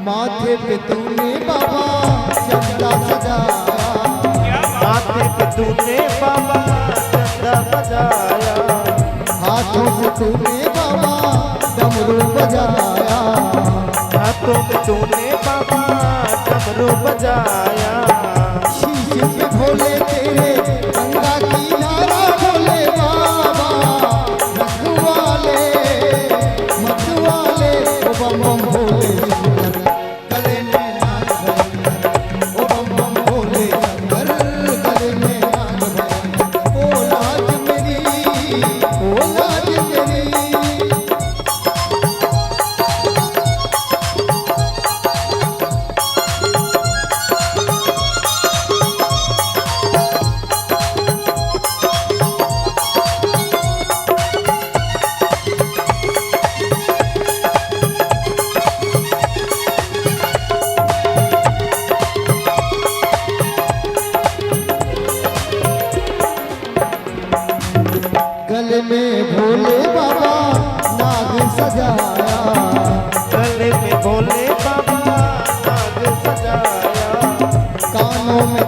माथे पे तूने बाबा चंदा सजाया, क्या बात? माथे पे तूने बाबा चंदा सजाया, हाथों से तूने बाबा डमरू बजाया, हाथों से तूने बाबा डमरू बजाया। शीश पे भोले तेरे गंगा किनारा भोले बाबा, रखवाले मत वाले, ओ बम बम भोले शंकर, गले में नाग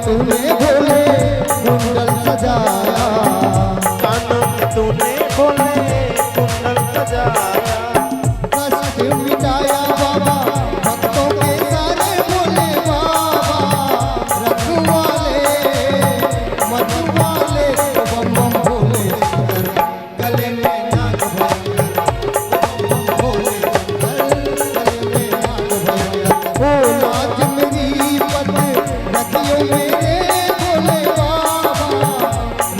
तूने भोले कुंडल सजाया, कानों में तूने भोले कुंडल सजाया। कष्ट मिटाया बाबा भक्तों के सारे, भोले बाबा रखवाले, मतवाले, बम बम भोले शंकर। गले में नाग भैया, भोले शंकर, गले में नाग भैया। ओ लाज मेरी पत रखियो मेरे भोले बाबा,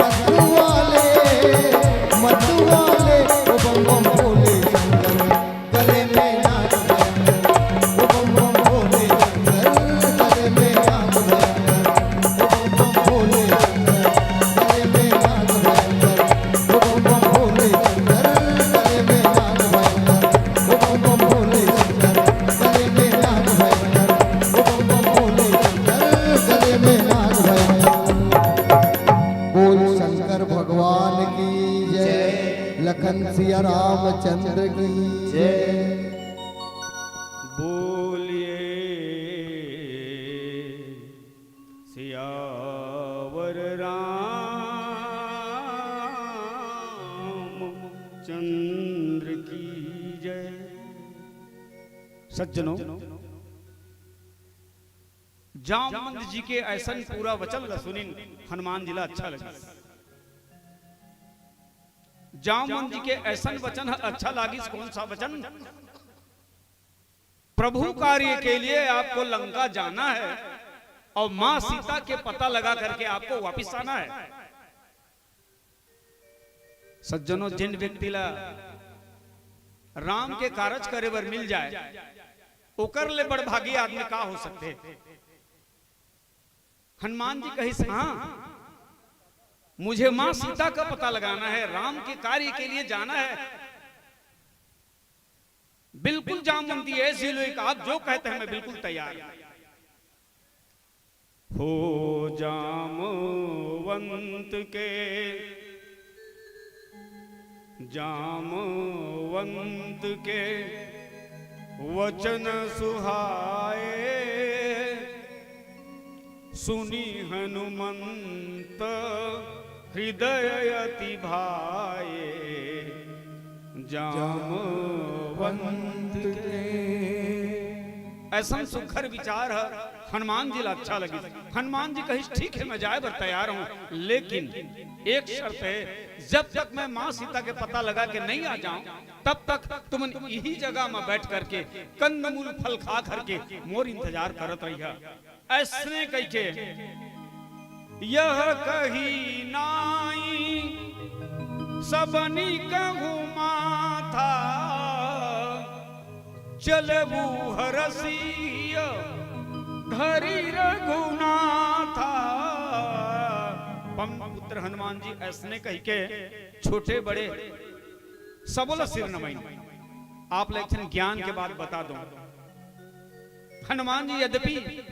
रखवाले, मतवाले, ओ बम बम भोले शंकर। गले में नाग भैया, ओ बम बम भोले शंकर, गले में नाग भैया। बोल शंकर भगवान की जय। लखन सिया रामचंद्र की जय। बोलिए सियावर रामचंद्र की जय। सज्जनों, जामवंत जी के ऐसन पूरा वचन ल सुनिन, हनुमान जी ला अच्छा लगिस। जामवंत जी के ऐसन वचन ह अच्छा लागिस। कौन सा वचन? प्रभु कार्य के लिए आपको लंका जाना है और मां सीता के पता लगा करके आपको वापिस आना है। सज्जनों, जिन व्यक्ति ला राम के कारज करे बर मिल जाए, ओकर ले बड़ भागी आदमी का हो सकथे? हनुमान जी कहिस, हाँ, मुझे मां सीता का पता लगाना है, राम के कार्य के लिए जाना है। बिल्कुल जामवंती, ऐसी लोई का आप जो कहते हैं, मैं बिल्कुल तैयार हूं। हो जामवंत के, जामवंत के वचन सुहाए, सुनि हनुमंत हृदय अति भाए। जामवंत के। ऐसन सुघर विचार ह हनुमान जी ला अच्छा लगिस। हनुमान जी कहिस, ठीक है, मैं जाए बर तैयार हूं, लेकिन एक शर्त है, जब तक मैं मां सीता के पता लगा के नहीं आ जाऊं, तब तक तुमन इही जगह में बैठ करके कंदमूल फल खा करके मोर इंतजार करत रहिहा। ऐसने कहिके यह कही नाई सबनी कहूँ माथा, चलबू हरसिया धरी रघुनाथा। पवन पुत्र हनुमान जी ऐसने कहिके छोटे बड़े सबो ला सिर नवाइन। आप ला एक ठन ज्ञान के बात बता दो। हनुमान जी यद्यपि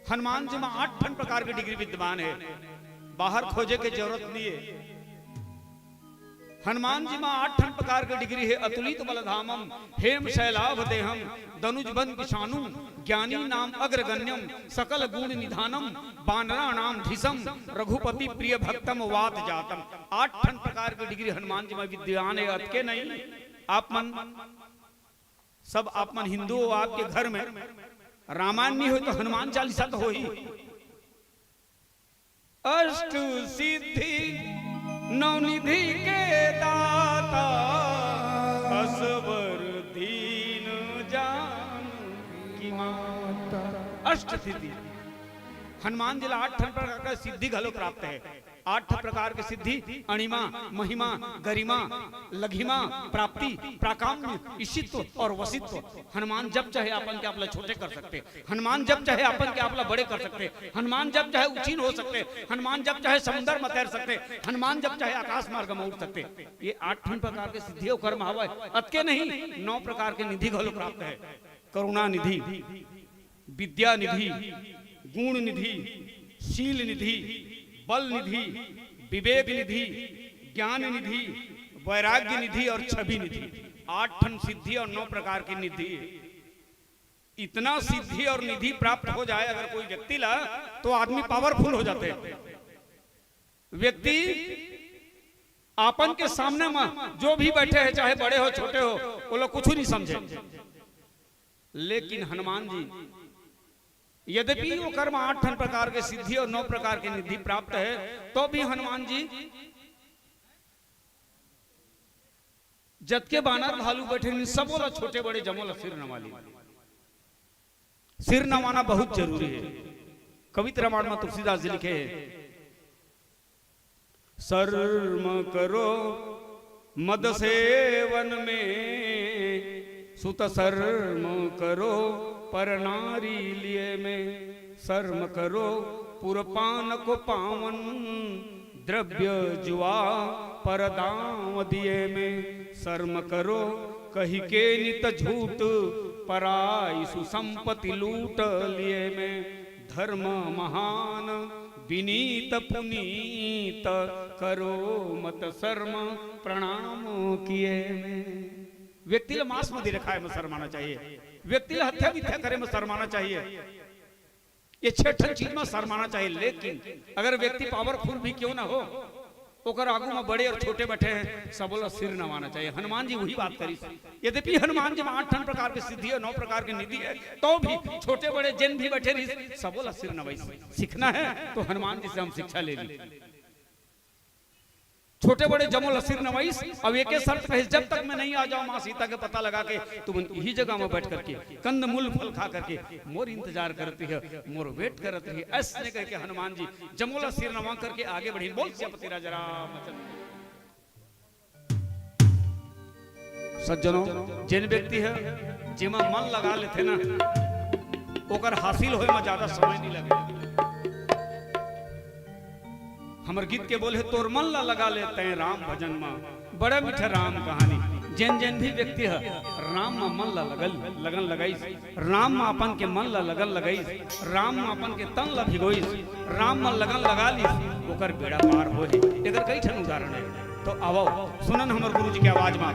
हनुमान जी में आठ ठन प्रकार के डिग्री विद्यमान है, बाहर खोजे के जरूरत नहीं है। हनुमान जी में आठ ठन प्रकार के डिग्री है। अतुलित बलधामम हेम शैलाभ देहम दनुज बन विषाणु ज्ञानी नाम अग्रगण्यम सकल गुण निधानम बानरा नाम धीसम रघुपति प्रिय भक्तम वात जातम। आठ ठन प्रकार के डिग्री हनुमान जी में विद्यमान है। अतके नहीं, आप मन सब, आप मन हिंदू हो, आपके घर में रामायण नहीं होय तो हनुमान चालीसा तो होही। अष्ट सिद्धि नौ निधि के दाता, असवर दीन जानकी माता। अष्ट सिद्धि, हनुमान जी ला आठ ठन प्रकार का सिद्धि घलो प्राप्त है। आठ प्रकार के सिद्धि, अणिमा, महिमा, गरिमा, लघिमा, प्राप्ति, प्राकाम्य, ईशित्व और वशित्व। हनुमान जब चाहे आपन के आप ला छोटे कर सकते, हनुमान जब चाहे आपन के आप ला बड़े कर सकते, हनुमान जब चाहे उछीन हो सकते, हनुमान जब चाहे समुंदर में तैर सकते, हनुमान जब चाहे आकाश मार्ग में उड़ सकते। ये आठ ठन प्रकार के सिद्धि ओकर में हवय। अतके नहीं, नौ प्रकार के निधि घलो प्राप्त है। करुणा निधि, विद्या निधि, गुण निधि, शील निधि, बल निधि, विवेक निधि, ज्ञान निधि, वैराग्य निधि और छवि निधि। आठ ठन सिद्धि और नौ प्रकार की निधि है। इतना सिद्धि और निधि प्राप्त हो जाए अगर कोई व्यक्ति ला, तो आदमी पावरफुल हो जाते। व्यक्ति आपन के सामने में जो भी बैठे हैं, चाहे बड़े हो छोटे हो, वो लोग कुछ नहीं समझे। लेकिन हनुमान जी, यद्यपि ओकर में आठ ठन प्रकार के सिद्धि और नौ प्रकार के निधि प्राप्त है, तो भी हनुमान जी जतके बानर भालू बैठे रहिन, सबो ला, छोटे बड़े जमो ला सिर नवा ली। सिर नवाना बहुत जरूरी है। कवित रामायण में तुलसीदास जी लिखे हैं, "शर्म करो मद सेवन में, सुत शर्म करो पर नारी लिए में। शर्म करो पुरपान को पावन, द्रव्य जुआ पर दांव दिए में। शर्म करो कहि के नित झूठ, पराई सुसंपत्ति लूट लिए में। धर्म महान विनीत पुनीत, करो मत शर्म प्रणाम किए में।" व्यक्ति ला मांस मदिरा खाए में शर्माना चाहिए, व्यक्ति ला हत्या मिथ्या करे में शर्माना चाहिए, ये छह ठन चीज में शर्माना चाहिए। लेकिन अगर व्यक्ति पावरफुल भी क्यों ना हो, ओकर आगू में बड़े और छोटे बैठे हैं, सबो ला सिर नवाना चाहिए। हनुमान जी वही बात करिस। यद्यपि हनुमान जी में आठ ठन प्रकार के सिद्धि है, नौ प्रकार के निधि है, तो भी छोटे बड़े जेन भी बैठे रहिस, सबो ला सिर नवाइस। सीखना है तो हनुमान जी से हम शिक्षा ले ली। छोटे बड़े जमो ला सिर नवाइस, अब एके शर्त कहिस, "जब तक मैं नहीं आ जाऊं, माँ सीता के पता लगा के तुम इही जगह में बैठ करके कंद मूल फल खा करके मोर इंतजार करत रहिए, मोर वेट करत रहिए।" ऐसने कह के हनुमान जी जमो ला सिर नवा करके आगे बढ़िन। बोल सियापति राजा रामचंद्र। सज्जनों, जेन व्यक्ति ह जेमा मन लगा लेथे ना, ओकर हासिल होए म ज्यादा समय नहीं लगे। हमर गीत के बोल हे, "तोर मन ला लगा ले तैं राम भजन म, बड़ा मीठा राम कहानी।" जेन जेन भी व्यक्ति ह राम म मन ला लगल, लगन लगाइस, राम म अपन के मन ला लगन लगाइस, राम म अपन के तन ला भिगोइस, राम म लगन लगा लिस, ओकर बेड़ा पार होही। एकर कई ठन उदाहरण है। तो आवव, सुनन हमर गुरु जी के आवाज म,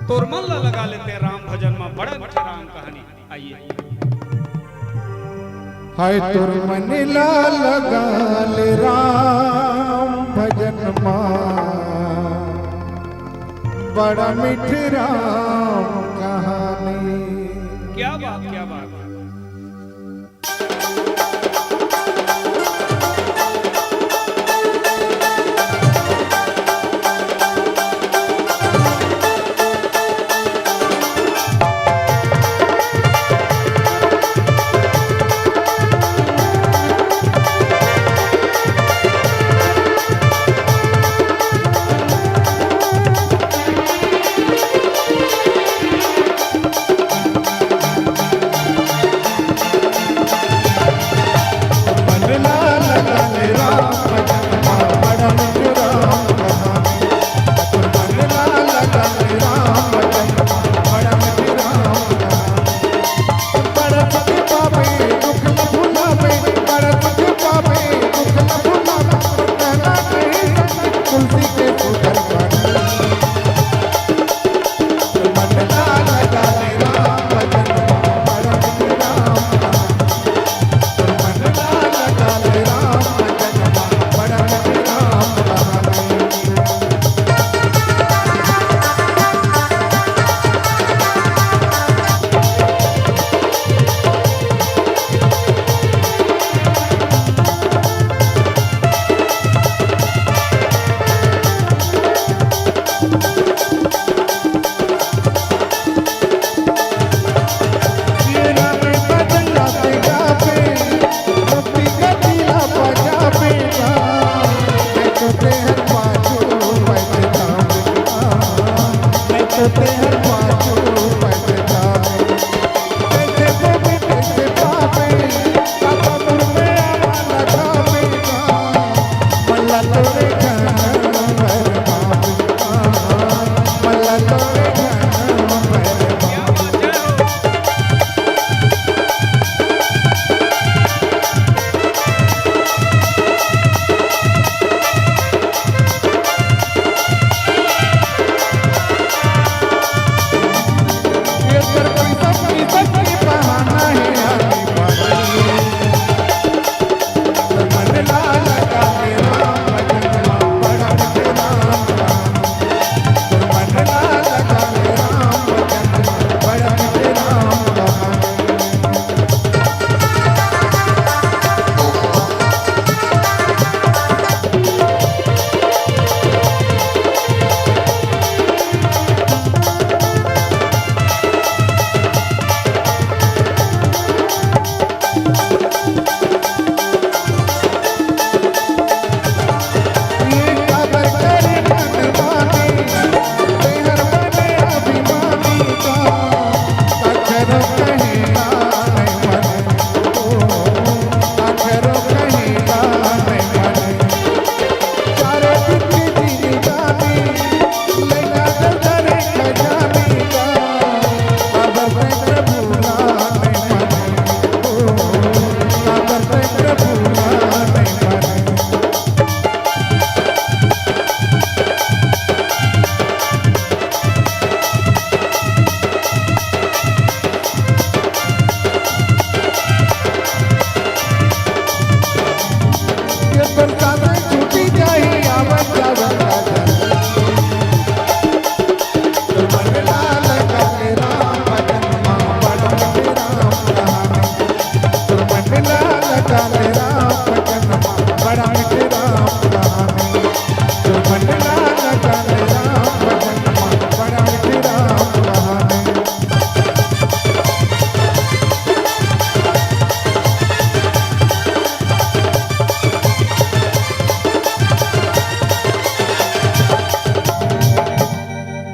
"तोर मन ला लगा ले तैं राम भजन म, बड़ा मीठा राम कहानी।" आइए। हाय तोर मन ला लगा ले राम भजन मा, बड़ा मीठ राम कहानी। क्या बात, क्या बात।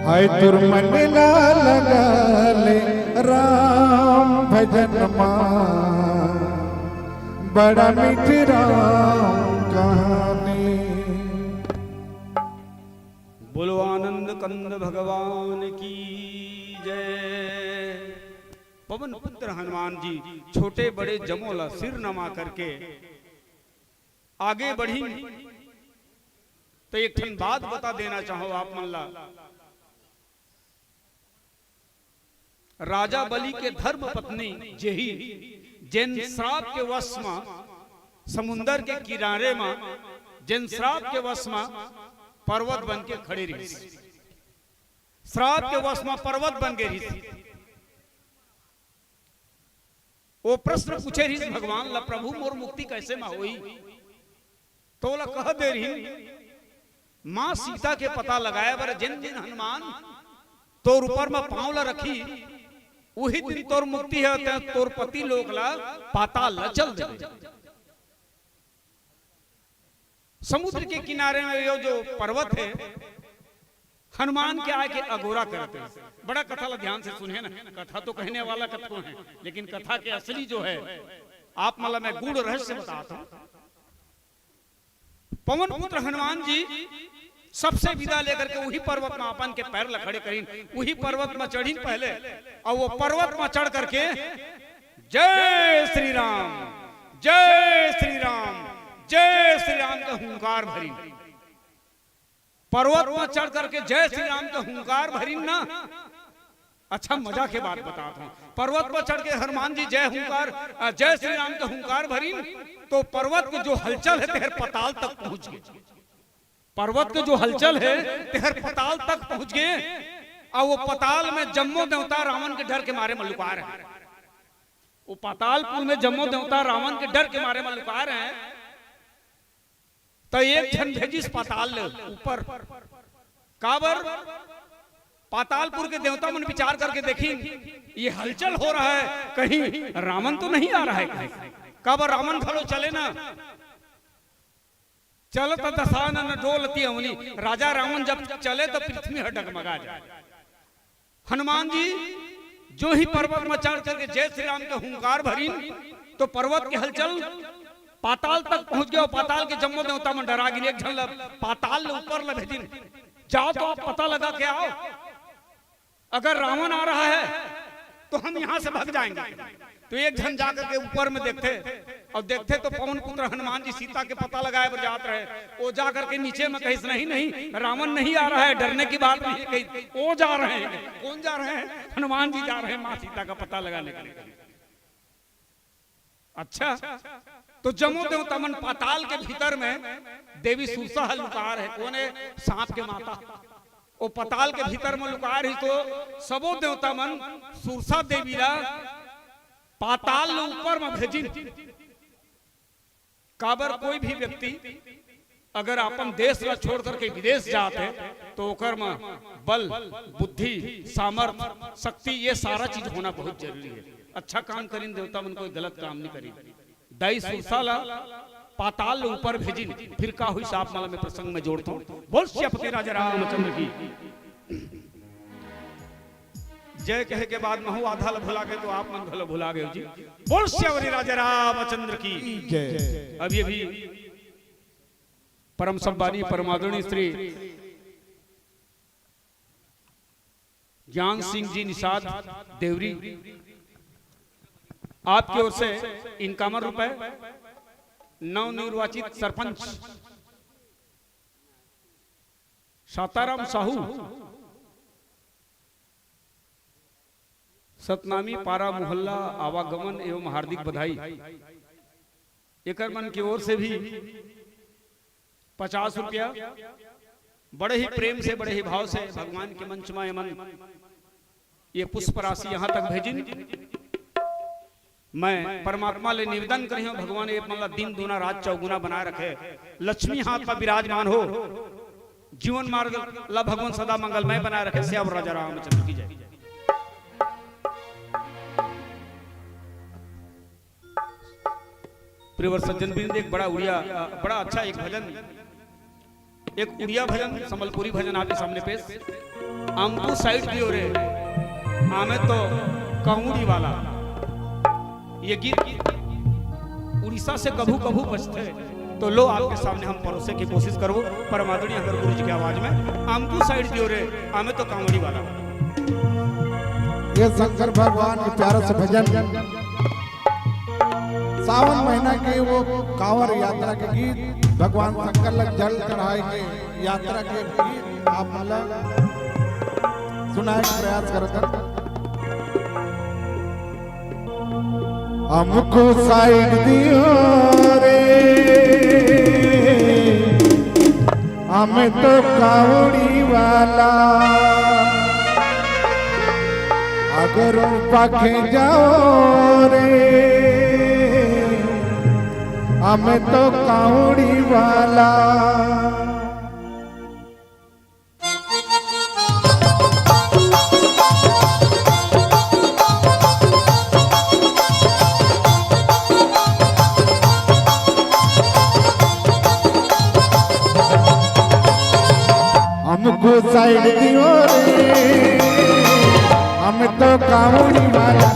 हाय तुर मन ला लगा ले राम भजन मा, बड़ा मीठ राम कहानी। बोलो आनंद कंद भगवान की जय। पवन पुत्र हनुमान जी छोटे बड़े जमो ला सिर नमा करके आगे बढ़ी। तो एक ठन बात बता देना चाहो आप मन ला, राजा बलि के धर्म पत्नी जेही, जेन श्राप के वश म समुंदर के किनारे म, जेन श्राप के वश म पर्वत बन के खड़े रहिस, श्राप के वश म पर्वत बन गे रहिस। वो प्रश्न पूछे रहिस भगवान ला, "प्रभु, मोर मुक्ति कैसे म होई?" तो ओला कह दे रहिन, "माँ सीता के पता लगाए बर जेन दिन हनुमान तोर ऊपर म पाँव ला रखी, उही दिन तोर मुक्ति हे, तैं तोर पति लोक ला पाताल ला चल देबे।" समुद्र के किनारे में यो जो पर्वत हे, हनुमान के आके अगोरा करत हे। बड़ा कथा ला ध्यान से सुने ना, कथा तो कहने वाला कतको हे, लेकिन कथा के असली जो हे, आप मन ला मैं गूढ़ रहस्य बताता हूँ। पवन पुत्र हनुमान जी सबसे विदा लेकर के उही पर्वत म अपन के पैर ला खड़े करिन, उही पर्वत म चढ़िन पहले, अउ वो पर्वत म चढ़ करके जय श्री राम, जय श्री राम, जय श्री राम के हुंकार भरिन। पर्वत म चढ़ करके जय श्री राम के हुंकार भरिन ना। अच्छा, मजा के बात बतात हूँ। पर्वत पर चढ़ के हनुमान जी जय हुंकार, अ, जय श्री राम के हुंकार भरिन, तो पर्वत के जो हलचल हे, तेहर पताल तक पहुंच गे। पर्वत के जो हलचल हे, तेहर पताल तक पहुंच गे। अउ वो पताल में जम्मो देवता रावण के डर के मारे म लुका रहे। वो पातालपुर में जम्मो देवता रावण के डर के मारे म लुका रहे। त एक झन भेजिस पाताल ले ऊपर। काबर? पातालपुर के देवता मन विचार करके देखिन, ये हलचल हो रहा है, कहीं रावण तो नहीं आ रहा है कहीं? काबर रावण घलो चले ना, चलत दशानन डोलत अवनी। राजा रावण जब चले तो पृथ्वी ह डगमगा जाए। हनुमान जी जो ही पर्वत म चढ़ करके जय श्री राम के हुंकार भरिन, तो पर्वत के हलचल पाताल तक पहुंच गे। अउ पाताल के जम्मो देवता मन डरा गिन। एक झन ल पाताल ले ऊपर ल भेजिन, "जाओ तो आप पता लगा के आओ, अगर रावण आ रहा है तो हम यहाँ से भाग जाएंगे।" तो एक झन जा करके ऊपर में देखथे, अउ देखथे तो पवन पुत्र हनुमान जी सीता के पता लगाए बर जात रहे। वो जा करके नीचे में कहिस, "नहीं, नहीं, रावण नहीं आ रहा है, डरने की बात नहीं है।" कहिस, "वो जा रहे हैं।" कौन जा रहे हैं? हनुमान जी जा रहे हैं माँ सीता का पता लगाने के लिए। अच्छा, तो जम्मो देवता मन पाताल के भीतर में देवी सुरसा ह लुका रहे। कौन हे? सांप के माता। वो पाताल के भीतर में लुका रही, तो सबो देवता मन सुरसा देवी ला पाताल ले ऊपर में भेजिन। काबर कोई भी व्यक्ति अगर अपन देश ला छोड़ करके विदेश जात हे, तो ओकर म बल, बुद्धि, सामर्थ, शक्ति, ये सारा चीज होना बहुत जरूरी हे। अच्छा काम करिन देवता मन, कोई गलत काम नहीं करिन। दाई सुरसा ला पाताल ले ऊपर भेजिन, फिर का हुई साहब, मला मैं प्रसंग में जोड़ता हूँ। बोल सियापति राजा रामचंद्र की। जय कहे के बाद महू आधा ल भुला गए, तो आप मन घलो भुला गए जी। बोल सियावरी राजा रामचंद्र की। जय। अभी अभी परम सम्मानी परमादरणीय श्री ज्ञान सिंह जी निषाद देवरी, आपके ओर से इक्यावन रुपए, नवनिर्वाचित सरपंच शाताराम साहू, सतनामी पारा मोहल्ला आवागमन एवं हार्दिक बधाई। एकर मन के ओर से भी पचास रुपया बड़े ही प्रेम से, बड़े ही भाव से भगवान के मंच में एमन ये पुष्प राशि यहाँ तक भेजिन। मैं परमात्मा ले निवेदन करिहूं, भगवान ये मन ला दिन दूना रात चौगुना बनाए रखे, लक्ष्मी हाथ में विराजमान हो, जीवन मार्ग ला भगवान सदा मंगलमय बनाए रखे। सियावर राजा रामचंद्र की जय। प्रियवर सज्जन वृंद, एक बड़ा उड़िया, अ, बड़ा अच्छा एक भजन, एक उड़िया भजन, संबलपुरी भजन आपके सामने पेश। हमको साइड दियो रे, आमे तो कांवड़ी वाला। ये गीत उड़ीसा से कभू कभू बजथे, तो लो आपके सामने हम परोसे की कोशिश करबो, परमादरणीय हर गुरु जी के आवाज में। हमको साइड दियो रे, आमे तो कांवड़ी वाला। ये शंकर भगवान के प्यारा से भजन। सावन महीना के वो कांवर यात्रा के गीत, भगवान शंकर लग जल चढ़ाए के यात्रा के गीत आप मन ला सुनाए के प्रयास करत हन। हमको साइड दियो रे, हमें तो कावड़ी वाला। अगर पाखे जाओ रे, हमें तो कावड़ी वाला। हमको साइड दियो रे, हम तो कावड़ी वाला।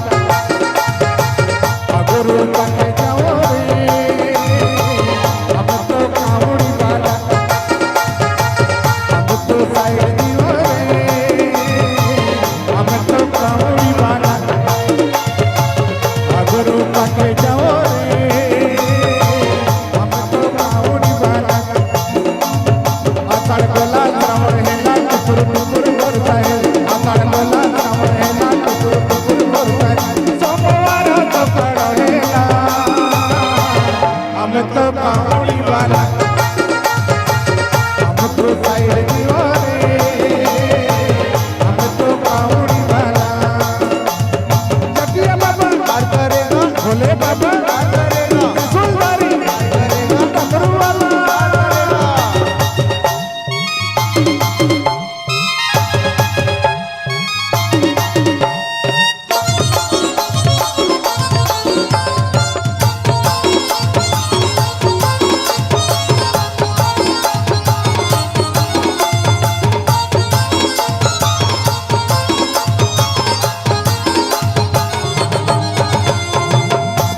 अगुरु तक जाओ रे, हम तो कावड़ी वाला। हम तो साइड दियो रे, हम तो कावड़ी वाला। अगुरु तक जाओ रे, हम तो कावड़ी वाला। आषाढ़ गोला श्रावण हेला, टुकुर टुकुर करता है। आषाढ़ गोला श्रावण हेला, टुकुर टुकुर करता है। सोमवार तो पड़ेला, हम तो कावड़ी वाला। हम तो साइड दीवाने, हम तो कावड़ी वाला। जकिया बाबा पार करेगा, भोले बाबा पार करेगा, त्रिशूलधारी पार करेगा, डमरू वाला पार करेगा।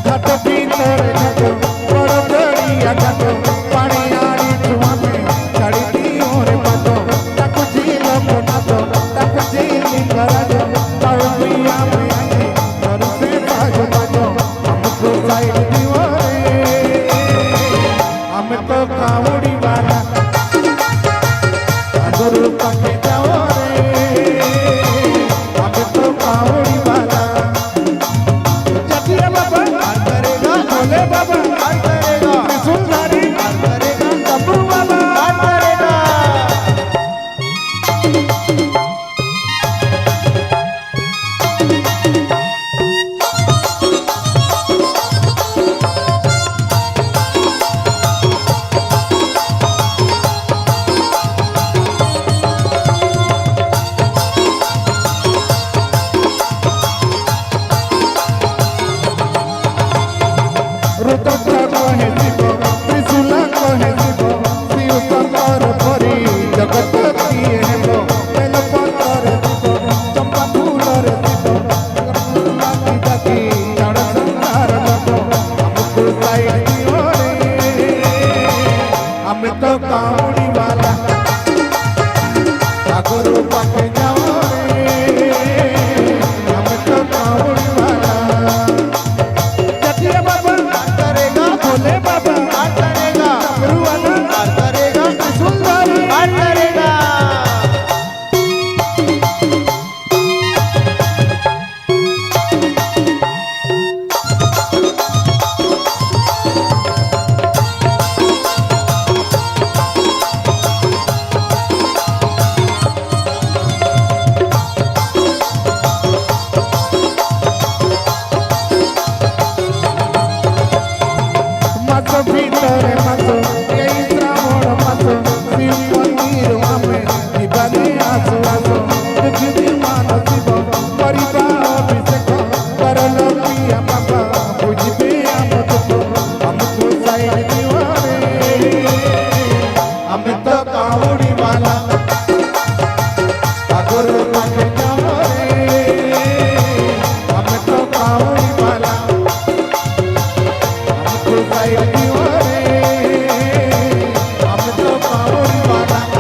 घाट भीतर घाट, बड़ दरिया घाट, पानी आड़ी छुआ में, छाड़ी दी ओरे बाटो, ताकू झील को नाचो, ताकू झील लिंगराज, ताऊ पिया में आके, घर से बाजो बाजो, हमको साइड दीवाने, हम तो कावड़ी वाला। गुरु पके जाओ रे, हम तो कावड़ी वाला। जकिया बाबा पार करेगा, भोले बाबा पार करेगा, त्रिशूलधारी पार करेगा, डमरू वाला पार करेगा। रुत रे मासो, यही श्रावण मासो, शिव मंदिर में दीवानी आसो आसो, दुख दी मान शिव, परिवार अभिषेक, करल पिया बाबा, बुझबे हम दुख, हमको साइड दीवारे, हम तो कावड़ी वाला, अगर पक जाओ रे, हम तो कावड़ी वाला। हमको साइड दीवारे, हम तो कावड़ी वाला।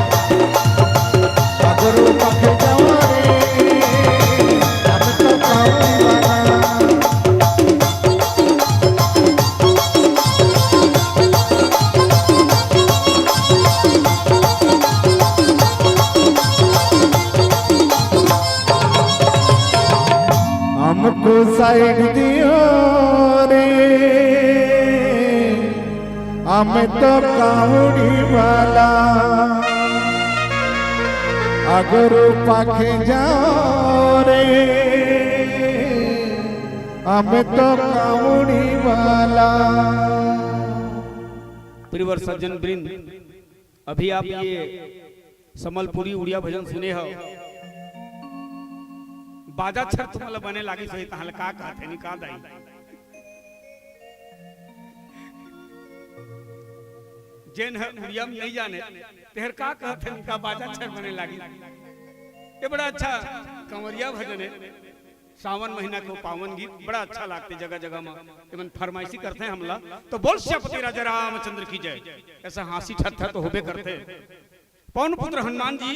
अगरो पक जवारे, हम तो कावड़ी वाला। हमको साइड दियो रे, हम तो कावड़ी वाला। अगर पाखे जाओ रे, हम तो कावड़ी वाला। प्रियवर सज्जन वृंद, अभी आप ये संबलपुरी उड़िया भजन सुने हव, बाजा छर तुमन ल बने लागिस होही, तहां ल का कहथे, निकाल दाई। जेन ह उड़िया में नहीं जाने, तेहर का कहथे, निका बाजा छर बने लागिस। ये बड़ा अच्छा कंवरिया भजन है। सावन महीना के पावन गीत बड़ा अच्छा लागथे, जगह जगह म एमन फरमाइशी करथे हमला। तो बोल सियापति राजा रामचंद्र की जय। ऐसा हांसी ठट्ठा तो होबे करथे। पवन पुत्र हनुमान जी,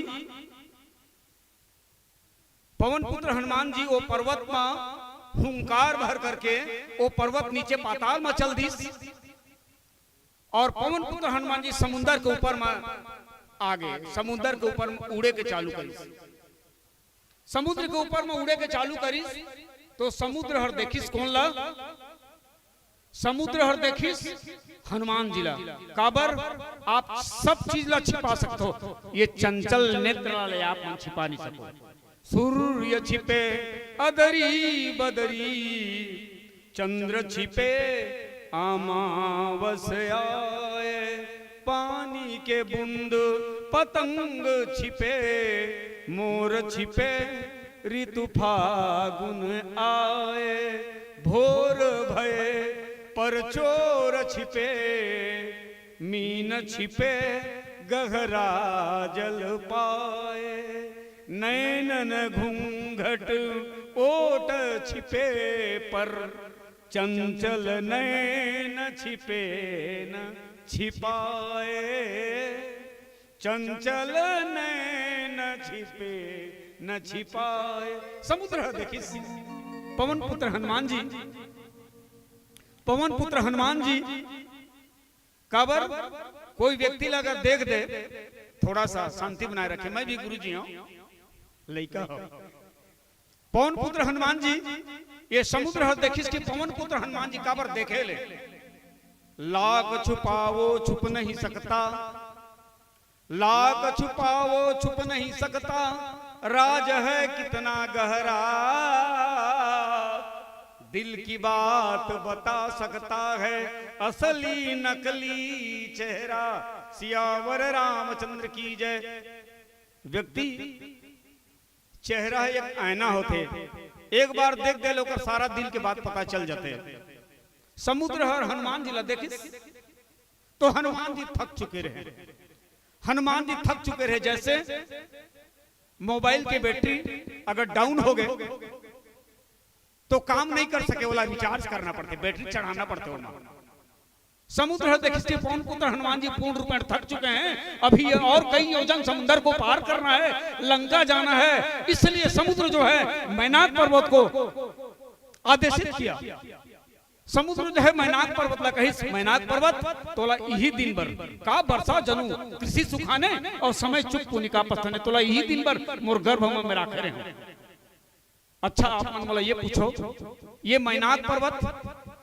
पवन पुत्र हनुमान जी वो पर्वत म हुंकार भर करके वो पर्वत नीचे पाताल म चल दिस। और पवन पुत्र हनुमान जी समुंदर के ऊपर म आ गे, समुंदर के ऊपर म उड़े के चालू करिस। समुद्र के ऊपर म उड़े के चालू करिस, तो समुद्र हर देखिस कोन ला? समुद्र हर देखिस हनुमान जी ला। काबर? आप सब चीज ला छिपा सकथो, ये चंचल नेत्र ला ले आप मन छिपा नहीं सको। सूर्य छिपे अदरी बदरी, चंद्र छिपे अमावस आए, पानी के बूंद पतंग छिपे, मोर छिपे ऋतु फागुन आए, भोर भय पर चोर छिपे, मीन छिपे गहरा जल पाए, नैनन घूंघट ओट छिपे पर, चंचल नैन छिपे न छिपाए, चंचल नैन छिपे न छिपाए। समुद्र ह देखिस पवन पुत्र हनुमान जी, पवन पुत्र हनुमान जी काबर? कोई व्यक्ति ला अगर देख दे, थोड़ा सा शांति बनाए रखे। मैं भी गुरु जी हूँ, लइका हूँ। पवन पुत्र हनुमान जी ये समुद्र हर देखिस कि पवन पुत्र हनुमान जी काबर देखे ले, लाख छुपाओ छुप नहीं सकता, लाख छुपाओ छुप नहीं सकता, राज है कितना गहरा, दिल की बात बता सकता है असली नकली चेहरा। सियावर रामचंद्र की जय। व्यक्ति चेहरा एक आईना होथे, एक बार देख दे ले ओकर सारा दिल के बात पता चल जाथे। समुद्र हर हनुमान जी ला देखिस, तो हनुमान जी थक चुके रहे, हनुमान जी थक चुके रहे। जैसे मोबाइल के बैटरी अगर डाउन हो गए तो काम नहीं कर सके, वाला रिचार्ज करना पड़थे, बैटरी चढ़ाना पड़थे ओमा। समुद्र हर देखिस के पवन पुत्र हनुमान जी पूर्ण रूप में थक चुके हैं, अभी ये और कई योजन समुद्र को पार करना है, लंका जाना है, इसलिए समुद्र जो है मैनाक पर्वत को आदेशित किया। समुद्र जो है मैनाक पर्वत ला कहिस, मैनाक पर्वत तोला इही दिन बर का बरसा जनू कृषि सुखाने और समय चुप पुनि का पथने, तोला इही दिन बर मोर गर्भ में राखे रहे। अच्छा, आप मन मोला ये पूछो, ये मैनाक पर्वत,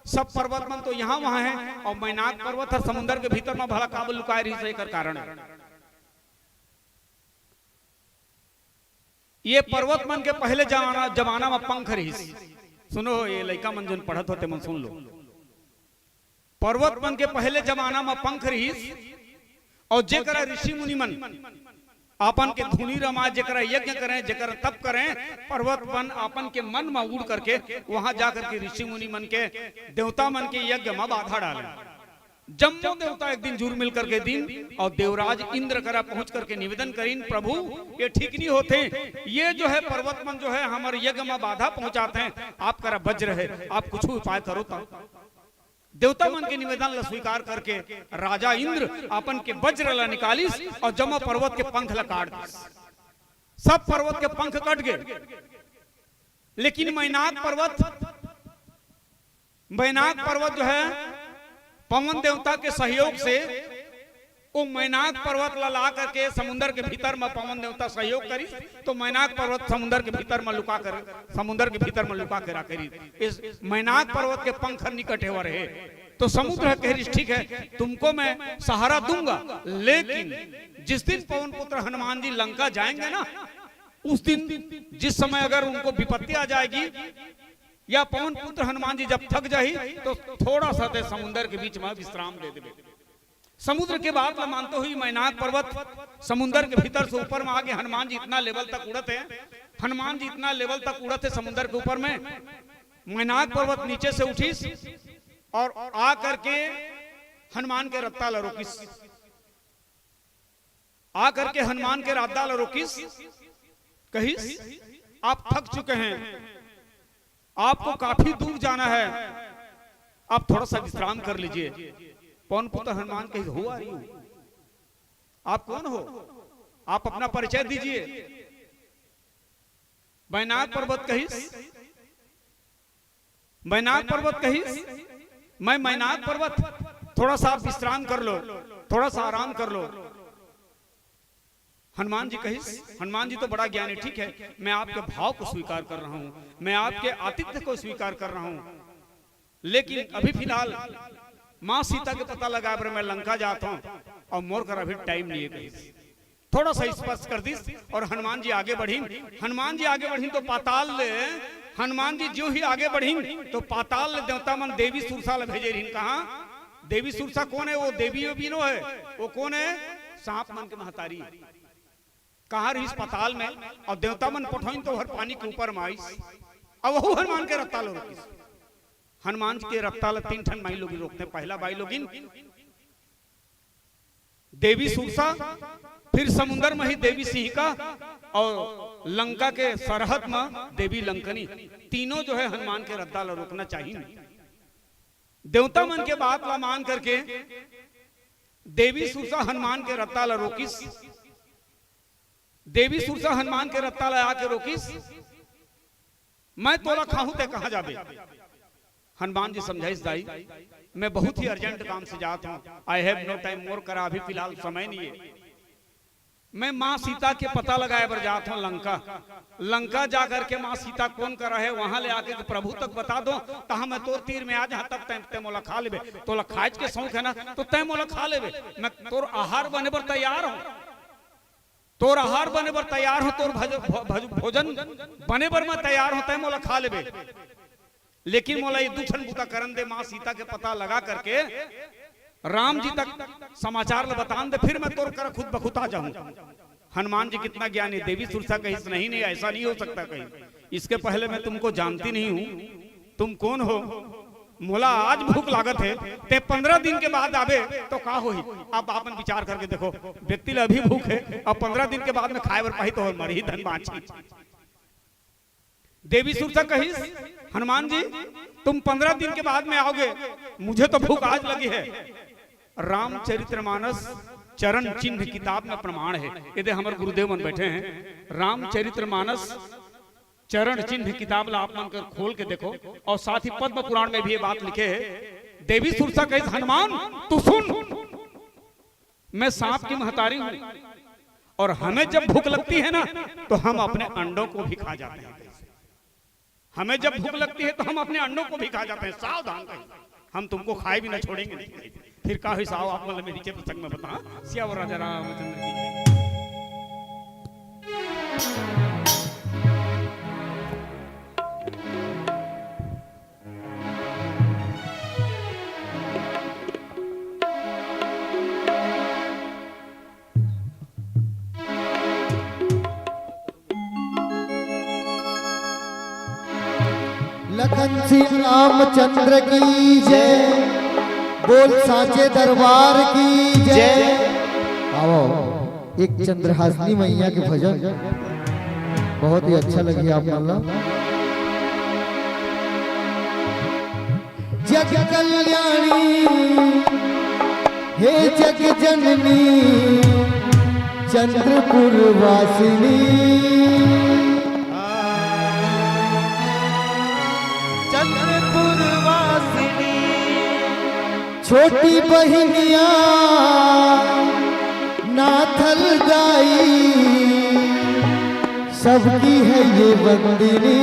सब पर्वत मन तो यहाँ वहाँ है, और मैनाक पर्वत हर समुंदर के भीतर में भला काबर लुकाए रहिस, एकर कारण है। ये पर्वत मन के पहले जमाना, जमाना में पंख रहिस। सुनो, ये लइका मन जोन पढ़त होते मन सुन लो। पर्वत मन के पहले जमाना म पंख रिहिस, अउ जेकरा ऋषि मुनि मन आपन के धुनी रमाय, जेकरा यज्ञ करें, जेकरा तप करें, पर्वत मन आपन के मन म उड़ करके वहां जा करके ऋषि मुनि मन के, देवता मन के यज्ञ म बाधा डाले। जम्मो देवता एक दिन जुर मिल करके दिन अउ देवराज इंद्र करा पहुंच करके निवेदन करिन, "प्रभु, ये ठीक नहीं होते, ये जो है पर्वत मन जो है हमर यज्ञ म बाधा पहुंचाते हैं, आप करा वज्र है, आप कुछ उपाय करो।" त देवता मन के निवेदन ला स्वीकार करके राजा इंद्र अपन के वज्र ला निकालिस अउ जम्मो पर्वत के पंख ला काट दिस। सब पर्वत के पंख कट गए, लेकिन मैनाक पर्वत, मैनाक पर्वत जो है पवन देवता के सहयोग से, वो मैनाक पर्वत ला ला करके समुंदर के भीतर म पवन देवता सहयोग करिस, तो मैनाक पर्वत समुंदर के भीतर म लुका कर, समुंदर के भीतर म लुका के रखे रहिस। इस मैनाक पर्वत के पंख निकटे हुए रहे, तो समुद्र कह रही, "ठीक है, तुमको मैं सहारा दूंगा, लेकिन जिस दिन पवन पुत्र हनुमान जी लंका जाएंगे ना, उस दिन जिस समय अगर उनको विपत्ति आ जाएगी या पवन पुत्र हनुमान जी जब थक जाही, तो थोड़ा सा ते समुंदर के बीच में विश्राम दे देवे।" समुद्र के बात ला मानते हुए मैनाक पर्वत समुंदर के भीतर से ऊपर में आगे हनुमान जी इतना लेवल तक उड़त है, हनुमान जी इतना लेवल तक उड़त है समुंदर के ऊपर में। मैनाक पर्वत नीचे से उठिस और आ करके हनुमान के रत्ता ला रोकिस, आ करके हनुमान के रत्ता ला रोकिस, कहिस, "आप थक चुके हैं, आपको काफी दूर जाना है, आप थोड़ा सा विश्राम कर लीजिए।" पवन पुत्र हनुमान कहिस, "Who are you? आप कौन हो? आप अपना परिचय दीजिए।" मैनाक पर्वत कहिस, मैनाक पर्वत कहिस, "मैं मैनाक पर्वत, थोड़ा सा आप विश्राम कर लो, थोड़ा सा आराम कर लो।" हनुमान जी कहिस, हनुमान जी तो बड़ा ज्ञानी, "ठीक है, मैं आपके भाव को स्वीकार कर रहा हूं, मैं आपके आतिथ्य को स्वीकार कर रहा हूं, लेकिन अभी फिलहाल माँ सीता के पता लगाए बर मैं लंका जाता हूं और मोर कर अभी टाइम नहीं है।" कहिस, थोड़ा सा स्पर्श कर दिस और हनुमान जी आगे बढ़िन। हनुमान जी आगे बढ़िन तो पाताल ले, हनुमान जी जो ही आगे बढ़िन तो पाताल ले देवता मन देवी सुरसा ला भेजे रहिन। कहाँ? देवी सुरसा कौन है? वो देवी वो बिनो है, वो कौन है? सांप मन के महतारी। कहाँ रहिस? पाताल में। और देवता मन पठोइन तो हर पानी के ऊपर में आइस। अब वहू हनुमान के रत्ता ला रोकिस। हनुमान के रत्ता ला तीन ठन माई लोगिन रोकते। पहला माई लोगिन देवी सुरसा, फिर समुंदर में ही देवी सिंहिका और लंका के सरहद में देवी लंकनी। तीनों जो है हनुमान के रत्ता ला रोकना चाहिए। देवता मन के बात ला मान करके देवी सुरसा हनुमान के रत्ता ला रोकिस। देवी सुरसा हनुमान के रत्ता ला आके रोकिस, "मैं तोला खाहूं, ते कहां जाबे?" हनुमान जी समझाइस, "दाई, मैं बहुत ही अर्जेंट काम से जात हूं, I have no time, मोर करा अभी फिलहाल समय नहीं है। मैं माँ सीता के पता लगाए बर जात हूं लंका। लंका जा करके माँ सीता कौन करा है, वहां ले आके के प्रभु तक बता दो, तहां मैं तोर तीर में आ जाहां, तब तैं, तैं मोला खा लेबे।" "तोला खाएच के शौक है ना, तो तैं मोला खा लेबे, मैं तोर आहार बने बर तैयार हूं।" तोर आहार बने बर तैयार हूं, तोर भज-, भ-, भज-, भोजन बने बर मैं तैयार हूं, तैं मोला खा लेबे, लेकिन मोला ये दू ठन बूता करन दे, माँ सीता के पता लगा करके राम जी तक समाचार ल बतान दे, फिर मैं तोर करा खुद बखुद आ जाहूं। हनुमान जी कितना ज्ञानी, देवी सुरसा कहिस, "नहीं, नहीं, ऐसा नहीं हो सकता कहीं, इसके पहले मैं तुमको जानती नहीं हूं, तुम कौन हो?" "मोला आज भूख लागत हे, ते पंद्रह दिन के बाद आबे तो का होही?" अब आपन विचार करके देखो, व्यक्ति ला अभी भूख हे, अब पंद्रह दिन के बाद में खाए बर पाही तो मरही धन बांचही। देवी सुरसा कहिस, "हनुमान जी, तुम पंद्रह दिन के बाद में आओगे, मुझे तो भूख आज लगी है।" रामचरितमानस चरण चिन्ह किताब में प्रमाण हे, एदे हमर गुरुदेव मन बैठे हे। रामचरितमानस चरण चिन्ह किताब ला आप मन कर खोल के देखो, और साथ ही पद्म पुराण में भी ये बात लिखे हे। देवी सुरसा कहिस, "हनुमान, तू सुन, मैं सांप की महतारी हूं, और हमें जब भूख लगती है ना, तो हम अपने अंडों को भी खा जाते हैं। हमें जब भूख लगती है, तो हम अपने अंडों को भी खा जाते हैं। सावधान रहिए, हम तुमको खाए बिना छोड़ेंगे नहीं।" फिर का होइस, आओ आप मन ल मैं नीचे प्रसंग में बताहूं। सियावर राजा रामचंद्र की जय। श्री रामचंद्र की जय। बोल साचे दरबार की जय। आओ, एक चंद्रहासिनी मैया के भजन बहुत ही अच्छा लगी आप मन ला। जग कल्याणी हे जग जननी चंद्रपुर वासिनी। चंद्रपुर वासिनी। छोटी बहिनिया नाथल दाई सबकी है ये वंदिनी।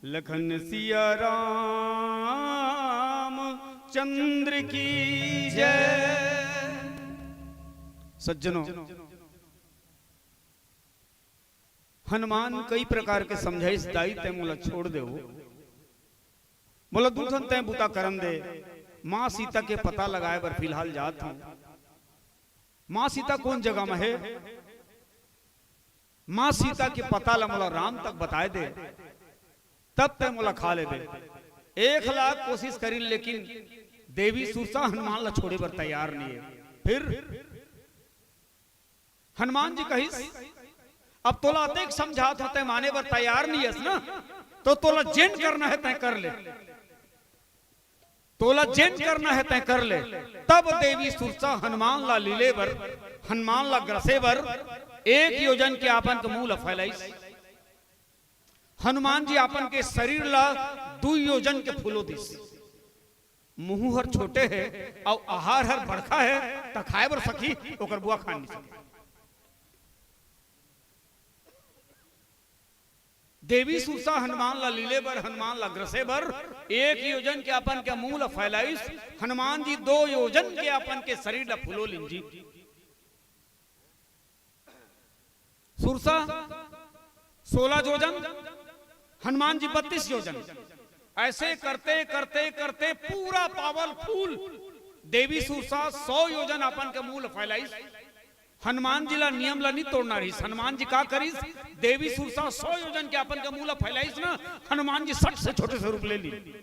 लखन सिया राम चंद्र की जय। सज्जनों, हनुमान कई प्रकार के समझाइस, "दाई तैं मोला छोड़ दे हो, मोला दू ठन तैं बूता करन दे, माँ सीता के पता लगाए बर फिलहाल जात हूँ। माँ सीता कोन जगह में हे?" माँ सीता के पता ला मोला राम तक बताए दे, तब तैं मोला खा लेबे। एक लाख कोशिश करिन, लेकिन देवी सुरसा हनुमान ला छोड़े बर तैयार नहीं है। फिर हनुमान जी कहिस, "अब तोला अतेक समझात हो, तैं माने बर तैयार नहीं हस ना, तो तोला जेन करना है तैं कर ले।" तोला जेन करना है तैं कर ले। तब देवी सुरसा हनुमान ला लीले बर, हनुमान ला ग्रसे बर एक योजन के आपन के मुंह ला फैलाइस। हनुमान जी आपन के शरीर ला दू योजन के फूलो दिस। मुंह हर छोटे है अउ आहार हर बड़खा है, त खाए बर सकी, ओकर बुआ खा नहीं सकी। देवी सुरसा हनुमान ला लीले बर, हनुमान ला ग्रसे बर एक योजन के अपन के मुंह ला फैलाइस। हनुमान जी दो योजन के अपन के शरीर ला फूलो लिन जी। सुरसा सोलह योजन, हनुमान जी बत्तीस योजन। ऐसे करते करते करते पूरा पावरफुल देवी सुरसा सौ योजन अपन के मुंह ला फैलाइस। हनुमान जी ला नियम ला नहीं तोड़ना रहिस। हनुमान जी का करिस, देवी सुरसा सौ योजन के अपन के मुंह ला फैलाइस ना, हनुमान जी सट से छोटे से रूप ले ली।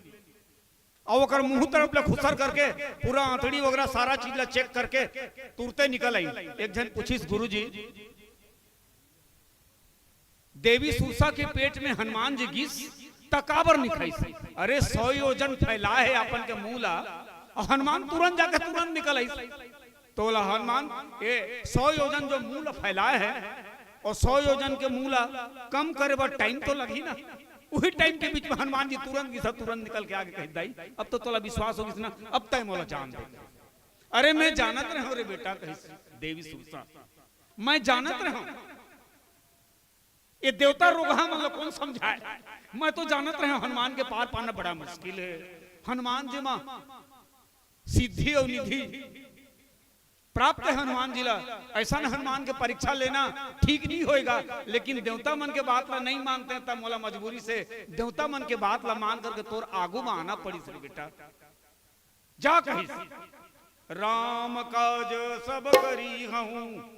अउ ओकर मुंह तरफ ले खुसर करके पूरा आंतड़ी वगैरह सारा चीज ला चेक करके तुरते निकल आई। एक झन पूछिस, "गुरुजी, देवी सुरसा के पेट में हनुमान जी गिस, त काबर निकलिस?" "अरे, सौ योजन फैलाए हे अपन के मुंह ला, अउ हनुमान तुरंत जाके तुरंत निकल आइस।" तोला हनुमान ए सौ योजन जो मुंह ला फैलाए हे, अउ सौ योजन के मुंह ला कम करे बर टाइम तो लगही ना। उही टाइम के बीच में हनुमान जी तुरंत गिस, तुरंत निकल के आगे कहिस, "दाई, अब तो तोला विश्वास हो गिस ना, अब तैं मोला जान दे।" "अरे, मैं जानत रहूं रे बेटा," कहिस देवी सुरसा, "मैं जानत रहूं।" ये देवता रोगहा मन ला कोन समझाए? मैं तो जानत रहे हूं, हनुमान के पार पाना बड़ा मुश्किल है। हनुमान जी मा सिद्धि अउ निधि प्राप्त है हनुमान जी ला। ऐसा न हनुमान के परीक्षा लेना ठीक नहीं होएगा, लेकिन देवता मन के बात ला नहीं मानते हैं, तब मोला मजबूरी से देवता मन के बात ला मान करके तोर आगू में आना पड़िस रे बेटा। जा कहिस, "राम काज सब करी हूँ,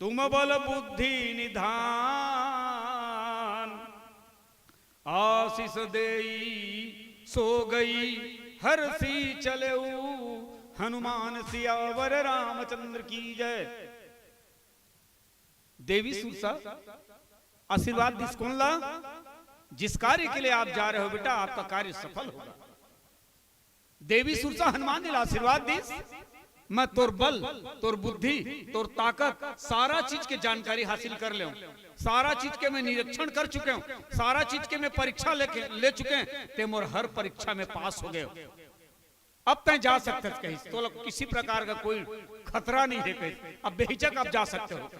तुम बल बुद्धि निधान। आशीष देई सो गई हरषि चलेऊ।" हनुमान सियावर रामचंद्र की जय। देवी सुरसा आशीर्वाद दिस कोन ला, "जिस कार्य के लिए आप जा रहे हो बेटा, आपका कार्य सफल होगा।" देवी सुरसा हनुमान जी ला आशीर्वाद दिस, "मैं तोर बल, तोर बुद्धि, तोर ताकत, सारा चीज के जानकारी हासिल कर लेव, सारा चीज के मैं निरीक्षण कर चुके हूँ, सारा चीज के मैं परीक्षा लेके ले चुके हैं, ते मोर हर परीक्षा में पास हो गए हो। अब तैं जा सकते हो," कहिस, "तोला किसी प्रकार का कोई खतरा नहीं है," कहिस, "अब बेहिचक आप जा सकते हो।"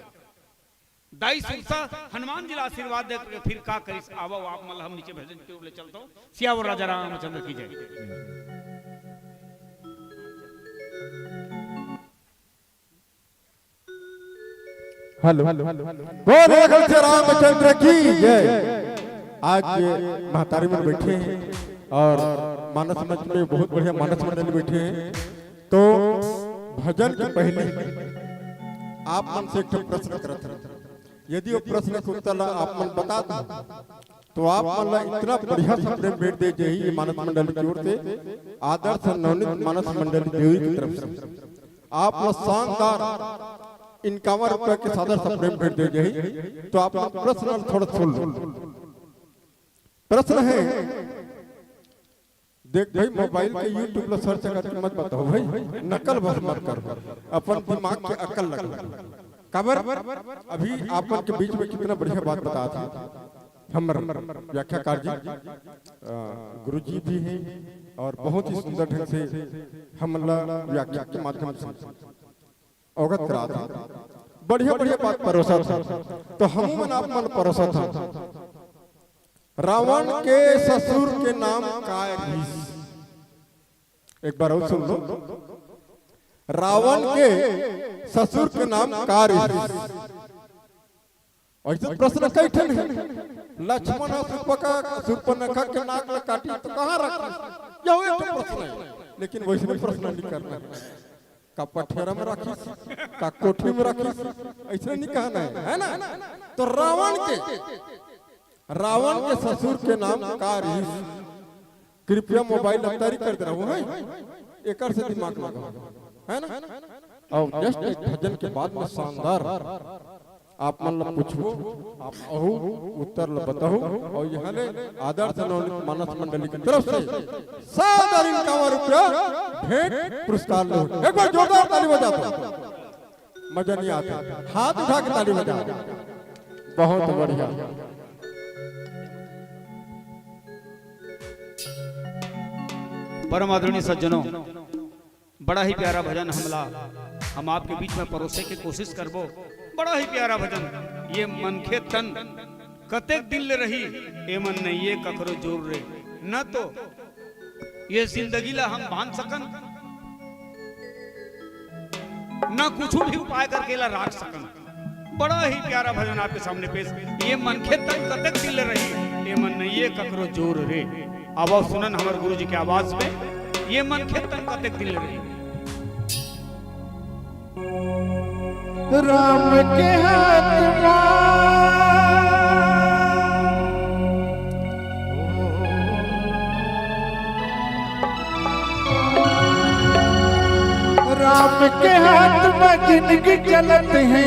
दाई सुरसा हनुमान जी ला आशीर्वाद दे के फिर का करिस, आवव आप मन ला हम नीचे भजन की ओर ले चलत हूं। सियावर राजा रामचंद्र की जय। हेलो, बोल लखन सिया रामचंद्र की जय। आज महतारी मन बैठे हैं और मानस मंच में बहुत बढ़िया मानस मंडल बैठे हैं। तो भजन के पहले आप मन से एक ठो प्रश्न करत हन, यदि वो प्रश्न के उत्तर ला आप मन बता दो, तो आप मन ला इतना बढ़िया सा प्रेम भेंट दे जाही ये मानस मंडल की ओर से, आदर्श नवनीत मानस मंडल देवरी की तरफ से आप ला शानदार इक्यावन रुपए के सादर सा प्रेम भेंट दे जाही। तो आप मन प्रश्न ला थोड़ा सुन लो। प्रश्न है, देख भाई, मोबाइल के YouTube ला सर्च करके मत बताओ भाई, नकल बस मत करो, अपन दिमाग के अकल लगाओ। काबर? अभी आप मन के बीच में कितना बढ़िया बात बता था हमर व्याख्याकार जी, अ, गुरु जी भी हैं और बहुत ही सुंदर ढंग से हमला व्याख्या के माध्यम से अवगत करा था, बढ़िया बढ़िया बात परोसा था, तो हम मन आप मन परोसा था। रावण के ससुर के नाम का रिहिस? एक बार अउ सुन लो, रावण के ससुर के नाम का रिहिस? अइसे प्रश्न कई ठन हे। लक्ष्मण ह सुपका सुपनखा के नाक ल काटिस त कहाँ रखिस? यहू एक ठो प्रश्न हे, लेकिन वइसने प्रश्न नइ करना हे। का पठेरा म रखिस, का कोठी म रखिस, अइसने नइ कहना हे, है ना? त रावण के, रावण के ससुर के नाम का रिहिस? कृपया मोबाइल ल तरी कर दे रहू, हैं? एकर से दिमाग लगाओ, है ना? अउ just एक भजन के बाद में शानदार आप मन ल पूछबो, आप अहू उत्तर ल बताहू। अउ इहाँ ले आदर्श नवनीत मानस मंडली के तरफ से सात हजार इक्यावन रुपया भेंट पुरस्कार लो। एक बार जोरदार ताली बजा दो। मजा नहीं आता, हाथ उठा के ताली बजाओ। बहुत बढ़िया। परम आदरणीय सज्जनों, बड़ा ही प्यारा भजन हमला हम आपके बीच में परोसे के कोशिश करबो। बड़ा ही प्यारा भजन। ये मनखे तन कतेक दिन ले रही, ए मन नइये ककरो जोर रे। न तो ये जिंदगी ला हम बांध सकन, न कुछ भी उपाय करके ला राख सकन। बड़ा ही प्यारा भजन आपके सामने पेश। ये मनखे तन कतेक दिन ले रही, ए मन नइये ककरो जोर रे। आवा सुनन हमर गुरु जी के आवाज में, ये मनखे तन कतेक दिन ले रही। राम के हाथ मा, राम के हाथ मा जिनगी चलत हे,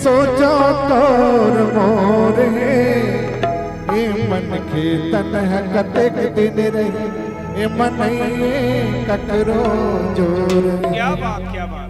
सोचो तोर मोर हे। ए मनखे तन ह कतेक दिन रही, ए मनइये ककरो जोर। क्या बात, क्या बात।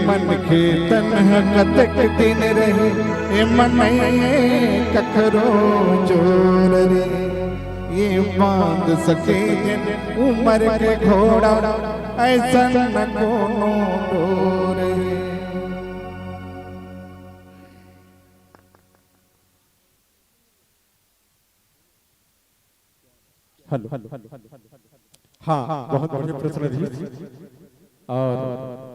मन के तन ह कतक दिन रहे, ए मन ककरो जोर रे। ये बांध सके जिन उमर के घोड़ा, ऐसन न कोनो डोर रे। हेलो। हाँ, बहुत बढ़िया प्रश्न रही। और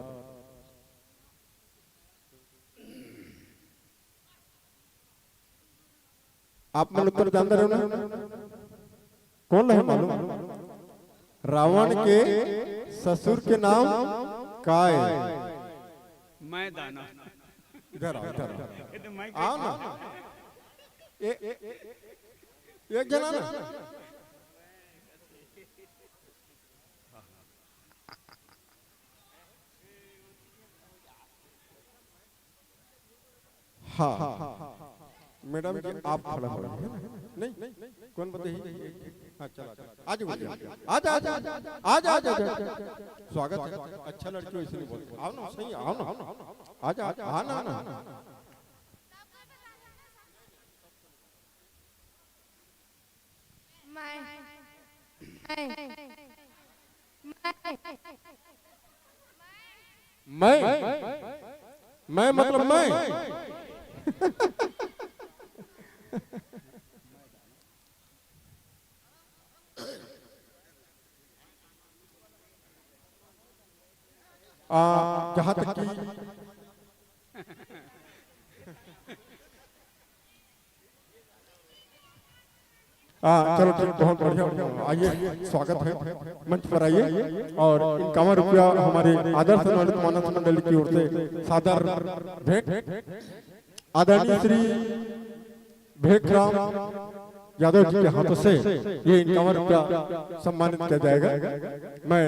आप मन उत्तर जानते रहो ना? कौन रहे मालूम? रावण के ससुर के नाम काय? मैं दाना। इधर आओ, इधर आओ। ये तो मैं आओ ना। ए, ए, एक जना ना। हाँ, मैडम जी, आप खड़ा हो रहे हैं। नहीं, कौन बताइए? हाँ, चला, चला। आज बोलिए। आज, आज, आज, आज, आज, आज, आज। स्वागत है। अच्छा लड़की हो, इसलिए बोलते। आओ ना, सही, आओ ना, आओ ना। आज, आज, हाँ ना, ना। मैं, मैं, मैं, मैं मतलब मैं। आ, जहाँ तक कि हाँ, चलो ठीक, बहुत बढ़िया। आइए, स्वागत है, मंच पर आइए। और इक्यावन रुपया हमारे आदर सम्मानित मानस मंडली की ओर से सादर भेंट आदरणीय श्री भेखराम यादव जी के हाथों से ये इक्यावन रुपया सम्मानित किया जाएगा। मैं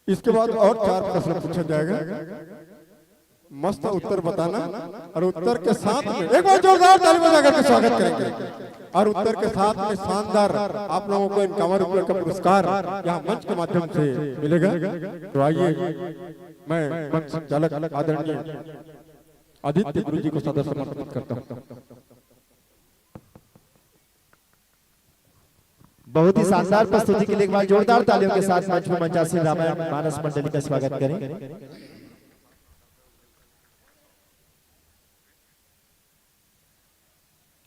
इसके बाद और चार प्रश्न पूछा जाएगा। मस्त उत्तर बताना और उत्तर के साथ में एक बार जोरदार ताली बजा करके स्वागत करेंगे। और उत्तर के साथ में शानदार आप लोगों को इक्यावन रुपये का पुरस्कार यहाँ मंच के माध्यम से मिलेगा। तो आइए, मैं मंच संचालक आदरणीय आदित्य गुरु जी को सादर समर्पित करता हूँ। बहुत ही शानदार प्रस्तुति के लिए एक बार जोरदार तालियों के साथ मंच में मंचासीन रामायण मानस मंडली का स्वागत करें।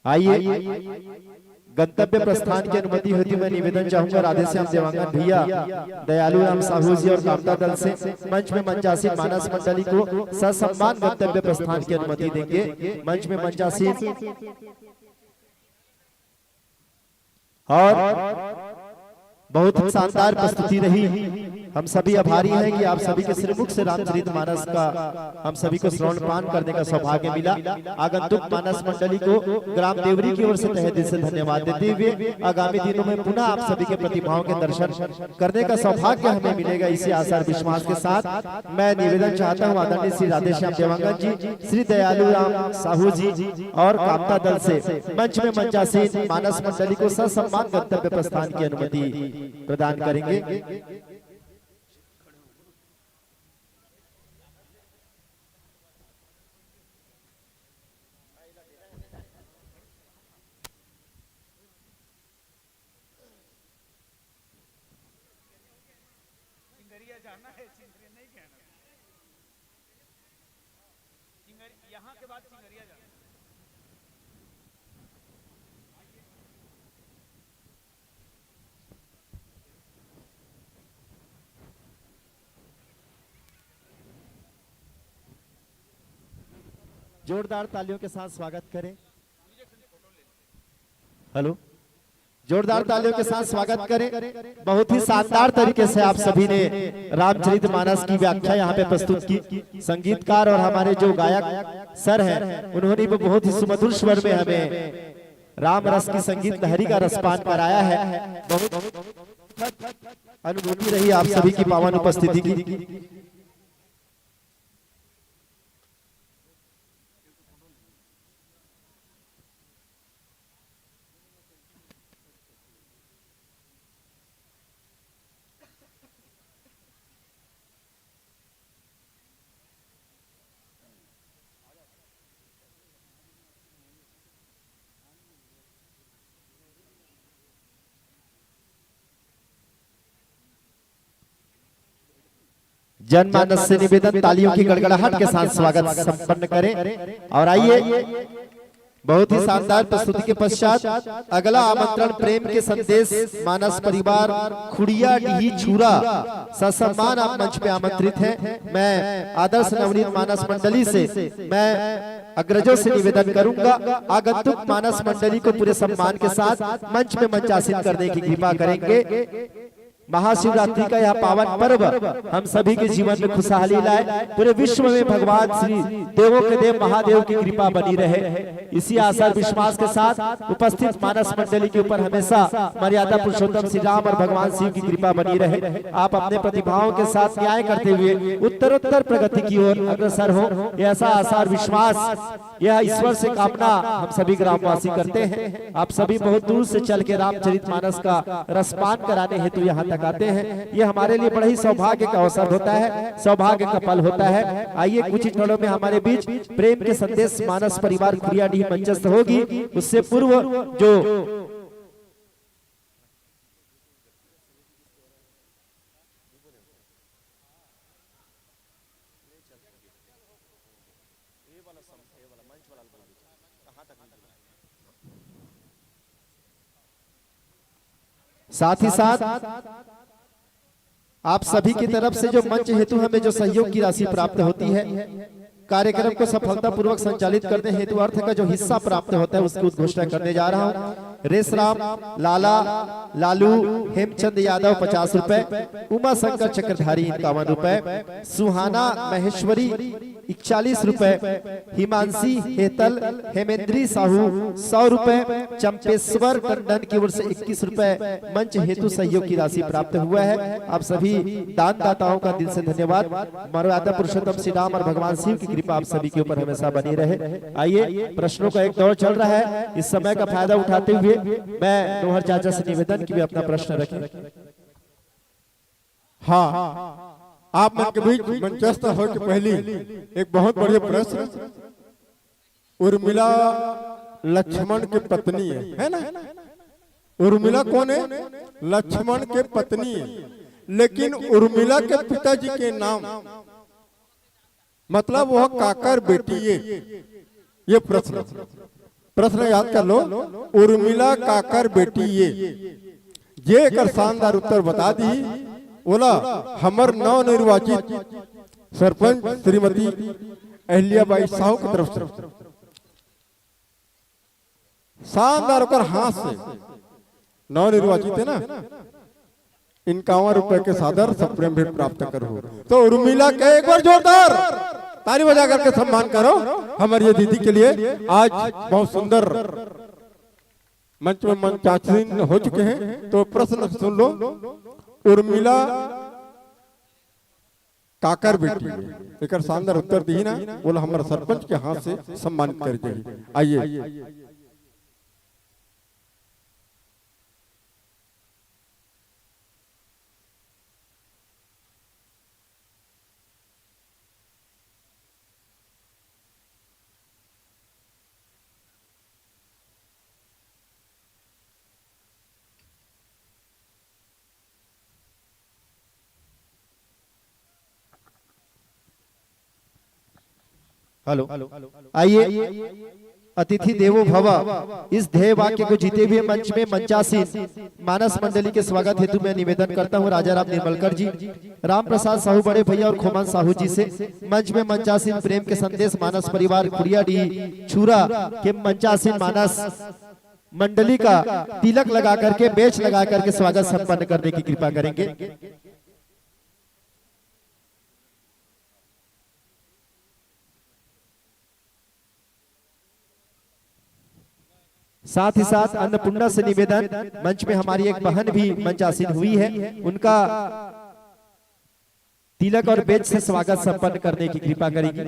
आइए, गंतव्य प्रस्थान की अनुमति होती, मैं निवेदन चाहूंगा राधेश्याम देवांगन भैया, दयालू राम साहू जी और कामता दल से मंच में मंचासीन मानस मंडली को ससम्मान गंतव्य प्रस्थान की अनुमति देंगे। मंच में मंचासीन और बहुत ही शानदार प्रस्तुति रही। हम सभी आभारी हैं कि आप सभी के श्रीमुख से रामचरित मानस का हम सभी को श्रवण पान करने का सौभाग्य मिला। आगंतुक मानस मंडली को ग्राम देवरी की ओर से तहे दिल से धन्यवाद देते हुए आगामी दिनों में पुनः आप सभी के प्रतिभाओं के दर्शन करने का सौभाग्य हमें मिलेगा, इसी आशा और विश्वास के साथ मैं निवेदन चाहता हूँ आदरणीय श्री राधेश्याम देवांगन जी, श्री दयालू राम साहू जी और कामता दल से मंच में मंचासीन मानस मंडली को ससम्मान गंतव्य प्रस्थान की अनुमति प्रदान करेंगे। चिंगरिया जाना है, चिंगरिया नहीं कहना। चिंगर-, यहाँ के बाद चिंगरिया जाना। जोरदार तालियों के साथ स्वागत करें। हेलो, जोरदार तालियों के साथ स्वागत करें। बहुत ही शानदार तरीके से आप सभी ने रामचरित मानस की व्याख्या यहाँ पे प्रस्तुत की। संगीतकार और हमारे जो गायक सर हैं, उन्होंने भी बहुत ही सुमधुर स्वर में हमें राम रस की संगीत लहरी का रसपान कराया है। बहुत अनुभूति रही आप सभी की पावन उपस्थिति की। जनमानस से निवेदन, तालियों की गड़गड़ाहट के साथ स्वागत संपन्न करें। और आइए, बहुत ही शानदार प्रस्तुति के पश्चात अगला आमंत्रण प्रेम के संदेश मानस परिवार खुड़िया डीही छुरा ससम्मान आप मंच पे आमंत्रित हैं। मैं आदर्श नवनीत मानस मंडली से मैं अग्रजों से निवेदन करूंगा, आगंतुक मानस मंडली को पूरे सम्मान के साथ मंच में मंचासीन करने की कृपा करेंगे। महाशिवरात्रि का यह पावन पर्व हम सभी के जीवन में खुशहाली लाए, पूरे विश्व में भगवान श्री देवों के देव महादेव की कृपा बनी रहे। इसी आशा और विश्वास के साथ उपस्थित मानस मंडली के ऊपर हमेशा मर्यादा पुरुषोत्तम श्री राम और भगवान शिव की कृपा बनी रहे। आप अपने प्रतिभाओं के साथ न्याय करते हुए उत्तरोत्तर प्रगति की ओर अग्रसर हो, ऐसा आशा और विश्वास यह ईश्वर से कामना हम सभी ग्रामवासी करते हैं। आप सभी बहुत दूर से चल के रामचरित मानस का रसपान कराने हेतु यहाँ तक आते हैं। ये हमारे लिए बड़ा ही सौभाग्य का अवसर होता है, सौभाग्य का पल होता है। आइए, कुछ ही क्षणों में हमारे बीच प्रेम के संदेश मानस परिवार खुड़िया डीह मंचस्थ होगी। उससे पूर्व जो साथ ही साथ आप सभी की तरफ से जो मंच हेतु हमें जो सहयोग की राशि प्राप्त होती है, कार्यक्रम को सफलतापूर्वक संचालित करने हेतु अर्थ का जो हिस्सा प्राप्त होता है, उसकी उद्घोषणा करने जा रहा हूं। रेसराम, लाला, लालू, हेमचंद यादव पचास रुपए, उमा शंकर चक्रधारी इक्यावन रुपए, सुहाना महेश्वरी इकतालीस रुपए, हिमांशी हेतल, हेमेंद्री साहू सौ रुपए, चंपेश्वर टंडन की ओर से इक्कीस रुपए मंच हेतु सहयोग की राशि प्राप्त हुआ है। आप सभी दानदाताओं का दिल से धन्यवाद। मर्यादा पुरुषोत्तम श्री राम और भगवान शिव की कृपा आप सभी के ऊपर हमेशा बनी रहे। आइए, प्रश्नों का एक दौर चल रहा है, इस समय का फायदा उठाते हुए मैं नोहर चाचा से निवेदन की भी अपना प्रश्न रखें। हाँ, आप मन के बीच मंचस्थ होय के पहली एक बहुत बढ़िया प्रश्न। उर्मिला लक्ष्मण के पत्नी है, है ना? उर्मिला कौन है? लक्ष्मण के पत्नी है। लेकिन उर्मिला के पिताजी के नाम, मतलब वह काकर बेटी है, ये प्रश्न, प्रश्न याद कर लो। उर्मिला काकर बेटी ये, जे एकर शानदार उत्तर बता दी, ओला हमर नवनिर्वाचित सरपंच श्रीमती अहिल्याबाई साहू की तरफ से शानदार ओकर हाथ से, नवनिर्वाचित है ना, इक्यावन रुपए के सादर सप्रेम भेंट प्राप्त करहु। तो उर्मिला के एक बार जोरदार ताली बजा करके सम्मान करो हमारी ये दीदी के लिए। आज बहुत सुंदर मंच में मंचासीन हो चुके हैं, तो प्रश्न सुन लो। उर्मिला काकर बेटी है? एकर शानदार उत्तर दी ना, बोला हमारे सरपंच के हाथ से सम्मानित कर जाइए। आइए। हेलो, आइए, अतिथि देवो भव, इस ध्येय वाक्य को जीते हुए मंच में मंचासीन मानस मंडली के स्वागत हेतु मैं निवेदन करता हूं राजा राम निर्मलकर जी, राम प्रसाद साहू बड़े भैया और खोमन साहू जी से मंच में मंचासीन प्रेम के संदेश मानस परिवार खुड़िया डी छुरा के मंचासीन मानस मंडली का तिलक लगा करके, बेच लगा करके स्वागत संपन्न करने की कृपा करेंगे। साथ ही साथ अन्नपूर्णा से निवेदन, मंच में हमारी एक बहन भी मंचासीन हुई है, उनका तिलक और बेच से स्वागत संपन्न करने की कृपा करेंगे।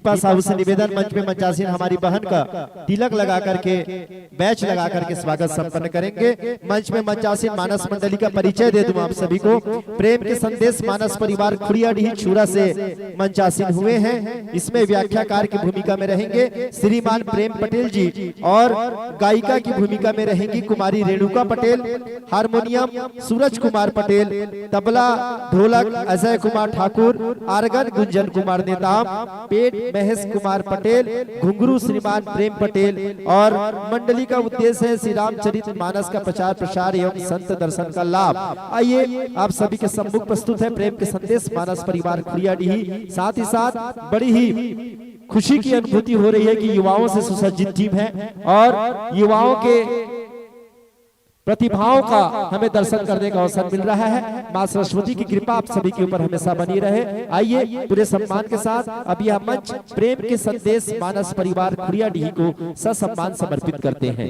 दीपा साहू से निवेदन, मंच में मंचासीन हमारी बहन का तिलक लगा करके, बैच लगा करके स्वागत संपन्न करेंगे। मंच में मंचासीन मानस मंडली का परिचय दे दूं आप सभी को। प्रेम के संदेश मानस परिवार खुड़ियाडीह छुरा से मंचासीन हुए हैं। इसमें व्याख्याकार की भूमिका में रहेंगे श्रीमान प्रेम पटेल जी और गायिका की भूमिका में रहेंगी कुमारी रेणुका पटेल, हारमोनियम सूरज कुमार पटेल, तबला ढोलक अजय कुमार ठाकुर, आर्गन गुंजन कुमार नेताम, पेट महेश कुमार पटेल, घुंघरू श्रीमान प्रेम पटेल। और मंडली का उद्देश्य है श्री रामचरित मानस का प्रचार प्रसार एवं संत दर्शन का लाभ। आइए, आप सभी के सम्मुख प्रस्तुत है प्रेम के संदेश मानस परिवार खुड़ियाडीह। साथ ही साथ बड़ी ही खुशी की अनुभूति हो रही है कि युवाओं से सुसज्जित टीम है और युवाओं के प्रतिभाओं का हमें दर्शन करने का अवसर मिल रहा है। माँ सरस्वती की कृपा आप सभी के ऊपर हमेशा बनी रहे। आइए, पूरे सम्मान के साथ अब यह मंच प्रेम के संदेश मानस परिवार खुड़ियाडीह को ससम्मान समर्पित करते हैं।